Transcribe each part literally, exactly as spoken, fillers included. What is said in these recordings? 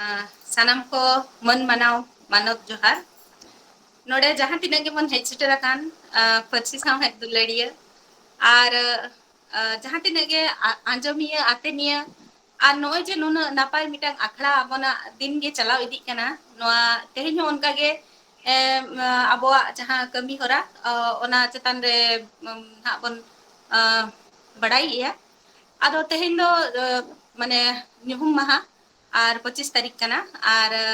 ᱟᱸ, ᱥᱟᱱᱟᱢ ᱠᱚ ᱢᱟᱹᱱ ᱢᱟᱱᱟᱣ ᱢᱟᱱᱚᱛ ᱡᱚᱦᱟᱨ᱾ ᱱᱚᱰᱮ ᱡᱟᱦᱟᱸ ᱛᱤᱱᱟᱹᱜ ᱜᱮᱵᱚᱱ ᱦᱮᱡ ᱥᱮᱴᱮᱨ ᱟᱠᱟᱱ, ᱟᱸ, ᱯᱟᱹᱨᱥᱤ ᱥᱟᱶᱦᱮᱫ ᱫᱩᱞᱟᱹᱲᱤᱭᱟᱹ ᱟᱨ, ᱟᱸ, ᱡᱟᱦᱟᱸ ᱛᱤᱱᱟᱹᱜ ᱜᱮ ᱟ-, ᱟᱸᱡᱚᱢᱤᱭᱟᱹ, ᱟᱛᱮᱱᱤᱭᱟᱹ, ᱟᱨ ᱱᱚᱜᱼᱚᱭ ᱡᱮ ᱱᱩᱱᱟᱹᱜ ᱱᱟᱯᱟᱭ ᱢᱤᱫᱴᱟᱝ ᱟᱠᱷᱲᱟ ᱟᱵᱚᱱᱟᱜ ᱫᱤᱱ ᱜᱮ ᱪᱟᱞᱟᱣ ᱤᱫᱤᱜ ᱠᱟᱱᱟ, ᱱᱚᱣᱟ ᱛᱮᱦᱮᱧ ᱦᱚᱸ ᱚᱱᱠᱟ ᱜᱮ, ᱮᱢ, ᱟᱵᱚᱣᱟᱜ ᱡᱟᱦᱟᱸ ᱠᱟᱹᱢᱤ ᱦᱚᱨᱟ, ᱚ, ᱚᱱᱟ ᱪᱮᱛᱟᱱ ᱨᱮ, ᱮᱢ, ᱱᱟᱦᱟᱜ ᱵᱚᱱ, ᱟ, ᱵᱟᱲᱟᱭᱮᱜᱼᱟ᱾ ᱟᱫᱚ ᱛᱮᱦᱮᱧ ᱫᱚ, ᱟ, ᱢᱟᱱᱮ ᱧᱩᱦᱩᱢ ᱢᱟᱦᱟ ᱟᱨ ᱯᱚᱸᱪᱤᱥ ᱛᱟᱹᱨᱤᱠᱷ ᱠᱟᱱᱟ, ᱟᱨ, ᱟ,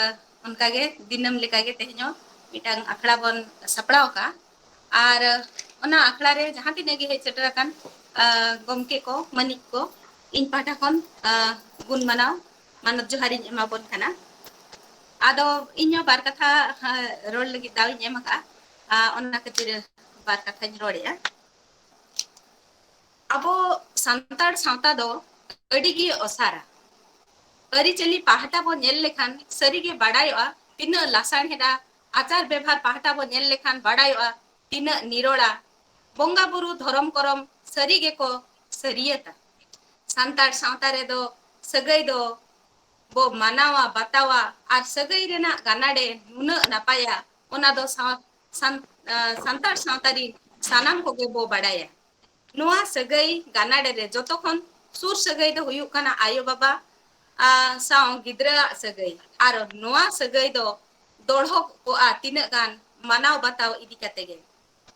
ᱚᱱᱠᱟᱜᱮ ᱫᱤᱱᱟᱹᱢ ᱞᱮᱠᱟᱜᱮ ᱛᱮᱦᱮᱧ ᱦᱚᱸ ᱢᱤᱫᱴᱟᱝ ᱟᱠᱷᱲᱟ ᱵᱚᱱ ᱥᱟᱯᱲᱟᱣ ᱟᱠᱟᱫᱼᱟ᱾ ᱟᱨ, ᱟ, ᱚᱱᱟ ᱟᱠᱷᱲᱟ ᱨᱮ ᱡᱟᱦᱟᱸ ᱛᱤᱱᱟᱹᱜ ᱜᱮ ᱦᱮᱡ ᱥᱮᱴᱮᱨ ᱟᱠᱟᱱ, ᱟ, ᱜᱚᱢᱠᱮ ᱠᱚ, ᱢᱟᱹᱱᱤᱡ ᱠᱚ, ᱤᱧ ᱯᱟᱦᱴᱟ ᱠᱷᱚᱱ, ᱟ, ᱜᱩᱱ ᱢᱟᱱᱟᱣ ᱢᱟᱱᱚᱛ ᱡᱚᱦᱟᱨᱤᱧ ᱮᱢᱟᱵᱚᱱ ᱠᱟᱱᱟ᱾ ᱟᱫᱚ ᱤᱧ ᱦᱚᱸ ᱵᱟᱨ ᱠᱟᱛᱷᱟ, ᱟ, ᱨᱚᱲ ᱞᱟᱹᱜᱤᱫ ᱫᱟᱣ ᱤᱧ ᱮᱢ ᱟᱠᱟᱫᱼᱟ, ᱟ, ᱚᱱᱟ ᱠᱷᱟᱹᱛᱤᱨ ᱵᱟᱨ ᱠᱟᱛᱷᱟᱧ ᱨᱚᱲᱮᱫᱼᱟ᱾ ᱟᱵᱚ ᱥᱟᱱᱛᱟᱲ ᱥᱟᱶᱛᱟ ᱫᱚ ᱟᱹᱰᱤ ᱜᱮ ᱚᱥᱟᱨᱟ᱾ ᱟᱹᱨᱤᱪᱟᱹᱞᱤ ᱯᱟᱦᱴᱟ ᱵᱚᱱ ᱧᱮᱞ ᱞᱮᱠᱷᱟᱱ ᱥᱟᱹᱨᱤᱜᱮ ᱵᱟᱰᱟᱭᱚᱜᱼᱟ ᱛᱤᱱᱟᱹᱜ ᱞᱟᱥᱟᱬᱦᱮᱫᱟ, ᱟᱪᱟᱨ ᱵᱮᱵᱷᱟᱨ ᱯᱟᱦᱴᱟ ᱵᱚᱱ ᱧᱮᱞ ᱞᱮᱠᱷᱟᱱ ᱵᱟᱰᱟᱭᱚᱜᱼᱟ ᱛᱤᱱᱟᱹᱜ ᱱᱤᱨᱚᱲᱟ, ᱵᱚᱸᱜᱟ ᱵᱩᱨᱩ ᱫᱷᱚᱨᱚᱢ ᱠᱚᱨᱚᱢ ᱥᱟᱹᱨᱤ ᱜᱮᱠᱚ ᱥᱟᱹᱨᱤᱭᱟᱹᱛᱟ᱾ ᱥᱟᱱᱛᱟᱲ ᱥᱟᱶᱛᱟ ᱨᱮᱫᱚ ᱥᱟᱹᱜᱟᱹᱭ ᱫᱚ ᱵᱚ ᱢᱟᱱᱟᱣᱟ ᱵᱟᱛᱟᱣᱟ ᱟᱨ ᱥᱟᱹᱜᱟᱹᱭ ᱨᱮᱱᱟᱜ ᱜᱟᱱᱟᱰᱮ ᱱᱩᱱᱟᱹᱜ ᱱᱟᱯᱟᱭᱟ, ᱚᱱᱟ ᱫᱚ ᱥᱟᱶ-, ᱥᱟᱱ-, ᱟ, ᱥᱟᱱᱛᱟᱲ ᱥᱟᱶᱛᱟ ᱨᱤᱱ ᱥᱟᱱᱟᱢ ᱠᱚᱜᱮ ᱵᱚ ᱵᱟᱰᱟᱭᱟ᱾ ᱱᱚᱣᱟ ᱥᱟᱹᱜᱟᱹᱭ ᱜᱟᱱᱟᱰᱮ ᱨᱮ ᱡᱚᱛᱚ ᱠᱷᱚᱱ ᱥᱩᱨ ᱥᱟᱹᱜᱟᱹᱭ ᱫᱚ ᱦᱩᱭᱩᱜ ᱠᱟᱱᱟ ᱟᱭᱳ ᱵᱟᱵᱟ, ᱟ, ᱥᱟᱶ ᱜᱤᱫᱽᱨᱟᱹᱣᱟᱜ ᱥᱟᱹᱜᱟᱹᱭ᱾ ᱟᱨ ᱱᱚᱣᱟ ᱥᱟᱹᱜᱟᱹᱭ ᱫᱚ ᱫᱚᱲᱦᱚ ᱠᱚᱜᱼᱟ ᱛᱤᱱᱟᱹᱜ ᱜᱟᱱ ᱢᱟᱱᱟᱣ ᱵᱟᱛᱟᱣ ᱤᱫᱤ ᱠᱟᱛᱮ ᱜᱮ᱾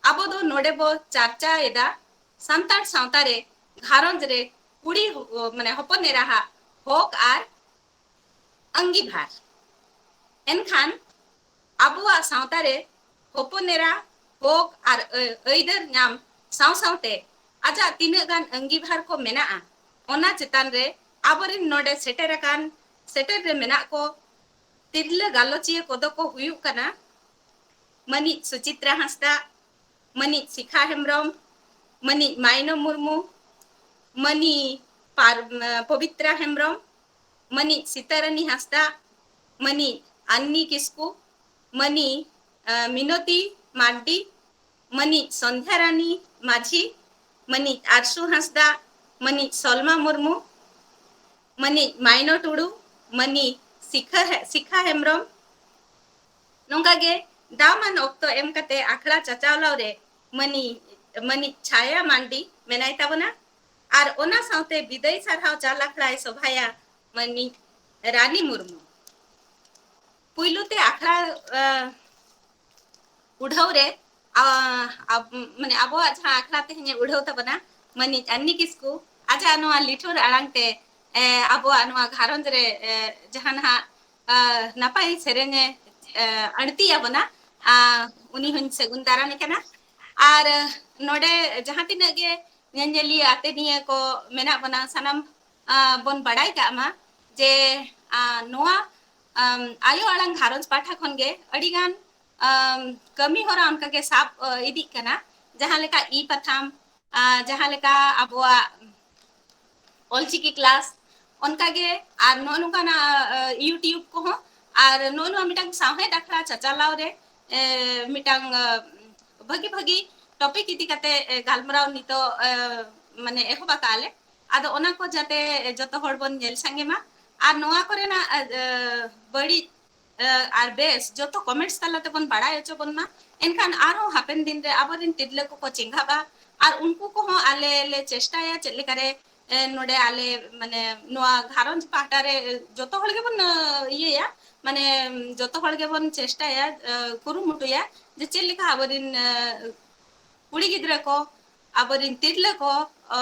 ᱟᱵᱚ ᱫᱚ ᱱᱚᱰᱮ ᱵᱚ ᱪᱟᱨᱪᱟᱭᱮᱫᱟ ᱥᱟᱱᱛᱟᱲ ᱥᱟᱶᱛᱟ ᱨᱮ ᱜᱷᱟᱨᱚᱸᱡᱽ ᱨᱮ ᱠᱩᱲᱤ ᱦᱚ-, ᱢᱟᱱᱮ ᱦᱚᱯᱚᱱ ᱮᱨᱟᱦᱟᱜ ᱦᱚᱠ ᱟᱨ ᱟᱺᱜᱤᱵᱷᱟᱨ᱾ ᱮᱱᱠᱷᱟᱱ ᱟᱵᱚᱣᱟᱜ ᱥᱟᱶᱛᱟ ᱨᱮ ᱦᱚᱯᱚᱱ ᱮᱨᱟ ᱦᱚᱠ ᱟᱨ ᱟᱹ-, ᱟᱹᱭᱫᱟᱹᱨ ᱧᱟᱢ ᱥᱟᱶ ᱥᱟᱶᱛᱮ ᱟᱡᱟᱜ ᱛᱤᱱᱟᱹᱜ ᱜᱟᱱ ᱟᱺᱜᱤᱵᱷᱟᱨ ᱠᱚ ᱢᱮᱱᱟᱜᱼᱟ, ᱚᱱᱟ ᱪᱮᱛᱟᱱ ᱨᱮ ᱟᱵᱚᱨᱮᱱ ᱱᱚᱰᱮ ᱥᱮᱴᱮᱨ ᱟᱠᱟᱱ, ᱥᱮᱴᱮᱨ ᱨᱮ ᱢᱮᱱᱟᱜ ᱠᱚ ᱛᱤᱨᱞᱟᱹ ᱜᱟᱞᱚᱪᱤᱭᱟᱹ ᱠᱚᱫᱚ ᱠᱚ ᱦᱩᱭᱩᱜ ᱠᱟᱱᱟ ᱢᱟᱹᱱᱤᱡ ᱥᱩᱪᱤᱛᱨᱟ ᱦᱟᱸᱥᱫᱟ, ᱢᱟᱹᱱᱤᱡ ᱥᱤᱠᱷᱟ ᱦᱮᱢᱵᱨᱚᱢ, ᱢᱟᱹᱱᱤᱡ ᱢᱟᱭᱱᱚ ᱢᱩᱨᱢᱩ, ᱢᱟᱹᱱᱤ ᱯᱟᱨ-, ᱯᱚᱵᱤᱛᱨᱟ ᱦᱮᱢᱵᱨᱚᱢ, ᱢᱟᱹᱱᱤᱡ ᱥᱤᱛᱟᱨᱟᱱᱤ ᱦᱟᱸᱥᱫᱟ, ᱢᱟᱹᱱᱤᱡ ᱟᱱᱱᱤ ᱠᱤᱥᱠᱩ, ᱢᱟᱹᱱᱤ, ᱟ, ᱢᱤᱱᱚᱛᱤ ᱢᱟᱨᱰᱤ, ᱢᱟᱹᱱᱤᱡ ᱥᱚᱱᱫᱷᱭᱟ ᱨᱟᱱᱤ ᱢᱟᱹᱡᱷᱤ, ᱢᱟᱹᱱᱤᱡ ᱟᱨᱥᱩ ᱦᱟᱸᱥᱫᱟ, ᱢᱟᱹᱱᱤᱡ ᱥᱚᱞᱢᱟ ᱢᱩᱨᱢᱩ, ᱢᱟᱹᱱᱤᱡ ᱢᱟᱭᱱᱚ ᱴᱩᱰᱩ, ᱢᱟᱹᱱᱤᱡ ᱥᱤᱠᱷᱟ ᱦᱮ-, ᱥᱤᱠᱷᱟ ᱦᱮᱢᱵᱨᱚᱢ᱾ ᱱᱚᱝᱠᱟ ᱜᱮ ᱫᱟᱣᱢᱟᱱ ᱚᱠᱛᱚ ᱮᱢ ᱠᱟᱛᱮ ᱟᱠᱷᱲᱟ ᱪᱟᱪᱟᱣᱞᱟᱣ ᱨᱮ ᱢᱟᱹᱱᱤ-, ᱢᱟᱹᱱᱤᱡ ᱪᱷᱟᱭᱟ ᱢᱟᱱᱰᱤ ᱢᱮᱱᱟᱭ ᱛᱟᱵᱚᱱᱟ᱾ ᱟᱨ ᱚᱱᱟ ᱥᱟᱶᱛᱮ ᱵᱤᱫᱟᱹᱭ ᱥᱟᱨᱦᱟᱣ ᱪᱟᱞ ᱟᱠᱷᱲᱟᱭ ᱥᱚᱵᱷᱟᱭᱟ ᱢᱟᱹᱱᱤᱡ ᱨᱟᱱᱤ ᱢᱩᱨᱢᱩ᱾ ᱯᱩᱭᱞᱩ ᱛᱮ ᱟᱠᱷᱲᱟ, ᱟ, ᱩᱰᱷᱟᱹᱣ ᱨᱮ, ᱟ, ᱟᱵ-, ᱢᱟᱱᱮ ᱟᱵᱚᱣᱟᱜ ᱡᱟᱦᱟᱸ ᱟᱠᱷᱲᱟ ᱛᱮᱦᱮᱧ ᱮ ᱩᱰᱷᱟᱹᱣ ᱛᱟᱵᱚᱱᱟ, ᱢᱟᱹᱱᱤᱡ ᱟᱱᱱᱤ ᱠᱤᱥᱠᱩ, ᱟᱡᱟᱜ ᱱᱚᱣᱟ ᱞᱤᱴᱷᱩᱨ ᱟᱲᱟᱝ ᱛᱮ, ᱮ, ᱟᱵᱚᱣᱟᱜ ᱱᱚᱣᱟ ᱜᱷᱟᱨᱚᱸᱡᱽ ᱨᱮ, ᱮ, ᱡᱟᱦᱟᱸ ᱱᱟᱦᱟᱜ, ᱟ, ᱱᱟᱯᱟᱭ ᱥᱮᱨᱮᱧ ᱮ, ᱮ, ᱟᱹᱲᱛᱤ ᱟᱵᱚᱱᱟ, ᱟ, ᱩᱱᱤ ᱦᱚᱸᱧ ᱥᱟᱹᱜᱩᱱ ᱫᱟᱨᱟᱢᱮ ᱠᱟᱱᱟ᱾ ᱟᱨ ᱱᱚᱰᱮ ᱡᱟᱦᱟᱸ ᱛᱤᱱᱟᱹᱜ ᱜᱮ ᱧᱮᱧᱮᱞᱤᱭᱟᱹ ᱟᱛᱮ ᱱᱤᱭᱟᱹ ᱠᱚ ᱢᱮᱱᱟᱜ ᱵᱚᱱᱟ, ᱥᱟᱱᱟᱢ, ᱟ, ᱵᱚᱱ ᱵᱟᱲᱟᱭ ᱠᱟᱜ ᱢᱟ ᱡᱮ, ᱟ, ᱱᱚᱣᱟ, ᱟᱢ, ᱟᱭᱳ ᱟᱲᱟᱝ ᱜᱷᱟᱨᱚᱸᱡᱽ ᱯᱟᱦᱴᱟ ᱠᱷᱚᱱ ᱜᱮ ᱟᱹᱰᱤ ᱜᱟᱱ, ᱟᱢ, ᱠᱟᱹᱢᱤ ᱦᱚᱨᱟ ᱚᱱᱠᱟ ᱜᱮ ᱥᱟᱵ, ᱟ, ᱤᱫᱤᱜ ᱠᱟᱱᱟ, ᱡᱟᱦᱟᱸ ᱞᱮᱠᱟ ᱤ ᱯᱟᱛᱷᱟᱢ, ᱟ, ᱡᱟᱦᱟᱸ ᱞᱮᱠᱟ ᱟᱵᱚᱣᱟᱜ ᱚᱞᱪᱤᱠᱤ class, ᱚᱱᱠᱟ ᱜᱮ ᱟᱨ ᱱᱚᱜᱼᱚ ᱱᱚᱝᱠᱟᱱᱟᱜ, ᱟ, YouTube ᱠᱚᱦᱚᱸ, ᱟᱨ ᱱᱚᱜᱼᱚ ᱱᱚᱣᱟ ᱢᱤᱫᱴᱟᱝ ᱥᱟᱶᱦᱮᱫ ᱟᱠᱷᱲᱟ ᱪᱟᱪᱟᱞᱟᱣ ᱨᱮ, ᱮ, ᱢᱤᱫᱴᱟᱝ, ᱟ, ᱵᱷᱟᱹᱜᱤ ᱵᱷᱟᱹᱜᱤ topic ᱤᱫᱤ ᱠᱟᱛᱮ, ᱮ, ᱜᱟᱞᱢᱟᱨᱟᱣ ᱱᱤᱛᱚᱜ, ᱮ, ᱢᱟᱱᱮ ᱮᱦᱚᱵ ᱟᱠᱟᱜᱼᱟ ᱞᱮ᱾ ᱟᱫᱚ ᱚᱱᱟ ᱠᱚ ᱡᱟᱛᱮ ᱡᱚᱛᱚ ᱦᱚᱲ ᱵᱚᱱ ᱧᱮᱞ ᱥᱟᱸᱜᱮ ᱢᱟ, ᱟᱨ ᱱᱚᱣᱟ ᱠᱚᱨᱮᱱᱟᱜ, ᱮ, ᱵᱟᱹᱲᱤᱡ, ᱮ, ᱟᱨ ᱵᱮᱥ ᱡᱚᱛᱚ comments ᱛᱟᱞᱟ ᱛᱮᱵᱚᱱ ᱵᱟᱲᱟᱭ ᱦᱚᱪᱚ ᱵᱚᱱ ᱢᱟ᱾ ᱮᱱᱠᱷᱟᱱ ᱟᱨᱦᱚᱸ ᱦᱟᱯᱮᱱ ᱫᱤᱱ ᱨᱮ ᱟᱵᱚᱨᱮᱱ ᱛᱤᱨᱞᱟᱹ ᱠᱚᱠᱚ ᱪᱮᱸᱜᱷᱟᱜᱼᱟ, ᱟᱨ ᱩᱱᱠᱩ ᱠᱚᱦᱚᱸ ᱟᱞᱮ ᱞᱮ ᱪᱮᱥᱴᱟᱭᱟ ᱪᱮᱫ ᱞᱮᱠᱟᱨᱮ, ᱮ, ᱱᱚᱰᱮ ᱟᱞᱮ ᱢᱟᱱᱮ ᱱᱚᱣᱟ ᱜᱷᱟᱨᱚᱸᱡᱽ ᱯᱟᱦᱴᱟ ᱨᱮ ᱡᱚᱛᱚ ᱦᱚᱲ ᱜᱮᱵᱚᱱ, ᱮ, ᱤᱭᱟᱹᱭᱟ, ᱢᱟᱱᱮ ᱡᱚᱛᱚ ᱦᱚᱲ ᱜᱮᱵᱚᱱ ᱪᱮᱥᱴᱟᱭᱟ, ᱮ, ᱠᱩᱨᱩᱢᱩᱴᱩᱭᱟ ᱡᱮ ᱪᱮᱫ ᱞᱮᱠᱟ ᱟᱵᱚᱨᱮᱱ, ᱮ, ᱠᱩᱲᱤ ᱜᱤᱫᱽᱨᱟᱹ ᱠᱚ, ᱟᱵᱚᱨᱮᱱ ᱛᱤᱨᱞᱟᱹ ᱠᱚ, ᱚ,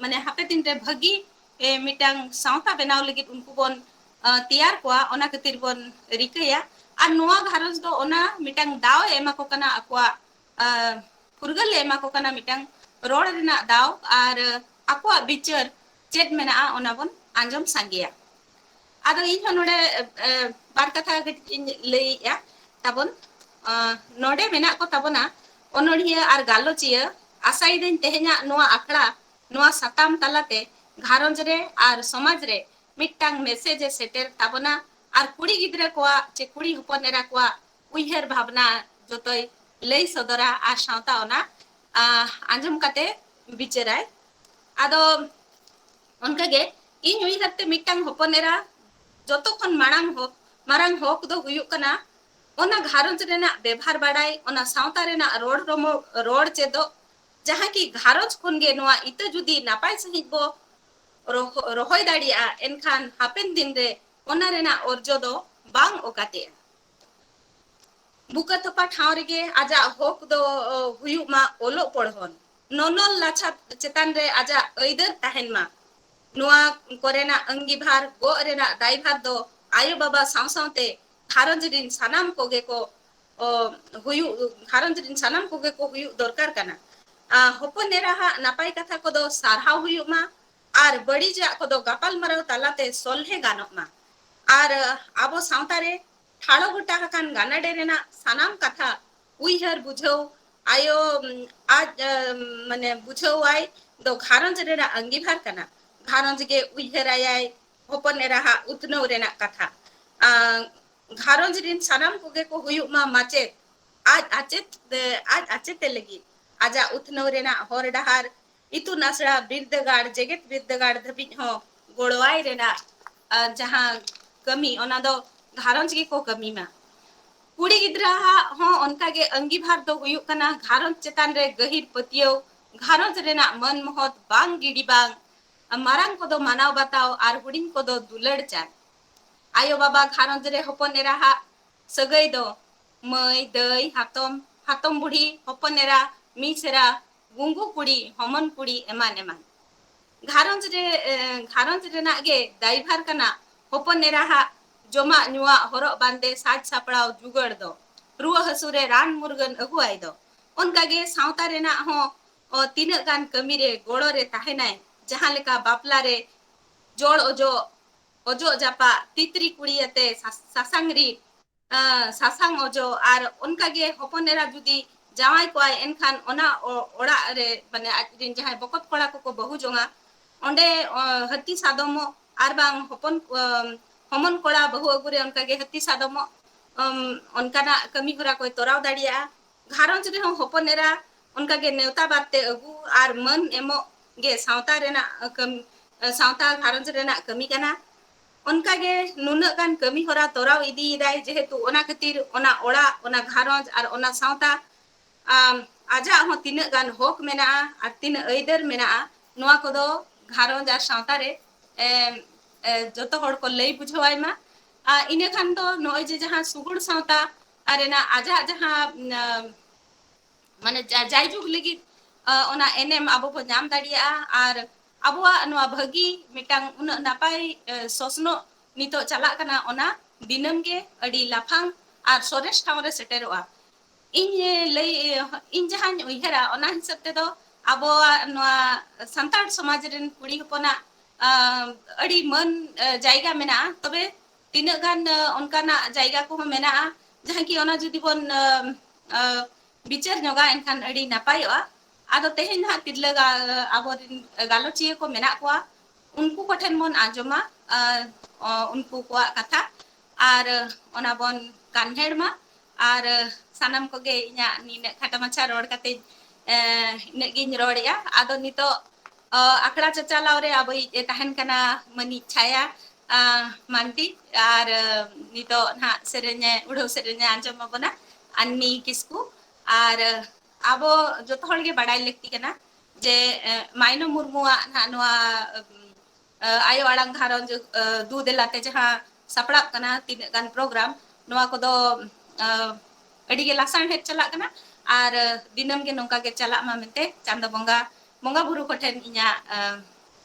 ᱢᱟᱱᱮ ᱦᱟᱯᱮ ᱫᱤᱱ ᱨᱮ ᱵᱷᱟᱹᱜᱤ, ᱮ, ᱢᱤᱫᱴᱟᱝ ᱥᱟᱶᱛᱟ ᱵᱮᱱᱟᱣ ᱞᱟᱹᱜᱤᱫ ᱩᱱᱠᱩ ᱵᱚᱱ, ᱚ, ᱛᱮᱭᱟᱨ ᱠᱚᱣᱟ, ᱚᱱᱟ ᱠᱷᱟᱹᱛᱤᱨ ᱵᱚᱱ ᱨᱤᱠᱟᱹᱭᱟ᱾ ᱟᱨ ᱱᱚᱣᱟ ᱜᱷᱟᱨᱚᱸᱡᱽ ᱫᱚ ᱚᱱᱟ ᱢᱤᱫᱴᱟᱝ ᱫᱟᱣ ᱮ ᱮᱢᱟ ᱠᱚ ᱠᱟᱱᱟ ᱟᱠᱚᱣᱟᱜ, ᱟ, ᱯᱷᱩᱨᱜᱟᱹᱞ ᱮ ᱮᱢᱟ ᱠᱚ ᱠᱟᱱᱟ ᱢᱤᱫᱴᱟᱝ ᱨᱚᱲ ᱨᱮᱱᱟᱜ ᱫᱟᱣ ᱟᱨ ᱟᱠᱚᱣᱟᱜ ᱵᱤᱪᱟᱹᱨ ᱪᱮᱫ ᱢᱮᱱᱟᱜᱼᱟ ᱚᱱᱟ ᱵᱚᱱ ᱟᱸᱡᱚᱢ ᱥᱟᱸᱜᱮᱭᱟ᱾ ᱟᱫᱚ ᱤᱧ ᱦᱚᱸ ᱱᱚᱰᱮ, ᱮ, ᱵᱟᱨ ᱠᱟᱛᱷᱟ ᱠᱟᱹᱴᱤᱡ ᱤᱧ ᱞᱟᱹᱭᱮᱜᱼᱟ ᱛᱟᱵᱚᱱ᱾ ᱟ, ᱱᱚᱰᱮ ᱢᱮᱱᱟᱜ ᱠᱚ ᱛᱟᱵᱚᱱᱟ ᱚᱱᱚᱲᱦᱤᱭᱟᱹ ᱟᱨ ᱜᱟᱞᱚᱪᱤᱭᱟᱹ᱾ ᱟᱥᱟᱭᱮᱫᱟᱹᱧ ᱛᱮᱦᱮᱧᱟᱜ ᱱᱚᱣᱟ ᱟᱠᱷᱲᱟ, ᱱᱚᱣᱟ ᱥᱟᱛᱟᱢ ᱛᱟᱞᱟᱛᱮ ᱜᱷᱟᱨᱚᱸᱡᱽ ᱨᱮ ᱟᱨ ᱥᱚᱢᱟᱡᱽ ᱨᱮ ᱢᱤᱫᱴᱟᱝ message ᱮ ᱥᱮᱴᱮᱨ ᱛᱟᱵᱚᱱᱟ ᱟᱨ ᱠᱩᱲᱤ ᱜᱤᱫᱽᱨᱟᱹ ᱠᱚᱣᱟᱜ ᱪᱮ ᱠᱩᱲᱤ ᱦᱚᱯᱚᱱ ᱮᱨᱟ ᱠᱚᱣᱟᱜ ᱩᱭᱦᱟᱹᱨ ᱵᱷᱟᱵᱽᱱᱟ ᱡᱚᱛᱚᱭ ᱞᱟᱹᱭ ᱥᱚᱫᱚᱨᱟ ᱟᱨ ᱥᱟᱶᱛᱟ ᱚᱱᱟ, ᱟ, ᱟᱸᱡᱚᱢ ᱠᱟᱛᱮ ᱵᱤᱪᱟᱹᱨᱟᱭ᱾ ᱟᱫᱚ ᱚᱱᱠᱟᱜᱮ ᱤᱧ ᱩᱭᱦᱟᱹᱨ ᱛᱮ ᱢᱤᱫᱴᱟᱝ ᱦᱚᱯᱚᱱ ᱮᱨᱟ ᱡᱚᱛᱚ ᱠᱷᱚᱱ ᱢᱟᱲᱟᱝ ᱦᱚᱠ, ᱢᱟᱨᱟᱝ ᱦᱚᱠ ᱫᱚ ᱦᱩᱭᱩᱜ ᱠᱟᱱᱟ ᱚᱱᱟ ᱜᱷᱟᱨᱚᱸᱡᱽ ᱨᱮᱱᱟᱜ ᱵᱮᱵᱷᱟᱨ ᱵᱟᱲᱟᱭ, ᱚᱱᱟ ᱥᱟᱶᱛᱟ ᱨᱮᱱᱟᱜ ᱨᱚᱲ ᱨᱚᱢᱚ-, ᱨᱚᱲ ᱪᱮᱫᱚᱜ, ᱡᱟᱦᱟᱸ ᱠᱤ ᱜᱷᱟᱨᱚᱸᱡᱽ ᱠᱷᱚᱱ ᱜᱮ ᱱᱚᱣᱟ ᱤᱛᱟᱹ ᱡᱩᱫᱤ ᱱᱟᱯᱟᱭ ᱥᱟᱺᱦᱤᱡ ᱵᱚ ᱨᱚᱦᱚ-, ᱨᱚᱦᱚᱭ ᱫᱟᱲᱮᱭᱟᱜᱼᱟ, ᱮᱱᱠᱷᱟᱱ ᱦᱟᱯᱮᱱ ᱫᱤᱱ ᱨᱮ ᱚᱱᱟ ᱨᱮᱱᱟᱜ ᱚᱨᱡᱚ ᱫᱚ ᱵᱟᱝ ᱚᱠᱟᱛᱮᱜᱼᱟ᱾ ᱵᱩᱠᱟᱹ ᱛᱚᱯᱟ ᱴᱷᱟᱶ ᱨᱮᱜᱮ ᱟᱡᱟᱜ ᱦᱚᱠ ᱫᱚ, ᱚ, ᱦᱩᱭᱩᱜ ᱢᱟ ᱚᱞᱚᱜ ᱯᱚᱲᱦᱚᱱ, ᱱᱚᱱᱚᱞ ᱞᱟᱪᱷᱟ ᱪᱮᱛᱟᱱ ᱨᱮ ᱟᱡᱟᱜ ᱟᱹᱭᱫᱟᱹᱨ ᱛᱟᱦᱮᱱ ᱢᱟ᱾ ᱱᱚᱣᱟ ᱠᱚᱨᱮᱱᱟᱜ ᱟᱹᱝᱜᱤᱵᱷᱟᱨ, ᱜᱚᱜ ᱨᱮᱱᱟᱜ ᱫᱟᱭᱵᱷᱟᱨ ᱫᱚ ᱟᱭᱳ ᱵᱟᱵᱟ ᱥᱟᱶ ᱥᱟᱶᱛᱮ ᱜᱷᱟᱨᱚᱸᱡᱽ ᱨᱤᱱ ᱥᱟᱱᱟᱢ ᱠᱚᱜᱮ ᱠᱚ, ᱚ, ᱦᱩᱭᱩᱜ, ᱜᱷᱟᱨᱚᱸᱡᱽ ᱨᱤᱱ ᱥᱟᱱᱟᱢ ᱠᱚᱜᱮ ᱠᱚ ᱦᱩᱭᱩᱜ ᱫᱚᱨᱠᱟᱨ ᱠᱟᱱᱟ᱾ ᱟ, ᱦᱚᱯᱚᱱ ᱮᱨᱟ ᱦᱟᱜ ᱱᱟᱯᱟᱭ ᱠᱟᱛᱷᱟ ᱠᱚᱫᱚ ᱥᱟᱨᱦᱟᱣ ᱦᱩᱭᱩᱜ ᱢᱟ ᱟᱨ ᱵᱟᱹᱲᱤᱡᱟᱜ ᱠᱚᱫᱚ ᱜᱟᱯᱟᱞᱢᱟᱨᱟᱣ ᱛᱟᱞᱟᱛᱮ ᱥᱚᱞᱦᱮ ᱜᱟᱱᱚᱜ ᱢᱟ᱾ ᱟᱨ, ᱟ, ᱟᱵᱚ ᱥᱟᱶᱛᱟ ᱨᱮ ᱴᱷᱟᱲᱚ ᱜᱚᱴᱟ ᱟᱠᱟᱱ ᱜᱟᱱᱟᱰᱮ ᱨᱮᱱᱟᱜ ᱥᱟᱱᱟᱢ ᱠᱟᱛᱷᱟ ᱩᱭᱦᱟᱹᱨ ᱵᱩᱡᱷᱟᱹᱣ ᱟᱭᱳ, ᱩᱢ, ᱟᱡ, ᱩᱢ, ᱢᱟᱱᱮ ᱵᱩᱡᱷᱟᱹᱣᱟᱭ ᱫᱚ ᱜᱷᱟᱨᱚᱸᱡᱽ ᱨᱮᱱᱟᱜ ᱟᱸᱜᱤᱵᱷᱟᱨ ᱠᱟᱱᱟ᱾ ᱜᱷᱟᱨᱚᱸᱡᱽ ᱜᱮ ᱩᱭᱦᱟᱹᱨᱟᱭᱟᱭ ᱦᱚᱯᱚᱱ ᱮᱨᱟ ᱦᱟᱜ ᱩᱛᱱᱟᱹᱣ ᱨᱮᱱᱟᱜ ᱠᱟᱛᱷᱟ᱾ ᱟᱸ, ᱜᱷᱟᱨᱚᱸᱡᱽ ᱨᱤᱱ ᱥᱟᱱᱟᱢ ᱠᱚᱜᱮ ᱠᱚ ᱦᱩᱭᱩᱜ ᱢᱟ ᱢᱟᱪᱮᱫ, ᱟᱡ ᱟᱪᱮᱛ, ᱮ, ᱟᱡ ᱟᱪᱮᱛᱮ ᱞᱟᱹᱜᱤᱫ ᱟᱡᱟᱜ ᱩᱛᱱᱟᱹᱣ ᱨᱮᱱᱟᱜ ᱦᱚᱨ ᱰᱟᱦᱟᱨ ᱤᱛᱩᱱ ᱟᱥᱲᱟ, ᱵᱤᱨᱫᱟᱹᱜᱟᱲ, ᱡᱮᱜᱮᱛ ᱵᱤᱨᱫᱟᱹᱜᱟᱲ ᱫᱷᱟᱹᱵᱤᱡ ᱦᱚᱸ ᱜᱚᱲᱚᱣᱟᱭ ᱨᱮᱱᱟᱜ, ᱟ, ᱡᱟᱦᱟᱸ ᱠᱟᱹᱢᱤ, ᱚᱱᱟ ᱫᱚ ᱜᱷᱟᱨᱚᱸᱡᱽ ᱜᱮᱠᱚ ᱠᱟᱹᱢᱤ ᱢᱟ᱾ ᱠᱩᱲᱤ ᱜᱤᱫᱽᱨᱟᱹ ᱦᱟᱜ ᱦᱚᱸ ᱚᱱᱠᱟ ᱜᱮ ᱟᱸᱜᱤᱵᱷᱟᱨ ᱫᱚ ᱦᱩᱭᱩᱜ ᱠᱟᱱᱟ ᱜᱷᱟᱨᱚᱸᱡᱽ ᱪᱮᱛᱟᱱ ᱨᱮ ᱜᱟᱹᱦᱤᱨ ᱯᱟᱹᱛᱭᱟᱹᱣ, ᱜᱷᱟᱨᱚᱸᱡᱽ ᱨᱮᱱᱟᱜ ᱢᱟᱹᱱ ᱢᱚᱦᱚᱛ ᱵᱟᱝ ᱜᱤᱰᱤ ᱵᱟᱝ, ᱢᱟᱨᱟᱝ ᱠᱚᱫᱚ ᱢᱟᱱᱟᱣ ᱵᱟᱛᱟᱣ ᱟᱨ ᱦᱩᱰᱤᱧ ᱠᱚᱫᱚ ᱫᱩᱞᱟᱹᱲ ᱪᱟᱞ᱾ ᱟᱭᱳ ᱵᱟᱵᱟ ᱜᱷᱟᱨᱚᱸᱡᱽ ᱨᱮ ᱦᱚᱯᱚᱱ ᱮᱨᱟ ᱦᱟᱜ ᱥᱟᱹᱜᱟᱹᱭ ᱫᱚ ᱢᱟᱹᱭ, ᱫᱟᱹᱭ, ᱦᱟᱛᱚᱢ, ᱦᱟᱛᱚᱢ ᱵᱩᱰᱷᱤ, ᱦᱚᱯᱚᱱ ᱮᱨᱟ, ᱢᱤᱥᱮᱨᱟ, ᱜᱩᱝᱜᱩ ᱠᱩᱲᱤ, ᱦᱚᱢᱚᱱ ᱠᱩᱲᱤ, ᱮᱢᱟᱱ ᱮᱢᱟᱱ᱾ ᱜᱷᱟᱨᱚᱸᱡᱽ ᱨᱮ, ᱮ, ᱜᱷᱟᱨᱚᱸᱡᱽ ᱨᱮᱱᱟᱜ ᱜᱮ ᱫᱟᱭᱵᱷᱟᱨ ᱠᱟᱱᱟ ᱦᱚᱯᱚᱱ ᱮᱨᱟ ᱦᱟᱜ ᱡᱚᱢᱟᱜ ᱧᱩᱣᱟᱜ, ᱦᱚᱨᱚᱜ ᱵᱟᱸᱫᱮ, ᱥᱟᱡᱽ ᱥᱟᱯᱲᱟᱣ, ᱡᱩᱜᱟᱹᱲ ᱫᱚ᱾ ᱨᱩᱣᱟᱹ ᱦᱟᱹᱥᱩ ᱨᱮ ᱨᱟᱱ ᱢᱩᱨᱜᱟᱹᱱ ᱟᱹᱜᱩᱣᱟᱭ ᱫᱚ᱾ ᱚᱱᱠᱟ ᱜᱮ ᱥᱟᱶᱛᱟ ᱨᱮᱱᱟᱜ ᱦᱚᱸ, ᱚ, ᱛᱤᱱᱟᱹᱜ ᱜᱟᱱ ᱠᱟᱹᱢᱤ ᱨᱮ ᱜᱚᱲᱚ ᱨᱮ ᱛᱟᱦᱮᱱᱟᱭ, ᱡᱟᱦᱟᱸ ᱞᱮᱠᱟ ᱵᱟᱯᱞᱟ ᱨᱮ ᱡᱚᱲ ᱚᱡᱚᱜ, ᱚᱡᱚᱜ ᱡᱟᱯᱟᱜ, ᱛᱤᱛᱨᱤ ᱠᱩᱲᱤ ᱟᱛᱮ ᱥᱟ-, ᱥᱟᱥᱟᱝ ᱨᱤᱫ, ᱟ, ᱥᱟᱥᱟᱝ ᱚᱡᱚᱜ, ᱟᱨ ᱚᱱᱠᱟ ᱜᱮ ᱦᱚᱯᱚᱱ ᱮᱨᱟ ᱡᱩᱫᱤ ᱡᱟᱶᱟᱭ ᱠᱚᱣᱟᱭ, ᱮᱱᱠᱷᱟᱱ ᱚᱱᱟ ᱚ-, ᱚᱲᱟᱜ ᱨᱮ, ᱢᱟᱱᱮ, ᱟᱡ ᱨᱮᱱ ᱡᱟᱦᱟᱸᱭ ᱵᱚᱠᱚᱛ ᱠᱚᱲᱟ ᱠᱚᱠᱚ ᱵᱟᱹᱦᱩ ᱡᱚᱝᱟ, ᱚᱸᱰᱮ, ᱚ, ᱦᱟᱹᱛᱤ ᱥᱟᱫᱚᱢᱚᱜ ᱟᱨ ᱵᱟᱝ ᱦᱚᱯᱚᱱ, ᱚᱢ, ᱦᱚᱢᱚᱱ ᱠᱚᱲᱟ ᱵᱟᱹᱦᱩ ᱟᱹᱜᱩ ᱨᱮ ᱚᱱᱠᱟ ᱜᱮ ᱦᱟᱹᱛᱤ ᱥᱟᱫᱚᱢᱚᱜ, ᱚᱢ, ᱚᱱᱠᱟᱱᱟᱜ ᱠᱟᱹᱢᱤ ᱦᱚᱨᱟ ᱠᱚᱭ ᱛᱚᱨᱟᱣ ᱫᱟᱲᱮᱭᱟᱜᱼᱟ᱾ ᱜᱷᱟᱨᱚᱸᱡᱽ ᱨᱮᱦᱚᱸ ᱦᱚᱯᱚᱱ ᱮᱨᱟ ᱚᱱᱠᱟᱜᱮ ᱱᱮᱣᱛᱟ ᱵᱟᱨᱛᱮ ᱟᱹᱜᱩ ᱟᱨ ᱢᱟᱹᱱ ᱮᱢᱚᱜ ᱜᱮ ᱥᱟᱶᱛᱟ ᱨᱮᱱᱟᱜ ᱠᱟᱹᱢᱤ, ᱥᱟᱶᱛᱟ ᱜᱷᱟᱨᱚᱸᱡᱽ ᱨᱮᱱᱟᱜ ᱠᱟᱹᱢᱤ ᱠᱟᱱᱟ᱾ ᱚᱱᱠᱟᱜᱮ ᱱᱩᱱᱟᱹᱜ ᱜᱟᱱ ᱠᱟᱹᱢᱤ ᱦᱚᱨᱟ ᱛᱚᱨᱟᱣ ᱤᱫᱤᱭᱮᱫᱟᱭ, ᱡᱮᱦᱮᱛᱩ ᱚᱱᱟ ᱠᱷᱟᱹᱛᱤᱨ ᱚᱱᱟ ᱚᱲᱟᱜ, ᱚᱱᱟ ᱜᱷᱟᱨᱚᱸᱡᱽ ᱟᱨ ᱚᱱᱟ ᱥᱟᱶᱛᱟ, ᱟᱢ, ᱟᱡᱟᱜ ᱦᱚᱸ ᱛᱤᱱᱟᱹᱜ ᱜᱟᱱ ᱦᱚᱠ ᱢᱮᱱᱟᱜᱼᱟ ᱟᱨ ᱛᱤᱱᱟᱹᱜ ᱟᱹᱭᱫᱟᱹᱨ ᱢᱮᱱᱟᱜᱼᱟ, ᱱᱚᱣᱟ ᱠᱚᱫᱚ ᱜᱷᱟᱨᱚᱸᱡᱽ ᱟᱨ ᱥᱟᱶᱛᱟ ᱨᱮ, ᱮᱢ, ᱮ, ᱡᱚᱛᱚ ᱦᱚᱲ ᱠᱚ ᱞᱟᱹᱭ ᱵᱩᱡᱷᱟᱹᱣᱟᱭ ᱢᱟ᱾ ᱟᱨ ᱤᱱᱟᱹ ᱠᱷᱟᱱ ᱫᱚ ᱱᱚᱜᱼᱚᱭ ᱡᱮ ᱡᱟᱦᱟᱸ ᱥᱩᱜᱩᱲ ᱥᱟᱶᱛᱟ ᱟᱨ ᱨᱮᱱᱟᱜ ᱟᱡᱟᱜ ᱡᱟᱦᱟᱸ, ᱟᱢ, ᱢᱟᱱᱮ ᱡᱟ-, ᱡᱟᱭᱡᱩᱜᱽ ᱞᱟᱹᱜᱤᱫ, ᱟ, ᱚᱱᱟ ᱮᱱᱮᱢ ᱟᱵᱚ ᱵᱚ ᱧᱟᱢ ᱫᱟᱲᱮᱭᱟᱜᱼᱟ᱾ ᱟᱨ ᱟᱵᱚᱣᱟᱜ ᱱᱚᱣᱟ ᱵᱷᱟᱹᱜᱤ ᱢᱤᱫᱴᱟᱝ ᱩᱱᱟᱹᱜ ᱱᱟᱯᱟᱭ, ᱮ, ᱥᱚᱥᱱᱚᱜ ᱱᱤᱛᱚᱜ ᱪᱟᱞᱟᱜ ᱠᱟᱱᱟ, ᱚᱱᱟ ᱫᱤᱱᱟᱹᱢ ᱜᱮ ᱟᱹᱰᱤ ᱞᱟᱯᱷᱟᱝ ᱟᱨ ᱥᱚᱨᱮᱥ ᱴᱷᱟᱶ ᱨᱮ ᱥᱮᱴᱮᱨᱚᱜᱼᱟ᱾ ᱤᱧ ᱞᱟᱹᱭ, ᱤᱧ ᱡᱟᱦᱟᱸᱧ ᱩᱭᱦᱟᱹᱨᱟ, ᱚᱱᱟ ᱦᱤᱥᱟᱹᱵ ᱛᱮᱫᱚ ᱟᱵᱚᱣᱟᱜ ᱱᱚᱣᱟ ᱥᱟᱱᱛᱟᱲ ᱥᱚᱢᱟᱡᱽ ᱨᱮᱱ ᱠᱩᱲᱤ ᱦᱚᱯᱚᱱᱟᱜ, ᱟ, ᱟᱹᱰᱤ ᱢᱟᱹᱱ, ᱟ, ᱡᱟᱭᱜᱟ ᱢᱮᱱᱟᱜᱼᱟ᱾ ᱛᱚᱵᱮ ᱛᱤᱱᱟᱹᱜ ᱜᱟᱱ, ᱟ, ᱚᱱᱠᱟᱱᱟᱜ ᱡᱟᱭᱜᱟ ᱠᱚᱦᱚᱸ ᱢᱮᱱᱟᱜᱼᱟ, ᱡᱟᱦᱟᱸ ᱠᱤ ᱚᱱᱟ ᱡᱩᱫᱤ ᱵᱚᱱ, ᱟ, ᱟ, ᱵᱤᱪᱟᱹᱨ ᱧᱚᱜᱟ, ᱮᱱᱠᱷᱟᱱ ᱟᱹᱰᱤ ᱱᱟᱯᱟᱭᱚᱜᱼᱟ᱾ ᱟᱫᱚ ᱛᱮᱦᱮᱧ ᱱᱟᱦᱟᱜ ᱛᱤᱨᱞᱟᱹ ᱜᱟ-, ᱟᱵᱚᱨᱮᱱ ᱜᱟᱞᱚᱪᱤᱭᱟᱹ ᱠᱚ ᱢᱮᱱᱟᱜ ᱠᱚᱣᱟ, ᱩᱱᱠᱩ ᱠᱚᱴᱷᱮᱱ ᱵᱚᱱ ᱟᱸᱡᱚᱢᱟ, ᱟ, ᱚ, ᱩᱱᱠᱩ ᱠᱚᱣᱟᱜ ᱠᱟᱛᱷᱟ, ᱟᱨ ᱚᱱᱟ ᱵᱚᱱ ᱠᱟᱱᱦᱮᱲ ᱢᱟ᱾ ᱟᱨ ᱥᱟᱱᱟᱢ ᱠᱚᱜᱮ ᱤᱧᱟᱹᱜ ᱱᱤᱱᱟᱹᱜ ᱠᱷᱟᱴᱚ ᱢᱟᱪᱷᱟ ᱨᱚᱲ ᱠᱟᱛᱮ, ᱮ, ᱤᱱᱟᱹᱜ ᱜᱤᱧ ᱨᱚᱲᱮᱜᱼᱟ᱾ ᱟᱫᱚ ᱱᱤᱛᱚᱜ, ᱚ, ᱟᱠᱷᱲᱟ ᱪᱟᱪᱟᱞᱟᱣ ᱨᱮ ᱟᱵᱚᱭᱤᱡ ᱮ ᱛᱟᱦᱮᱱ ᱠᱟᱱᱟ ᱢᱟᱹᱱᱤᱡ ᱪᱷᱟᱭᱟ, ᱟ, ᱢᱟᱱᱰᱤ, ᱟᱨ, ᱟ, ᱱᱤᱛᱚᱜ ᱱᱟᱦᱟᱜ ᱥᱮᱨᱮᱧᱮ, ᱩᱰᱷᱟᱹᱣ ᱥᱮᱨᱮᱧᱮ ᱟᱸᱡᱚᱢ ᱟᱵᱚᱱᱟ ᱟᱱᱱᱤ ᱠᱤᱥᱠᱩ᱾ ᱟᱨ, ᱟ, ᱟᱵᱚ ᱡᱚᱛᱚ ᱦᱚᱲ ᱜᱮ ᱵᱟᱲᱟᱭ ᱞᱟᱹᱠᱛᱤ ᱠᱟᱱᱟ ᱡᱮ, ᱮ, ᱢᱟᱭᱱᱚ ᱢᱩᱨᱢᱩᱣᱟᱜ ᱱᱟᱦᱟᱜ ᱱᱚᱣᱟ, ᱮ, ᱟᱭᱳ ᱟᱲᱟᱝ ᱜᱷᱟᱨᱚᱸᱡᱽ, ᱮ, ᱫᱩ ᱫᱮᱞᱟ ᱛᱮ ᱡᱟᱦᱟᱸ ᱥᱟᱯᱲᱟᱜ ᱠᱟᱱᱟ, ᱛᱤᱱᱟᱹᱜ ᱜᱟᱱ ᱯᱨᱳᱜᱨᱟᱢ, ᱱᱚᱣᱟ ᱠᱚᱫᱚ, ᱮ, ᱟᱹᱰᱤ ᱜᱮ ᱞᱟᱥᱟᱲᱦᱮᱫ ᱪᱟᱞᱟᱜ ᱠᱟᱱᱟ᱾ ᱟᱨ, ᱮ, ᱫᱤᱱᱟᱹᱢ ᱜᱮ ᱱᱚᱝᱠᱟ ᱜᱮ ᱪᱟᱞᱟᱜ ᱢᱟ ᱢᱮᱱᱛᱮ ᱪᱟᱸᱫᱚ ᱵᱚᱸᱜᱟ, ᱵᱚᱸᱜᱟ ᱵᱩᱨᱩ ᱠᱚᱴᱷᱮᱱ ᱤᱧᱟᱹᱜ, ᱮ,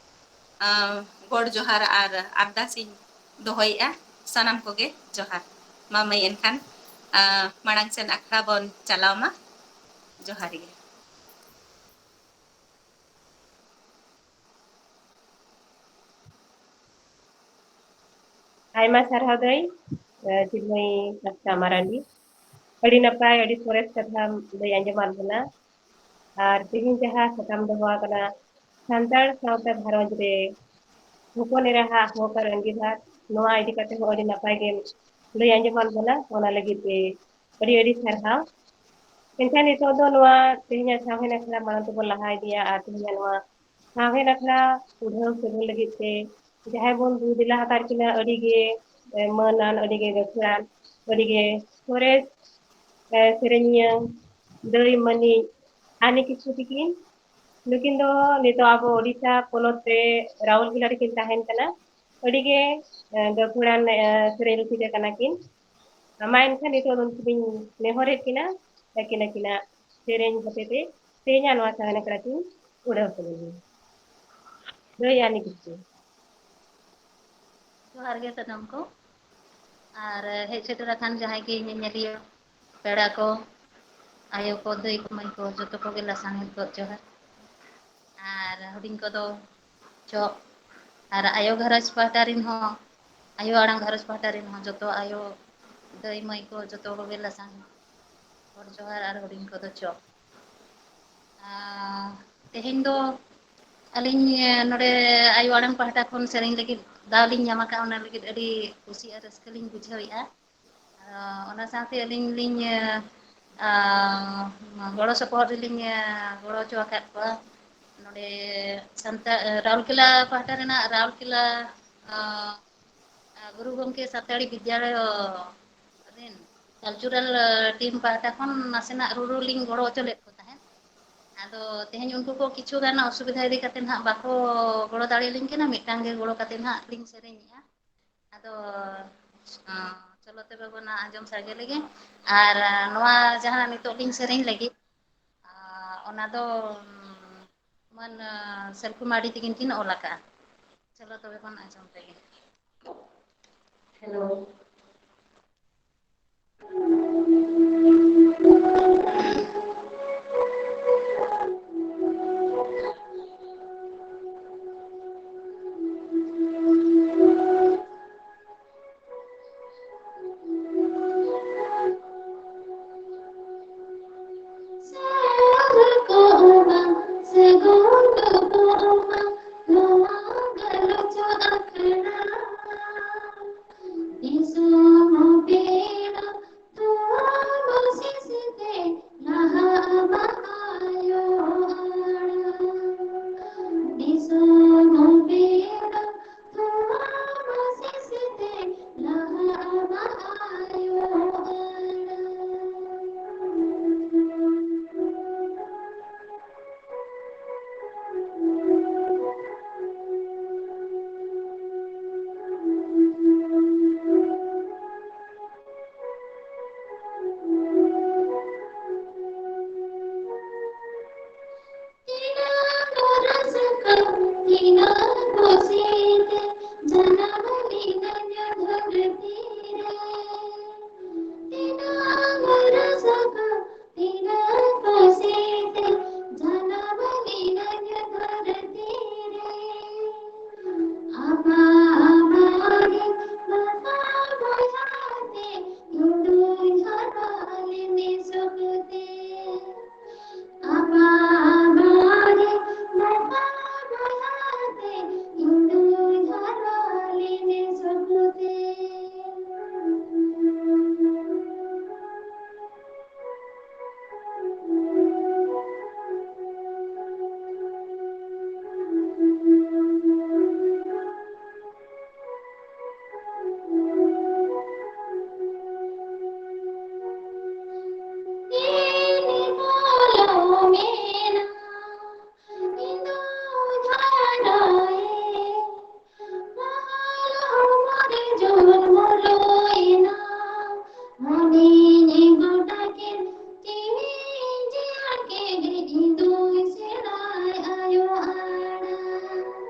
ᱮ, ᱜᱚᱰ ᱡᱚᱦᱟᱨ ᱟᱨ ᱟᱨᱫᱟᱥ ᱤᱧ ᱫᱚᱦᱚᱭᱮᱫᱼᱟ᱾ ᱥᱟᱱᱟᱢ ᱠᱚᱜᱮ ᱡᱚᱦᱟᱨ᱾ ᱢᱟ ᱢᱟᱹᱭ, ᱮᱱᱠᱷᱟᱱ, ᱮ, ᱢᱟᱲᱟᱝ ᱥᱮᱱ ᱟᱠᱷᱲᱟ ᱵᱚᱱ ᱪᱟᱞᱟᱣ ᱢᱟ᱾ ᱡᱚᱦᱟᱨ ᱜᱮ᱾ ᱟᱭᱢᱟ ᱥᱟᱨᱦᱟᱣ ᱫᱟᱹᱭ, ᱮ, ᱪᱤᱱᱢᱚᱭᱤ ᱦᱟᱸᱥᱫᱟ ᱢᱟᱨᱟᱱᱰᱤ᱾ ᱟᱹᱰᱤ ᱱᱟᱯᱟᱭ, ᱟᱹᱰᱤ ᱥᱚᱨᱮᱥ ᱠᱟᱛᱷᱟᱢ ᱞᱟᱹᱭ ᱟᱸᱡᱚᱢᱟᱫ ᱵᱚᱱᱟ᱾ ᱟᱨ ᱛᱮᱦᱮᱧ ᱡᱟᱦᱟᱸ ᱥᱟᱛᱟᱢ ᱫᱚᱦᱚ ᱟᱠᱟᱱᱟ, ᱥᱟᱱᱛᱟᱲ ᱥᱟᱶᱛᱟ ᱜᱷᱟᱨᱚᱸᱡᱽ ᱨᱮ ᱦᱚᱯᱚᱱ ᱮᱨᱟᱦᱟᱜ ᱦᱚᱠ ᱟᱨ ᱟᱸᱜᱤᱵᱷᱟᱨ, ᱱᱚᱣᱟ ᱤᱫᱤ ᱠᱟᱛᱮ ᱦᱚᱸ ᱟᱹᱰᱤ ᱱᱟᱯᱟᱭ ᱜᱮᱢ ᱞᱟᱹᱭ ᱟᱸᱡᱚᱢᱟᱫ ᱵᱚᱱᱟ᱾ ᱚᱱᱟ ᱞᱟᱹᱜᱤᱫ ᱛᱮ ᱟᱹᱰᱤ ᱟᱹᱰᱤ ᱥᱟᱨᱦᱟᱣ᱾ ᱮᱱᱠᱷᱟᱱ ᱱᱤᱛᱚᱜ ᱫᱚ ᱱᱚᱣᱟ ᱛᱮᱦᱮᱧᱟᱜ ᱥᱟᱶᱦᱮᱫ ᱟᱠᱷᱲᱟ ᱢᱟᱲᱟᱝ ᱛᱮᱵᱚᱱ ᱞᱟᱦᱟ ᱤᱫᱤᱭᱟ ᱟᱨ ᱛᱮᱦᱮᱧᱟᱜ ᱱᱚᱣᱟ ᱥᱟᱶᱦᱮᱫ ᱟᱠᱷᱲᱟ ᱩᱰᱷᱟᱹᱣ ᱥᱟᱹᱜᱩᱱ ᱞᱟᱹᱜᱤᱫ ᱛᱮ ᱡᱟᱦᱟᱸᱭ ᱵᱚᱱ ᱫᱩ ᱫᱮᱞᱟ ᱦᱟᱛᱟᱲ ᱠᱤᱱᱟ, ᱟᱹᱰᱤ ᱜᱮ, ᱮ, ᱢᱟᱹᱱᱟᱱ, ᱟᱹᱰᱤ ᱜᱮ ᱜᱟᱹᱠᱷᱩᱲᱟᱱ, ᱟᱹᱰᱤ ᱜᱮ ᱥᱚᱨᱮᱥ, ᱮ, ᱥᱮᱨᱮᱧᱤᱭᱟᱹ ᱫᱟᱹᱭ ᱢᱟᱹᱱᱤᱡ ᱟᱱᱤ ᱠᱤᱥᱠᱩ ᱛᱤᱠᱤᱱ᱾ ᱱᱩᱠᱤᱱ ᱫᱚ ᱱᱤᱛᱚᱜ ᱟᱵᱚ ᱳᱰᱤᱥᱟ ᱯᱚᱱᱚᱛ ᱨᱮ ᱨᱟᱣᱩᱞᱠᱮᱞᱟ ᱨᱮᱠᱤᱱ ᱛᱟᱦᱮᱱ ᱠᱟᱱᱟ᱾ ᱟᱹᱰᱤ ᱜᱮ, ᱮ, ᱜᱟᱹᱠᱷᱩᱲᱟᱱ, ᱮ, ᱥᱮᱨᱮᱧ ᱨᱩᱥᱤᱠᱟ ᱠᱟᱱᱟ ᱠᱤᱱ᱾ ᱢᱟ ᱮᱱᱠᱷᱟᱱ ᱱᱤᱛᱚᱜ ᱫᱚ ᱩᱱᱠᱤᱱ ᱱᱮᱦᱚᱨᱮᱫ ᱠᱤᱱᱟ, ᱟᱹᱠᱤᱱ ᱟᱹᱠᱤᱱᱟᱜ ᱥᱮᱨᱮᱧ ᱦᱚᱛᱮᱛᱮ ᱛᱮᱦᱮᱧᱟᱜ ᱱᱚᱣᱟ ᱥᱟᱶᱦᱮᱫ ᱟᱠᱷᱲᱟ ᱠᱤᱱ ᱩᱰᱷᱟᱹᱣ ᱛᱟᱵᱚᱱᱟ᱾ ᱫᱟᱹᱭ ᱟᱱᱤ ᱠᱤᱥᱠᱩ᱾ ᱡᱚᱦᱟᱨ ᱜᱮ ᱥᱟᱱᱟᱢ ᱠᱚ᱾ ᱟᱨ ᱦᱮᱡ ᱥᱮᱴᱮᱨ ᱟᱠᱟᱱ ᱡᱟᱦᱟᱸᱭ ᱜᱮ ᱧᱮᱧᱮᱞᱤᱭᱟᱹ, ᱯᱮᱲᱟ ᱠᱚ, ᱟᱭᱳ ᱠᱚ, ᱫᱟᱹᱭ ᱠᱚ, ᱢᱟᱹᱭ ᱠᱚ, ᱡᱚᱛᱚ ᱠᱚᱜᱮ ᱞᱟᱥᱟᱝ ᱦᱮᱫ ᱜᱚᱫ ᱡᱚᱦᱟᱨ᱾ ᱟᱨ ᱦᱩᱰᱤᱧ ᱠᱚᱫᱚ ᱪᱚᱜ᱾ ᱟᱨ ᱟᱭᱳ ᱜᱷᱟᱨᱚᱸᱡᱽ ᱯᱟᱦᱴᱟ ᱨᱮᱱ ᱦᱚᱸ, ᱟᱭᱳ ᱟᱲᱟᱝ ᱜᱷᱟᱨᱚᱸᱡᱽ ᱯᱟᱦᱴᱟ ᱨᱮᱱ ᱦᱚᱸ ᱡᱚᱛᱚ ᱟᱭᱳ, ᱫᱟᱹᱭ, ᱢᱟᱹᱭ ᱠᱚ ᱡᱚᱛᱚ ᱠᱚᱜᱮ ᱞᱟᱥᱟᱝ ᱦᱚᱲ ᱡᱚᱦᱟᱨ ᱟᱨ ᱦᱩᱰᱤᱧ ᱠᱚᱫᱚ ᱪᱚᱜ᱾ ᱟᱨ ᱛᱮᱦᱮᱧ ᱫᱚ ᱟᱹᱞᱤᱧ, ᱮ, ᱱᱚᱰᱮ ᱟᱭᱳ ᱟᱲᱟᱝ ᱯᱟᱦᱴᱟ ᱠᱷᱚᱱ ᱥᱮᱨᱮᱧ ᱞᱟᱹᱜᱤᱫ ᱫᱟᱣ ᱞᱤᱧ ᱧᱟᱢ ᱟᱠᱟᱫᱼᱟ, ᱚᱱᱟ ᱞᱟᱹᱜᱤᱫ ᱟᱹᱰᱤ ᱠᱩᱥᱤ ᱟᱨ ᱨᱟᱹᱥᱠᱟᱹ ᱞᱤᱧ ᱵᱩᱡᱷᱟᱹᱣᱮᱫᱼᱟ᱾ ᱟᱨ ᱚᱱᱟ ᱥᱟᱶᱛᱮ ᱟᱹᱞᱤᱧ ᱞᱤᱧ, ᱮ, ᱟ, ᱜᱚᱲᱚ ᱥᱚᱯᱚᱦᱚᱫ ᱨᱮᱞᱤᱧ, ᱮ, ᱜᱚᱲᱚ ᱦᱚᱪᱚ ᱟᱠᱟᱫ ᱠᱚᱣᱟ᱾ ᱱᱚᱰᱮ ᱥᱟᱱᱛᱟ-, ᱨᱟᱩᱨᱠᱮᱞᱟ ᱯᱟᱦᱴᱟ ᱨᱮᱱᱟᱜ ᱨᱟᱩᱨᱠᱮᱞᱟ, ᱟ, ᱜᱩᱨᱩ ᱜᱚᱢᱠᱮ ᱥᱟᱱᱛᱟᱲᱤ ᱵᱤᱫᱽᱭᱟᱞᱚᱭ ᱨᱮᱱ ᱠᱟᱞᱪᱟᱨᱟᱞ ᱴᱤᱢ ᱯᱟᱦᱴᱟ ᱠᱷᱚᱱ ᱱᱟᱥᱮᱱᱟᱜ ᱨᱩᱨᱩ ᱞᱤᱧ ᱜᱚᱲᱚ ᱦᱚᱪᱚ ᱞᱮᱫ ᱠᱚ ᱛᱟᱦᱮᱸᱫ᱾ ᱟᱫᱚ ᱛᱮᱦᱮᱧ ᱩᱱᱠᱩ ᱠᱚ ᱠᱤᱪᱷᱩ ᱜᱟᱱ ᱚᱥᱩᱵᱤᱫᱷᱟ ᱤᱫᱤ ᱠᱟᱛᱮ ᱱᱟᱦᱟᱜ ᱵᱟᱠᱚ ᱜᱚᱲᱚ ᱫᱟᱲᱮᱭᱟᱞᱤᱧ ᱠᱟᱱᱟ, ᱢᱤᱫᱴᱟᱝ ᱜᱮ ᱜᱚᱲᱚ ᱠᱟᱛᱮ ᱱᱟᱦᱟᱜ ᱞᱤᱧ ᱥᱮᱨᱮᱧᱮᱜᱼᱟ᱾ ᱟᱫᱚ, ᱟᱸ, ᱪᱚᱞᱚ ᱛᱚᱵᱮ ᱵᱚᱱ ᱟᱸᱡᱚᱢ ᱥᱟᱸᱜᱮ ᱞᱮᱜᱮ᱾ ᱟᱨ, ᱟᱸ, ᱱᱚᱣᱟ ᱡᱟᱦᱟᱸ ᱱᱤᱛᱚᱜ ᱞᱤᱧ ᱥᱮᱨᱮᱧ ᱞᱟᱹᱜᱤᱫ, ᱟᱸ, ᱚᱱᱟ ᱫᱚ, ᱩᱸ, ᱢᱟᱹᱱ, ᱟᱸ, ᱥᱟᱞᱠᱷᱩ ᱢᱟᱨᱰᱤ ᱛᱤᱠᱤᱱ ᱠᱤᱱ ᱚᱞ ᱟᱠᱟᱫᱼᱟ᱾ ᱪᱚᱞᱚ ᱛᱚᱵᱮ ᱵᱚᱱ ᱟᱸᱡᱚᱢ ᱞᱮᱜᱮ᱾ ᱦᱮᱞᱳ᱾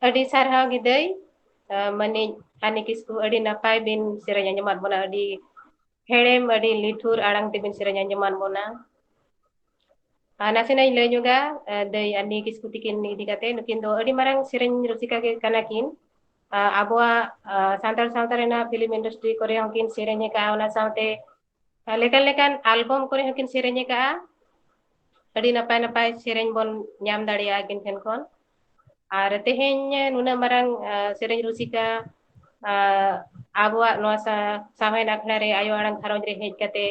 ᱟᱹᱰᱤ ᱥᱟᱨᱦᱟᱣ ᱜᱤᱫᱟᱹᱭ, ᱟᱸ, ᱢᱟᱹᱱᱤᱡ ᱦᱟᱹᱱᱤ ᱠᱤᱥᱠᱩ, ᱟᱹᱰᱤ ᱱᱟᱯᱟᱭ ᱵᱤᱱ ᱥᱮᱨᱮᱧ ᱟᱸᱡᱚᱢᱟᱫ ᱵᱚᱱᱟ, ᱟᱹᱰᱤ ᱦᱮᱲᱮᱢ, ᱟᱹᱰᱤ ᱞᱤᱴᱷᱩᱨ ᱟᱲᱟᱝ ᱛᱮᱵᱤᱱ ᱥᱮᱨᱮᱧ ᱟᱸᱡᱚᱢᱟᱫ ᱵᱚᱱᱟ᱾ ᱟᱨ ᱱᱟᱥᱮᱱᱟᱜ ᱤᱧ ᱞᱟᱹᱭ ᱧᱚᱜᱟ, ᱟᱸ, ᱫᱟᱹᱭ ᱟᱨ ᱱᱤ ᱠᱤᱥᱠᱩ ᱛᱤᱠᱤᱱ ᱤᱫᱤ ᱠᱟᱛᱮ᱾ ᱱᱩᱠᱤᱱ ᱫᱚ ᱟᱹᱰᱤ ᱢᱟᱨᱟᱝ ᱥᱮᱨᱮᱧ ᱨᱩᱥᱤᱠᱟ ᱜᱮ ᱠᱟᱱᱟ ᱠᱤᱱ᱾ ᱟᱸ, ᱟᱵᱚᱣᱟᱜ, ᱟᱸ, ᱥᱟᱱᱛᱟᱲ ᱥᱟᱶᱛᱟ ᱨᱮᱱᱟᱜ film industry ᱠᱚᱨᱮ ᱦᱚᱸᱠᱤᱱ ᱥᱮᱨᱮᱧ ᱟᱠᱟᱫᱼᱟ, ᱚᱱᱟ ᱥᱟᱶᱛᱮ, ᱟᱸ, ᱞᱮᱠᱟᱱ ᱞᱮᱠᱟᱱ album ᱠᱚᱨᱮ ᱦᱚᱸᱠᱤᱱ ᱥᱮᱨᱮᱧ ᱟᱠᱟᱫᱼᱟ᱾ ᱟᱹᱰᱤ ᱱᱟᱯᱟᱭ ᱱᱟᱯᱟᱭ ᱥᱮᱨᱮᱧ ᱵᱚᱱ ᱧᱟᱢ ᱫᱟᱲᱮᱭᱟᱜᱼᱟ ᱟᱹᱠᱤᱱ ᱴᱷᱮᱱ ᱠᱷᱚᱱ᱾ ᱟᱨ ᱛᱮᱦᱮᱧ ᱱᱩᱱᱟᱹᱜ ᱢᱟᱨᱟᱝ, ᱟᱸ, ᱥᱮᱨᱮᱧ ᱨᱩᱥᱤᱠᱟ, ᱟᱸ, ᱟᱵᱚᱣᱟᱜ ᱱᱚᱣᱟ ᱥᱟ-, ᱥᱟᱶᱦᱮᱫ ᱟᱠᱷᱲᱟ ᱨᱮ ᱟᱭᱳ ᱟᱲᱟᱝ ᱜᱷᱟᱨᱚᱸᱡᱽ ᱨᱮ ᱦᱮᱡ ᱠᱟᱛᱮ,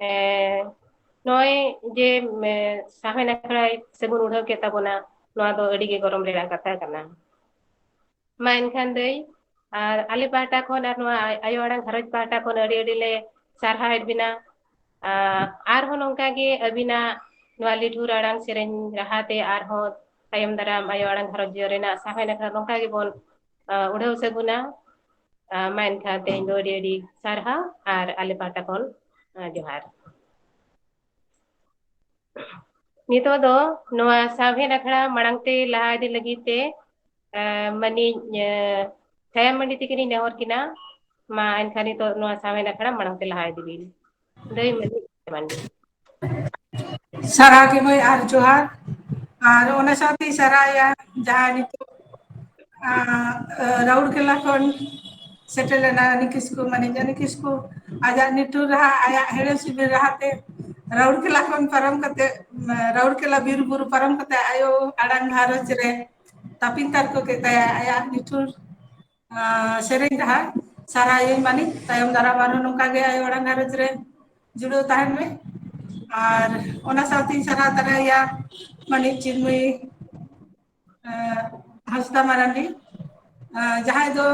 ᱮᱸ, ᱱᱚᱜᱼᱚᱭ ᱡᱮ, ᱮᱸ, ᱥᱟᱶᱦᱮᱫ ᱟᱠᱷᱲᱟᱭ ᱥᱟᱹᱜᱩᱱ ᱩᱰᱷᱟᱹᱣ ᱠᱮᱫ ᱛᱟᱵᱚᱱᱟ, ᱱᱚᱣᱟ ᱫᱚ ᱟᱹᱰᱤ ᱜᱮ ᱜᱚᱨᱚᱢ ᱨᱮᱱᱟᱜ ᱠᱟᱛᱷᱟ ᱠᱟᱱᱟ᱾ ᱢᱟ ᱮᱱᱠᱷᱟᱱ ᱫᱟᱹᱭ, ᱟᱨ ᱟᱞᱮ ᱯᱟᱦᱴᱟ ᱠᱷᱚᱱ ᱟᱨ ᱱᱚᱣᱟ ᱟᱭᱳ ᱟᱲᱟᱝ ᱜᱷᱟᱨᱚᱸᱡᱽ ᱯᱟᱦᱴᱟ ᱠᱷᱚᱱ ᱟᱹᱰᱤ ᱟᱹᱰᱤ ᱞᱮ ᱥᱟᱨᱦᱟᱣᱮᱫ ᱵᱤᱱᱟ᱾ ᱟᱨ ᱟᱨᱦᱚᱸ ᱱᱚᱝᱠᱟ ᱜᱮ ᱟᱹᱵᱤᱱᱟᱜ ᱱᱚᱣᱟ ᱞᱤᱴᱷᱩᱨ ᱟᱲᱟᱝ ᱥᱮᱨᱮᱧ ᱨᱟᱦᱟ ᱛᱮ ᱟᱨᱦᱚᱸ ᱛᱟᱭᱚᱢ ᱫᱟᱨᱟᱢ ᱟᱭᱳ ᱟᱲᱟᱝ ᱜᱷᱟᱨᱚᱸᱡᱽ ᱨᱮᱱᱟᱜ ᱥᱟᱶᱦᱮᱫ ᱟᱠᱷᱲᱟ ᱱᱚᱝᱠᱟ ᱜᱮᱵᱚᱱ, ᱟᱸ, ᱩᱰᱷᱟᱹᱣ ᱥᱟᱹᱜᱩᱱᱟ᱾ ᱟᱸ, ᱢᱟ ᱮᱱᱠᱷᱟᱱ ᱛᱮᱦᱮᱧ ᱫᱚ ᱟᱹᱰᱤ ᱟᱹᱰᱤ ᱥᱟᱨᱦᱟᱣ ᱟᱨ ᱟᱞᱮ ᱯᱟᱦᱴᱟ ᱠᱷᱚᱱ, ᱟᱸ, ᱡᱚᱦᱟᱨ᱾ ᱱᱤᱛᱚᱜ ᱫᱚ ᱱᱚᱣᱟ ᱥᱟᱶᱦᱮᱫ ᱟᱠᱷᱲᱟ ᱢᱟᱲᱟᱝ ᱛᱮ ᱞᱟᱦᱟ ᱤᱫᱤ ᱞᱟᱹᱜᱤᱫ ᱛᱮ, ᱟᱸ, ᱢᱟᱹᱱᱤᱡ, ᱟᱸ, ᱪᱷᱟᱭᱟ ᱢᱟᱹᱱᱰᱤ ᱛᱤᱠᱤᱱᱤᱧ ᱱᱮᱦᱚᱨ ᱠᱤᱱᱟ᱾ ᱢᱟ ᱮᱱᱠᱷᱟᱱ ᱱᱤᱛᱚᱜ ᱱᱚᱣᱟ ᱥᱟᱶᱦᱮᱫ ᱟᱠᱷᱲᱟ ᱢᱟᱲᱟᱝ ᱛᱮ ᱞᱟᱦᱟ ᱤᱫᱤ ᱵᱤᱱ᱾ ᱫᱟᱹᱭ ᱢᱟᱹᱱᱤᱡ ᱢᱟᱹᱱᱰᱤ᱾ ᱥᱟᱨᱦᱟᱣ ᱜᱮ ᱢᱟᱹᱭ ᱟᱨ ᱡᱚᱦᱟᱨ᱾ ᱟᱨ ᱚᱱᱟ ᱥᱟᱶᱛᱮᱧ ᱥᱟᱨᱦᱟᱣᱮᱭᱟ ᱡᱟᱦᱟᱸᱭ ᱱᱤᱛᱚᱜ, ᱟᱸ, ᱨᱟᱩᱨᱠᱮᱞᱟ ᱠᱷᱚᱱ ᱥᱮᱴᱮᱨ ᱞᱮᱱᱟ ᱟᱹᱱᱤ ᱠᱤᱥᱠᱩ, ᱢᱟᱹᱱᱤᱡ ᱟᱹᱱᱤ ᱠᱤᱥᱠᱩ᱾ ᱟᱡᱟᱜ ᱱᱤᱴᱷᱩᱨ ᱨᱟᱦᱟ, ᱟᱭᱟᱜ ᱦᱮᱲᱮᱢ ᱥᱤᱵᱤᱞ ᱨᱟᱦᱟᱛᱮ ᱨᱟᱩᱨᱠᱮᱞᱟ ᱠᱷᱚᱱ ᱯᱟᱨᱚᱢ ᱠᱟᱛᱮ, ᱨᱟᱩᱨᱠᱮᱞᱟ ᱵᱤᱨ ᱵᱩᱨᱩ ᱯᱟᱨᱚᱢ ᱠᱟᱛᱮ ᱟᱭᱳ ᱟᱲᱟᱝ ᱜᱷᱟᱨᱚᱸᱡᱽ ᱨᱮ ᱛᱟᱹᱯᱤᱧ ᱛᱟᱨᱠᱚ ᱠᱮᱫ ᱛᱟᱭᱟ᱾ ᱟᱭᱟᱜ ᱱᱤᱴᱷᱩᱨ, ᱟᱸ, ᱥᱮᱨᱮᱧ ᱨᱟᱦᱟ ᱥᱟᱨᱦᱟᱣᱤᱭᱟᱹᱧ ᱢᱟᱹᱱᱤᱡ᱾ ᱛᱟᱭᱚᱢ ᱫᱟᱨᱟᱢ ᱟᱨᱦᱚᱸ ᱱᱚᱝᱠᱟ ᱜᱮ ᱟᱭᱳ ᱟᱲᱟᱝ ᱜᱷᱟᱨᱚᱸᱡᱽ ᱨᱮ ᱡᱩᱲᱟᱹᱣ ᱛᱟᱦᱮᱱ ᱢᱮ᱾ ᱟᱨ ᱚᱱᱟ ᱥᱟᱶᱛᱮᱧ ᱥᱟᱨᱦᱟᱣ ᱛᱟᱨᱟᱭᱟ ᱢᱟᱹᱱᱤᱡ ᱪᱤᱱᱢᱚᱭᱤ, ᱟᱸ, ᱦᱟᱸᱥᱫᱟ ᱢᱟᱨᱟᱱᱰᱤ, ᱟᱸ, ᱡᱟᱦᱟᱸᱭ ᱫᱚ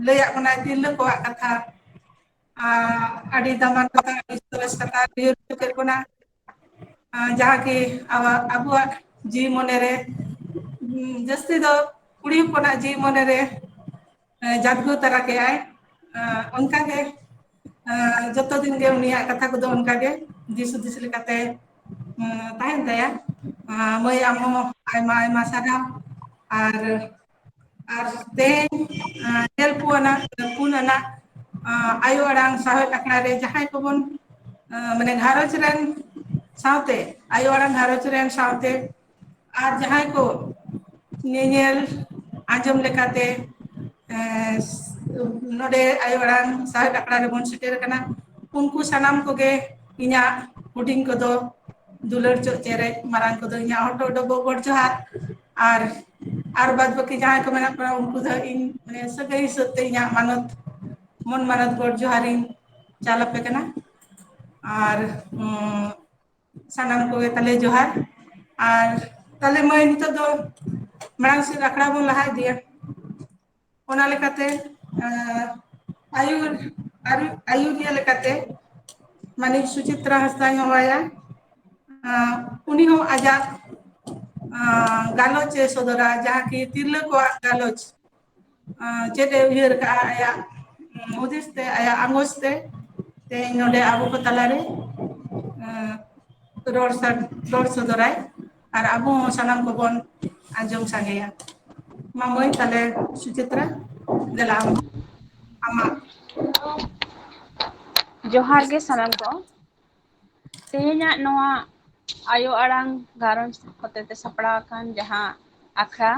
ᱞᱟᱹᱭᱟᱜ ᱵᱚᱱᱟᱭ ᱛᱤᱨᱞᱟᱹ ᱠᱚᱣᱟᱜ ᱠᱟᱛᱷᱟ᱾ ᱟᱸ, ᱟᱹᱰᱤ ᱫᱟᱢᱟᱱ ᱠᱟᱛᱷᱟ, ᱟᱹᱰᱤ ᱥᱚᱨᱮᱥ ᱠᱟᱛᱷᱟ ᱩᱭᱦᱟᱹᱨ ᱦᱚᱪᱚ ᱠᱮᱫ ᱵᱚᱱᱟ᱾ ᱟᱸ, ᱡᱟᱦᱟᱸ ᱠᱤ ᱟᱵᱚ, ᱟᱵᱚᱣᱟᱜ ᱡᱤᱣᱤ ᱢᱚᱱᱮ ᱨᱮ, ᱩᱸ, ᱡᱟᱹᱥᱛᱤ ᱫᱚ ᱠᱩᱲᱤ ᱦᱚᱯᱚᱱᱟᱜ ᱡᱤᱣᱤ ᱢᱚᱱᱮ ᱨᱮ, ᱮᱸ, ᱡᱟᱫᱽᱜᱚ ᱛᱟᱨᱟ ᱠᱮᱜᱼᱟᱭ᱾ ᱟᱸ, ᱚᱱᱠᱟ ᱜᱮ, ᱟᱸ, ᱡᱚᱛᱚ ᱫᱤᱱ ᱜᱮ ᱩᱱᱤᱭᱟᱜ ᱠᱟᱛᱷᱟ ᱠᱚᱫᱚ ᱚᱱᱠᱟ ᱜᱮ ᱫᱤᱥ ᱦᱩᱫᱤᱥ ᱞᱮᱠᱟᱛᱮ ᱛᱟᱦᱮᱱ ᱛᱟᱭᱟ᱾ ᱢᱟᱹᱭ, ᱟᱢ ᱦᱚᱸ ᱟᱭᱢᱟ ᱟᱭᱢᱟ ᱥᱟᱨᱦᱟᱣ᱾ ᱟᱨ ᱟᱨ ᱛᱮᱦᱮᱧ ᱜᱮᱞ ᱯᱩᱱ ᱟᱱᱟᱜ ᱯᱩᱱ ᱟᱱᱟᱜ ᱟᱭᱳ ᱟᱲᱟᱝ ᱥᱟᱶᱦᱮᱫ ᱟᱠᱷᱲᱟ ᱨᱮ ᱡᱟᱦᱟᱸᱭ ᱠᱚᱵᱚᱱ ᱢᱟᱱᱮ ᱜᱷᱟᱨᱚᱸᱡᱽ ᱨᱮᱱ ᱥᱟᱶᱛᱮ, ᱟᱭᱳ ᱟᱲᱟᱝ ᱜᱷᱟᱨᱚᱸᱡᱽ ᱨᱮᱱ ᱥᱟᱶᱛᱮ ᱟᱨ ᱡᱟᱦᱟᱸᱭ ᱠᱚ ᱧᱮᱧᱮᱞ ᱟᱸᱡᱚᱢ ᱞᱮᱠᱟᱛᱮ ᱱᱚᱰᱮ ᱟᱭᱳ ᱟᱲᱟᱝ ᱥᱟᱶᱦᱮᱫ ᱟᱠᱷᱲᱟ ᱨᱮᱵᱚᱱ ᱥᱮᱴᱮᱨ ᱟᱠᱟᱱᱟ, ᱩᱱᱠᱩ ᱥᱟᱱᱟᱢ ᱠᱚᱜᱮ ᱤᱧᱟᱹᱜ ᱦᱩᱰᱤᱧ ᱠᱚᱫᱚ ᱫᱩᱞᱟᱹᱲ ᱪᱚᱜ ᱪᱮᱨᱮᱡ, ᱢᱟᱨᱟᱝ ᱠᱚᱫᱚ ᱤᱧᱟᱹᱜ ᱦᱚᱴᱚᱜ ᱰᱚᱵᱚᱜ ᱜᱚᱰ ᱡᱚᱦᱟᱨ᱾ ᱟᱨ ᱟᱨ ᱵᱟᱫ ᱵᱟᱹᱠᱤ ᱡᱟᱦᱟᱸᱭ ᱠᱚ ᱢᱮᱱᱟᱜ ᱠᱚᱣᱟ, ᱩᱱᱠᱩ ᱫᱚ ᱤᱧ ᱢᱟᱱᱮ ᱥᱟᱹᱜᱟᱹᱭ ᱦᱤᱥᱟᱹᱵ ᱛᱮ ᱤᱧᱟᱹᱜ ᱢᱟᱱᱚᱛ, ᱢᱚᱱ ᱢᱟᱱᱚᱛ ᱜᱚᱰ ᱡᱚᱦᱟᱨᱤᱧ ᱪᱟᱞ ᱟᱯᱮ ᱠᱟᱱᱟ᱾ ᱟᱨ ᱥᱟᱱᱟᱢ ᱠᱚᱜᱮ ᱛᱟᱦᱞᱮ ᱡᱚᱦᱟᱨ᱾ ᱟᱨ ᱛᱟᱦᱞᱮ ᱢᱟᱹᱭ, ᱱᱤᱛᱚᱜ ᱫᱚ ᱢᱟᱲᱟᱝ ᱥᱮᱫ ᱟᱠᱷᱲᱟ ᱵᱚᱱ ᱞᱟᱦᱟ ᱤᱫᱤᱭᱟ᱾ ᱚᱱᱟ ᱞᱮᱠᱟᱛᱮ ᱟᱹᱭᱩᱨ ᱟᱹᱭᱩᱨᱤᱭᱟᱹ ᱞᱮᱠᱟᱛᱮ ᱢᱟᱹᱱᱤᱡ ᱥᱩᱪᱤᱛᱨᱟ ᱦᱟᱸᱥᱫᱟᱧ ᱦᱚᱦᱚᱣᱟᱭᱟ᱾ ᱩᱱᱤ ᱦᱚᱸ ᱟᱡᱟᱜ ᱜᱟᱞᱚᱪ ᱮ ᱥᱚᱫᱚᱨᱟ, ᱡᱟᱦᱟᱸ ᱠᱤ ᱛᱤᱨᱞᱟᱹ ᱠᱚᱣᱟᱜ ᱜᱟᱞᱚᱪ ᱪᱮᱫ ᱮ ᱩᱭᱦᱟᱹᱨ ᱠᱟᱜᱼᱟ ᱟᱭᱟᱜ ᱦᱩᱫᱤᱥ ᱛᱮ, ᱟᱭᱟᱜ ᱟᱸᱜᱚᱪ ᱛᱮ ᱛᱮᱦᱮᱧ ᱱᱚᱰᱮ ᱟᱵᱚ ᱠᱚ ᱛᱟᱞᱟᱨᱮ ᱨᱚᱲ ᱥᱟ-, ᱨᱚᱲ ᱥᱚᱫᱚᱨᱟᱭ ᱟᱨ ᱟᱵᱚ ᱦᱚᱸ ᱥᱟᱱᱟᱢ ᱠᱚᱵᱚᱱ ᱟᱸᱡᱚᱢ ᱥᱟᱸᱜᱮᱭᱟ᱾ ᱢᱟ ᱢᱟᱹᱭ, ᱛᱟᱦᱞᱮ ᱥᱩᱪᱤᱛᱨᱟ, ᱫᱮᱞᱟ ᱟᱢ ᱟᱢᱟᱜ᱾ ᱡᱚᱦᱟᱨ ᱜᱮ ᱥᱟᱱᱟᱢ ᱠᱚ᱾ ᱛᱮᱦᱮᱧᱟᱜ ᱱᱚᱣᱟ ᱟᱭᱳ ᱟᱲᱟᱝ ᱜᱷᱟᱨᱚᱸᱡᱽ ᱦᱚᱛᱮᱛᱮ ᱥᱟᱯᱲᱟᱣ ᱟᱠᱟᱱ ᱡᱟᱦᱟᱸ ᱟᱠᱷᱲᱟ,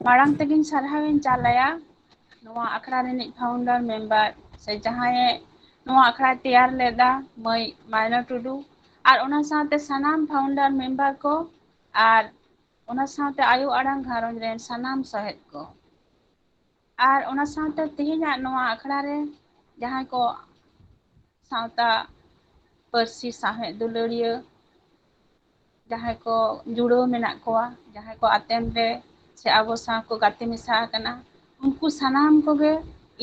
ᱢᱟᱲᱟᱝ ᱛᱮᱜᱮᱧ ᱥᱟᱨᱦᱟᱣᱤᱧ ᱪᱟᱞ ᱟᱭᱟ ᱱᱚᱣᱟ ᱟᱠᱷᱲᱟ ᱨᱤᱱᱤᱡ founder member ᱥᱮ ᱡᱟᱦᱟᱸᱭᱮ ᱱᱚᱣᱟ ᱟᱠᱷᱲᱟᱭ ᱛᱮᱭᱟᱨ ᱞᱮᱫᱟ, ᱢᱟᱹᱭ ᱢᱟᱭᱱᱟ ᱴᱩᱰᱩ, ᱟᱨ ᱚᱱᱟ ᱥᱟᱶᱛᱮ ᱥᱟᱱᱟᱢ founder member ᱠᱚ, ᱟᱨ ᱚᱱᱟ ᱥᱟᱶᱛᱮ ᱟᱭᱳ ᱟᱲᱟᱝ ᱜᱷᱟᱨᱚᱸᱡᱽ ᱨᱮᱱ ᱥᱟᱱᱟᱢ ᱥᱚᱦᱮᱫ ᱠᱚ, ᱟᱨ ᱚᱱᱟ ᱥᱟᱶᱛᱮ ᱛᱮᱦᱮᱧᱟᱜ ᱱᱚᱣᱟ ᱟᱠᱷᱲᱟ ᱨᱮ ᱡᱟᱦᱟᱸᱭ ᱠᱚ ᱥᱟᱶᱛᱟ ᱯᱟᱹᱨᱥᱤ ᱥᱟᱶᱦᱮᱫ ᱫᱩᱞᱟᱹᱲᱤᱭᱟᱹ, ᱡᱟᱦᱟᱸᱭ ᱠᱚ ᱡᱩᱲᱟᱹᱣ ᱢᱮᱱᱟᱜ ᱠᱚᱣᱟ, ᱡᱟᱦᱟᱸᱭ ᱠᱚ ᱟᱛᱮᱱ ᱨᱮ ᱥᱮ ᱟᱵᱚ ᱥᱟᱶ ᱠᱚ ᱜᱟᱛᱮ ᱢᱮᱥᱟ ᱟᱠᱟᱱᱟ, ᱩᱱᱠᱩ ᱥᱟᱱᱟᱢ ᱠᱚᱜᱮ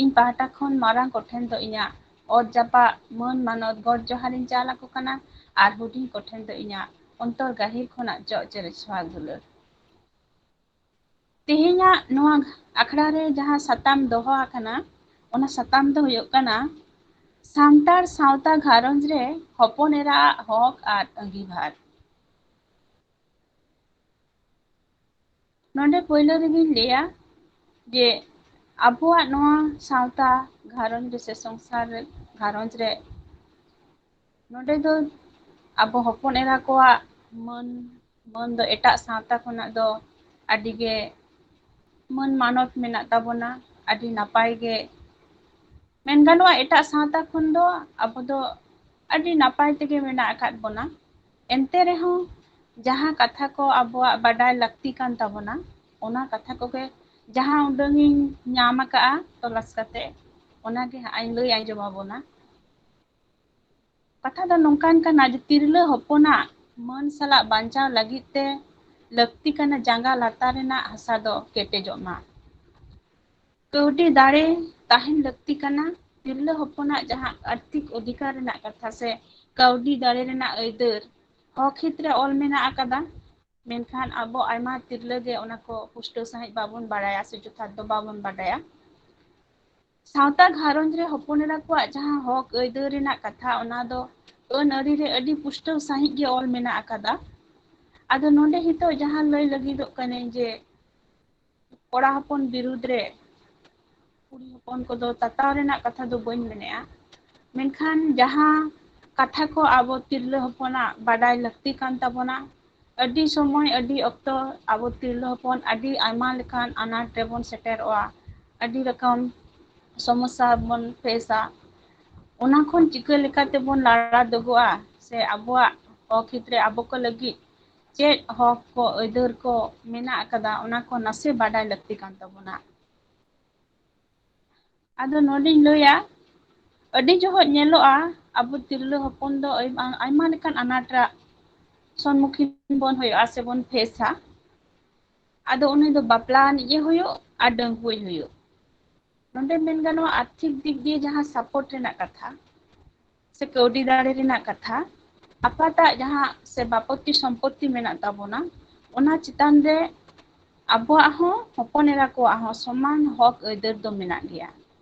ᱤᱧ ᱯᱟᱦᱴᱟ ᱠᱷᱚᱱ ᱢᱟᱨᱟᱝ ᱠᱚᱴᱷᱮᱱ ᱫᱚ ᱤᱧᱟᱹᱜ ᱚᱛ ᱡᱟᱯᱟᱜ ᱢᱟᱹᱱ ᱢᱟᱱᱚᱛ ᱜᱚᱰ ᱡᱚᱦᱟᱨᱤᱧ ᱪᱟᱞ ᱟᱠᱚ ᱠᱟᱱᱟ᱾ ᱟᱨ ᱦᱩᱰᱤᱧ ᱠᱚᱴᱷᱮᱱ ᱫᱚ ᱤᱧᱟᱹᱜ ᱚᱱᱛᱚᱨ ᱜᱟᱹᱦᱤᱨ ᱠᱷᱚᱱᱟᱜ ᱪᱚᱜ ᱪᱮᱨᱮᱡ ᱥᱚᱦᱟᱜ ᱫᱩᱞᱟᱹᱲ᱾ ᱛᱮᱦᱮᱧᱟᱜ ᱱᱚᱣᱟ ᱟᱠᱷᱲᱟ ᱨᱮ ᱡᱟᱦᱟᱸ ᱥᱟᱛᱟᱢ ᱫᱚᱦᱚ ᱟᱠᱟᱱᱟ, ᱚᱱᱟ ᱥᱟᱛᱟᱢ ᱫᱚ ᱦᱩᱭᱩᱜ ᱠᱟᱱᱟ ᱥᱟᱱᱛᱟᱲ ᱥᱟᱶᱛᱟ ᱜᱷᱟᱨᱚᱸᱡᱽ ᱨᱮ ᱦᱚᱯᱚᱱ ᱮᱨᱟ ᱟᱜ ᱦᱚᱠ ᱟᱨ ᱟᱸᱜᱤᱵᱷᱟᱨ᱾ ᱱᱚᱰᱮ ᱯᱳᱭᱞᱳ ᱨᱮᱜᱤᱧ ᱞᱟᱹᱭᱟ ᱡᱮ ᱟᱵᱚᱣᱟᱜ ᱱᱚᱣᱟ ᱥᱟᱶᱛᱟ ᱜᱷᱟᱨᱚᱸᱡᱽ ᱨᱮ ᱥᱮ ᱥᱚᱝᱥᱟᱨ ᱨᱮ, ᱜᱷᱟᱨᱚᱸᱡᱽ ᱨᱮ ᱱᱚᱰᱮ ᱫᱚ ᱟᱵᱚ ᱦᱚᱯᱚᱱ ᱮᱨᱟ ᱠᱚᱣᱟᱜ ᱢᱟᱹᱱ, ᱢᱟᱹᱱ ᱫᱚ ᱮᱴᱟᱜ ᱥᱟᱶᱛᱟ ᱠᱷᱚᱱᱟᱜ ᱫᱚ ᱟᱹᱰᱤ ᱜᱮ ᱢᱟᱹᱱ ᱢᱟᱱᱚᱛ ᱢᱮᱱᱟᱜ ᱛᱟᱵᱚᱱᱟ, ᱟᱹᱰᱤ ᱱᱟᱯᱟᱭ ᱜᱮ᱾ ᱢᱮᱱ ᱜᱟᱱᱚᱜᱼᱟ, ᱮᱴᱟᱜ ᱥᱟᱶᱛᱟ ᱠᱷᱚᱱ ᱫᱚ ᱟᱵᱚ ᱫᱚ ᱟᱹᱰᱤ ᱱᱟᱯᱟᱭ ᱛᱮᱜᱮ ᱢᱮᱱᱟᱜ ᱟᱠᱟᱫ ᱵᱚᱱᱟ᱾ ᱮᱱᱛᱮ ᱨᱮᱦᱚᱸ ᱡᱟᱦᱟᱸ ᱠᱟᱛᱷᱟ ᱠᱚ ᱟᱵᱚᱣᱟᱜ ᱵᱟᱰᱟᱭ ᱞᱟᱹᱠᱛᱤ ᱠᱟᱱ ᱛᱟᱵᱚᱱᱟ, ᱚᱱᱟ ᱠᱟᱛᱷᱟ ᱠᱚᱜᱮ ᱡᱟᱦᱟᱸ ᱩᱰᱟᱹᱝ ᱤᱧ ᱧᱟᱢ ᱟᱠᱟᱫᱼᱟ ᱛᱚᱞᱟᱥ ᱠᱟᱛᱮ, ᱚᱱᱟᱜᱮ ᱦᱟᱸᱜ ᱤᱧ ᱞᱟᱹᱭ ᱟᱸᱡᱚᱢ ᱟᱵᱚᱱᱟ᱾ ᱠᱟᱛᱷᱟ ᱫᱚ ᱱᱚᱝᱠᱟᱱ ᱠᱟᱱᱟ ᱡᱮ ᱛᱤᱨᱞᱟᱹ ᱦᱚᱯᱚᱱᱟᱜ ᱢᱟᱹᱱ ᱥᱟᱞᱟᱜ ᱵᱟᱧᱪᱟᱣ ᱞᱟᱹᱜᱤᱫ ᱛᱮ ᱞᱟᱹᱠᱛᱤ ᱠᱟᱱᱟ ᱡᱟᱸᱜᱟ ᱞᱟᱛᱟᱨ ᱨᱮᱱᱟᱜ ᱦᱟᱥᱟ ᱫᱚ ᱠᱮᱴᱮᱡᱚᱜ ᱢᱟ᱾ ᱠᱟᱹᱣᱰᱤ ᱫᱟᱲᱮ ᱛᱟᱦᱮᱱ ᱞᱟᱹᱠᱛᱤ ᱠᱟᱱᱟ᱾ ᱛᱤᱨᱞᱟᱹ ᱦᱚᱯᱚᱱᱟᱜ ᱡᱟᱦᱟᱸ ᱟᱨᱛᱷᱤᱠ ᱚᱫᱷᱤᱠᱟᱨ ᱨᱮᱱᱟᱜ ᱠᱟᱛᱷᱟ ᱥᱮ ᱠᱟᱹᱣᱰᱤ ᱫᱟᱲᱮ ᱨᱮᱱᱟᱜ ᱟᱹᱭᱫᱟᱹᱨ ᱦᱚᱠ ᱦᱤᱛ ᱨᱮ ᱚᱞ ᱢᱮᱱᱟᱜ ᱟᱠᱟᱫᱟ, ᱢᱮᱱᱠᱷᱟᱱ ᱟᱵᱚ ᱟᱭᱢᱟ ᱛᱤᱨᱞᱟᱹ ᱜᱮ ᱚᱱᱟ ᱠᱚ ᱯᱩᱥᱴᱟᱹᱣ ᱥᱟᱺᱦᱤᱡ ᱵᱟᱵᱚᱱ ᱵᱟᱲᱟᱭᱟ ᱥᱮ ᱡᱚᱛᱷᱟᱛ ᱫᱚ ᱵᱟᱵᱚᱱ ᱵᱟᱰᱟᱭᱟ᱾ ᱥᱟᱶᱛᱟ ᱜᱷᱟᱨᱚᱸᱡᱽ ᱨᱮ ᱦᱚᱯᱚᱱ ᱮᱨᱟ ᱠᱚᱣᱟᱜ ᱡᱟᱦᱟᱸ ᱦᱚᱠ ᱟᱹᱭᱫᱟᱹᱨ ᱨᱮᱱᱟᱜ ᱠᱟᱛᱷᱟ, ᱚᱱᱟ ᱫᱚ ᱟᱹᱱ ᱟᱹᱨᱤ ᱨᱮ ᱟᱹᱰᱤ ᱯᱩᱥᱴᱟᱹᱣ ᱥᱟᱺᱦᱤᱡ ᱜᱮ ᱚᱞ ᱢᱮᱱᱟᱜ ᱟᱠᱟᱫᱟ᱾ ᱟᱫᱚ ᱱᱚᱰᱮ ᱱᱤᱛᱚᱜ ᱡᱟᱦᱟᱸ ᱞᱟᱹᱭ ᱞᱟᱹᱜᱤᱫᱚᱜ ᱠᱟᱹᱱᱟᱹᱧ ᱡᱮ ᱠᱚᱲᱟ ᱦᱚᱯᱚᱱ ᱵᱤᱨᱩᱫᱽ ᱨᱮ ᱠᱩᱲᱤ ᱦᱚᱯᱚᱱ ᱠᱚᱫᱚ ᱛᱟᱛᱟᱣ ᱨᱮᱱᱟᱜ ᱠᱟᱛᱷᱟ ᱫᱚ ᱵᱟᱹᱧ ᱢᱮᱱᱮᱫᱼᱟ, ᱢᱮᱱᱠᱷᱟᱱ ᱡᱟᱦᱟᱸ ᱠᱟᱛᱷᱟ ᱠᱚ ᱟᱵᱚ ᱛᱤᱨᱞᱟᱹ ᱦᱚᱯᱚᱱᱟᱜ ᱵᱟᱰᱟᱭ ᱞᱟᱹᱠᱛᱤ ᱠᱟᱱ ᱛᱟᱵᱚᱱᱟ, ᱟᱹᱰᱤ ᱥᱚᱢᱚᱭ ᱟᱹᱰᱤ ᱚᱠᱛᱚ ᱟᱵᱚ ᱛᱤᱨᱞᱟᱹ ᱦᱚᱯᱚᱱ ᱟᱹᱰᱤ ᱟᱭᱢᱟ ᱞᱮᱠᱟᱱ ᱟᱱᱟᱴ ᱨᱮᱵᱚᱱ ᱥᱮᱴᱮᱨᱚᱜᱼᱟ, ᱟᱹᱰᱤ ᱨᱚᱠᱚᱢ ᱥᱚᱢᱚᱥᱥᱟ ᱵᱚᱱ ᱯᱷᱮᱥᱟ᱾ ᱚᱱᱟ ᱠᱷᱚᱱ ᱪᱤᱠᱟᱹ ᱞᱮᱠᱟᱛᱮᱵᱚᱱ ᱞᱟᱲᱟ ᱫᱚᱜᱚᱜᱼᱟ ᱥᱮ ᱟᱵᱚᱣᱟᱜ ᱦᱚᱠ ᱦᱤᱛ ᱨᱮ ᱟᱵᱚ ᱠᱚ ᱞᱟᱹᱜᱤᱫ ᱪᱮᱫ ᱦᱚᱠ ᱠᱚ ᱟᱹᱭᱫᱟᱹᱨ ᱠᱚ ᱢᱮᱱᱟᱜ ᱟᱠᱟᱫᱟ, ᱚᱱᱟ ᱠᱚ ᱱᱟᱥᱮ ᱵᱟᱰᱟᱭ ᱞᱟᱹᱠᱛᱤ ᱠᱟᱱ ᱛᱟᱵᱚᱱᱟ᱾ ᱟᱫᱚ ᱱᱚᱰᱮᱧ ᱞᱟᱹᱭᱟ, ᱟᱹᱰᱤ ᱡᱚᱦᱚᱜ ᱧᱮᱞᱚᱜᱼᱟ ᱟᱵᱚ ᱛᱤᱨᱞᱟᱹ ᱦᱚᱯᱚᱱ ᱫᱚ ᱟᱭᱢᱟ, ᱟᱭᱢᱟ ᱞᱮᱠᱟᱱ ᱟᱱᱟᱴ ᱨᱮᱭᱟᱜ ᱥᱚᱱᱢᱩᱠᱷᱤᱱ ᱵᱚᱱ ᱦᱩᱭᱩᱜᱼᱟ ᱥᱮᱵᱚᱱ ᱯᱷᱮᱥᱟ᱾ ᱟᱫᱚ ᱩᱱᱤ ᱫᱚ ᱵᱟᱯᱞᱟ ᱟᱹᱱᱤᱡ ᱮ ᱦᱩᱭᱩᱜ ᱟᱨ ᱰᱟᱺᱜᱩᱣᱟᱹᱭ ᱦᱩᱭᱩᱜ, ᱱᱚᱰᱮ ᱢᱮᱱ ᱜᱟᱱᱚᱜᱼᱟ ᱟᱨᱛᱷᱤᱠ ᱫᱤᱠ ᱫᱤᱭᱮ ᱡᱟᱦᱟᱸ ᱥᱟᱯᱳᱨᱴ ᱨᱮᱱᱟᱜ ᱠᱟᱛᱷᱟ ᱥᱮ ᱠᱟᱹᱣᱰᱤ ᱫᱟᱲᱮ ᱨᱮᱱᱟᱜ ᱠᱟᱛᱷᱟ, ᱟᱯᱟᱛᱟᱜ ᱡᱟᱦᱟᱸ ᱥᱮ ᱵᱟᱯᱚᱛᱤ ᱥᱚᱢᱯᱚᱛᱤ ᱢᱮᱱᱟᱜ ᱛᱟᱵᱚᱱᱟ, ᱚᱱᱟ ᱪᱮᱛᱟᱱ ᱨᱮ ᱟᱵᱚᱣᱟᱜ ᱦᱚᱸ ᱦᱚᱯᱚᱱ ᱮᱨᱟ ᱠᱚᱣᱟᱜ ᱦᱚᱸ ᱥᱚᱢᱟᱱ ᱦᱚᱠ ᱟᱹᱭᱫᱟᱹᱨ ᱫᱚ ᱢᱮᱱᱟᱜ ᱜᱮᱭᱟ᱾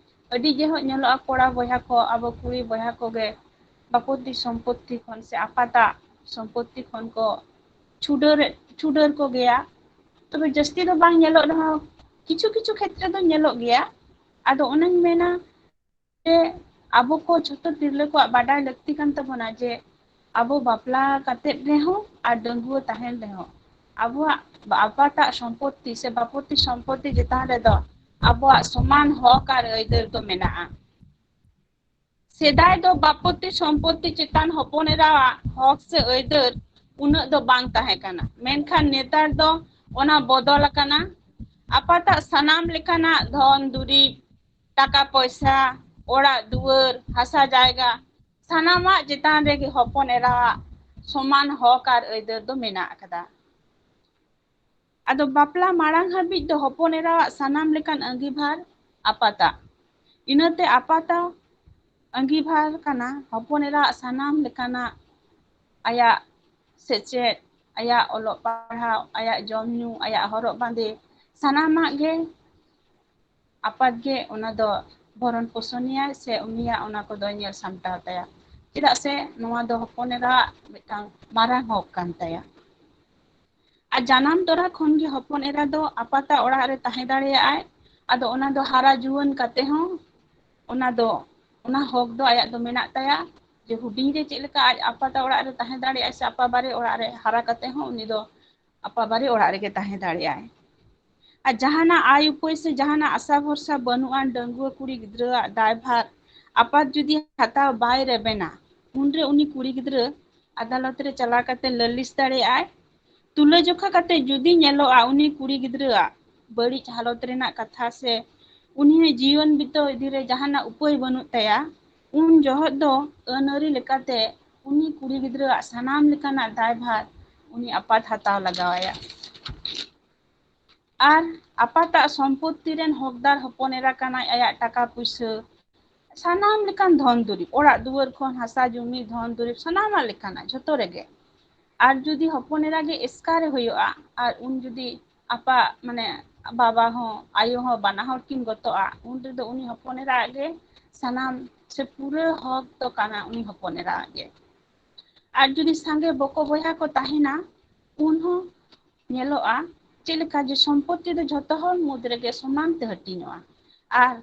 ᱟᱹᱰᱤ ᱡᱚᱦᱚᱜ ᱧᱮᱞᱚᱜᱼᱟ ᱠᱚᱲᱟ ᱵᱚᱭᱦᱟ ᱠᱚ, ᱟᱵᱚ ᱠᱩᱲᱤ ᱵᱚᱭᱦᱟ ᱠᱚᱜᱮ ᱵᱟᱯᱚᱛᱤ ᱥᱚᱢᱯᱚᱛᱤ ᱠᱷᱚᱱ ᱥᱮ ᱟᱯᱟᱛᱟᱜ ᱥᱚᱢᱯᱚᱛᱤ ᱠᱷᱚᱱ ᱠᱚ ᱪᱷᱩᱰᱟᱹᱨ, ᱪᱷᱩᱰᱟᱹᱨ ᱠᱚᱜᱮᱭᱟ᱾ ᱛᱚᱵᱮ ᱡᱟᱹᱥᱛᱤ ᱫᱚ ᱵᱟᱝ ᱧᱮᱞᱚᱜ ᱨᱮᱦᱚᱸ, ᱠᱤᱪᱷᱩ ᱠᱤᱪᱷᱩ ᱠᱷᱮᱛᱨᱮ ᱫᱚ ᱧᱮᱞᱚᱜ ᱜᱮᱭᱟ᱾ ᱟᱫᱚ ᱚᱱᱟᱧ ᱢᱮᱱᱟ ᱡᱮ ᱟᱵᱚ ᱠᱚ ᱡᱷᱚᱛᱚ ᱛᱤᱨᱞᱟᱹ ᱠᱚᱣᱟᱜ ᱵᱟᱰᱟᱭ ᱞᱟᱹᱠᱛᱤ ᱠᱟᱱ ᱛᱟᱵᱚᱱᱟ ᱡᱮ ᱟᱵᱚ ᱵᱟᱯᱞᱟ ᱠᱟᱛᱮᱫ ᱨᱮᱦᱚᱸ ᱟᱨ ᱰᱟᱺᱜᱩᱣᱟᱹ ᱛᱟᱦᱮᱱ ᱨᱮᱦᱚᱸ ᱟᱵᱚᱣᱟᱜ ᱟᱯᱟᱛᱟᱜ ᱥᱚᱢᱯᱚᱛᱛᱤ ᱥᱮ ᱵᱟᱯᱚᱛᱛᱤ ᱥᱚᱢᱯᱚᱛᱛᱤ ᱪᱮᱛᱟᱱ ᱨᱮᱫᱚ ᱟᱵᱚᱣᱟᱜ ᱥᱚᱢᱟᱱ ᱦᱚᱠ ᱟᱨ ᱟᱹᱭᱫᱟᱹᱨ ᱫᱚ ᱢᱮᱱᱟᱜᱼᱟ᱾ ᱥᱮᱫᱟᱭ ᱫᱚ ᱵᱟᱯᱚᱛᱛᱤ ᱥᱚᱢᱯᱚᱛᱛᱤ ᱪᱮᱛᱟᱱ ᱦᱚᱯᱚᱱ ᱮᱨᱟᱣᱟᱜ ᱦᱚᱠ ᱥᱮ ᱟᱹᱭᱫᱟᱹᱨ ᱩᱱᱟᱹᱜ ᱫᱚ ᱵᱟᱝ ᱛᱟᱦᱮᱸ ᱠᱟᱱᱟ, ᱢᱮᱱᱠᱷᱟᱱ ᱱᱮᱛᱟᱨ ᱫᱚ ᱚᱱᱟ ᱵᱚᱫᱚᱞ ᱟᱠᱟᱱᱟ᱾ ᱟᱯᱟᱛᱟᱜ ᱥᱟᱱᱟᱢ ᱞᱮᱠᱟᱱᱟᱜ ᱫᱷᱚᱱ ᱫᱩᱨᱤᱵᱽ, ᱴᱟᱠᱟ ᱯᱚᱭᱥᱟ, ᱚᱲᱟᱜ ᱫᱩᱣᱟᱹᱨ, ᱦᱟᱥᱟ ᱡᱟᱭᱜᱟ, ᱥᱟᱱᱟᱢᱟᱜ ᱪᱮᱛᱟᱱ ᱨᱮᱜᱮ ᱦᱚᱯᱚᱱ ᱮᱨᱟᱣᱟᱜ ᱥᱚᱢᱟᱱ ᱦᱚᱠ ᱟᱨ ᱟᱹᱭᱫᱟᱹᱨ ᱫᱚ ᱢᱮᱱᱟᱜ ᱟᱠᱟᱫᱟ᱾ ᱟᱫᱚ ᱵᱟᱯᱞᱟ ᱢᱟᱲᱟᱝ ᱦᱟᱹᱵᱤᱡ ᱫᱚ ᱦᱚᱯᱚᱱ ᱮᱨᱟᱣᱟᱜ ᱥᱟᱱᱟᱢ ᱞᱮᱠᱟᱱ ᱟᱸᱜᱤᱵᱷᱟᱨ ᱟᱯᱟᱛᱟᱜ᱾ ᱤᱱᱟᱹᱛᱮ ᱟᱯᱟᱛᱟᱜ ᱟᱸᱜᱤᱵᱷᱟᱨ ᱠᱟᱱᱟ ᱦᱚᱯᱚᱱ ᱮᱨᱟᱣᱟᱜ ᱥᱟᱱᱟᱢ ᱞᱮᱠᱟᱱᱟᱜ, ᱟᱭᱟᱜ ᱥᱮᱪᱮᱫ, ᱟᱭᱟᱜ ᱚᱞᱚᱜ ᱯᱟᱲᱦᱟᱣ, ᱟᱭᱟᱜ ᱡᱚᱢ ᱧᱩ, ᱟᱭᱟᱜ ᱦᱚᱨᱚᱜ ᱵᱟᱸᱫᱮ, ᱥᱟᱱᱟᱢᱟᱜ ᱜᱮ ᱟᱯᱟᱛ ᱜᱮ ᱚᱱᱟ ᱫᱚ ᱵᱷᱚᱨᱚᱱ ᱯᱳᱥᱚᱱᱮᱭᱟᱭ ᱥᱮ ᱩᱱᱤᱭᱟᱜ ᱚᱱᱟ ᱠᱚᱫᱚᱭ ᱧᱮᱞ ᱥᱟᱢᱴᱟᱣ ᱛᱟᱭᱟ᱾ ᱪᱮᱫᱟᱜ ᱥᱮ ᱱᱚᱣᱟ ᱫᱚ ᱦᱚᱯᱚᱱ ᱮᱨᱟᱣᱟᱜ ᱢᱤᱫᱴᱟᱝ ᱢᱟᱨᱟᱝ ᱦᱚᱠ ᱠᱟᱱ ᱛᱟᱭᱟ᱾ ᱟᱨ ᱡᱟᱱᱟᱢ ᱛᱚᱨᱟ ᱠᱷᱚᱱ ᱜᱮ ᱦᱚᱯᱚᱱ ᱮᱨᱟ ᱫᱚ ᱟᱯᱟᱛᱟᱜ ᱚᱲᱟᱜ ᱨᱮ ᱛᱟᱦᱮᱸ ᱫᱟᱲᱮᱭᱟᱜᱼᱟᱭ᱾ ᱟᱫᱚ ᱚᱱᱟ ᱫᱚ ᱦᱟᱨᱟ ᱡᱩᱣᱟᱹᱱ ᱠᱟᱛᱮ ᱦᱚᱸ ᱚᱱᱟ ᱫᱚ, ᱚᱱᱟ ᱦᱚᱠ ᱫᱚ ᱟᱭᱟᱜ ᱫᱚ ᱢᱮᱱᱟᱜ ᱛᱟᱭᱟ ᱡᱮ ᱦᱩᱰᱤᱧ ᱨᱮ ᱪᱮᱫ ᱞᱮᱠᱟ ᱟᱡ ᱟᱯᱟᱛᱟᱜ ᱚᱲᱟᱜ ᱨᱮ ᱛᱟᱦᱮᱸ ᱫᱟᱲᱮᱭᱟᱜᱼᱟᱭ ᱥᱮ ᱟᱯᱟ ᱵᱟᱨᱮ ᱚᱲᱟᱜ ᱨᱮ ᱦᱟᱨᱟ ᱠᱟᱛᱮ ᱦᱚᱸ ᱩᱱᱤ ᱫᱚ ᱟᱯᱟ ᱵᱟᱨᱮ ᱚᱲᱟᱜ ᱨᱮᱜᱮ ᱛᱟᱦᱮᱸ ᱫᱟᱲᱮᱭᱟᱜᱼᱟᱭ᱾ ᱟᱨ ᱡᱟᱦᱟᱱᱟᱜ ᱟᱭ ᱩᱯᱟᱹᱭ ᱥᱮ ᱡᱟᱦᱟᱱᱟᱜ ᱟᱥᱟ ᱵᱷᱚᱨᱥᱟ ᱵᱟᱹᱱᱩᱜ ᱟᱱ ᱰᱟᱺᱜᱩᱣᱟᱹ ᱠᱩᱲᱤ ᱜᱤᱫᱽᱨᱟᱹᱣᱟᱜ ᱫᱟᱭᱵᱷᱟᱨ ᱟᱯᱟᱛ ᱡᱩᱫᱤ ᱦᱟᱛᱟᱣ ᱵᱟᱭ ᱨᱮᱵᱮᱱᱟ, ᱩᱱᱨᱮ ᱩᱱᱤ ᱠᱩᱲᱤ ᱜᱤᱫᱽᱨᱟᱹ ᱟᱫᱟᱞᱚᱛ ᱨᱮ ᱪᱟᱞᱟᱣ ᱠᱟᱛᱮ ᱞᱟᱹᱞᱤᱥ ᱫᱟᱲᱮᱭᱟᱜᱼᱟᱭ᱾ ᱛᱩᱞᱟᱹᱡᱚᱠᱷᱟ ᱠᱟᱛᱮ ᱡᱩᱫᱤ ᱧᱮᱞᱚᱜᱼᱟ ᱩᱱᱤ ᱠᱩᱲᱤ ᱜᱤᱫᱽᱨᱟᱹᱣᱟᱜ ᱵᱟᱹᱲᱤᱡ ᱦᱟᱞᱚᱛ ᱨᱮᱱᱟᱜ ᱠᱟᱛᱷᱟ ᱥᱮ ᱩᱱᱤ ᱦᱚᱸ ᱡᱤᱭᱚᱱ ᱵᱤᱛᱟᱹᱣ ᱤᱫᱤ ᱨᱮ ᱡᱟᱦᱟᱱᱟᱜ ᱩᱯᱟᱹᱭ ᱵᱟᱹᱱᱩᱜ ᱛᱟᱭᱟ, ᱩᱱ ᱡᱚᱦᱚᱜ ᱫᱚ ᱟᱹᱱ ᱟᱹᱨᱤ ᱞᱮᱠᱟᱛᱮ ᱩᱱᱤ ᱠᱩᱲᱤ ᱜᱤᱫᱽᱨᱟᱹᱣᱟᱜ ᱥᱟᱱᱟᱢ ᱞᱮᱠᱟᱱᱟᱜ ᱫᱟᱭᱵᱷᱟᱨ ᱩᱱᱤ ᱟᱯᱟᱛ ᱦᱟᱛᱟᱣ ᱞᱟᱜᱟᱣ ᱟᱭᱟ᱾ ᱟᱨ ᱟᱯᱟᱛᱟᱜ ᱥᱚᱢᱯᱚᱛᱛᱤ ᱨᱮᱱ ᱦᱚᱠᱫᱟᱨ ᱦᱚᱯᱚᱱ ᱮᱨᱟ ᱠᱟᱱᱟᱭ, ᱟᱭᱟᱜ ᱴᱟᱠᱟ ᱯᱩᱭᱥᱟᱹ, ᱥᱟᱱᱟᱢ ᱞᱮᱠᱟᱱ ᱫᱷᱚᱱ ᱫᱩᱨᱤᱵᱽ, ᱚᱲᱟᱜ ᱫᱩᱣᱟᱹᱨ ᱠᱷᱚᱱ ᱦᱟᱥᱟ ᱡᱩᱢᱤ, ᱫᱷᱚᱱ ᱫᱩᱨᱤᱵᱽ, ᱥᱟᱱᱟᱢᱟᱜ ᱞᱮᱠᱟᱱᱟᱜ ᱡᱷᱚᱛᱚ ᱨᱮᱜᱮ᱾ ᱟᱨ ᱡᱩᱫᱤ ᱦᱚᱯᱚᱱ ᱮᱨᱟ ᱜᱮ ᱮᱥᱠᱟᱨᱮ ᱦᱩᱭᱩᱜᱼᱟ, ᱟᱨ ᱩᱱ ᱡᱩᱫᱤ ᱟᱯᱟ, ᱢᱟᱱᱮ, ᱵᱟᱵᱟ ᱦᱚᱸ ᱟᱭᱳ ᱦᱚᱸ ᱵᱟᱱᱟ ᱦᱚᱲ ᱠᱤᱱ ᱜᱚᱛᱚᱜᱼᱟ, ᱩᱱ ᱨᱮᱫᱚ ᱩᱱᱤ ᱦᱚᱯᱚᱱ ᱮᱨᱟ ᱜᱮ ᱥᱟᱱᱟᱢ ᱥᱮ ᱯᱩᱨᱟᱹ ᱦᱚᱠ ᱫᱚ ᱠᱟᱱᱟ ᱩᱱᱤ ᱦᱚᱯᱚᱱ ᱮᱨᱟ ᱜᱮ᱾ ᱟᱨ ᱡᱩᱫᱤ ᱥᱟᱸᱜᱮ ᱵᱚᱠᱚ ᱵᱚᱭᱦᱟ ᱠᱚ ᱛᱟᱦᱮᱱᱟ, ᱩᱱ ᱦᱚᱸ ᱧᱮᱞᱚᱜᱼᱟ ᱪᱮᱫ ᱞᱮᱠᱟ ᱡᱮ ᱥᱚᱢᱯᱚᱛᱤ ᱫᱚ ᱡᱷᱚᱛᱚ ᱦᱚᱲ ᱢᱩᱫᱽ ᱨᱮᱜᱮ ᱥᱚᱢᱟᱱ ᱛᱮ ᱦᱟᱹᱴᱤᱧᱚᱜᱼᱟ᱾ ᱟᱨ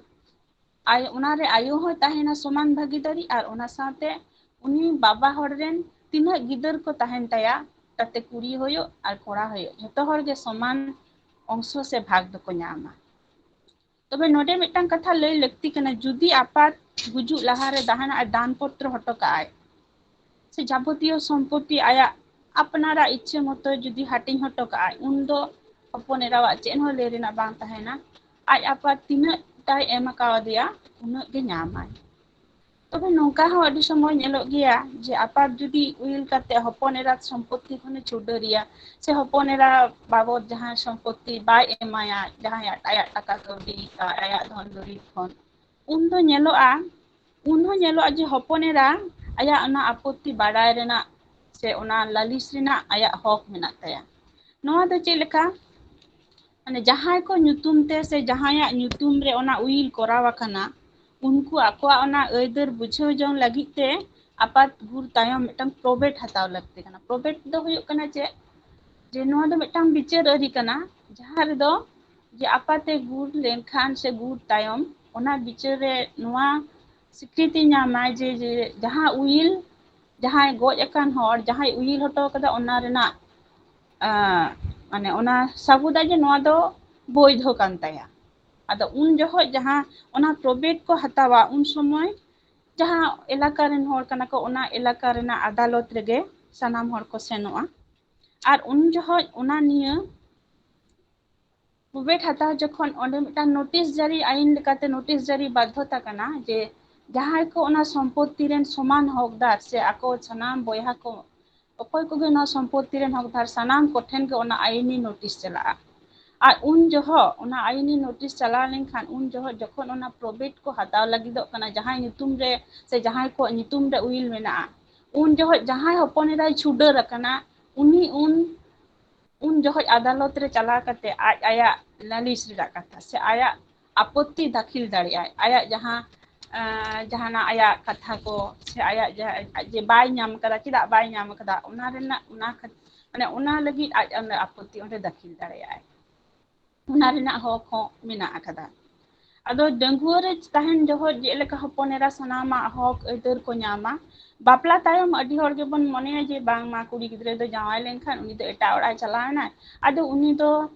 ᱟᱭ-, ᱚᱱᱟᱨᱮ ᱟᱭᱳ ᱦᱚᱸᱭ ᱛᱟᱦᱮᱱᱟ ᱥᱚᱢᱟᱱ ᱵᱷᱟᱹᱜᱤᱫᱟᱨᱤ, ᱟᱨ ᱚᱱᱟ ᱥᱟᱶᱛᱮ ᱩᱱᱤ ᱵᱟᱵᱟ ᱦᱚᱲ ᱨᱮᱱ ᱛᱤᱱᱟᱹᱜ ᱜᱤᱫᱟᱹᱨ ᱠᱚ ᱛᱟᱦᱮᱱ ᱛᱟᱭᱟ, ᱛᱟᱛᱮ ᱠᱩᱲᱤ ᱦᱩᱭᱩᱜ ᱟᱨ ᱠᱚᱲᱟ ᱦᱩᱭᱩᱜ, ᱡᱷᱚᱛᱚ ᱦᱚᱲ ᱜᱮ ᱥᱚᱢᱟᱱ ᱚᱝᱥᱚ ᱥᱮ ᱵᱷᱟᱜᱽ ᱫᱚᱠᱚ ᱧᱟᱢᱟ᱾ ᱛᱚᱵᱮ ᱱᱚᱰᱮ ᱢᱤᱫᱴᱟᱝ ᱠᱟᱛᱷᱟ ᱞᱟᱹᱭ ᱞᱟᱹᱠᱛᱤ ᱠᱟᱱᱟ, ᱡᱩᱫᱤ ᱟᱯᱟᱛ ᱜᱩᱡᱩᱜ ᱞᱟᱦᱟᱨᱮ ᱡᱟᱦᱟᱱᱟᱜ ᱮ ᱫᱟᱱ ᱯᱚᱛᱨᱚ ᱦᱚᱴᱚ ᱠᱟᱜᱼᱟᱭ, ᱥᱮ ᱡᱟᱵᱚᱛᱤᱭᱚ ᱥᱚᱢᱯᱚᱛᱤ ᱟᱭᱟᱜ ᱟᱯᱱᱟᱨᱟᱜ ᱤᱪᱪᱷᱟᱹ ᱢᱚᱛᱚ ᱡᱩᱫᱤ ᱦᱟᱹᱴᱤᱧ ᱦᱚᱴᱚ ᱠᱟᱜᱼᱟᱭ, ᱩᱱᱫᱚ ᱦᱚᱯᱚᱱ ᱮᱨᱟᱣᱟᱜ ᱪᱮᱫ ᱦᱚᱸ ᱞᱟᱹᱭ ᱨᱮᱱᱟᱜ ᱵᱟᱝ ᱛᱟᱦᱮᱱᱟ᱾ ᱟᱡ ᱟᱯᱟᱛ ᱛᱤᱱᱟᱹᱜ ᱴᱟᱭ ᱮᱢ ᱟᱠᱟᱣᱟᱫᱮᱭᱟ, ᱩᱱᱟᱹᱜ ᱜᱮ ᱧᱟᱢᱟᱭ᱾ ᱛᱚᱵᱮ ᱱᱚᱝᱠᱟ ᱦᱚᱸ ᱟᱹᱰᱤ ᱥᱚᱢᱚᱭ ᱧᱮᱞᱚᱜ ᱜᱮᱭᱟ ᱡᱮ ᱟᱯᱟᱛ ᱡᱩᱫᱤ ᱩᱭᱤᱞ ᱠᱟᱛᱮ ᱦᱚᱯᱚᱱ ᱮᱨᱟᱛ ᱥᱚᱢᱯᱚᱛᱤ ᱠᱷᱚᱱᱮ ᱪᱷᱩᱰᱟᱹᱨᱮᱭᱟ, ᱥᱮ ᱦᱚᱯᱚᱱ ᱮᱨᱟ ᱵᱟᱵᱚᱫ ᱡᱟᱦᱟᱸ ᱥᱚᱢᱯᱚᱛᱤ ᱵᱟᱭ ᱮᱢᱟᱭᱟ, ᱡᱟᱦᱟᱸᱭᱟᱜ, ᱟᱭᱟᱜ ᱴᱟᱠᱟ ᱠᱟᱹᱣᱰᱤ, ᱟᱭᱟᱜ ᱫᱷᱚᱱ ᱫᱩᱨᱤᱵᱽ ᱠᱷᱚᱱ, ᱩᱱ ᱫᱚ ᱧᱮᱞᱚᱜᱼᱟ, ᱩᱱ ᱦᱚᱸ ᱧᱮᱞᱚᱜᱼᱟ ᱡᱮ ᱦᱚᱯᱚᱱ ᱮᱨᱟ ᱟᱭᱟᱜ ᱚᱱᱟ ᱟᱯᱚᱛᱛᱤ ᱵᱟᱰᱟᱭ ᱨᱮᱱᱟᱜ ᱥᱮ ᱚᱱᱟ ᱞᱟᱹᱞᱤᱥ ᱨᱮᱱᱟᱜ ᱟᱭᱟᱜ ᱦᱚᱠ ᱢᱮᱱᱟᱜ ᱛᱟᱭᱟ᱾ ᱱᱚᱣᱟ ᱫᱚ ᱪᱮᱫ ᱞᱮᱠᱟ? ᱢᱟᱱᱮ ᱡᱟᱦᱟᱸᱭ ᱠᱚ ᱧᱩᱛᱩᱢ ᱛᱮ ᱥᱮ ᱡᱟᱦᱟᱸᱭᱟᱜ ᱧᱩᱛᱩᱢ ᱨᱮ ᱚᱱᱟ ᱩᱭᱤᱞ ᱠᱚᱨᱟᱣ ᱟᱠᱟᱱᱟ, ᱩᱱᱠᱩ ᱟᱠᱚᱣᱟᱜ ᱚᱱᱟ ᱟᱹᱭᱫᱟᱹᱨ ᱵᱩᱡᱷᱟᱹᱣ ᱡᱚᱝ ᱞᱟᱹᱜᱤᱫ ᱛᱮ ᱟᱯᱟᱛ ᱜᱩᱨ ᱛᱟᱭᱚᱢ ᱢᱤᱫᱴᱟᱝ ᱯᱨᱚᱵᱮᱴ ᱦᱟᱛᱟᱣ ᱞᱟᱹᱠᱛᱤ ᱠᱟᱱᱟ᱾ ᱯᱨᱚᱵᱮᱴ ᱫᱚ ᱦᱩᱭᱩᱜ ᱠᱟᱱᱟ ᱪᱮᱫ? ᱡᱮ ᱱᱚᱣᱟ ᱫᱚ ᱢᱤᱫᱴᱟᱝ ᱵᱤᱪᱟᱹᱨ ᱟᱹᱨᱤ ᱠᱟᱱᱟ, ᱡᱟᱦᱟᱸ ᱨᱮᱫᱚ ᱡᱮ ᱟᱯᱟᱛᱮ ᱜᱩᱨ ᱞᱮᱱᱠᱷᱟᱱ ᱥᱮ ᱜᱩᱨ ᱛᱟᱭᱚᱢ ᱚᱱᱟ ᱵᱤᱪᱟᱹᱨ ᱨᱮ ᱱᱚᱣᱟ ᱥᱤᱠᱨᱤᱛᱤ ᱧᱟᱢᱟᱭ ᱡᱮ, ᱡᱮ ᱡᱟᱦᱟᱸ ᱩᱭᱤᱞ, ᱡᱟᱦᱟᱸᱭ ᱜᱚᱡ ᱟᱠᱟᱱ ᱦᱚᱲ ᱡᱟᱦᱟᱸᱭ ᱩᱭᱤᱞ ᱦᱚᱴᱚ ᱠᱟᱫᱟ, ᱚᱱᱟ ᱨᱮᱱᱟᱜ, ᱟᱸ, ᱢᱟᱱᱮ ᱚᱱᱟ ᱥᱟᱹᱵᱩᱫᱟ ᱡᱮ ᱱᱚᱣᱟ ᱫᱚ ᱵᱳᱭᱫᱷᱚ ᱠᱟᱱ ᱛᱟᱭᱟ᱾ ᱟᱫᱚ ᱩᱱ ᱡᱚᱠᱷᱚᱡ ᱡᱟᱦᱟᱸ ᱚᱱᱟ ᱯᱨᱚᱵᱮᱴ ᱠᱚ ᱦᱟᱛᱟᱣᱟ, ᱩᱱ ᱥᱚᱢᱚᱭ ᱡᱟᱦᱟᱸ ᱮᱞᱟᱠᱟ ᱨᱮᱱ ᱦᱚᱲ ᱠᱟᱱᱟ ᱠᱚ, ᱚᱱᱟ ᱮᱞᱟᱠᱟ ᱨᱮᱱᱟᱜ ᱟᱫᱟᱞᱚᱛ ᱨᱮᱜᱮ ᱥᱟᱱᱟᱢ ᱦᱚᱲ ᱠᱚ ᱥᱮᱱᱚᱜᱼᱟ᱾ ᱟᱨ ᱩᱱ ᱡᱚᱠᱷᱚᱡ ᱚᱱᱟ ᱱᱤᱭᱟᱹ ᱯᱨᱚᱵᱮᱴ ᱦᱟᱛᱟᱣ ᱡᱚᱠᱷᱚᱱ ᱚᱸᱰᱮ ᱢᱤᱫᱴᱟᱝ ᱱᱳᱴᱤᱥ ᱡᱟᱹᱨᱤ, ᱟᱭᱤᱱ ᱞᱮᱠᱟᱛᱮ ᱱᱳᱴᱤᱥ ᱡᱟᱹᱨᱤ ᱵᱟᱫᱽᱫᱷᱚᱛᱟ ᱠᱟᱱᱟ ᱡᱮ ᱡᱟᱦᱟᱸᱭ ᱠᱚ ᱚᱱᱟ ᱥᱚᱢᱯᱚᱛᱛᱤ ᱨᱮᱱ ᱥᱚᱢᱟᱱ ᱦᱚᱠᱫᱟᱨ ᱥᱮ ᱟᱠᱚ ᱥᱟᱱᱟᱢ ᱵᱚᱭᱦᱟ ᱠᱚ, ᱚᱠᱚᱭ ᱠᱚᱜᱮ ᱱᱚᱣᱟ ᱥᱚᱢᱯᱚᱛᱛᱤ ᱨᱮᱱ ᱦᱚᱠᱫᱟᱨ, ᱥᱟᱱᱟᱢ ᱠᱚᱴᱷᱮᱱ ᱜᱮ ᱚᱱᱟ ᱟᱭᱤᱱᱤ ᱱᱳᱴᱤᱥ ᱪᱟᱞᱟᱜᱼᱟ᱾ ᱟᱨ ᱩᱱ ᱡᱚᱦᱚᱜ ᱚᱱᱟ ᱟᱭᱤᱱᱤ ᱱᱳᱴᱤᱥ ᱪᱟᱞᱟᱣ ᱞᱮᱱᱠᱷᱟᱱ ᱩᱱ ᱡᱚᱦᱚᱜ ᱡᱚᱠᱷᱚᱱ ᱚᱱᱟ ᱯᱨᱚᱵᱮᱴ ᱠᱚ ᱦᱟᱛᱟᱣ ᱞᱟᱹᱜᱤᱫᱚᱜ ᱠᱟᱱᱟ, ᱡᱟᱦᱟᱸᱭ ᱧᱩᱛᱩᱢ ᱨᱮ ᱥᱮ ᱡᱟᱦᱟᱸᱭ ᱠᱚᱣᱟᱜ ᱧᱩᱛᱩᱢ ᱨᱮ ᱩᱭᱤᱞ ᱢᱮᱱᱟᱜᱼᱟ, ᱩᱱ ᱡᱚᱦᱚᱜ ᱡᱟᱦᱟᱸᱭ ᱦᱚᱯᱚᱱ ᱮᱨᱟᱭ ᱪᱷᱩᱰᱟᱹᱨ ᱟᱠᱟᱱᱟ, ᱩᱱᱤ ᱩᱱ, ᱩᱱ ᱡᱚᱦᱚᱜ ᱟᱫᱟᱞᱚᱛ ᱨᱮ ᱪᱟᱞᱟᱣ ᱠᱟᱛᱮ ᱟᱡ ᱟᱭᱟᱜ ᱞᱟᱹᱞᱤᱥ ᱨᱮᱱᱟᱜ ᱠᱟᱛᱷᱟ ᱥᱮ ᱟᱭᱟᱜ ᱟᱯᱚᱛᱛᱤ ᱫᱟᱹᱠᱷᱤᱞ ᱫᱟᱲᱮᱭᱟᱜᱼᱟᱭ᱾ ᱟᱭᱟᱜ ᱡᱟᱦᱟᱸ, ᱟᱸ, ᱡᱟᱦᱟᱱᱟᱜ ᱟᱭᱟᱜ ᱠᱟᱛᱷᱟ ᱠᱚ ᱥᱮ ᱟᱭᱟᱜ ᱡᱟᱦᱟᱸ, ᱟᱡ ᱡᱮ ᱵᱟᱭ ᱧᱟᱢ ᱠᱟᱫᱟ, ᱪᱮᱫᱟᱜ ᱵᱟᱭ ᱧᱟᱢ ᱠᱟᱫᱟ, ᱚᱱᱟ ᱨᱮᱱᱟᱜ, ᱚᱱᱟ ᱠᱷᱟᱹᱛ-, ᱢᱟᱱᱮ ᱚᱱᱟ ᱞᱟᱹᱜᱤᱫ ᱟᱡ ᱚᱸᱰᱮ ᱟᱯᱚᱛᱛᱤ ᱚᱸᱰᱮ ᱫᱟᱹᱠᱷᱤᱞ ᱫᱟᱲᱮᱭᱟᱜᱼᱟᱭ᱾ ᱚᱱᱟ ᱨᱮᱱᱟᱜ ᱦᱚᱠ ᱦᱚᱸ ᱢᱮᱱᱟᱜ ᱟᱠᱟᱫᱟ᱾ ᱟᱫᱚ ᱰᱟᱺᱜᱩᱣᱟᱹ ᱨᱮ ᱛᱟᱦᱮᱱ ᱡᱚᱦᱚᱜ ᱪᱮᱫ ᱞᱮᱠᱟ ᱦᱚᱯᱚᱱ ᱮᱨᱟ ᱥᱟᱱᱟᱢᱟᱜ ᱦᱚᱠ ᱟᱹᱭᱫᱟᱹᱨ ᱠᱚ ᱧᱟᱢᱟ, ᱵᱟᱯᱞᱟ ᱛᱟᱭᱚᱢ ᱟᱹᱰᱤ ᱦᱚᱲ ᱜᱮᱵᱚᱱ ᱢᱚᱱᱮᱭᱟ ᱡᱮ ᱵᱟᱝᱢᱟ ᱠᱩᱲᱤ ᱜᱤᱫᱽᱨᱟᱹ ᱫᱚ ᱡᱟᱶᱟᱭ ᱞᱮᱱᱠᱷᱟᱱ ᱩᱱᱤ ᱫᱚ ᱮᱴᱟᱜ ᱚᱲᱟᱜ ᱮ ᱪᱟᱞᱟᱣ ᱮᱱᱟᱭ, ᱟᱫᱚ ᱩᱱᱤ ᱫᱚ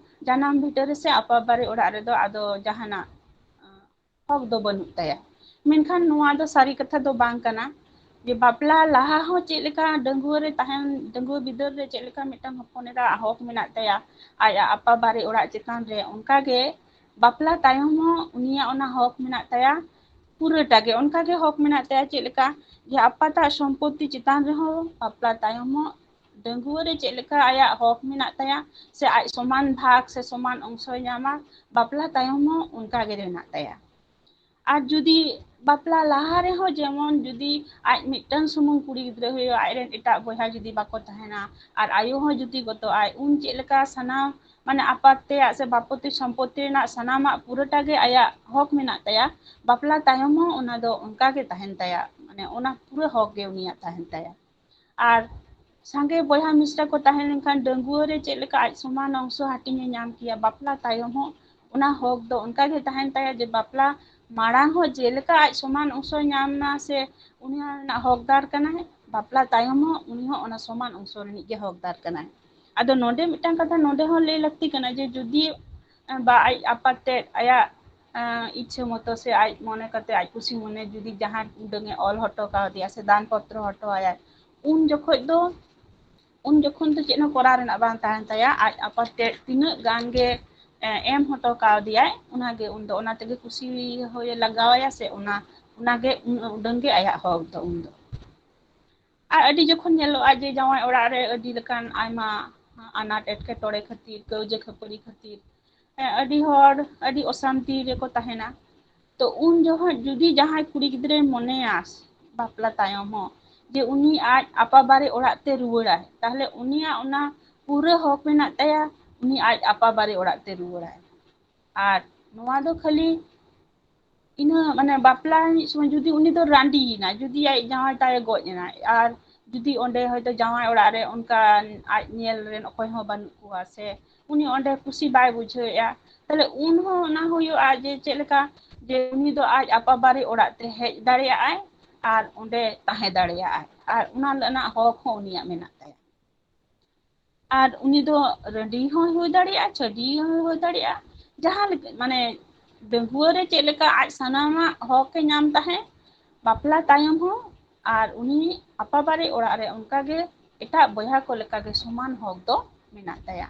ᱡᱟᱱᱟᱢ ᱵᱷᱤᱴᱟᱹ ᱨᱮᱥᱮ ᱟᱯᱟ ᱵᱟᱨᱮ ᱚᱲᱟᱜ ᱨᱮᱫᱚ ᱟᱫᱚ ᱡᱟᱦᱟᱱᱟᱜ ᱦᱚᱠ ᱫᱚ ᱵᱟᱹᱱᱩᱜ ᱛᱟᱭᱟ᱾ ᱢᱮᱱᱠᱷᱟᱱ ᱱᱚᱣᱟ ᱫᱚ ᱥᱟᱹᱨᱤ ᱠᱟᱛᱷᱟ ᱫᱚ ᱵᱟᱝ ᱠᱟᱱᱟ᱾ ᱡᱮ ᱵᱟᱯᱞᱟ ᱞᱟᱦᱟ ᱦᱚᱸ ᱪᱮᱫ ᱞᱮᱠᱟ ᱰᱟᱺᱜᱩᱣᱟᱹ ᱨᱮ ᱛᱟᱦᱮᱱ, ᱰᱟᱺᱜᱩᱣᱟᱹ ᱵᱤᱫᱟᱹᱞ ᱨᱮ ᱪᱮᱫ ᱞᱮᱠᱟ ᱢᱤᱫᱴᱟᱝ ᱦᱚᱯᱚᱱ ᱮᱨᱟ ᱦᱚᱠ ᱢᱮᱱᱟᱜ ᱛᱟᱭᱟ ᱟᱡᱟᱜ ᱟᱯᱟ ᱵᱟᱨᱮ ᱚᱲᱟᱜ ᱪᱮᱛᱟᱱ ᱨᱮ, ᱚᱱᱠᱟᱜᱮ ᱵᱟᱯᱞᱟ ᱛᱟᱭᱚᱢ ᱦᱚᱸ ᱩᱱᱤᱭᱟᱜ ᱚᱱᱟ ᱦᱚᱠ ᱢᱮᱱᱟᱜ ᱛᱟᱭᱟ, ᱯᱩᱨᱟᱹᱴᱟ ᱜᱮ᱾ ᱚᱱᱠᱟᱜᱮ ᱦᱚᱠ ᱢᱮᱱᱟᱜ ᱛᱟᱭᱟ ᱪᱮᱫ ᱞᱮᱠᱟ, ᱡᱮ ᱟᱯᱟᱛᱟᱜ ᱥᱚᱢᱯᱚᱛᱛᱤ ᱪᱮᱛᱟᱱ ᱨᱮᱦᱚᱸ ᱵᱟᱯᱞᱟ ᱛᱟᱭᱚᱢ ᱦᱚᱸ ᱰᱟᱺᱜᱩᱣᱟᱹ ᱨᱮ ᱪᱮᱫ ᱞᱮᱠᱟ ᱟᱭᱟᱜ ᱦᱚᱠ ᱢᱮᱱᱟᱜ ᱛᱟᱭᱟ ᱥᱮ ᱟᱡ ᱥᱚᱢᱟᱱ ᱵᱷᱟᱜᱽ ᱥᱮ ᱥᱚᱢᱟᱱ ᱚᱝᱥᱚᱭ ᱧᱟᱢᱟ, ᱵᱟᱯᱞᱟ ᱛᱟᱭᱚᱢ ᱦᱚᱸ ᱚᱱᱠᱟ ᱜᱮ ᱢᱮᱱᱟᱜ ᱛᱟᱭᱟ᱾ ᱟᱨ ᱡᱩᱫᱤ ᱵᱟᱯᱞᱟ ᱞᱟᱦᱟ ᱨᱮᱦᱚᱸ ᱡᱮᱢᱚᱱ ᱡᱩᱫᱤ ᱟᱡ ᱢᱤᱫᱴᱟᱝ ᱥᱩᱢᱩᱝ ᱠᱩᱲᱤ ᱜᱤᱫᱽᱨᱟᱹ ᱦᱩᱭᱩᱜᱼᱟ, ᱟᱡᱨᱮᱱ ᱮᱴᱟᱜ ᱵᱚᱭᱦᱟ ᱡᱩᱫᱤ ᱵᱟᱠᱚ ᱛᱟᱦᱮᱱᱟ, ᱟᱨ ᱟᱭᱳ ᱦᱚᱸ ᱡᱩᱫᱤ ᱜᱚᱛᱚᱜ ᱟᱭ, ᱩᱱ ᱪᱮᱫ ᱞᱮᱠᱟ ᱥᱟᱱᱟᱢ ᱢᱟᱱᱮ ᱟᱯᱟᱛ ᱛᱮᱭᱟᱜ ᱥᱮ ᱵᱟᱯᱚᱛᱤ ᱥᱚᱢᱯᱚᱛᱤ ᱨᱮᱱᱟᱜ ᱥᱟᱱᱟᱢᱟᱜ ᱯᱩᱨᱟᱹᱴᱟ ᱜᱮ ᱟᱭᱟᱜ ᱦᱚᱠ ᱢᱮᱱᱟᱜ ᱛᱟᱭᱟ, ᱵᱟᱯᱞᱟ ᱛᱟᱭᱚᱢ ᱦᱚᱸ ᱚᱱᱟ ᱫᱚ ᱚᱱᱠᱟ ᱜᱮ ᱛᱟᱦᱮᱱ ᱛᱟᱭᱟ, ᱢᱟᱱᱮ ᱚᱱᱟ ᱯᱩᱨᱟᱹ ᱦᱚᱠ ᱜᱮ ᱩᱱᱤᱭᱟᱜ ᱛᱟᱦᱮᱱ ᱛᱟᱭᱟ᱾ ᱟᱨ ᱥᱟᱸᱜᱮ ᱵᱚᱭᱦᱟ ᱢᱤᱥᱨᱟ ᱠᱚ ᱛᱟᱦᱮᱸ ᱞᱮᱱᱠᱷᱟᱱ ᱰᱟᱺᱜᱩᱣᱟᱹ ᱨᱮ ᱪᱮᱫ ᱞᱮᱠᱟ ᱟᱡ ᱥᱚᱢᱟᱱ ᱚᱝᱥᱚ ᱦᱟᱹᱴᱤᱧ ᱮ ᱧᱟᱢ ᱠᱮᱭᱟ, ᱵᱟᱯᱞᱟ ᱛᱟᱭᱚᱢ ᱦᱚᱸ ᱚᱱᱟ ᱦᱚᱠ ᱫᱚ ᱚᱱᱠᱟ ᱜᱮ ᱛᱟᱦᱮᱱ ᱛᱟᱭᱟ ᱡᱮ ᱵᱟᱯᱞᱟ ᱢᱟᱲᱟᱝ ᱦᱚᱸ ᱡᱮᱞᱮᱠᱟ ᱟᱡ ᱥᱚᱢᱟᱱ ᱚᱝᱥᱚᱭ ᱧᱟᱢ ᱢᱟ ᱥᱮ ᱩᱱᱤ ᱦᱚᱸ ᱨᱮᱱᱟᱜ ᱦᱚᱠᱫᱟᱨ ᱠᱟᱱᱟᱭ, ᱵᱟᱯᱞᱟ ᱛᱟᱭᱚᱢ ᱦᱚᱸ ᱩᱱᱤ ᱦᱚᱸ ᱚᱱᱟ ᱥᱚᱢᱟᱱ ᱚᱝᱥᱚ ᱨᱤᱱᱤᱡ ᱜᱮ ᱦᱚᱠᱫᱟᱨ ᱠᱟᱱᱟᱭ᱾ ᱟᱫᱚ ᱱᱚᱰᱮ ᱢᱤᱫᱴᱟᱝ ᱠᱟᱛᱷᱟ ᱱᱚᱰᱮ ᱦᱚᱸ ᱞᱟᱹᱭ ᱞᱟᱹᱠᱛᱤ ᱠᱟᱱᱟ ᱡᱮ ᱡᱩᱫᱤ, ᱮ, ᱵᱟ ᱟᱡ ᱟᱯᱟᱛ ᱛᱮᱫ ᱟᱭᱟᱜ, ᱮ, ᱤᱪᱪᱷᱟᱹ ᱢᱚᱛᱚ ᱥᱮ ᱟᱡ ᱢᱚᱱᱮ ᱠᱟᱛᱮ ᱟᱡ ᱠᱩᱥᱤ ᱢᱚᱱᱮ ᱡᱩᱫᱤ ᱡᱟᱦᱟᱸ ᱩᱰᱟᱹᱝ ᱮ ᱚᱞ ᱦᱚᱴᱚ ᱠᱟᱣᱫᱮᱭᱟ ᱥᱮ ᱫᱟᱱ ᱯᱚᱛᱨᱚ ᱦᱚᱴᱚ ᱟᱭᱟᱭ, ᱩᱱ ᱡᱚᱠᱷᱚᱡ ᱫᱚ, ᱩᱱ ᱡᱚᱠᱷᱚᱱ ᱫᱚ ᱪᱮᱫ ᱦᱚᱸ ᱠᱚᱨᱟᱣ ᱨᱮᱱᱟᱜ ᱵᱟᱝ ᱛᱟᱦᱮᱱ ᱛᱟᱭᱟ᱾ ᱟᱡ ᱟᱯᱟᱛ ᱛᱮᱫ ᱛᱤᱱᱟᱹᱜ ᱜᱟᱱ ᱜᱮ, ᱮ, ᱮᱢ ᱦᱚᱴᱚ ᱠᱟᱣᱫᱮᱭᱟᱭ, ᱚᱱᱟᱜᱮ ᱩᱱᱫᱚ ᱚᱱᱟ ᱛᱮᱜᱮ ᱠᱩᱥᱤ ᱦᱚᱭ ᱞᱟᱜᱟᱣᱟᱭᱟ ᱥᱮ ᱚᱱᱟ, ᱚᱱᱟᱜᱮ ᱩᱱᱟᱹᱜ ᱩᱰᱟᱹᱝ ᱜᱮ ᱟᱭᱟᱜ ᱦᱚᱠ ᱫᱚ ᱩᱱᱫᱚ᱾ ᱟᱨ ᱟᱹᱰᱤ ᱡᱚᱠᱷᱚᱱ ᱧᱮᱞᱚᱜᱼᱟ ᱡᱮ ᱡᱟᱶᱟᱭ ᱚᱲᱟᱜ ᱨᱮ ᱟᱹᱰᱤ ᱞᱮᱠᱟᱱ ᱟᱭᱢᱟ ᱟᱱᱟᱴ ᱮᱴᱠᱮᱴᱚᱬᱮ ᱠᱷᱟᱹᱛᱤᱨ, ᱠᱟᱹᱣᱡᱟᱹ ᱠᱷᱟᱹᱯᱟᱹᱨᱤ ᱠᱷᱟᱹᱛᱤᱨ, ᱮ, ᱟᱹᱰᱤ ᱦᱚᱲ ᱟᱹᱰᱤ ᱚᱥᱟᱱᱛᱤ ᱨᱮᱠᱚ ᱛᱟᱦᱮᱱᱟ᱾ ᱛᱚ ᱩᱱ ᱡᱚᱠᱷᱚᱱ ᱡᱩᱫᱤ ᱡᱟᱦᱟᱸᱭ ᱠᱩᱲᱤ ᱜᱤᱫᱽᱨᱟᱹᱭ ᱢᱚᱱᱮᱭᱟ ᱵᱟᱯᱞᱟ ᱛᱟᱭᱚᱢ ᱦᱚᱸ ᱡᱮ ᱩᱱᱤ ᱟᱡ ᱟᱯᱟ ᱵᱟᱨᱮ ᱚᱲᱟᱜ ᱛᱮ ᱨᱩᱣᱟᱹᱲᱟᱭ, ᱛᱟᱦᱞᱮ ᱩᱱᱤᱭᱟᱜ ᱚᱱᱟ ᱯᱩᱨᱟᱹ ᱦᱚᱠ ᱢᱮᱱᱟᱜ ᱛᱟᱭᱟ, ᱩᱱᱤ ᱟᱡ ᱟᱯᱟ ᱵᱟᱨᱮ ᱚᱲᱟᱜ ᱛᱮ ᱨᱩᱣᱟᱹᱲᱟᱭ᱾ ᱟᱨ ᱱᱚᱣᱟ ᱫᱚ ᱠᱷᱟᱹᱞᱤ ᱤᱱᱟᱹ ᱢᱟᱱᱮ ᱵᱟᱯᱞᱟ ᱢᱤᱫ ᱥᱚᱢᱚᱭ ᱡᱩᱫᱤ ᱩᱱᱤ ᱫᱚ ᱨᱟᱺᱰᱤᱭᱮᱱᱟᱭ, ᱡᱩᱫᱤ ᱟᱡ ᱡᱟᱶᱟᱭ ᱛᱟᱭ ᱜᱚᱡ ᱮᱱᱟᱭ, ᱟᱨ ᱡᱩᱫᱤ ᱚᱸᱰᱮ ᱦᱚᱭᱛᱳ ᱡᱟᱶᱟᱭ ᱚᱲᱟᱜ ᱨᱮ ᱚᱱᱠᱟᱱ ᱟᱡ ᱧᱮᱞ ᱨᱮᱱ ᱚᱠᱚᱭ ᱦᱚᱸ ᱵᱟᱹᱱᱩᱜ ᱠᱚᱣᱟ, ᱥᱮ ᱩᱱᱤ ᱚᱸᱰᱮ ᱠᱩᱥᱤ ᱵᱟᱭ ᱵᱩᱡᱷᱟᱹᱣᱮᱫᱼᱟ, ᱛᱟᱦᱞᱮ ᱩᱱ ᱦᱚᱸ ᱚᱱᱟ ᱦᱩᱭᱩᱜᱼᱟ ᱡᱮ ᱪᱮᱫ ᱞᱮᱠᱟ ᱡᱮ ᱩᱱᱤ ᱫᱚ ᱟᱡ ᱟᱯᱟᱵᱟᱨᱮ ᱚᱲᱟᱜ ᱛᱮ ᱦᱮᱡ ᱫᱟᱲᱮᱭᱟᱜᱼᱟᱭ ᱟᱨ ᱚᱸᱰᱮ ᱛᱟᱦᱮᱸ ᱫᱟᱲᱮᱭᱟᱜᱼᱟᱭ, ᱟᱨ ᱚᱱᱟ ᱨᱮᱱᱟᱜ ᱦᱚᱠ ᱦᱚᱸ ᱩᱱᱤᱭᱟᱜ ᱢᱮᱱᱟᱜ ᱛᱟᱭᱟ᱾ ᱟᱨ ᱩᱱᱤ ᱫᱚ ᱨᱟᱺᱰᱤ ᱦᱚᱸᱭ ᱦᱩᱭ ᱫᱟᱲᱮᱭᱟᱜᱼᱟ, ᱪᱷᱟᱹᱰᱣᱤ ᱦᱚᱸᱭ ᱦᱩᱭ ᱫᱟᱲᱮᱭᱟᱜᱼᱟ, ᱡᱟᱦᱟᱸ ᱞᱮᱠᱟ, ᱢᱟᱱᱮ, ᱰᱟᱺᱜᱩᱣᱟᱹ ᱨᱮ ᱪᱮᱫ ᱞᱮᱠᱟ ᱟᱡ ᱥᱟᱱᱟᱢᱟᱜ ᱦᱚᱠ ᱮ ᱧᱟᱢ ᱛᱟᱦᱮᱸᱫ, ᱵᱟᱯᱞᱟ ᱛᱟᱭᱚᱢ ᱦᱚᱸ, ᱟᱨ ᱩᱱᱤ ᱟᱯᱟᱵᱟᱨᱮ ᱚᱲᱟᱜ ᱨᱮ ᱚᱱᱠᱟᱜᱮ ᱮᱴᱟᱜ ᱵᱚᱭᱦᱟ ᱠᱚ ᱞᱮᱠᱟᱜᱮ ᱥᱚᱢᱟᱱ ᱦᱚᱠ ᱫᱚ ᱢᱮᱱᱟᱜ ᱛᱟᱭᱟ᱾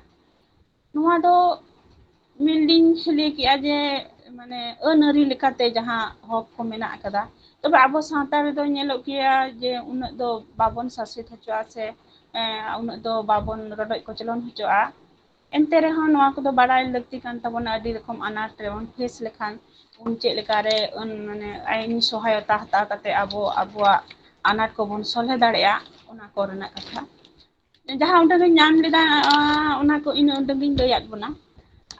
ᱱᱚᱣᱟ ᱫᱚ ᱢᱮᱱᱫᱤᱧ ᱞᱟᱹᱭ ᱠᱮᱜᱼᱟ ᱡᱮ, ᱢᱟᱱᱮ, ᱟᱹᱱ ᱟᱹᱨᱤ ᱞᱮᱠᱟᱛᱮ ᱡᱟᱦᱟᱸ ᱦᱚᱠ ᱠᱚ ᱢᱮᱱᱟᱜ ᱟᱠᱟᱫᱟ᱾ ᱛᱚᱵᱮ ᱟᱵᱚ ᱥᱟᱶᱛᱟ ᱨᱮᱫᱚ ᱧᱮᱞᱚᱜ ᱜᱮᱭᱟ ᱡᱮ ᱩᱱᱟᱹᱜ ᱫᱚ ᱵᱟᱵᱚᱱ ᱥᱟᱥᱮᱛ ᱦᱚᱪᱚᱜᱼᱟ, ᱥᱮ, ᱮᱸ, ᱩᱱᱟᱹᱜ ᱫᱚ ᱵᱟᱵᱚᱱ ᱨᱚᱰᱚᱡ ᱠᱚᱪᱞᱚᱱ ᱦᱚᱪᱚᱜᱼᱟ᱾ ᱮᱱᱛᱮ ᱨᱮᱦᱚᱸ ᱱᱚᱣᱟ ᱠᱚᱫᱚ ᱵᱟᱲᱟᱭ ᱞᱟᱹᱠᱛᱤ ᱠᱟᱱ ᱛᱟᱵᱚᱱᱟ, ᱟᱹᱰᱤ ᱨᱚᱠᱚᱢ ᱟᱱᱟᱴ ᱨᱮᱵᱚᱱ ᱯᱷᱮᱥ ᱞᱮᱠᱷᱟᱱ ᱩᱱ ᱪᱮᱫ ᱞᱮᱠᱟᱨᱮ, ᱩᱱ, ᱢᱟᱱᱮ, ᱟᱭᱤᱱᱤ ᱥᱚᱦᱟᱭᱚᱛᱟ ᱦᱟᱛᱟᱣ ᱠᱟᱛᱮ ᱟᱵᱚ ᱟᱵᱚᱣᱟᱜ ᱟᱱᱟᱴ ᱠᱚᱵᱚᱱ ᱥᱚᱞᱦᱮ ᱫᱟᱲᱮᱭᱟᱜᱼᱟ, ᱚᱱᱟ ᱠᱚᱨᱮᱱᱟᱜ ᱠᱟᱛᱷᱟ᱾ ᱡᱟᱦᱟᱸ ᱩᱰᱟᱹᱝ ᱤᱧ ᱧᱟᱢ ᱞᱮᱫᱟ, ᱟᱸ, ᱚᱱᱟ ᱠᱚ ᱤᱱᱟᱹ ᱩᱰᱟᱹᱝ ᱤᱧ ᱞᱟᱹᱭᱟᱫ ᱵᱚᱱᱟ᱾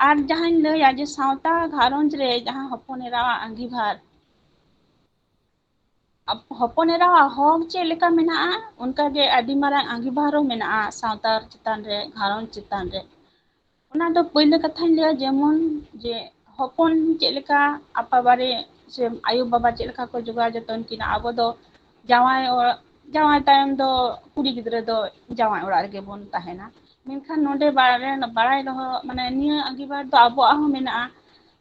ᱟᱨ ᱡᱟᱦᱟᱸᱧ ᱞᱟᱹᱭᱟ ᱡᱮ ᱥᱟᱶᱛᱟ ᱜᱷᱟᱨᱚᱸᱡᱽ ᱨᱮ ᱡᱟᱦᱟᱸ ᱦᱚᱯᱚᱱ ᱮᱨᱟᱣᱟᱜ ᱟᱸᱜᱤᱵᱷᱟᱨ, ᱟᱯ-, ᱦᱚᱯᱚᱱ ᱮᱨᱟᱣᱟᱜ ᱦᱚᱠ ᱪᱮᱫ ᱞᱮᱠᱟ ᱢᱮᱱᱟᱜᱼᱟ, ᱚᱱᱠᱟᱜᱮ ᱟᱹᱰᱤ ᱢᱟᱨᱟᱝ ᱟᱸᱜᱤᱵᱷᱟᱨ ᱦᱚᱸ ᱢᱮᱱᱟᱜᱼᱟ ᱥᱟᱶᱛᱟ ᱪᱮᱛᱟᱱ ᱨᱮ, ᱜᱷᱟᱨᱚᱸᱡᱽ ᱪᱮᱛᱟᱱ ᱨᱮ᱾ ᱚᱱᱟ ᱫᱚ ᱯᱳᱭᱞᱳ ᱠᱟᱛᱷᱟᱧ ᱞᱟᱹᱭᱟ, ᱡᱮᱢᱚᱱ ᱡᱮ ᱦᱚᱯᱚᱱ ᱪᱮᱫ ᱞᱮᱠᱟ ᱟᱯᱟ ᱵᱟᱨᱮ ᱥᱮ ᱟᱭᱳ ᱵᱟᱵᱟ ᱪᱮᱫ ᱞᱮᱠᱟ ᱠᱚ ᱡᱚᱜᱟᱣ ᱡᱚᱛᱚᱱ ᱠᱤᱱᱟ, ᱟᱵᱚ ᱫᱚ ᱡᱟᱶᱟᱭ ᱚᱲᱟᱜ, ᱡᱟᱶᱟᱭ ᱛᱟᱭᱚᱢ ᱫᱚ ᱠᱩᱲᱤ ᱜᱤᱫᱽᱨᱟᱹ ᱫᱚ ᱡᱟᱶᱟᱭ ᱚᱲᱟᱜ ᱨᱮᱜᱮ ᱵᱚᱱ ᱛᱟᱦᱮᱱᱟ᱾ ᱢᱮᱱᱠᱷᱟᱱ ᱱᱚᱰᱮ ᱵᱟᱲᱟᱭ, ᱵᱟᱲᱟᱭ ᱫᱚᱦᱚ, ᱢᱟᱱᱮ, ᱱᱤᱭᱟᱹ ᱟᱸᱜᱤᱵᱷᱟᱨ ᱫᱚ ᱟᱵᱚᱣᱟᱜ ᱦᱚᱸ ᱢᱮᱱᱟᱜᱼᱟ,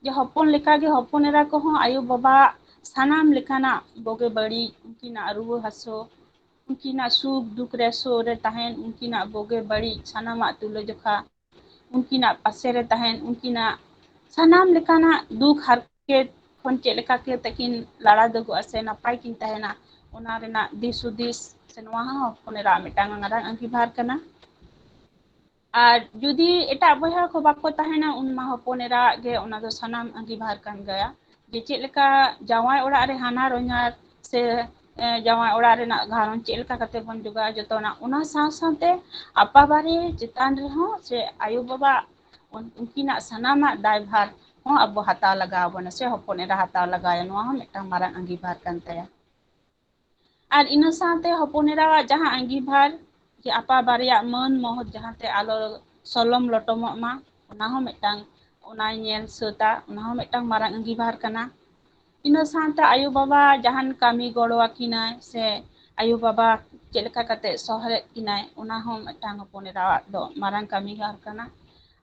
ᱡᱮ ᱦᱚᱯᱚᱱ ᱞᱮᱠᱟᱜᱮ ᱦᱚᱯᱚᱱ ᱮᱨᱟ ᱠᱚᱦᱚᱸ ᱟᱭᱳ ᱵᱟᱵᱟᱣᱟᱜ ᱥᱟᱱᱟᱢ ᱞᱮᱠᱟᱱᱟᱜ ᱵᱩᱜᱤ ᱵᱟᱹᱲᱤᱡ, ᱩᱱᱠᱤᱱᱟᱜ ᱨᱩᱣᱟᱹ ᱦᱟᱹᱥᱩ, ᱩᱱᱠᱤᱱᱟᱜ ᱥᱩᱠ ᱫᱩᱠ ᱨᱮ ᱥᱩᱨ ᱨᱮ ᱛᱟᱦᱮᱱ, ᱩᱱᱠᱤᱱᱟᱜ ᱵᱩᱜᱤ ᱵᱟᱹᱲᱤᱡ ᱥᱟᱱᱟᱢᱟᱜ ᱛᱩᱞᱟᱹᱡᱚᱠᱷᱟ, ᱩᱱᱠᱤᱱᱟᱜ ᱯᱟᱥᱮ ᱨᱮ ᱛᱟᱦᱮᱱ, ᱩᱱᱠᱤᱱᱟᱜ ᱥᱟᱱᱟᱢ ᱞᱮᱠᱟᱱᱟᱜ ᱫᱩᱠ ᱦᱟᱨᱠᱮᱛ ᱠᱷᱚᱱ ᱪᱮᱫ ᱞᱮᱠᱟ ᱠᱟᱛᱮ ᱠᱤᱱ ᱞᱟᱲᱟ ᱫᱩᱜᱩᱜᱼᱟ ᱥᱮ ᱱᱟᱯᱟᱭ ᱠᱤᱱ ᱛᱟᱦᱮᱱᱟ, ᱚᱱᱟ ᱨᱮᱱᱟᱜ ᱫᱤᱥ ᱦᱩᱫᱤᱥ ᱥᱮ ᱱᱚᱣᱟ ᱦᱚᱸ ᱦᱚᱯᱚᱱ ᱮᱨᱟ ᱢᱤᱫᱴᱟᱝ ᱢᱟᱨᱟᱝ ᱟᱸᱜᱤᱵᱷᱟᱨ ᱠᱟᱱᱟ᱾ ᱟᱨ ᱡᱩᱫᱤ ᱮᱴᱟᱜ ᱵᱚᱭᱦᱟ ᱠᱚ ᱵᱟᱠᱚ ᱛᱟᱦᱮᱱᱟ, ᱩᱱ ᱢᱟ ᱦᱚᱯᱚᱱ ᱮᱨᱟ ᱜᱮ ᱚᱱᱟ ᱫᱚ ᱥᱟᱱᱟᱢ ᱟᱸᱜᱤᱵᱷᱟᱨ ᱠᱟᱱ ᱜᱮᱭᱟ, ᱡᱮ ᱪᱮᱫ ᱞᱮᱠᱟ ᱡᱟᱶᱟᱭ ᱚᱲᱟᱜ ᱨᱮ ᱦᱟᱱᱦᱟᱨ ᱦᱚᱧᱦᱟᱨ ᱥᱮ, ᱮ, ᱡᱟᱶᱟᱭ ᱚᱲᱟᱜ ᱨᱮᱱᱟᱜ ᱜᱷᱟᱨᱚᱸᱡᱽ ᱪᱮᱫ ᱞᱮᱠᱟ ᱠᱟᱛᱮ ᱵᱚᱱ ᱡᱚᱜᱟᱣ ᱡᱚᱛᱚᱱᱟ, ᱚᱱᱟ ᱥᱟᱶ ᱥᱟᱶᱛᱮ ᱟᱯᱟᱵᱟᱨᱮ ᱪᱮᱛᱟᱱ ᱨᱮᱦᱚᱸ ᱥᱮ ᱟᱭᱳ ᱵᱟᱵᱟ ᱩᱱ-, ᱩᱱᱠᱤᱱᱟᱜ ᱥᱟᱱᱟᱢᱟᱜ ᱫᱟᱭᱵᱷᱟᱨ ᱦᱚᱸ ᱟᱵᱚ ᱦᱟᱛᱟᱣ ᱞᱟᱜᱟᱣ ᱵᱚᱱᱟ ᱥᱮ ᱦᱚᱯᱚᱱ ᱮᱨᱟ ᱦᱟᱛᱟᱣ ᱞᱟᱜᱟᱣ ᱮᱭᱟ, ᱱᱚᱣᱟ ᱦᱚᱸ ᱢᱤᱫᱴᱟᱝ ᱢᱟᱨᱟᱝ ᱟᱸᱜᱤᱵᱷᱟᱨ ᱠᱟᱱ ᱛᱟᱭᱟ᱾ ᱟᱨ ᱤᱱᱟᱹ ᱥᱟᱶᱛᱮ ᱦᱚᱯᱚᱱ ᱮᱨᱟᱣᱟᱜ ᱡᱟᱦᱟᱸ ᱟᱸᱜᱤᱵᱷᱟᱨ, ᱡᱮ ᱟᱯᱟ ᱵᱟᱨᱮᱭᱟᱜ ᱢᱟᱹᱱ ᱢᱚᱦᱚᱛ ᱡᱟᱦᱟᱸᱛᱮ ᱟᱞᱚ ᱥᱚᱞᱚᱢ ᱞᱚᱴᱚᱢᱚᱜ ᱢᱟ, ᱚᱱᱟ ᱦᱚᱸ ᱢᱤᱫᱴᱟᱝ, ᱚᱱᱟᱭ ᱧᱮᱞ ᱥᱟᱹᱛᱟ, ᱚᱱᱟ ᱦᱚᱸ ᱢᱤᱫᱴᱟᱝ ᱢᱟᱨᱟᱝ ᱟᱸᱜᱤᱵᱷᱟᱨ ᱠᱟᱱᱟ᱾ ᱤᱱᱟᱹ ᱥᱟᱶᱛᱮ ᱟᱭᱳᱼᱵᱟᱵᱟ ᱡᱟᱦᱟᱱ ᱠᱟᱹᱢᱤ ᱜᱚᱲᱚ ᱟᱹᱠᱤᱱᱟᱭ ᱥᱮ ᱟᱭᱳᱼᱵᱟᱵᱟ ᱪᱮᱫ ᱞᱮᱠᱟ ᱠᱟᱛᱮ ᱥᱚᱦᱞᱮᱫ ᱠᱤᱱᱟᱭ, ᱚᱱᱟ ᱦᱚᱸ ᱢᱤᱫᱴᱟᱝ ᱦᱚᱯᱚᱱ ᱮᱨᱟᱣᱟᱜ ᱫᱚ ᱢᱟᱨᱟᱝ ᱠᱟᱹᱢᱤ ᱦᱚᱨ ᱠᱟᱱᱟ᱾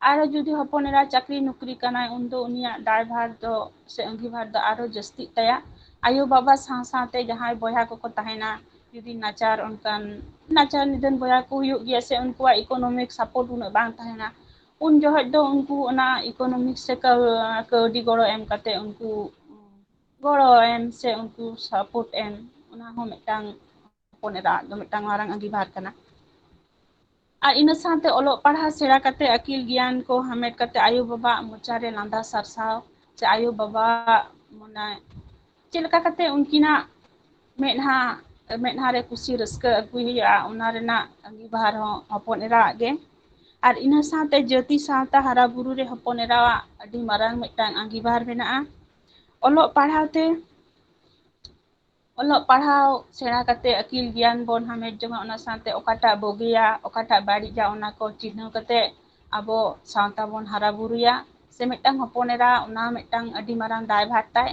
ᱟᱨᱚ ᱡᱩᱫᱤ ᱦᱚᱯᱚᱱ ᱮᱨᱟ ᱪᱟᱹᱠᱨᱤ ᱱᱚᱠᱨᱤ ᱠᱟᱱᱟᱭ, ᱩᱱᱫᱚ ᱩᱱᱤᱭᱟᱜ ᱫᱟᱭᱵᱷᱟᱨ ᱫᱚ ᱥᱮ ᱟᱸᱜᱤᱵᱷᱟᱨ ᱫᱚ ᱟᱨᱚ ᱡᱟᱹᱥᱛᱤᱜ ᱛᱟᱭᱟ᱾ ᱟᱭᱳᱼᱵᱟᱵᱟ ᱥᱟᱶ ᱥᱟᱶᱛᱮ ᱡᱟᱦᱟᱸᱭ ᱵᱚᱭᱦᱟ ᱠᱚᱠᱚ ᱛᱟᱦᱮᱱᱟ, ᱡᱩᱫᱤ ᱱᱟᱪᱟᱨ, ᱚᱱᱠᱟᱱ ᱱᱟᱪᱟᱨ ᱱᱤᱫᱷᱟᱹᱱ ᱵᱚᱭᱦᱟ ᱠᱚ ᱦᱩᱭᱩᱜ ᱜᱮᱭᱟ ᱥᱮ ᱩᱱᱠᱩᱣᱟᱜ economic support ᱩᱱᱟᱹᱜ ᱵᱟᱝ ᱛᱟᱦᱮᱱᱟ, ᱩᱱ ᱡᱚᱦᱚᱡ ᱫᱚ ᱩᱱᱠᱩ ᱚᱱᱟ economic ᱥᱮ ᱠᱟᱹᱣ-, ᱠᱟᱹᱣᱰᱤ ᱜᱚᱲᱚ ᱮᱢ ᱠᱟᱛᱮ ᱩᱱᱠᱩ ᱜᱚᱲᱚ ᱮᱢ ᱥᱮ ᱩᱱᱠᱩ support ᱮᱢ, ᱚᱱᱟ ᱦᱚᱸ ᱢᱤᱫᱴᱟᱝ ᱦᱚᱯᱚᱱ ᱮᱨᱟ ᱫᱚ ᱢᱤᱫᱴᱟᱝ ᱢᱟᱨᱟᱝ ᱟᱸᱜᱤᱵᱷᱟᱨ ᱠᱟᱱᱟ᱾ ᱟᱨ ᱤᱱᱟᱹ ᱥᱟᱶᱛᱮ ᱚᱞᱚᱜ ᱯᱟᱲᱦᱟᱣ ᱥᱮᱬᱟ ᱠᱟᱛᱮ ᱟᱹᱠᱤᱞ ᱜᱮᱭᱟᱱ ᱠᱚ ᱦᱟᱢᱮᱴ ᱠᱟᱛᱮ ᱟᱭᱳᱼᱵᱟᱵᱟᱣᱟᱜ ᱢᱚᱪᱟᱨᱮ ᱞᱟᱸᱫᱟ ᱥᱟᱨᱥᱟᱣ ᱥᱮ ᱟᱭᱳᱼᱵᱟᱵᱟᱣᱟᱜ ᱢᱟᱱᱮ ᱪᱮᱫ ᱞᱮᱠᱟ ᱠᱟᱛᱮ ᱩᱱᱠᱤᱱᱟᱜ ᱢᱮᱫᱦᱟ, ᱢᱮᱫᱦᱟ ᱨᱮ ᱠᱩᱥᱤ ᱨᱟᱹᱥᱠᱟᱹ ᱟᱹᱜᱩᱭ ᱦᱩᱭᱩᱜᱼᱟ, ᱚᱱᱟ ᱨᱮᱱᱟᱜ ᱟᱸᱜᱤᱵᱷᱟᱨ ᱦᱚᱸ ᱦᱚᱯᱚᱱ ᱮᱨᱟᱣᱟᱜ ᱜᱮ᱾ ᱟᱨ ᱤᱱᱟᱹ ᱥᱟᱶᱛᱮ ᱡᱟᱹᱛᱤ ᱥᱟᱶᱛᱟ ᱦᱟᱨᱟ ᱵᱩᱨᱩ ᱨᱮ ᱦᱚᱯᱚᱱ ᱮᱨᱟᱣᱟᱜ ᱟᱹᱰᱤ ᱢᱟᱨᱟᱝ ᱢᱤᱫᱴᱟᱝ ᱟᱸᱜᱤᱵᱷᱟᱨ ᱢᱮᱱᱟᱜᱼᱟ᱾ ᱚᱞᱚᱜ ᱯᱟᱲᱦᱟᱣ ᱛᱮ, ᱚᱞᱚᱜ ᱯᱟᱲᱦᱟᱣ ᱥᱮᱬᱟ ᱠᱟᱛᱮ ᱟᱹᱠᱤᱞ ᱜᱮᱭᱟᱱ ᱵᱚᱱ ᱦᱟᱢᱮᱴ ᱡᱚᱝᱟ, ᱚᱱᱟ ᱥᱟᱶᱛᱮ ᱚᱠᱟᱴᱟᱜ ᱵᱩᱜᱤᱭᱟ, ᱚᱠᱟᱴᱟᱜ ᱵᱟᱹᱲᱤᱡᱟ, ᱚᱱᱟ ᱠᱚ ᱪᱤᱱᱦᱟᱹᱣ ᱠᱟᱛᱮ ᱟᱵᱚ ᱥᱟᱶᱛᱟ ᱵᱚᱱ ᱦᱟᱨᱟ ᱵᱩᱨᱩᱭᱟ᱾ ᱥᱮ ᱢᱤᱫᱴᱟᱝ ᱦᱚᱯᱚᱱ ᱮᱨᱟ, ᱚᱱᱟ ᱢᱤᱫᱴᱟᱝ ᱟᱹᱰᱤ ᱢᱟᱨᱟᱝ ᱫᱟᱭᱵᱷᱟᱨ ᱛᱟᱭ᱾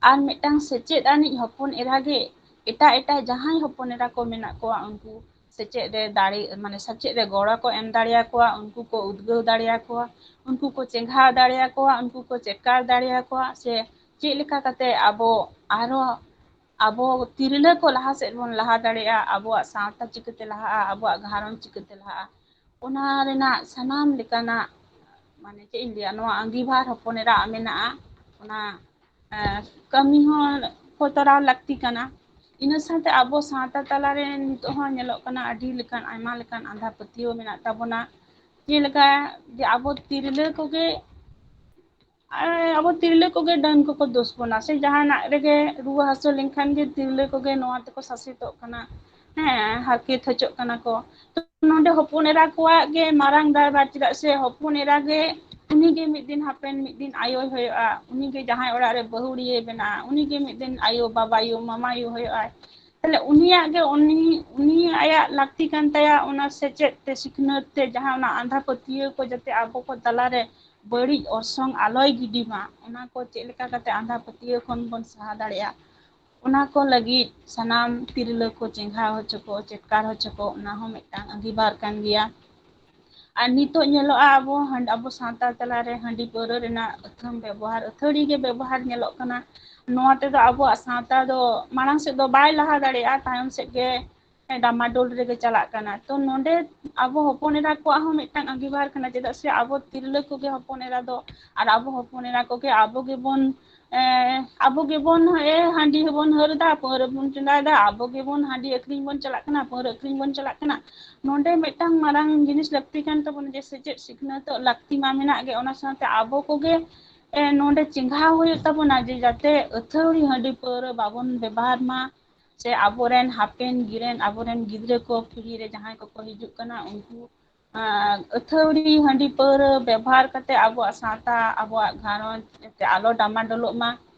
ᱟᱨ ᱢᱤᱫᱴᱟᱝ ᱥᱮᱪᱮᱫ ᱟᱹᱱᱤᱡ ᱦᱚᱯᱚᱱ ᱮᱨᱟ ᱜᱮ ᱮᱴᱟᱜ ᱮᱴᱟᱜ ᱡᱟᱦᱟᱸᱭ ᱦᱚᱯᱚᱱ ᱮᱨᱟ ᱠᱚ ᱢᱮᱱᱟᱜ ᱠᱚᱣᱟ, ᱩᱱᱠᱩ ᱥᱮᱪᱮᱫ ᱨᱮ ᱫᱟᱲᱮ, ᱢᱟᱱᱮ ᱥᱮᱪᱮᱫ ᱨᱮ ᱜᱚᱲᱚ ᱠᱚ ᱮᱢ ᱫᱟᱲᱮᱭᱟᱠᱚᱣᱟ, ᱩᱱᱠᱩ ᱠᱚ ᱩᱫᱽᱜᱟᱹᱣ ᱫᱟᱲᱮᱭᱟᱠᱚᱣᱟ, ᱩᱱᱠᱩ ᱠᱚ ᱪᱮᱸᱜᱷᱟᱣ ᱫᱟᱲᱮᱭᱟᱠᱚᱣᱟ, ᱩᱱᱠᱩ ᱠᱚ ᱪᱮᱠᱟᱨ ᱫᱟᱲᱮᱭᱟᱠᱚᱣᱟ, ᱥᱮ ᱪᱮᱫ ᱞᱮᱠᱟ ᱠᱟᱛᱮ ᱟᱵᱚ ᱟᱨᱦᱚᱸ ᱟᱵᱚ ᱛᱤᱨᱞᱟᱹ ᱠᱚ ᱞᱟᱦᱟ ᱥᱮᱫ ᱵᱚᱱ ᱞᱟᱦᱟ ᱫᱟᱲᱮᱭᱟᱜᱼᱟ, ᱟᱵᱚᱣᱟᱜ ᱥᱟᱶᱛᱟ ᱪᱤᱠᱟᱹᱛᱮ ᱞᱟᱦᱟᱜᱼᱟ, ᱟᱵᱚᱣᱟᱜ ᱜᱷᱟᱨᱚᱸᱡᱽ ᱪᱤᱠᱟᱹᱛᱮ ᱞᱟᱦᱟᱜᱼᱟ, ᱚᱱᱟ ᱨᱮᱱᱟᱜ ᱥᱟᱱᱟᱢ ᱞᱮᱠᱟᱱᱟᱜ, ᱢᱟᱱᱮ ᱪᱮᱫ ᱤᱧ ᱞᱟᱹᱭᱟ, ᱱᱚᱣᱟ ᱟᱸᱜᱤᱵᱷᱟᱨ ᱦᱚᱯᱚᱱ ᱮᱨᱟ ᱢᱮᱱᱟᱜᱼᱟ, ᱚᱱᱟ, ᱮᱸ, ᱠᱟᱹᱢᱤ ᱦᱚᱸ ᱠᱚ ᱛᱚᱨᱟᱣ ᱞᱟᱹᱠᱛᱤ ᱠᱟᱱᱟ᱾ ᱤᱱᱟᱹ ᱥᱟᱶᱛᱮ ᱟᱵᱚ ᱥᱟᱶᱛᱟ ᱛᱟᱞᱟᱨᱮ ᱱᱤᱛᱚᱜ ᱦᱚᱸ ᱧᱮᱞᱚᱜ ᱠᱟᱱᱟ, ᱟᱹᱰᱤ ᱞᱮᱠᱟᱱ, ᱟᱭᱢᱟ ᱞᱮᱠᱟᱱ ᱟᱸᱫᱷᱟ ᱯᱟᱹᱛᱭᱟᱹᱣ ᱢᱮᱱᱟᱜ ᱛᱟᱵᱚᱱᱟ᱾ ᱡᱮᱞᱮᱠᱟ ᱡᱮ ᱟᱵᱚ ᱛᱤᱨᱞᱟᱹ ᱠᱚᱜᱮ, ᱮᱸ, ᱟᱵᱚ ᱛᱤᱨᱞᱟᱹ ᱠᱚᱜᱮ ᱰᱟᱹᱱ ᱠᱚᱠᱚ ᱫᱳᱥ ᱵᱚᱱᱟ, ᱥᱮ ᱡᱟᱦᱟᱱᱟᱜ ᱨᱮᱜᱮ ᱨᱩᱣᱟᱹ ᱦᱟᱹᱥᱩ ᱞᱮᱱᱠᱷᱟᱱ ᱜᱮ ᱛᱤᱨᱞᱟᱹ ᱠᱚᱜᱮ ᱱᱚᱣᱟ ᱛᱮᱠᱚ ᱥᱟᱥᱮᱛᱚᱜ ᱠᱟᱱᱟ, ᱦᱮᱸ, ᱦᱟᱨᱠᱮᱛ ᱦᱚᱪᱚᱜ ᱠᱟᱱᱟ ᱠᱚ᱾ ᱛᱚ ᱱᱚᱰᱮ ᱦᱚᱯᱚᱱ ᱮᱨᱟ ᱠᱚᱣᱟᱜ ᱜᱮ ᱢᱟᱨᱟᱝ ᱫᱟᱭᱵᱷᱟᱨ, ᱪᱮᱫᱟᱜ ᱥᱮ ᱦᱚᱯᱚᱱ ᱮᱨᱟ ᱜᱮ ᱩᱱᱤ ᱜᱮ ᱢᱤᱫ ᱫᱤᱱ ᱦᱟᱯᱮᱱ ᱢᱤᱫ ᱫᱤᱱ ᱟᱭᱳᱭ ᱦᱩᱭᱩᱜᱼᱟ, ᱩᱱᱤ ᱜᱮ ᱡᱟᱦᱟᱸᱭ ᱚᱲᱟᱜ ᱨᱮ ᱵᱟᱹᱦᱩᱲᱤᱭᱟᱹᱭ ᱵᱮᱱᱟᱜᱼᱟ, ᱩᱱᱤ ᱜᱮ ᱢᱤᱫ ᱫᱤᱱ ᱟᱭᱳ, ᱵᱟᱵᱟᱭᱳ, ᱢᱟᱢᱟᱭᱳ ᱦᱩᱭᱩᱜᱼᱟᱭ᱾ ᱛᱟᱦᱞᱮ ᱩᱱᱤᱭᱟᱜ ᱜᱮ, ᱩᱱᱤ, ᱩᱱᱤ ᱟᱭᱟᱜ ᱞᱟᱹᱠᱛᱤ ᱠᱟᱱ ᱛᱟᱭᱟ ᱚᱱᱟ ᱥᱮᱪᱮᱫ ᱛᱮ, ᱥᱤᱠᱷᱱᱟᱹᱛ ᱛᱮ, ᱡᱟᱦᱟᱸ ᱚᱱᱟ ᱟᱸᱫᱷᱟ ᱯᱟᱹᱛᱭᱟᱹᱣ ᱠᱚ ᱡᱟᱛᱮ ᱟᱵᱚ ᱠᱚ ᱛᱟᱞᱟᱨᱮ ᱵᱟᱹᱲᱤᱡ ᱚᱨᱥᱚᱝ ᱟᱞᱚᱭ ᱜᱤᱰᱤ ᱢᱟ, ᱚᱱᱟ ᱠᱚ ᱪᱮᱫ ᱞᱮᱠᱟ ᱠᱟᱛᱮ ᱟᱸᱫᱷᱟ ᱯᱟᱹᱛᱭᱟᱹᱣ ᱠᱷᱚᱱ ᱵᱚᱱ ᱥᱟᱦᱟ ᱫᱟᱲᱮᱭᱟᱜᱼᱟ, ᱚᱱᱟ ᱠᱚ ᱞᱟᱹᱜᱤᱫ ᱥᱟᱱᱟᱢ ᱛᱤᱨᱞᱟᱹ ᱠᱚ ᱪᱮᱸᱜᱷᱟᱣ ᱦᱚᱪᱚ ᱠᱚ, ᱪᱮᱴᱠᱟᱨ ᱦᱚᱪᱚ ᱠᱚ, ᱚᱱᱟ ᱦᱚᱸ ᱢᱤᱫᱴᱟᱝ ᱟᱸᱜᱤᱵᱷᱟᱨ ᱠᱟᱱ ᱜᱮᱭᱟ᱾ ᱟᱨ ᱱᱤᱛᱚᱜ ᱧᱮᱞᱚᱜᱼᱟ, ᱟᱵᱚ ᱦᱟᱺᱰ-, ᱟᱵᱚ ᱥᱟᱶᱛᱟ ᱛᱟᱞᱟᱨᱮ ᱦᱟᱺᱰᱤ ᱯᱟᱹᱣᱨᱟᱹ ᱨᱮᱱᱟᱜ ᱟᱹᱛᱷᱟᱹᱢ ᱵᱮᱵᱚᱦᱟᱨ, ᱟᱹᱛᱷᱟᱹᱲᱤ ᱜᱮ ᱵᱮᱵᱚᱦᱟᱨ ᱧᱮᱞᱚᱜ ᱠᱟᱱᱟ᱾ ᱱᱚᱣᱟ ᱛᱮᱫᱚ ᱟᱵᱚᱣᱟᱜ ᱥᱟᱶᱛᱟ ᱫᱚ ᱢᱟᱲᱟᱝ ᱥᱮᱫ ᱫᱚ ᱵᱟᱭ ᱞᱟᱦᱟ ᱫᱟᱲᱮᱭᱟᱜᱼᱟ, ᱛᱟᱭᱚᱢ ᱥᱮᱫ ᱜᱮ ᱰᱟᱢᱟᱰᱳᱞ ᱨᱮᱜᱮ ᱪᱟᱞᱟᱜ ᱠᱟᱱᱟ᱾ ᱛᱚ ᱱᱚᱰᱮ ᱟᱵᱚ ᱦᱚᱯᱚᱱ ᱮᱨᱟ ᱠᱚᱣᱟᱜ ᱦᱚᱸ ᱢᱤᱫᱴᱟᱝ ᱟᱸᱜᱤᱵᱷᱟᱨ ᱠᱟᱱᱟ, ᱪᱮᱫᱟᱜ ᱥᱮ ᱟᱵᱚ ᱛᱤᱨᱞᱟᱹ ᱠᱚᱜᱮ ᱦᱚᱯᱚᱱ ᱮᱨᱟ ᱫᱚ, ᱟᱨ ᱟᱵᱚ ᱦᱚᱯᱚᱱ ᱮᱨᱟ ᱠᱚᱜᱮ ᱟᱵᱚ ᱜᱮᱵᱚᱱ, ᱮ, ᱟᱵᱚ ᱜᱮᱵᱚᱱ, ᱮ, ᱦᱟᱺᱰᱤ ᱦᱚᱸᱵᱚᱱ ᱦᱟᱹᱨ ᱮᱫᱟ, ᱯᱟᱹᱣᱨᱟᱹ ᱵᱚᱱ ᱪᱚᱸᱫᱟᱭᱮᱫᱟ, ᱟᱵᱚ ᱜᱮᱵᱚᱱ ᱦᱟᱺᱰᱤ ᱟᱹᱠᱷᱨᱤᱧ ᱵᱚᱱ ᱪᱟᱞᱟᱜ ᱠᱟᱱᱟ, ᱯᱟᱹᱣᱨᱟᱹ ᱟᱹᱠᱷᱨᱤᱧ ᱵᱚᱱ ᱪᱟᱞᱟᱜ ᱠᱟᱱᱟ᱾ ᱱᱚᱰᱮ ᱢᱤᱫᱴᱟᱝ ᱢᱟᱨᱟᱝ ᱡᱤᱱᱤᱥ ᱞᱟᱹᱠᱛᱤ ᱠᱟᱱ ᱛᱟᱵᱚᱱᱟ ᱡᱮ ᱥᱮᱪᱮᱫ ᱥᱤᱠᱷᱱᱟᱹᱛᱚᱜ ᱞᱟᱹᱠᱛᱤ ᱢᱟ ᱢᱮᱱᱟᱜ ᱜᱮ, ᱚᱱᱟ ᱥᱟᱶᱛᱮ ᱟᱵᱚ ᱠᱚᱜᱮ, ᱮ, ᱱᱚᱰᱮ ᱪᱮᱸᱜᱷᱟᱣ ᱦᱩᱭᱩᱜ ᱛᱟᱵᱚᱱᱟ ᱡᱮ ᱡᱟᱛᱮ ᱟᱹᱛᱷᱟᱹᱣᱲᱤ ᱦᱟᱺᱰᱤ ᱯᱟᱹᱣᱨᱟᱹ ᱵᱟᱵᱚᱱ ᱵᱮᱵᱚᱦᱟᱨ ᱢᱟ, ᱥᱮ ᱟᱵᱚᱨᱮᱱ ᱦᱟᱯᱮᱱ ᱫᱤᱱ ᱨᱮᱱ ᱟᱵᱚᱨᱮᱱ ᱜᱤᱫᱽᱨᱟᱹ ᱠᱚ ᱯᱤᱲᱦᱤ ᱨᱮ ᱡᱟᱦᱟᱸᱭ ᱠᱚᱠᱚ ᱦᱤᱡᱩᱜ ᱠᱟᱱᱟ, ᱩᱱᱠᱩ, ᱟᱸ, ᱟᱹᱛᱷᱟᱹᱣᱲᱤ ᱦᱟᱺᱰᱤ ᱯᱟᱹᱣᱨᱟᱹ ᱵᱮᱵᱚᱦᱟᱨ ᱠᱟᱛᱮ ᱟᱵᱚᱣᱟᱜ ᱥᱟᱶᱛᱟ, ᱟᱵᱚᱣᱟᱜ ᱜᱷᱟᱨᱚᱸᱡᱽ ᱡᱟᱛᱮ ᱟᱞᱚ ᱰᱟᱢᱟᱰᱳᱞᱚᱜ ᱢᱟ᱾